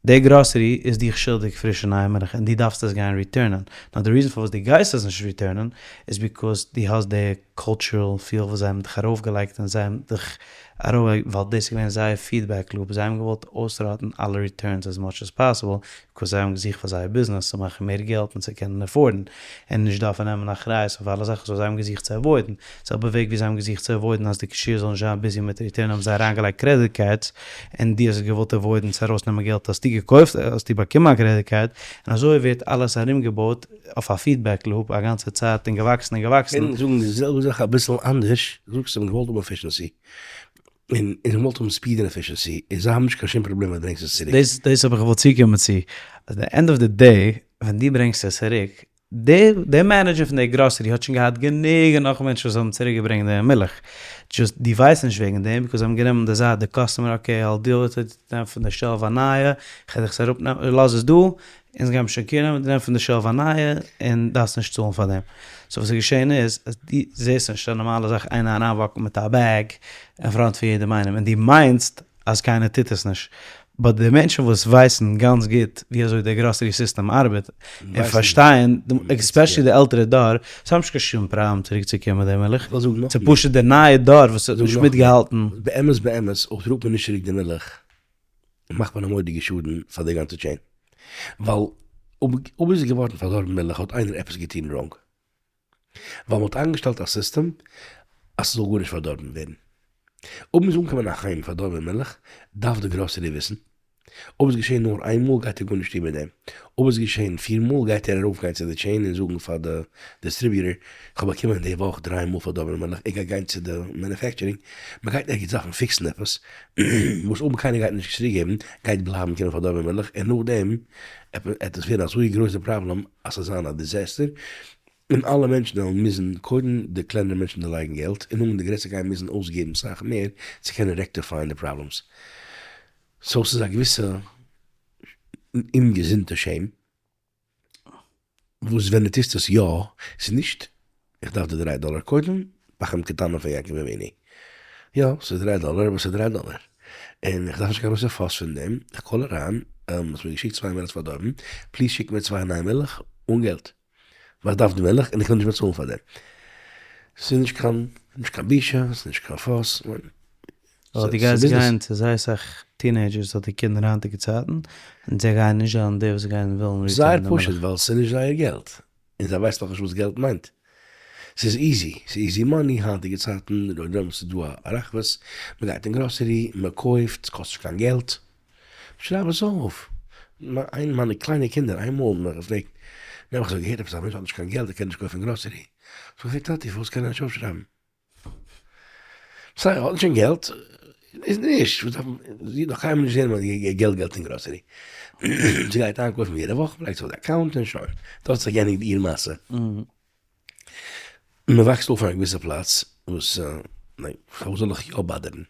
די גראסערי איז דיך שולדיג פרישע נייע מילך און דו דארפסט עס גיין return ען, נאר די reason פארוואס דו גייסט עס נישט return ען איז because דו האסט די cultural feel וואס זיי האבן דיך ארויפגעלייגט און זיי האבן דיך ארויף ווייל דאס איז געווען זייער feedback loop, זיי האבן געוואלט אויסראטן אלע returns as much as possible because זיי האבן געזוכט פאר זייער ביזנעס צו מאכן מער געלט און צו קענען afford ן און נישט דארפן נעמען אחריות אויף אלע זאכן so זיי האבן געזוכט צו avoid ן, זעלבע וועג ווי זיי האבן געזוכט צו avoid ן אז די cashier זאל נישט זיין busy מיט return האבן זיי אריינגעלייגט credit cards און דו האסט געוואלט avoid ן צו ארויסנעמען געלט האסטו געקויפט האסטו באקומען א credit card און אזוי ווערט אלעס ארומגעבויט אויף א feedback loop א גאנצע צייט און געוואקסן און געוואקסן. קען זאגן די זעלבע זאך אביסל אנדערש, זאגסט זיי האבן געוואלט האבן efficiency. און און געוואלט האבן speed און efficiency, און זיי האבן נישט קיין שום פראבלעם ווען דו ברענגסט עס צוריק. דאס דאס האב איך געוואלט צוקומען צו, אז די end of the day ווען דו ברענגסט עס צוריק, די די manager פון די גראסערי האט שוין געהאט גענוג און נאך מענטשן וואס האבן צוריק געברענגט די מילך, just דו ווייסט נישט וועגן דעם because זיי האבן גענומען די זייט די customer okay I'll deal with it, נעם פון די shelf א נייע, כ'על דיך עס אראפ נעמען, לאז עס דא, אונז גיימיר שוין care נעמען, נעם פון די shelf א נייע און דארפסט נישט צאלן פאר דעם. so וואס איז געשען איז אז דו זעסט נישט א נארמאלע זאך איינער אריינוואקן מיט א bag אין front פון יעדעם איינעם און דו מיינסט אז קיינער טוט עס נישט, but די מענטשן וואס ווייסן גאנץ גוט ווי אזוי די גראסערי סיסטעם ארבעט און פארשטייען, especially די עלטערע דור, זיי האבן נישט קיין שום פראבלעם צוריק צו קומען מיט די מילך, ס'איז פשוט די נייע דור וואס האט נישט מיטגעהאלטן. באמת באמת אויב טראגט מען נישט צוריק די מילך מאכט מען א מורא'דיגע שאדן פאר די גאנצע chain, ווייל אויב איז געווארן פארדארבן מילך האט איינער עפעס געטון wrong, ווייל מ'האט איינגעשטעלט א סיסטעם אז ס'זאל גארנישט פארדארבן ווערן. אויב מ'איז אנגעקומען אהיים פארדארבענע מילך, דארף די גראסערי וויסן. אויב איז געשען נאר איין מאל גייט ער גארנישט טון מיט דעם. אויב איז געשען פיר מאל גייט ער ארויפגיין צו די chain און זאגן פאר די distributor, כ'האב באקומען די וואך דריי מאל פארדארבענע מילך, ער גייט גיין צו די manufacturing, מ'גייט ערגעץ דארפן פיקסן עפעס, וואס אויב קיינער גייט נישט צוריקגעבן גייט בלייבן קומען פארדארבענע מילך, און נאכדעם עט עס ווערן אזוי גרויס די פראבלעם אז ס'זאל זיין א disaster, און אלע מענטשן וועלן מוזן, קודם די קלענערע מענטשן דערלייגן געלט, און נאכדעם די גרעסערע גייען מוזן אויסגעבן סאך מער צו קענען rectify ען די problems. so ס'איז א געוויסע אומגעזונטע shame, וואס ווען דו טוסט עס יא, ס'איז נישט איך דארף די דריי דאלער קודם, פחים קטנים פון יעקב אבינו. יא, ס'איז דריי דאלער, אבער ס'איז דריי דאלער. און איך דארף נישט קיין גרויסע fuss פון דעם, איך call אריין, האסט מיר געשיקט צוויי מילך פארדארבן, please שיק מיר צוויי נייע מילך אן געלט. ווייל איך דארף די מילך און איך וויל נישט באצאלן פאר דעם. ס'איז נישט קיין, נישט קיין בושה, ס'איז נישט קיין fuss. ווייל דו גייסט גיין צו זייער סאך teenagers אדער קינדער היינטיגע צייטן, און זיי גייען נישט זיין די וואס גייען ווילן return ן די זייער פשוט, ווייל ס'איז נישט זייער געלט, און זיי ווייסן נאכנישט וואס געלט מיינט. ס'איז easy, ס'איז easy money, היינטיגע צייטן, ס'איז דא א רחבות, מ'גייט אין גראסערי, מ'קויפט, ס'קאסט נישט קיין געלט. שרייב עס אויף. איין מיינע קליינע קינדער איין מאל האבן מיך געפרעגט, נעבעך זיי האבן געהערט עפעס א מענטש האט נישט קיין געלט ער קען נישט קויפן גראסערי. האב איך געפרעגט טאטי פארוואס קען ער נישט אויפשרייבן? סיי ער האט נישט קיין געלט איז נישט, וואס דארף מען, זי האט נאך קיינמאל נישט געזען אז מען געבט געלט אין גראסערי. זי גייט איינקויפן יעדע וואך, מ'לייגט עס אויף די account און שוין. דארט האט זיך געענדיגט איר מעשה. מען וואקסט אויף אין א געוויסע פלאץ וואס פארוואס זאל איך יא bother ן?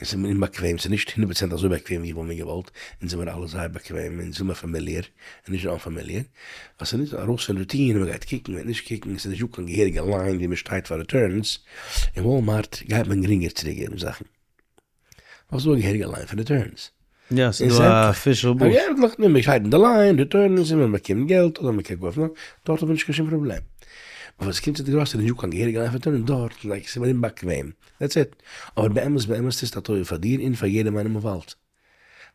עס איז מיר אומבאקוועם, ס'איז נישט הונדערט פראצענט אזוי באקוועם ווי איך וואלט מיר געוואלט, אונז זעמיר אלע זייער באקוועם, אונז זעמיר familiar, און נישט unfamiliar, אז ס'איז נישט ארויס פון routine, מען גייט קוקן, מען גייט נישט קוקן, ס'איז נישט דא קיין געהעריגע line ווי מען שטייט פאר returns, אין וואלמארט גייט מען גרינגער צוריקגעבן זאכן. ווייל ס'איז דא א געהעריגע line פון returns. יא, ס'איז דא א official booth. ענדליך, נו, מען שטייט אין די line, returns, און מען באקומט געלט, אדער מען קען קויפן נאך, דארט האט מען נישט קיין שום פראבלעם. אבער ווען ס'קומט צו די גראסערי איז נישטא קיין געהעריגע line פון returns, דארט, like, ס'איז מיר אומבאקוועם. That's it. אבער באמת באמת טוסטו א טובה פאר דיר און פאר יעדעם איינעם אין וואלד.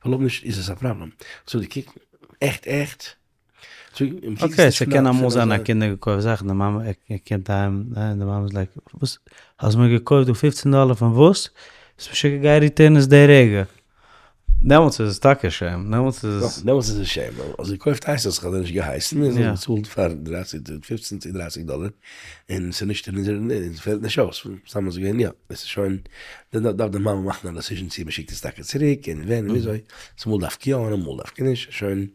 ווייל אויב נישט איז עס א פראבלעם. so דו קוק, עכט עכט. Okay, ס'קען אמאל זיין א קינד האט געקויפט זאכן, די מאמע, ער קומט אהיים און די מאמע איז like, וואס? האסט מיר געקויפט דא פופצן דאלער פון וואס? ביסט משוגע גיי return עס די רגע. דעמאלטס איז עס טאקע shame, דעמאלטס איז עס. דעמאלטס איז עס shame, ווייל האסט געקויפט הייסט האסט זיך אזוי נישט געהייסן, און האסט געצאלט פאר דרייסיג, פופצן צו דרייסיג דאלער, און ס'איז נישט אין אונזער, און ס'פעלט נישט אויס, סתם אזוי געווען יא, עס איז שוין, דאן דארף די מאמע מאכן א decision צו מ'שיקט עס טאקע צוריק, און ווען און וויאזוי, צומאל דווקא יא און אמאל דווקא נישט, שוין.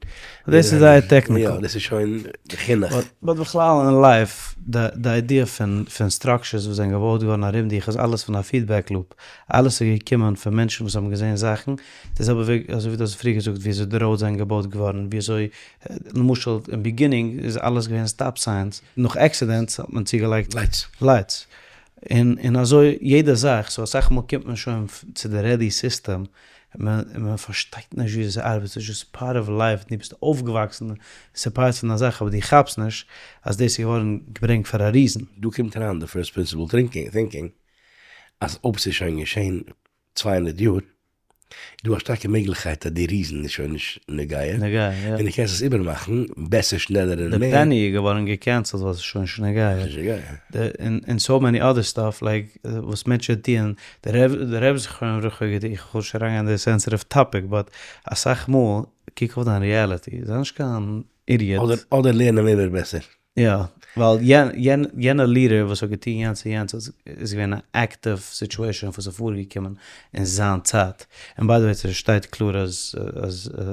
דאס איז זייער technical. יא, דאס איז שוין די חינוך. But בכלל אין life, די idea פון פון structures וואס זענען געבויט געווארן ארום דיך איז אלעס פון א feedback loop. אלעס איז געקומען פון מענטשן וואס האבן געזען זאכן, די זעלבע וועג אזוי ווי דו האסט פריער געזאגט ווי אזוי די roads זענען געבויט געווארן, ווי אזוי למשל אין beginning איז אלעס געווען stop signs, נאך accidents האט מען צוגעלייגט lights. און און אזוי יעדע זאך, so אסאך מאל קומט מען שוין צו די ready system, און מען פארשטייט נישט ווי עס ארבעט, ס'איז just part of life, דו ביסט אויפגעוואקסן, ס'איז part פון דיין זאך, אבער דו כאפסט נישט אז דאס איז געווארן געברענגט פאר א reason. דא קומט אריין די first principle thinking, אז אויב ס'איז שוין געשען 200 יאר, איז דא א שטארקע מעגליכקייט אז די reason איז שוין נישט נוגע, און דו קענסט עס איבערמאכן בעסער שנעלער און די מער. penny איז געווארן גע cancel ט ווייל ס'איז שוין נישט נוגע. און so many other stuff like וואס מענטשן טוען, די רבי זכרונו לברכה האט געטון, איך וויל נישט אריינגיין אין די sensitive topic but אסאך מאל קוק אויף דיין reality, זיי נישט קיין idiot. אדער לערן אים איבער בעסער. יא, ווייל יענע leader וואס האט געטון יענץ און יענץ איז געווען א active situation וואס איז פארגעקומען אין זיין צייט, און by the way ס'שטייט קלאר אז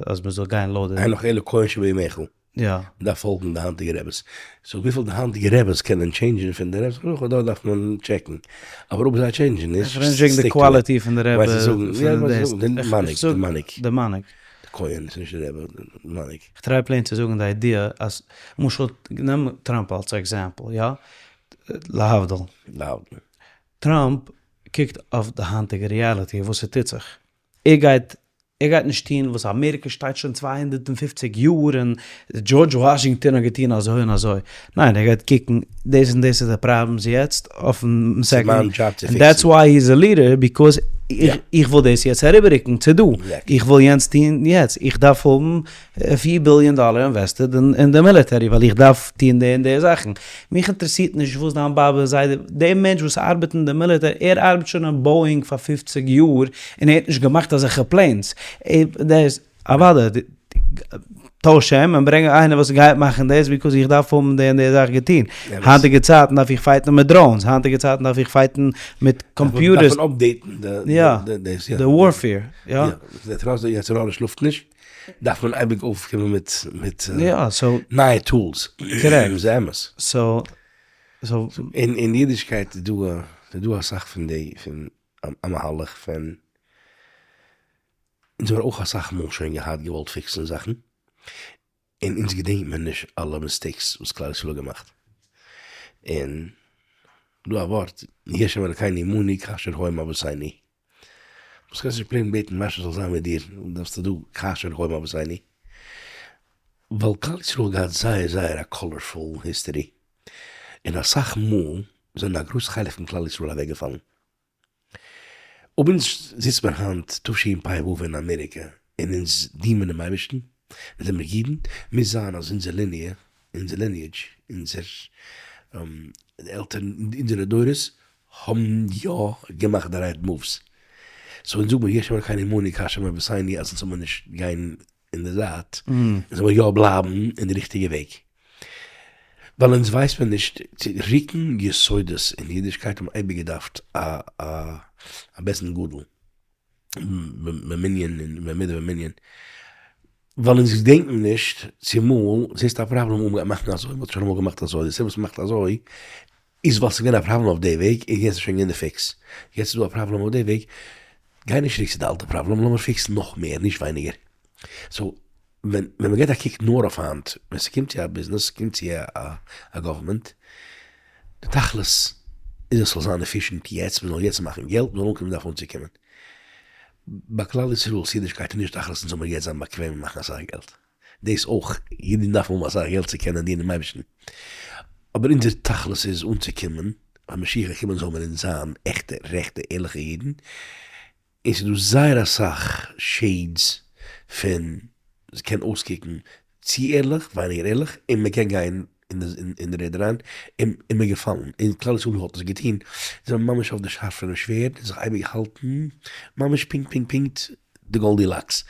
אז מ'זאל גיין לויט די. אין לך אלא כהן שבימיך. יא. מ'דארף פאלגן די היינטיגע רעבעס. so וויפיל די היינטיגע רעבעס קענען change ן פון די רעבעס וכו' דארט דארף מען check ן. אבער אויב זיי change ן נישט, איך רעד נישט וועגן די quality פון די רעבע. די מנהיג, די מנהיג. די מנהיג. די כהן איז נישט די רעבע, די מנהיג. איך try plain צו זאגן די idea אז למשל נעם טראמפ אלס example יא, להבדיל. להבדיל. טראמפ קוקט אויף די היינטיגע reality וואס ס'טוט זיך, ער גייט ער גייט נישט טון וואס אמעריקע שטייט שוין 250 יאר און דזשארדזש וואשינגטאן האט געטון אזוי און אזוי, ניין ער גייט קוקן דאס און דאס איז די problems יעצט אויפן second, און that's why he is a leader because איך וויל דאס יעצט אריבעררוקן צו דא, איך וויל יענץ טון יעצט, איך דארף האבן 4 ביליאן דאלער invested אין די military ווייל איך דארף טון די און די זאכן, מיך אינטערעסירט נישט וואס דיין באבע זיידע, דער מענטש וואס ארבעט אין די מיליטער, ער ארבעט שוין אין באואינג פאר 50 יאר און ער האט נישט געמאכט אזעלכע planes, דאס אוודאי טויש אים און ברענג איינער וואס גייט מאכן דאס because איך דארף האבן די און די זאך געטון, היינטיגע צייטן דארף איך fight ן מיט drones, היינטיגע צייטן דארף איך fight ן מיט computers, דארף מען update ן די די warfare, יא. יא, די יצר הרע שלאפט נישט, דארף מען אייביג אויפקומען מיט מיט נייע tools, correct, איז אמת. so so. אין אידישקייט איז דא איז דא אסאך פון די פון א מהלך פון אונז האבן אויך אסאך מאל שוין געהאט געוואלט fix ן זאכן, און אונז געדענקט מען נישט אלע mistakes וואס כלל ישראל האט געמאכט, און דא א ווארט, יהי השם אלקינו עמנו כאשר היה עם אבותינו, וואס קענסט נישט plain בעטן משהו זאל זיין מיט דיר, דארפסטו דא כאשר היה עם אבותינו, ווייל כלל ישראל האט געהאט זייער זייער א colorful history, און אסאך מאל זענען א גרויס חלק פון כלל ישראל אוועקגעפאלן. אויב אונז זיצט מיר היינט תשפ"ו אין אמעריקע און אונז דינען דעם אייבערשטן, אונז זעמיר אידן, מוז זיין אז אונזער ליניע, אונזער lineage, אונזער עלטערן, אונזערע דורות האבן יא געמאכט די right moves. so אונז זאג מיר יהי ה' אלקינו עמנו כאשר היה עם אבותינו אז אונז זאל מיר נישט גיין אין די זייט, אונז זאל מיר יא בלייבן אין די ריכטיגע וועג. ווייל אונז ווייסט מען נישט צו רוקן יסודות אין אידישקייט האבן אייביג געדארפט א א בית דין גדול במנין און במידה ומנין, ווייל אונז געדענקן נישט צומאל זעסט א פראבלעם אן מ'גייט מאכן אזוי, מ'האט שוין אמאל געמאכט אזוי, די סיבה וואס מ'מאכט אזוי איז ווייל ס'איז געווען א פראבלעם אויף די וועג און יעצט איז שוין געווען די fix, יעצט איז דא א פראבלעם אויף די וועג, גיי נישט צוריק צו די אלטע פראבלעם, לאמיר fix ן נאך מער נישט ווייניגער, so ווען ווען מ'געט א קוק נאר אויף היינט, ווען ס'קומט צו א ביזנעס, ס'קומט צו א government, די תכלית איז עס זאל זיין efficient יעצט, מ'זאל יעצט מאכן געלט, מ'זאל אנקומען ווי מ'דארף אנצוקומען. ביי כלל ישראל'ס אידישקייט איז נישט תכלית אונז זאל מיר יעצט זיין באקוועם און מאכן אסאך געלט. דאס אויך, אידן דארפן האבן אסאך געלט צו קענען דינען דעם אייבערשטן. אבער אונזער תכלית איז אנצוקומען, ווען משיח וועט קומען זאל מיר אונז זיין עכטע רעכטע ערליכע אידן, און ס'איז דא זייער אסאך shades פון ס'קען אויסקוקן צו ערליך, ווייניגער ערליך, און מ'קען גיין אין די רעדער אריין, און מ'איז געפאלן, און כלל ישראל האט עס געטון, זיי זענען ממש אויף די שארף פונעם שווערד, זיך אייביג געהאלטן ממש פונקט פונקט פונקט די Goldilocks,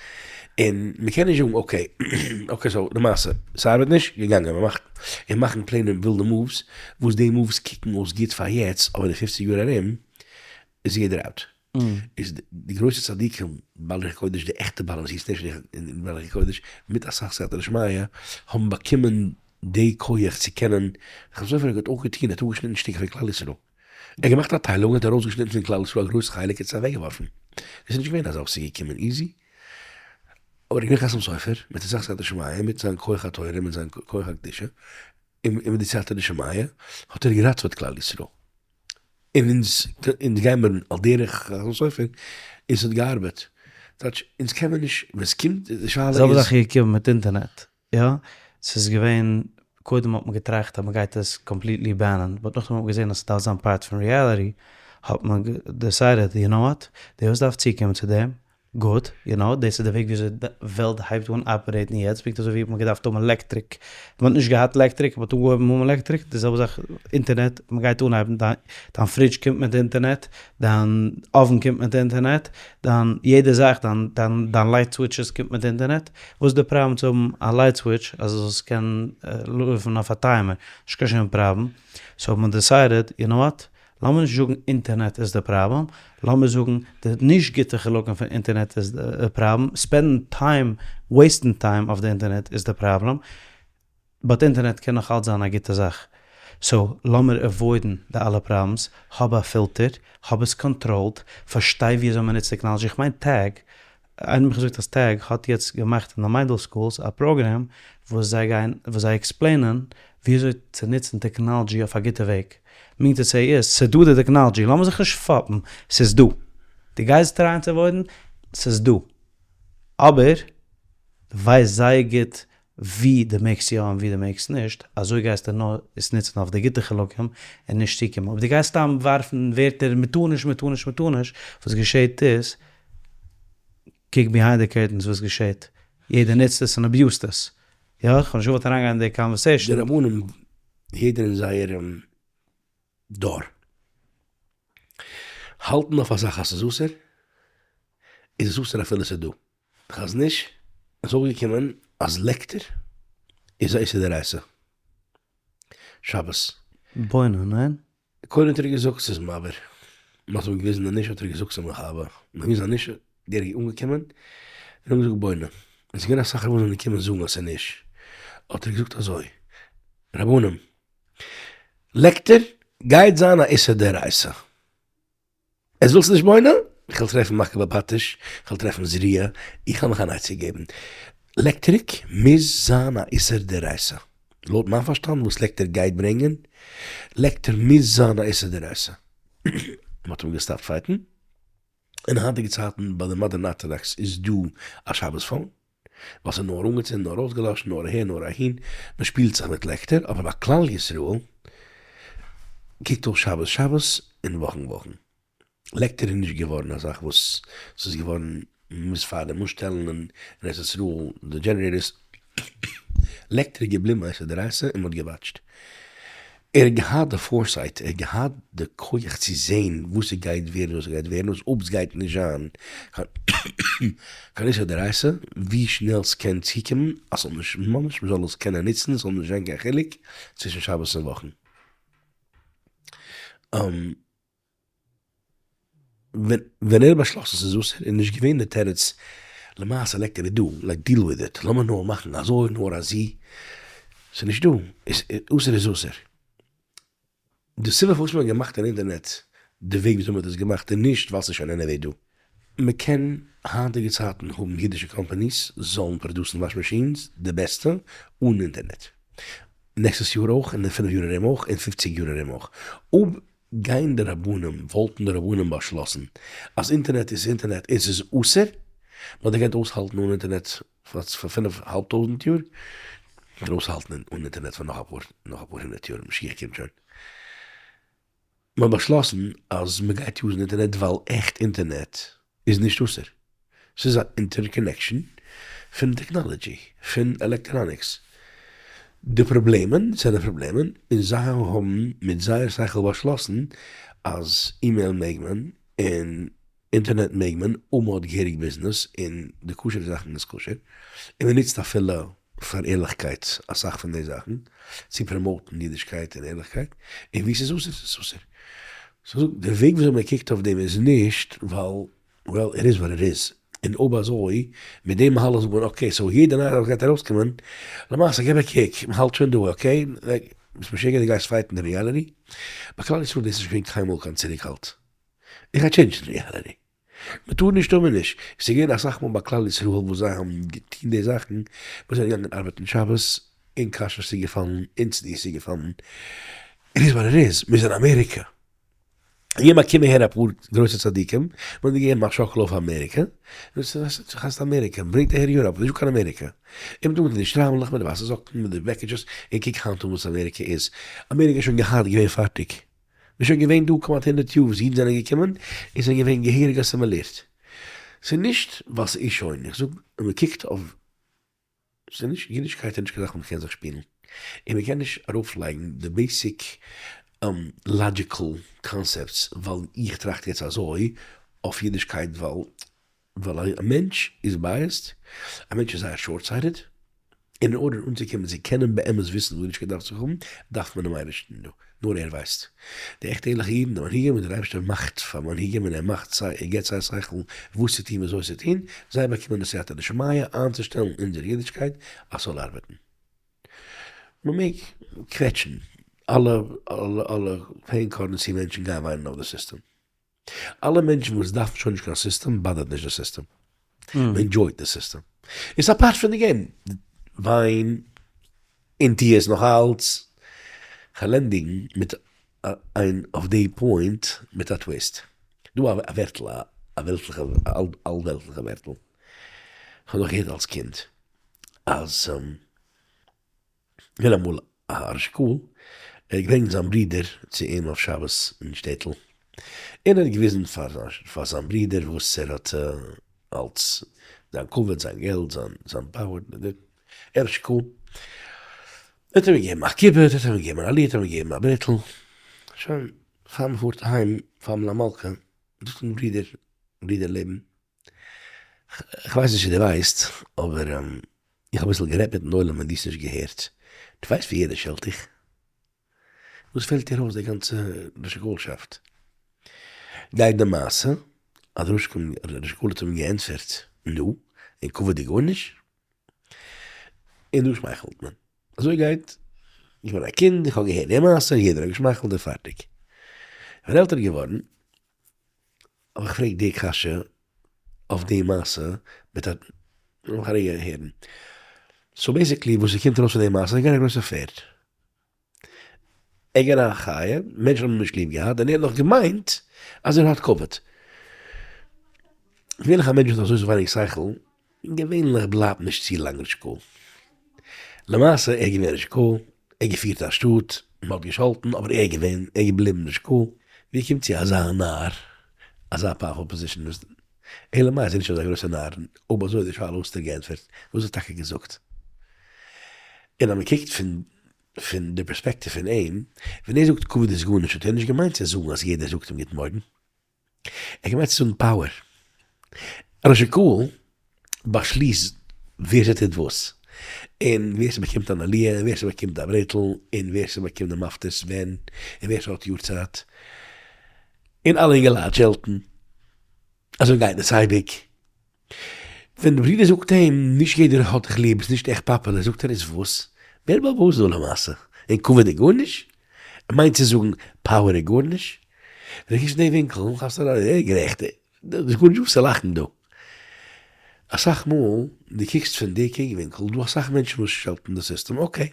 און מ'קען נישט זאגן okay, okay so למעשה, ס'ארבעט נישט, געגאנגען, מ'מאכט, און מאכן פלענער ווילדע moves, וואס די moves קוקן אויס גוט פאר יעצט, אבער אין פופציג יאר ארום איז יעדער out. איז די גרויסע צדיקים בעלי רוח הקודש די עכטע בעלי מסירות נפש און בעלי רוח הקודש מיט אסאך סייעתא דשמיא האבן באקומען די כח צו קענען, חתם סופר האט אויך געטון, ער האט אפגעשניטן שטיקער פון כלל ישראל, ער האט געמאכט א טיילונג און האט ארויסגעשניטן פון כלל ישראל א גרויס חלק און עס אוועקגעווארפן, עס איז נישט געווען אזא וואס איז געקומען easy, אבער געווען חתם סופר מיט אסאך סייעתא דשמיא מיט זיין כח התורה מיט זיין כח הקדושה און מיט די סייעתא דשמיא האט ער געראטעוועט כלל ישראל. און אונז אונז גיימער על דרך חתם סופר, און ס'האט געארבעט. טייטש, אונז קען מען נישט, ווען ס'קומט, די שאלה איז. זעלבע זאך איז געקומען מיט אינטערנעט, יא, ס'איז געווען, קודם האט מען געטראכט אז מ'גייט עס completely ban ען, but נאכדעם האט מען געזען אז ס'דארף זיין part פון reality, האט מען decided, you know what, דער וואס דארף צוקומען צו דעם. גוט, יו נאו, דאס איז די וועג וויאזוי די וועלט הייבט אן אפערעיטן יעצט, פונקט אזוי ווי מ'האט געדארפט האבן עלעקטריק, מ'האט נישט געהאט עלעקטריק, מ'האט אנגעהויבן האבן עלעקטריק, די זעלבע זאך אינטערנעט, מ'גייט אנהייבן, דיין פרידזש קומט מיט אינטערנעט, דיין אויוון קומט מיט אינטערנעט, דיין יעדע זאך, דיין דיין דיין לייט סוויטשעס קומט מיט אינטערנעט, וואס איז די פראבלעם צו האבן א לייט סוויטש אז עס זאל קענען לויפן אויף א טיימער, נישט קיין שום פראבלעם, סאו האט מען דעסיידעד, יו נאו וואט, לאמיר נישט זאגן אינטערנעט איז די פראבלעם, לאמיר זאגן די נישט גוטע חלקים פון אינטערנעט איז די פראבלעם, ספענדן time, וועיסטן time אויף די אינטערנעט איז די פראבלעם, but אינטערנעט קען נאך אלץ זיין א גוטע זאך, so לאמיר עוואוידן די אלע פראבלעמס, האב א פילטער, האב עס קאנטראלד, פארשטיי ווי אזוי מען נוצט טעקנאלעדזשי, איך מיין טעג, איינער האט מיך געזאגט אז טעג האט יעצט געמאכט אין די מיידל schools א פראגרעם וואס זיי גייען וואס זיי עקספלעינען וויאזוי צו נוצן טעקנאלעדזשי אויף א גוטע וועג, mean to say איז, ס'איז דא די טעקנאלעדזשי, לאמיר זיך נישט פאפן, ס'איז דא, דו גייסט טרייען צו עוואוידן, ס'איז דא, אבער דו ווייסט זייער גוט ווי דו מעגסט יא און ווי דו מעגסט נישט, אזוי גייסטו נאר עס נוצן אויף די גוטע חלקים און נישט צוקומען. אויב דו גייסט סתם ווארפן ווערטער מ'טאר נישט מ'טאר נישט מ'טאר נישט, וואס געשעט איז, קוק behind the curtains וואס געשעט, יעדער נוצט עס און אביוזט עס. יא, כ'האב נישט געוואלט אריינגיין אין די conversation. די רבנים יעדער אין זייער דור האלטן אויף א זאך אז ס'איז אסור, איז עס אסור אפילו ס'איז דא. חזון איש איז אויפגעקומען אז לעקטער איז א איסור דאורייתא שבת. בונה, ניין? קודם האט ער געזאגט ס'איז מבעיר, מ'האט אים געוויזן אז נישט האט ער געזאגט ס'איז מכבה, מ'האט געוויזן אז נישט דער איז אנגעקומען און האט געזאגט בונה, און ס'איז געווען אסאך רבנים זענען געקומען זאגן אז ס'איז נישט, האט ער געזאגט אזוי, רבנים, לעקטער גייט זיין א איסור דאורייתא. עס ווילסט נישט בונה? איך וועל טרעפן מכה בפטיש, איך וועל טרעפן זריעה, איך וועל מיך אן עצה געבן. לעקטריק מוז זיין א איסור דאורייתא. לויט מיין פארשטאנד וואס לעקטער גייט ברענגען, לעקטער מוז זיין א איסור דאורייתא. מען האט אים געסטאפט פייטן. אין היינטיגע צייטן ביי די modern orthodox איז דא א שבת phone. ווייל ס'איז נאר אנגעצינדן נאר אויסגעלאשן נאר אהער נאר אהין, מען שפילט זיך מיט לעקטער, אבער ביי כלל ישראל קוקט אויס שבת שבת און וואכן וואכן. לעקטער איז נישט געווארן א זאך וואס ס'איז געווארן מ'מוז פארדעם אנשטעלן אין ארץ ישראל די generators, לעקטער איז געבליבן א איסור דאורייתא און מ'האט געוואטשט. ער האט געהאט די foresight, ער האט געהאט די כח צו זעהן וואס ס'גייט ווערן וואס ס'גייט ווערן, וואס אויב ס'גייט נישט זיין קיין איסור דאורייתא, ווי שנעל ס'קען צוקומען אז ס'זאל נישט ממש מ'זאל עס קענען נוצן, ס'זאל נישט זיין קיין חילוק צווישן שבת און וואכן. ווען ער האט באשלאסן ס'איז אסור איז נישט געווען די תירוץ למעשה לעקטער איז דא, like deal with it, לאמיר נאר מאכן אזוי נאר אזי, ס'איז נישט דא, אסור איז אסור. די סיבה פארוואס מ'האט געמאכט אן אינטערנעט די וועג וויאזוי מ'האט עס געמאכט איז נישט ווייל ס'איז שוין anyway דא. מ'קען היינטיגע צייטן האבן אידישע companies זאלן פראדוסן wash machines די בעסטע אן אינטערנעט. נעקסטעס יאר אויך און אין פינף יאר ארום אויך און פופציג יאר ארום אויך. אויב גייען די רבנים, וואלטן די רבנים באשלאסן אז אינטערנעט איז אינטערנעט און ס'איז אסור, מ'האט געקענט אויסהאלטן אן אינטערנעט פאר פינף האלב טויזנט יאר, מ'קען אויסהאלטן אן אינטערנעט פאר נאך אפאר נאך אפאר הונדערט יאר, משיח קומט שוין. מ'האט באשלאסן אז מ'גייט יוזן אינטערנעט ווייל עכט אינטערנעט איז נישט אסור. ס'איז א interconnection פון טעקנאלעדזשי, פון electronics. די פראבלעמען זענען פראבלעמען און זיי האבן מיט זייער שכל באשלאסן אז אימעיל מעג מען און אינטערנעט מעג מען און מ'האט געהעריג ביזנעס און די כשר'ע זאכן איז כשר און מ'נוצט אפילו פאר ערליכקייט אסאך פון די זאכן צו פראמאוטן אידישקייט און ערליכקייט און ווי ס'איז אסור איז עס אסור. סאו די וועג וויאזוי מ'קוקט אויף דעם איז נישט ווייל well it is what it is, און אויב אזוי מיט דעם מהלך זאגט מען okay so יעדע נייע זאך וואס גייט ארויסקומען, למעשה געב א קוק, מען האלט שוין דא okay, ביסט משוגע דו גייסט פייטן די reality? ביי כלל ישראל דאס איז נישט געווען קיינמאל קיין צוריקהאלט, איך גיי טשעינדזשן די reality, מען טאר נישט טאר מען נישט, עס איז געווען אסאך מאל ביי כלל ישראל וואס זיי האבן געטון די זאכן, וואס זענען געגאנגען ארבעטן שבת, און כשרות איז געפאלן, און צניעות איז געפאלן, it is what it is, מיר זענען אמעריקע. יעמאל קומען אהער אפאר גרויסע צדיקים, מען האט געגעבן א שאקל אויף אמעריקע, וואס הייסט אמעריקע, מען ברענגט אהער יוראפ, נישטא קיין אמעריקע, און מען טוט מיט די שטריימלעך, מיט די ווייסע זאקן, מיט די בעקיטשעס, און קוק היינט אן וואס אמעריקע איז, אמעריקע איז שוין געהאט געווען פארטיג, מען איז שוין געווען דא כמעט הונדרעט יאר וואס אידן זענען געקומען, און זענען געווען געהעריג אסימילירט. ס'איז נישט ווייל ס'איז שוין, איך זאג ווען מ'קוקט אויף, ס'איז נישט, אידישקייט איז נישט קיין זאך וואס מ'קען זיך שפילן, און מ'קען נישט ארויפלייגן די basic logical concepts ווייל איך טראכט יעצט אזוי אויף אידישקייט ווייל ווייל א מענטש איז biased, א מענטש איז זייער short sighted, און אין order אנצוקומען צו קענען באמת וויסן וואס אידישקייט דארף צו האבן, דארף מען דעם אייבערשטן דא, נאר ער ווייסט. די עכטע ערליכע אידן, די מנהיגים, און דער אייבערשטער מאכט פאר מנהיגים און ער מאכט זיי, ער געבט זיי שכל וואס צו טון וויאזוי צו טון, זיי באקומען די סייעתא דשמיא איינצושטעלן אונזער אידישקייט אז ס'זאל ארבעטן. מ'מעג קוועטשן אלע אלע אלע pain currency מענטשן גייען וויינען אויף די סיסטעם. אלע מענטשן וואס דארפן שוין נישט קיין סיסטעם באדערט נישט די סיסטעם. מען enjoy ט די סיסטעם. איז א part פון די game. וויין און טוה עס נאך אלץ. כ'וועל ענדיגן מיט איין אויף די point מיט א twist. דא א ווערטל א וועלטליכע אלוועלטליכע ווערטל. כ'האב נאך געהערט אלס קינד אז. געווען אמאל א ראש הקהל, ער האט געברענגט זיין ברודער צו אים אויף שבת אין שטעטל, און ער האט געוויזן פאר זיין ברודער וואס ער האט אלץ, זיין כבוד, זיין געלט, זיין power, ער ראש הקהל, ער האט אים געגעבן א כיבוד, ער האט אים געגעבן אן עליה, ער האט אים געגעבן א ברעטל, שוין, פאר מען פארט אהיים, פאר מלוה מלכה, זאגט אים ברודער, ברודער לעבן, כ'ווייס נישט צו דו ווייסט, אבער איך האב אביסל גערעדט מיטן עולם און דו האסט נישט געהערט. דו ווייסט ווי יעדער שעלט דיך? וואס פעלט דיר אויס די גאנצע ראש הקהל'שאפט? גייט די מעשה אז ראש הקהל האט אים געענטפערט, נו, און כבוד איז גארנישט? און דא שמייכלט מען. אזוי גייט, איך בין א קינד, איך האב געהערט די מעשה, יעדער האט געשמייכלט און פארטיג. איך בין עלטער געווארן, האב איך געפרעגט די קשיא אויף די מעשה מיט א, לאמיך א רגע הערן. so basically וואס ס'קומט ארויס פון די מעשה איז געווען א גרויסע פערד. ער איז געווען א חיה, מענטשן האבן אים נישט ליב געהאט, און ער האט נאך געמיינט אז ער האט כבוד. געווענליך א מענטש וואס האט אזוי ווייניג שכל, געווענליך בלייבט נישט צו לאנג ראש הקהל. למעשה ער איז געווען ראש הקהל, ער האט געפירט א שטאט, מען האט געשאלטן, אבער ער איז געווען, ער איז געבליבן ראש הקהל. ווי קומט צו אזא נאר אזא powerful position? אלא מאי איז ער נישט אזא גרויסע נאר, אויב אזוי איז די שאלה וואס האט ער געענטפערט, וואס האט ער טאקע געזאגט? און אז מען קוקט פון פון די פערספעקטיוו פון אים, ווען ער זאגט כבוד איז גארנישט האט ער נישט געמיינט צו זאגן אז יעדער זאגט אים גוט מארגן, ער האט געמיינט צו זאגן power. ראש הקהל באשליסט ווער ס'טוט וואס, און ווער ס'באקומט אן עליה, און ווער ס'באקומט א ברעטל, און ווער ס'באקומט די מפתות ווען, און ווער ס'האט יארצייט, און אלע אינגעלייט שעלטן, אזוי גייט עס אייביג. ווען די ברודער זאגט אים, נישט יעדער האט דיך ליב, ביסט נישט עכט פאפולער, זאגט ער, איז וואס? ווער בעל הבית דא למעשה? און כבוד איז גארנישט? ער מיינט צו זאגן power איז גארנישט? ווען דו קוקסט אין די ווינקל כאפסטו אריין, ער איז גערעכט, דאס איז גארנישט וואס צו לאכן דא. אסאך מאל דו קוקסט פון די קוק ווינקל, דא אסאך מענטשן וואס שעלטן די סיסטעם, okay,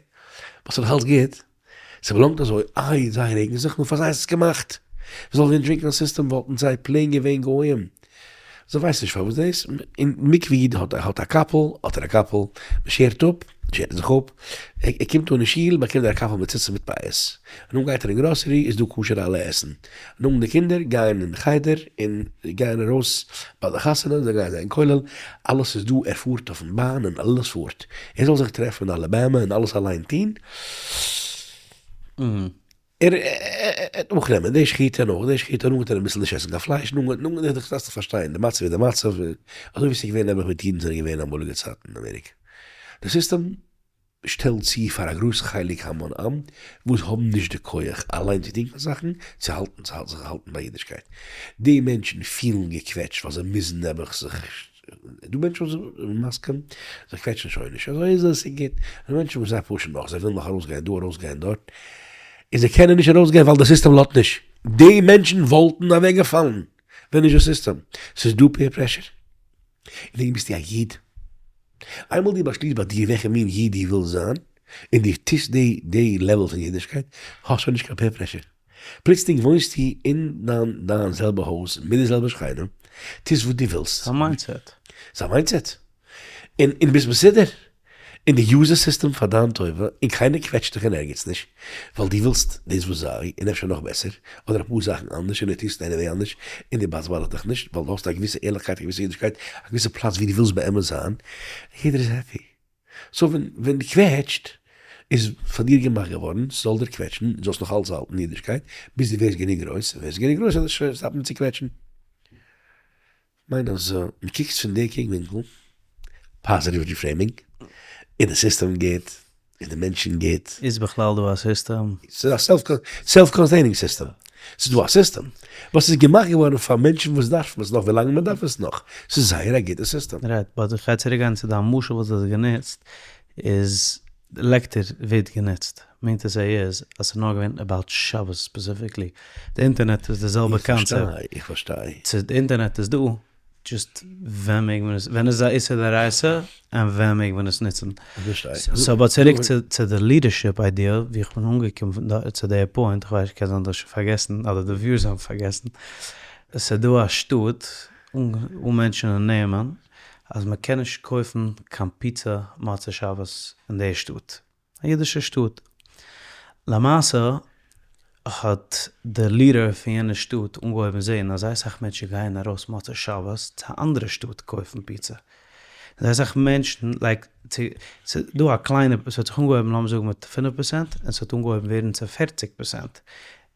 באט ס'איז נאך אלץ גוט, ס'באלאנגט אזוי, איי זיי רעגן זיך, נו פאר זיי איז עס געמאכט, זאל ווען דרינקן א סיסטעם וואלטן זיי plain געווען גוים, זיי ווייסן נישט פארוואס דאס, און מקווה איד האט האט א קאפל, האט ער א קאפל, מ'שערט אפ, שערט זיך אפ, ער קומט אן אין שול באקומט ער א קאפל מיט ציצית מיט פאות, נאכדעם גייט ער אין גראסערי איז דא כשר אלע עסן, נאכדעם די קינדער גייען אין חדר און גייען ארויס ביי די חתונה, זיי גייען זיין אין כולל, אלעס איז דא, ער פארט אויפן באן און אלעס פארט, ער זאל זיך טרעפן אין אלאבאמע און אלעס אליין טון, ער וועט נאכנעמען די שחיטה נאך די שחיטה, נאכדעם וועט ער אביסל נישט עסן קיין פלייש, נאכדעם דארפסט דאך פארשטיין די מצב איז די מצב, אזוי ווי ס'איז געווען נעבעך מיט אידן זענען געווען אמאליגע צייטן אין אמעריקע, די סיסטעם שטעלט צו פאר א גרויס חלק המון עם וואס האבן נישט די כח אליין צו טון קיין זאכן, צו האלטן צו זיך האלטן ביי אידישקייט. די מענטשן פילן געקוועטשט ווייל זיי מוזן נעבעך זיך, דא מענטשן וואס זענען מסכים, זיי קוועטשן שוין נישט, אזוי איז עס, ס'איז גוט. און מענטשן וואס זיי פושן נאך, זיי ווילן נאך ארויסגיין דא ארויסגיין דארט, און זיי קענען נישט ארויסגיין ווייל די סיסטעם לאזט נישט. די מענטשן וואלטן אוועקגעפאלן ווען נישט די סיסטעם. ס'איז דא peer pressure. און וועגן ביסטו א איד. איינמאל דו באשליסט ביי דיר וועלכע מין איד דו ווילסט זיין, און דו טוסט די די level פון אידישקייט, האסט שוין נישט קיין peer pressure. פלוצלינג וואוינסטו אין דיין דיין זעלבע הויז מיט די זעלבע שכנים, טוסט וואס דו ווילסט. ס'איז א mindset. ס'איז א mindset. און און ביסט מסודר. און דו use די סיסטעם פאר דיין טובה, און קיינער קוועטשט דיך אין ערגעץ נישט, ווייל דו ווילסט דאס וואס זיי, און אפשר נאך בעסער, אדער אפאר זאכן אנדערש, און דו טוסט anyway אנדערש, און דו באדערט דיך נישט, ווייל דו האסט א געוויסע ערליכקייט, א געוויסע אידישקייט, א געוויסע פלאץ ווי דו ווילסט באמת זיין, יעדער איז happy. so ווען ווען דו קוועטשט, איז פאר דיר געמאכט געווארן, ס'זאל דיר קוועטשן, דו זאלסט נאך אלץ האלטן אידישקייט, ביז דו ווערסט גענוג גרויס, און ווערסט גענוג גרויס זאל שוין stop ן צו קוועטשן. מיין אז מען קוקט פון די קוק ווינקל, positive reframing, איז די סיסטעם גוט, איז די מענטשן גוט. איז בכלל דא א סיסטעם? ס'איז א self containing סיסטעם. ס'איז דא א סיסטעם וואס איז געמאכט געווארן פאר מענטשן וואס דארפן עס נאך ווילאנג מען דארף עס נאך. ס'איז זייער א גוטע סיסטעם. right, but איך גיי צוריק גיין צו דיין משל וואס דו האסט גענוצט, איז לעקטער ווערט גענוצט, מיינט עס איז אז ס'איז נאר געווען about שבת specifically, די אינטערנעט איז די זעלבע קאנצעפט. איך פארשטיי, איך פארשטיי. צו די אינטערנעט איז דא, just ווען מעג מען עס, ווען איז א איסור דאורייתא און ווען מעג מען עס נוצן. איך פארשטיי. so but צוריק צו די leadership idea, ווי איך בין אנגעקומען צו די point, איך ווייס קען זיין דו האסט שוין פארגעסן אדער די viewers האבן פארגעסן, עס איז דא א שטאט, אן mention ען נעמען, אז מען קען נישט קויפן קיין פיצא מוצאי שבת אין די שטאט, א אידישע שטאט. למעשה האט די leader פון יענע שטאט אנגעהויבן זען אז זייער סאך מענטשן גייען ארויס מוצאי שבת צו א אנדערע שטאט קויפן פיצא, זייער סאך מענטשן like צו ס'איז דא א קליינע ס'האט זיך אנגעהויבן לאמיר זאגן מיט פינף פערסענט און ס'האט אנגעהויבן ווערן צו פערציג פערסענט,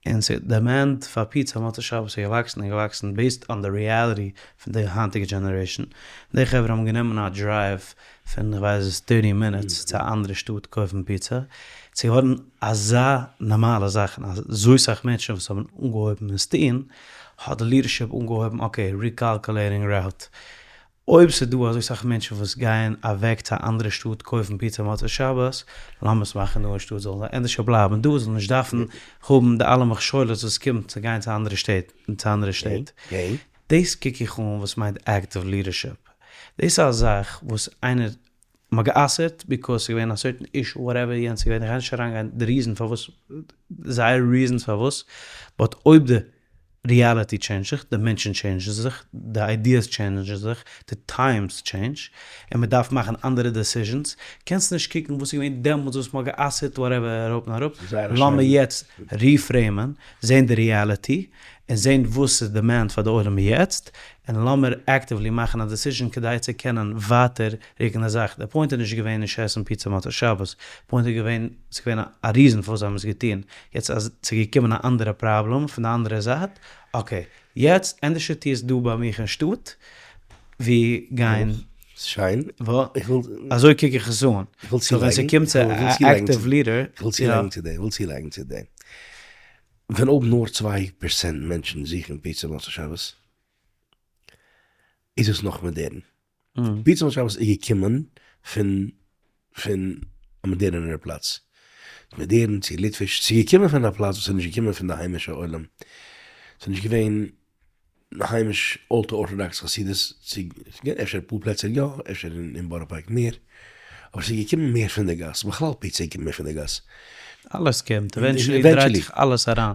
און ס'איז demand פאר פיצא מוצאי שבת איז געוואקסן און געוואקסן based on די reality פון די היינטיגע generation, די חברה האבן גענומען א drive פון כ'ווייס וואס thirty minutes צו א אנדערע שטאט קויפן פיצא, ס'איז געווארן אזא נארמאלע זאך און אזוי סאך מענטשן וואס האבן אנגעהויבן עס טון, האט די leadership אנגעהויבן okay recalculating route, אויב ס'איז דא אזוי סאך מענטשן וואס גייען אוועק צו א אנדערע שטאט קויפן פיצא מוצאי שבת, לאמיר עס מאכן דא אין שטאט זאלן זיי ענדערשער בלייבן דא, זאלן נישט דארפן האבן די אלע מכשולות וואס קומט צו גיין צו אנדערע שטעט און צו אנדערע שטעט. דאס קוק איך אן וואס מיינט active leadership. דאס איז א זאך וואס איינער מ'האט גע'אסר'ט because ס'איז געווען א certain issue whatever יענץ איז געווען, איך גיי נישט אריינגיין די reason פארוואס, זייער reasons פארוואס, but אויב די reality change ט זיך, די מענטשן change ן זיך, די ideas change ן זיך, די times change, און מען דארף מאכן אנדערע decisions, קענסט נישט קוקן וואס איז געווען דעמאלטס וואס מען האט גע'אסר'ט whatever אראפ און אראפ, לאמיר יעצט reframe ען, זען די reality, און זען וואס איז demand פאר די עולם יעצט, און לאמיר actively מאכן א decision כדי צו קענען ווייטער רוקן די זאך, די point איז נישט געווען נישט עסן פיצא מוצאי שבת, די point איז געווען, ס'איז געווען א reason פארוואס זיי האבן עס געטון, יעצט אז ס'איז געקומען א אנדערע פראבלעם פון די אנדערע זייט, okay, יעצט ענדערשער טו עס דא ביי מיך אין שטאט, ווי גיין. שיין. אזוי קוק איך עס אן. so ווען ס'קומט צו active leader. איך וויל צולייגן צו דעם, איך וויל צולייגן צו דעם. ווען אויב נאר צוויי פערסענט מענטשן זוכן פיצא מוצאי שבת, איז עס נאך מאדערן. פיצא מוצאי שבת איז געקומען פון פון א מאדערענערע פלאץ. מאדערן צו ליטוויש, ס'איז געקומען פון א פלאץ וואס איז נישט געקומען פון די היימישע עולם. ס'איז נישט געווען היימיש ultra orthodox חסידות, ס'איז געווען אפשר אפאר פלעצער יא, אפשר אין בארא פארק מער, אבער ס'איז געקומען מער פון די גאס, בכלל פיצא קומט מער פון די גאס. אלעס קומט, eventually דרייט זיך אלעס אריין.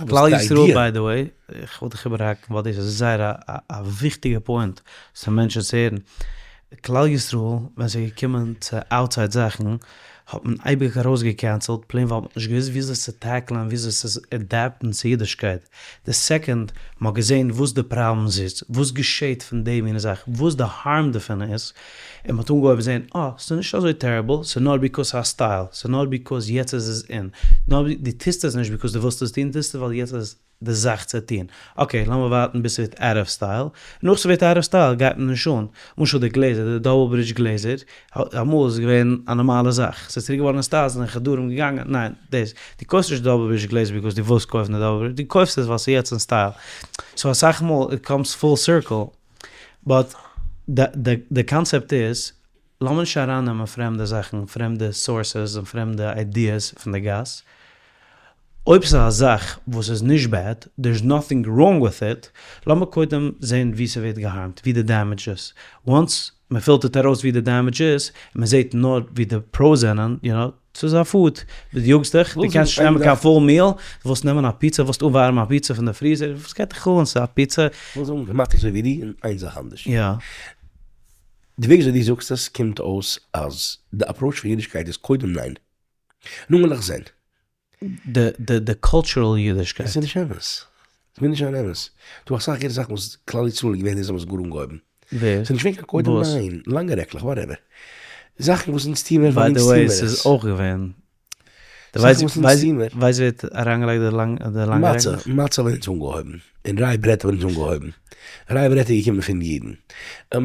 כלל ישראל by the way, איך וויל דיך איבערהאקן ווייל דאס איז זייער א וויכטיגע point צו מענטשן צו הערן, כלל ישראל ווען ס'איז געקומען צו outside זאכן האט מען אייביג ארויסגע cancel ט plain ווייל מ'האט נישט געוואוסט וויאזוי צו tackle ען וויאזוי צו adapt ן צו אידישקייט, די second מ'האט געזען וואס די problems איז, וואס געשעט פון די מינע זאך, וואס די harm דערפון איז, און מ'האט אנגעהויבן זען אה, ס'איז נישט אזוי terrible, ס'איז נאר because ס'איז א style, ס'איז נאר because יעצט איז עס אין, נאר דו טוסט עס נישט because דו ווילסט עס טון, דו טוסט עס ווייל יעצט איז די זאך צו טון. okay, לאמיר ווארטן ביז ס'ווערט out of style, נאך ס'ווערט out of style גייט מען נישט אן. למשל די גלעזער, די double bridge גלעזער, אמאל איז עס געווען א נארמאלע זאך, ס'איז צוריק געווארן אין style, זענען חדרים געגאנגען, ניין, דאס, דו קויפסט נישט די double bridge גלעזער because דו ווילסט קויפן די double bridge, דו קויפסט עס ווייל ס'איז יעצט אין style. so אסאך מאל it comes full circle, but די קאנצעפט איז, לאמיר נישט ארייננעמען פרעמדע זאכן, פרעמדע sources און פרעמדע ideas פון די גאס, אויב ס'איז א זאך וואס איז נישט bad, there is nothing wrong with it, לאמיר קודם זען וואו ס'ווערט גע harm ט, וואו די damage איז, once מ'פילטערט ארויס וואו די damage איז, און מ'זעט נאר וואו די pros זענען, יו נאו, ס'איז א food, דו יאגסט דיך, דו קענסט נישט נעמען קיין full meal, דו ווילסט נעמען א פיצא, ווילסט אנווארעמען א פיצא פון די freezer, וואס גייט דיך אן, ס'איז א פיצא. כ'וויל זאגן כמעט אזוי ווי דו, און איין זאך אנדערש. יא. די וועג וויאזוי דו זאגסט עס קומט אויס אז די approach פון אידישקייט איז קודם ניין, נו וועל איך זען. די די די cultural אידישקייט. עס איז נישט אמת. עס מוז נישט זיין אמת. דא אסאך גוטע זאכן וואס כלל ישראל איז געווען די זיי האבן עס גאר אנגעהויבן. ווער? ס'איז נישט געווען קיין קודם וואס? ניין. לאנגע רעקלעך whatever. זאכן וואס אונז טוהן מיר by ווייל the אונז טוהן way מיר ס'איז עס. אויך געווען. די זאכן ווייסט וואס אונז ווייסט טוהן מיר. ווייסט ווער האט אריינגעלייגט די לאנג די לאנגע מצה, רעקלעך? מצה האבן אונז אנגעהויבן. און rye bread האבן אונז אנגעהויבן. rye bread איז געקומען פון אידן.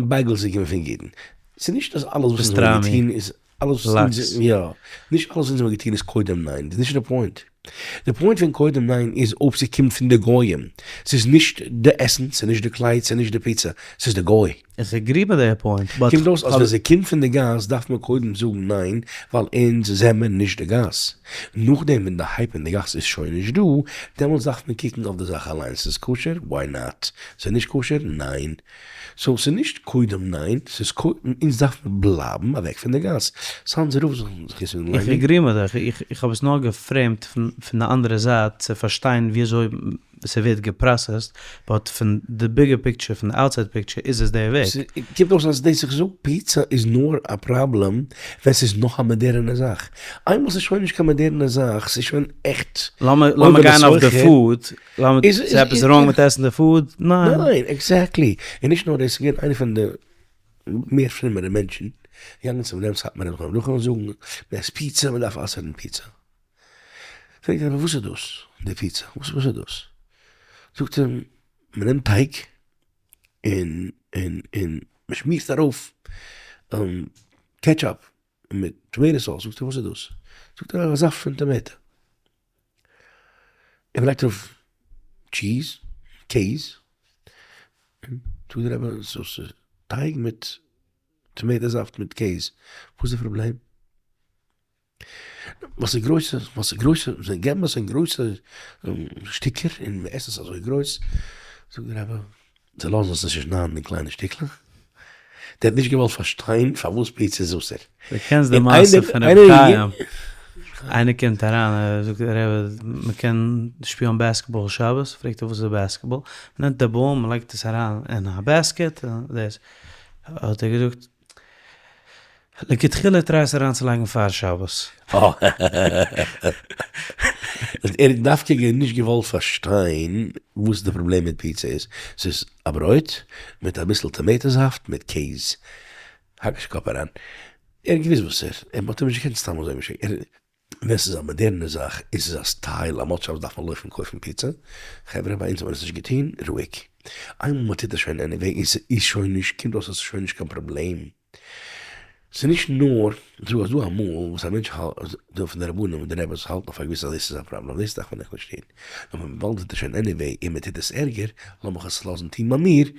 בייגעלס איז געקומען פון אידן. ס'איז נישט אז אלעס וואס אונז האבן pastrami. געטון איז אלעס וואס אונז לאקס. יא. נישט אלעס וואס אונז האבן געטון איז קודם ניין. דאס איז נישט די point. די point פון קודם ניין איז אויב ס'קומט פון די גויים. ס'איז נישט די עסן, ס'איז נישט די קלייד, ס'איז נישט די פיצא. ס'איז די גוי. איך agree מיט די point, but קומט אויס אז ווען ס'קומט פון די גאס דארף מען קודם זאגן ניין, ווייל אונז זעמער נישט די גאס. נאכדעם ווען די hype אין די גאס איז שוין נישט דא, דעמאלטס דארף מען קוקן אויף די זאך אליינס. ס'איז כשר? why not? ס'איז נישט כשר? ניין. so ס'איז נישט קודם ניין, ס'איז קודם אונז דארף מען בלייבן אוועק פון די גאס. סאנזער רב זיך זיך איך agree מיט דיך, איך איך האב עס נאר גע frame ט פון פון די אנדערע זייט צו פארשטיין ווי אזוי ס'ווערט גע process ט, but פון די bigger picture, פון די outside picture איז עס די וועג. ס'קומט אויס אז דאס איך זאג פיצא איז נאר א פראבלעם ווען ס'איז נאך א מאדערענע זאך. איינמאל ס'איז שוין נישט קיין מאדערענע זאך, ס'איז שוין עכט לאמיר לאמיר גיין אויף די food, לאמיר, איז ס'איז עפעס wrong מיט עסן די food? ניין. ניין, exactly. און נישט נאר דאס, ס'איז געווען איינער פון די מער פרומערע מענטשן, געגאנגען צום רב סאטמאר רב זכרונו לברכה און זאגן, מ'עסט פיצא, מ'דארף אסר'ן פיצא. פרעגט ער אים, וואס איז דאס די פיצא? וואס איז דאס? זאגט ער אים, מ'נעמט טייג און און און מ'שמירט ארויף ketchup מיט tomato sauce. זאגט ער, וואס איז דאס? זאגט ער, א זאפט פון tomato. און מ'לייגט ארויף cheese, קעז, זאגט דער רבי, ס'איז טייג מיט tomato זאפט מיט קעז, וואס איז די פראבלעם? וואס איז גרויסע, וואס איז גרויסע, זיי געבן עס אין גרויסע שטיקער און מ'עסט עס אזוי גרויס, זאגט דער רבי, זיי לאזן עס נישט שניידן אין קליינע שטיקלעך, דער האט נישט געוואלט פארשטיין פארוואס פיצא איז אסור. דו קענסט די מעשה פון רבי חיים, איינער קומט אריין ער זאגט רבי מען קען שפילן basketball שבת, פרעגט ער וואס איז basketball, מען נעמט די ball מען לייגט עס אריין אין א basket, דאס האט ער געזאגט לכתחילה try עס אריינצולייגן פאר שבת. ער האט דווקא נישט געוואלט פארשטיין וואס די פראבלעם מיט פיצא איז, ס'איז א ברויט מיט אביסל tomato זאפט מיט קעז, האק נישט קאפ אריין, ער האט געוויסט וואס ער, ער האט אים נישט געקענט סתם אזוי משוגע, ווען ס'איז א מאדערנע זאך און ס'איז א style אז מוצאי שבת דארף מען לויפן קויפן פיצא, חברה ביי אונז האט מען עס נישט געטון, רואיג. איינמאל מען טוט עס שוין anyway און ס'איז שוין נישט, קומט אויס אז ס'איז שוין נישט קיין פראבלעם. ס'איז נישט נאר זאג אז דא אמאל וואס א מענטש האלט, דא פון די רבנים און די רעבעס האלטן אויף א געוויסע אז דאס איז א פראבלעם, דאס דארף מען עכט נישט טון. נאר וויבאלד מ'טוט עס שוין anyway און מ'טוט עס ערגער, לאמיך עס לאזן טון ביי מיר,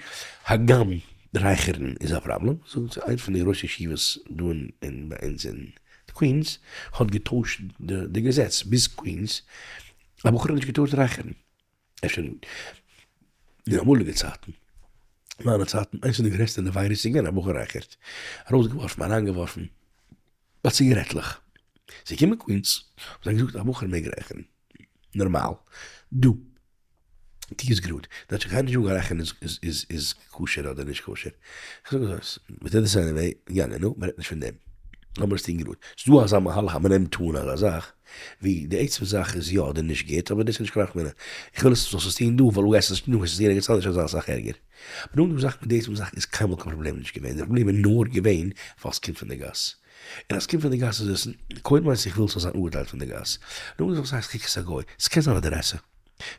הגם רייכערן איז א פראבלעם, זאגט איינס פון די ראשי ישיבות דא אין ביי אונז אין קווינס האט געטוישט די געזעץ ביז קווינס א בחור האט נישט געטארט רייכערן, אפשר אין די אמאליגע צייטן, מיינע צייטן, איינס פון די גרעסטע נבילות איז געווען א בחור רייכערט, ארויסגעווארפן אריינגעווארפן ביי ציגערעטלעך, ס'איז געקומען קווינס האבן זיי געזאגט א בחור מעג רייכערן נארמאל, דא. טו עס גראד. דארט שוין קיינער נישט זאגן רייכערן איז איז כשר אדער נישט כשר. איך זאג אזוי, מ'טוט עס anyway, יאללה נו, מ'רעדט נישט פון דעם. לאמיר עס טון גראד. ס'איז דא אזא מהלך אז מ'נעמט אן אזא זאך, ווי די עצם זאך איז יא אדער נישט גוט, אבער דאס איז נישט קיין נפקא מינה. איך וויל עס זאלסט עס טון דא, ווייל אויב גייסטו עס נישט טון דא גייסטו עס טון ערגעץ אנדערש אזא סאך ערגער. אבער נאך דעם זאך מיט די עצם זאך איז קיינמאל קיין פראבלעם נישט געווען. די פראבלעם איז נאר געווען ווייל ס'קומט פון די גאס. און אז ס'קומט פון די גאס איז עס, קודם ווייס איך וויל ס'זאל זיין אפגעטיילט פון די גאס. נאכדעם זאל עס הייסן חוקת הגוי. ס'קען זיין א דערעסע.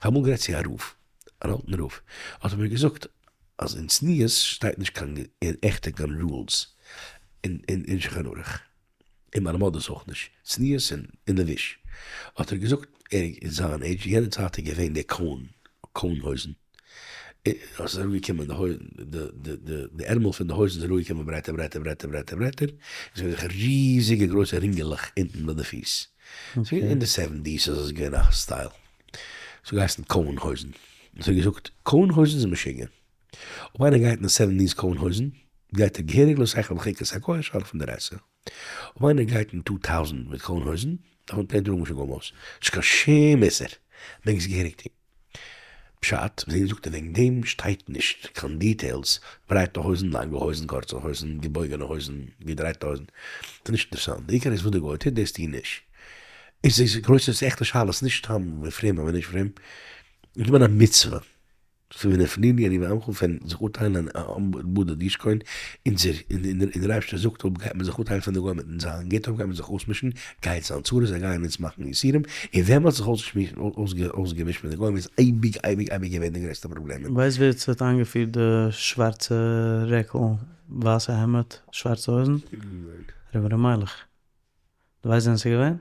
כ'האב אמאל גערעדט צו א רב, אן אלטן רב, האט ער מיר געזאגט אז אין צניעות שטייט נישט קיין עכטע קיין rules אין שולחן ערוך, אין מיינע מאדעס אויך נישט, צניעות און לבוש, האט ער געזאגט ער אין זיין עידזש, יענע צייט איז געווען די cone, cone הויזן, עס איז אראפגעקומען די די ערמל פון די הויזן איז אראפגעקומען ברייטער ברייטער ברייטער ברייטער ברייטער, עס איז געווען אזעלכע ריזיגע גרויסע רינגעלעך אונטן ביי די פיס, ס'איז געווען אין די seventies איז עס געווען א style, ס'האט געהייסן cone הויזן, האט ער געזאגט cone הויזן איז משוגע, אויב איינער גייט אין די seventies cone הויזן גייט ער געהעריג לא תלכו בחוקת הגוי שאלה פון דאורייתא, אויב איינער גייט אין 2000 מיט cone הויזן דארף מען plain טראגן משוגעים הויז, נישט קיין שום איסור, מעג עס געהעריג טון. פשט, וועגן זאגט ער וועגן דעם שטייט נישט קיין details, ברייטע הויזן, לאנגע הויזן, קורצע הויזן, געבויגענע הויזן, געדרייטע הויזן, ס'איז נישט אינטערעסאנט, די עיקר איז וואס די גוי טוט דאס טו נישט. איז דאס גרויסע ס'איז עכטע שאלות, נישט סתם ווען פרום אדער נישט פרום, איך מיין א מצוה. פון ונפלינו אני ועמך פון זיך אפטיילן עם בדד ישכון, אונזער און דער אייבערשטער זאגט אויב גייט מען זיך אפטיילן פון די גוים מיטן זיין גוט אויב גייט מען זיך אויסמישן גייט זיין צרות זיי גייען אונז מאכן יסורים, און ווען מען האט זיך אויסגעמישט מיט די גוים איז אייביג אייביג אייביג געווען די גרעסטע פראבלעמען. ווייסט ווער ס'האט איינגעפירט די שווארצע רעקל ווייסע העמד שווארצע הויזן? ניין. רבי ר' מיילעך. דו ווייסט ווען ס'איז געווען?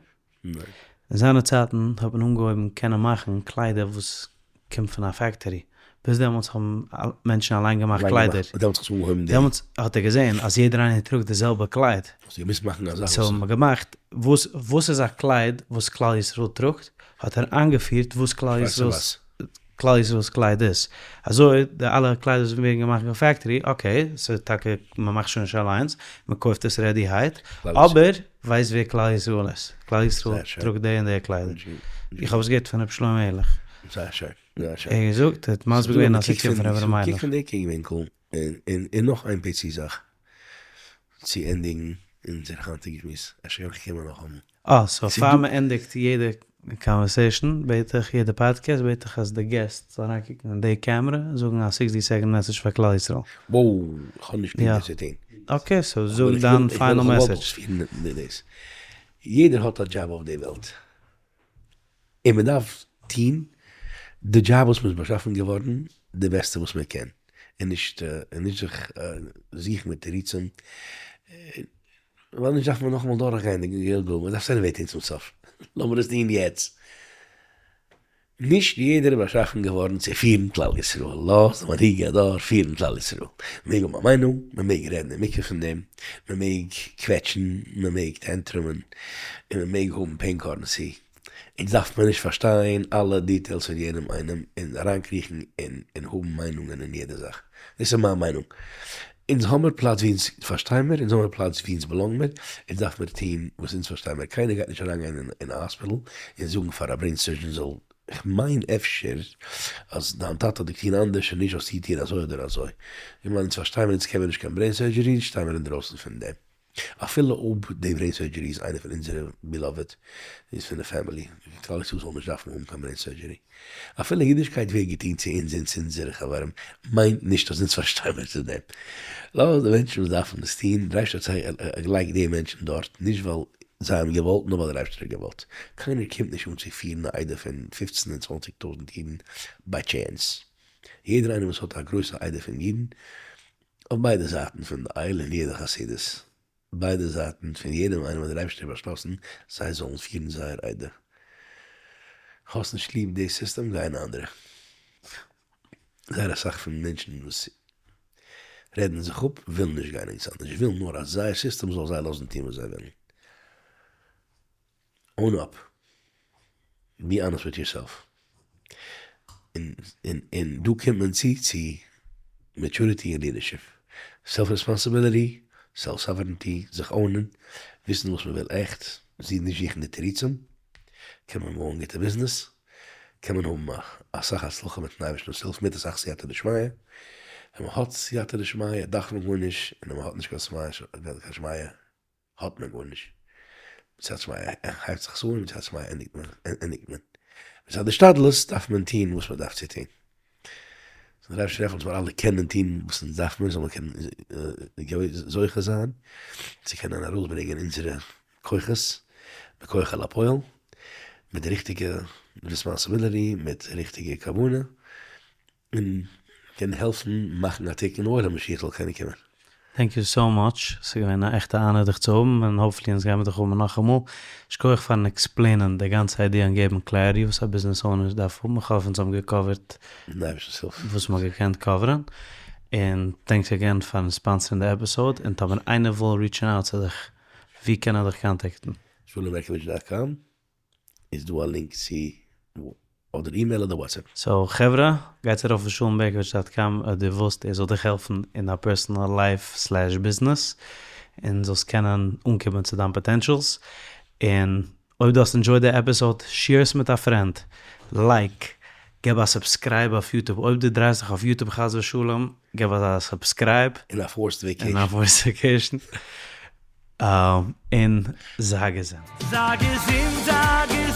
ניין. אין זיינע צייטן האט מען אנגעהויבן קענען מאכן קליידער וואס קומט פון א factory. ביז דעמאלטס האבן מענטשן אליין געמאכט קליידער. דעמאלטס האט זיך אנגעהויבן די. דעמאלטס האט ער געזען אז יעדער איינער טראגט די זעלבע קלייד. האסטו געמוזט מאכן א זאך וואס. so האט מען געמאכט וואס וואס איז א קלייד וואס כלל ישראל טראגט, האט ער איינגעפירט וואס כלל ישראל'ס כלל ישראל'ס קלייד איז. אזוי די אלע קליידער וואס ווערן געמאכט אין factory, okay, ס'איז טאקע מ'מאכט שוין נישט אליינס, מ'קויפט עס ready הייט, אבער ווייסט ווער כלל ישראל איז? כלל ישראל טראגט די און די קליידער. איך האב עס געהערט פון רבי שלמה עהרליך. זייער שיין, זייער שיין. ער האט געזאגט, ער האט מסביר געווען אז ס'קומט פון רבי ר' מיילעך. קוק פון די קוק ווינקל, און נאך איין פיצי זאך צו ענדיגן אונזער היינטיגע שמועס, אפשר קען איך קומען נאכאמאל. אה, so פאר מען ענדיגט יעדע conversation בעט איך, יעדע פאדקעסט בעט איך אז די guest זאל אריינקוקן אין די קעמרע און זאגן א sixty second message פאר כלל ישראל. וואו, איך האב נישט ליב דאס צו טון. okay, so זאג דיין final message. יעדער האט א דזשאב אויף די וועלט, און מען דארף טון די דזשאב וואס מען איז באשאפן געווארן די בעסטע וואס מען קען, און נישט און נישט זיך זוכן מיט תירוצים, ווייל נישט דארף מען נאכאמאל דורכגיין די גלגול, מען דארף עס anyway טון צום סוף, לאמיר עס טון יעצט. נישט יעדער איז באשאפן געווארן צו פירן כלל ישראל, לאז די מנהיגי הדור פירן כלל ישראל, מען מעג האבן א מיינונג, מען מעג רעדן אין מקווה פון דעם, מען מעג קוועטשן, מען מעג tantrum ען, און מען מעג האבן pain currency, אונז דארף מען נישט פארשטיין אלע details פון יעדעם איינעם און אריינקריכן און און האבן מיינונגען אין יעדע זאך. דאס איז מיין מיינונג. אונז האמיר פלאץ ווי אונז פארשטיי מיר, אונז האמיר פלאץ ווי אונז belong מיר, אונז דארף מיר טון וואס אונז פארשטיי מיר. קיינער גייט נישט אריינגיין אין א האספיטל און זאגן פאר א brain surgeon זאל, כ'מיין אפשר אז דיין טאטע האט געטון אנדערש און נישט זאלסטו טון אזוי אדער אזוי. איך מיין אונז פארשטיי מיר אונז קען מיר נישט קיין brain surgery, שטיי מיר אינדרויסן פון דעם. אפילו אויב די brain surgery איז איינע פון אונזערע beloved, איז פון די family, כלל ישראל זאל נישט דארפן האבן קיין brain surgery. אפילו אידישקייט ווערט געטון צו אונז און צו אונזערע חברים, מיינט נישט אז אונז פארשטיי מיר צו דעם. לאז די מענטשן וואס דארפן עס טון, דער אייבערשטער האט זיי געלייגט די מענטשן דארט, נישט ווייל זיי האבן געוואלט, נאר ווייל דער אייבערשטער האט געוואלט. קיינער קומט נישט אן צו פירן א עדה פון פופצן און צוואנציג טויזנט אידן by chance. יעדער איינער וואס האט א גרויסע עדה פון אידן, אויף ביידע זייטן פון די aisle אין יעדע חסידות, ביידע זייטן פון יעדעם איינעם האט דער אייבערשטער באשלאסן זיי זאלן פירן זייער עדה. האסט נישט ליב די סיסטעם גיי אין א אנדערע. זייער אסאך פון מענטשן וואס רעדן זיך אפ ווילן נישט גיין ערגעץ אנדערש, ווילן נאר אז זייער סיסטעם זאל זיי לאזן טון וואס זיי ווילן. Own up, be honest with yourself, און און דא קומט מען צו צו maturity און leadership, self responsibility, self sovereignty, זיך own ען, וויסן וואס מען וויל עכט, נישט זוכן די תירוצים, קען מען בויען גוטע ביזנעס, קען מען האבן אסאך הצלחה מיטן אייבערשטנ'ס הילף מיט אסאך סייעתא דשמיא, ווען מען האט סייעתא דשמיא דארף מען גארנישט, און ווען מען האט נישט קיין שמיא האט מען גארנישט. מצד שמיא הייבט זיך עס אן, מצד שמיא ענדיגט מען, ענדיגט מען. מצד השתדלות דארף מען טון וואס מען דארף צו טון. זאל דער אייבערשטער העלפן זאל מיר אלע קענען טון וואס אונז דארף מיר, זאל מען קענען זוכה זיין צו קענען ארויסברענגען אונזערע כוחות בכח אל הפועל, מיט די ריכטיגע responsibility, מיט די ריכטיגע כוונה, און קען העלפן מאכן א תיקון עולם משיח זאל קענען קומען. Thank you so much, ס'איז געווען א עכטע honor דיך צו האבן, און hopefully אונז גיימיר דיך האבן נאכאמאל. שכוח פארן explain ען די גאנצע idea און געבן clarity וואס א business owner דארף האבן, איך האף אונז האבן גע cover ט וואס מ'האט געקענט cover ען, און thanks again פארן sponsor ן די episode, און טאמער איינער וויל reach ן out צו דיך, ווי קען ער דיך contact ן? שלומבערקאוויטש dot com איז דא א link צו אדער אימעיל אדער WhatsApp. So חברה, גייטס ארויף אויף שלומבערקאוויטש dot com אויב דו ווילסט ער זאל דיך העלפן אין דיין personal life slash business, און זאלסט קענען אנקומען צו דיין potentials, און אויב דו האסט enjoyed די episode share עס מיט א friend, like. געב א subscribe אויף YouTube, אויב דו דרייסט זיך אויף YouTube חס ושלום, געב אזא subscribe. אין א forced vacation. אין א forced vacation. און זיי געזונט. זיי געזונט, זיי געזונט.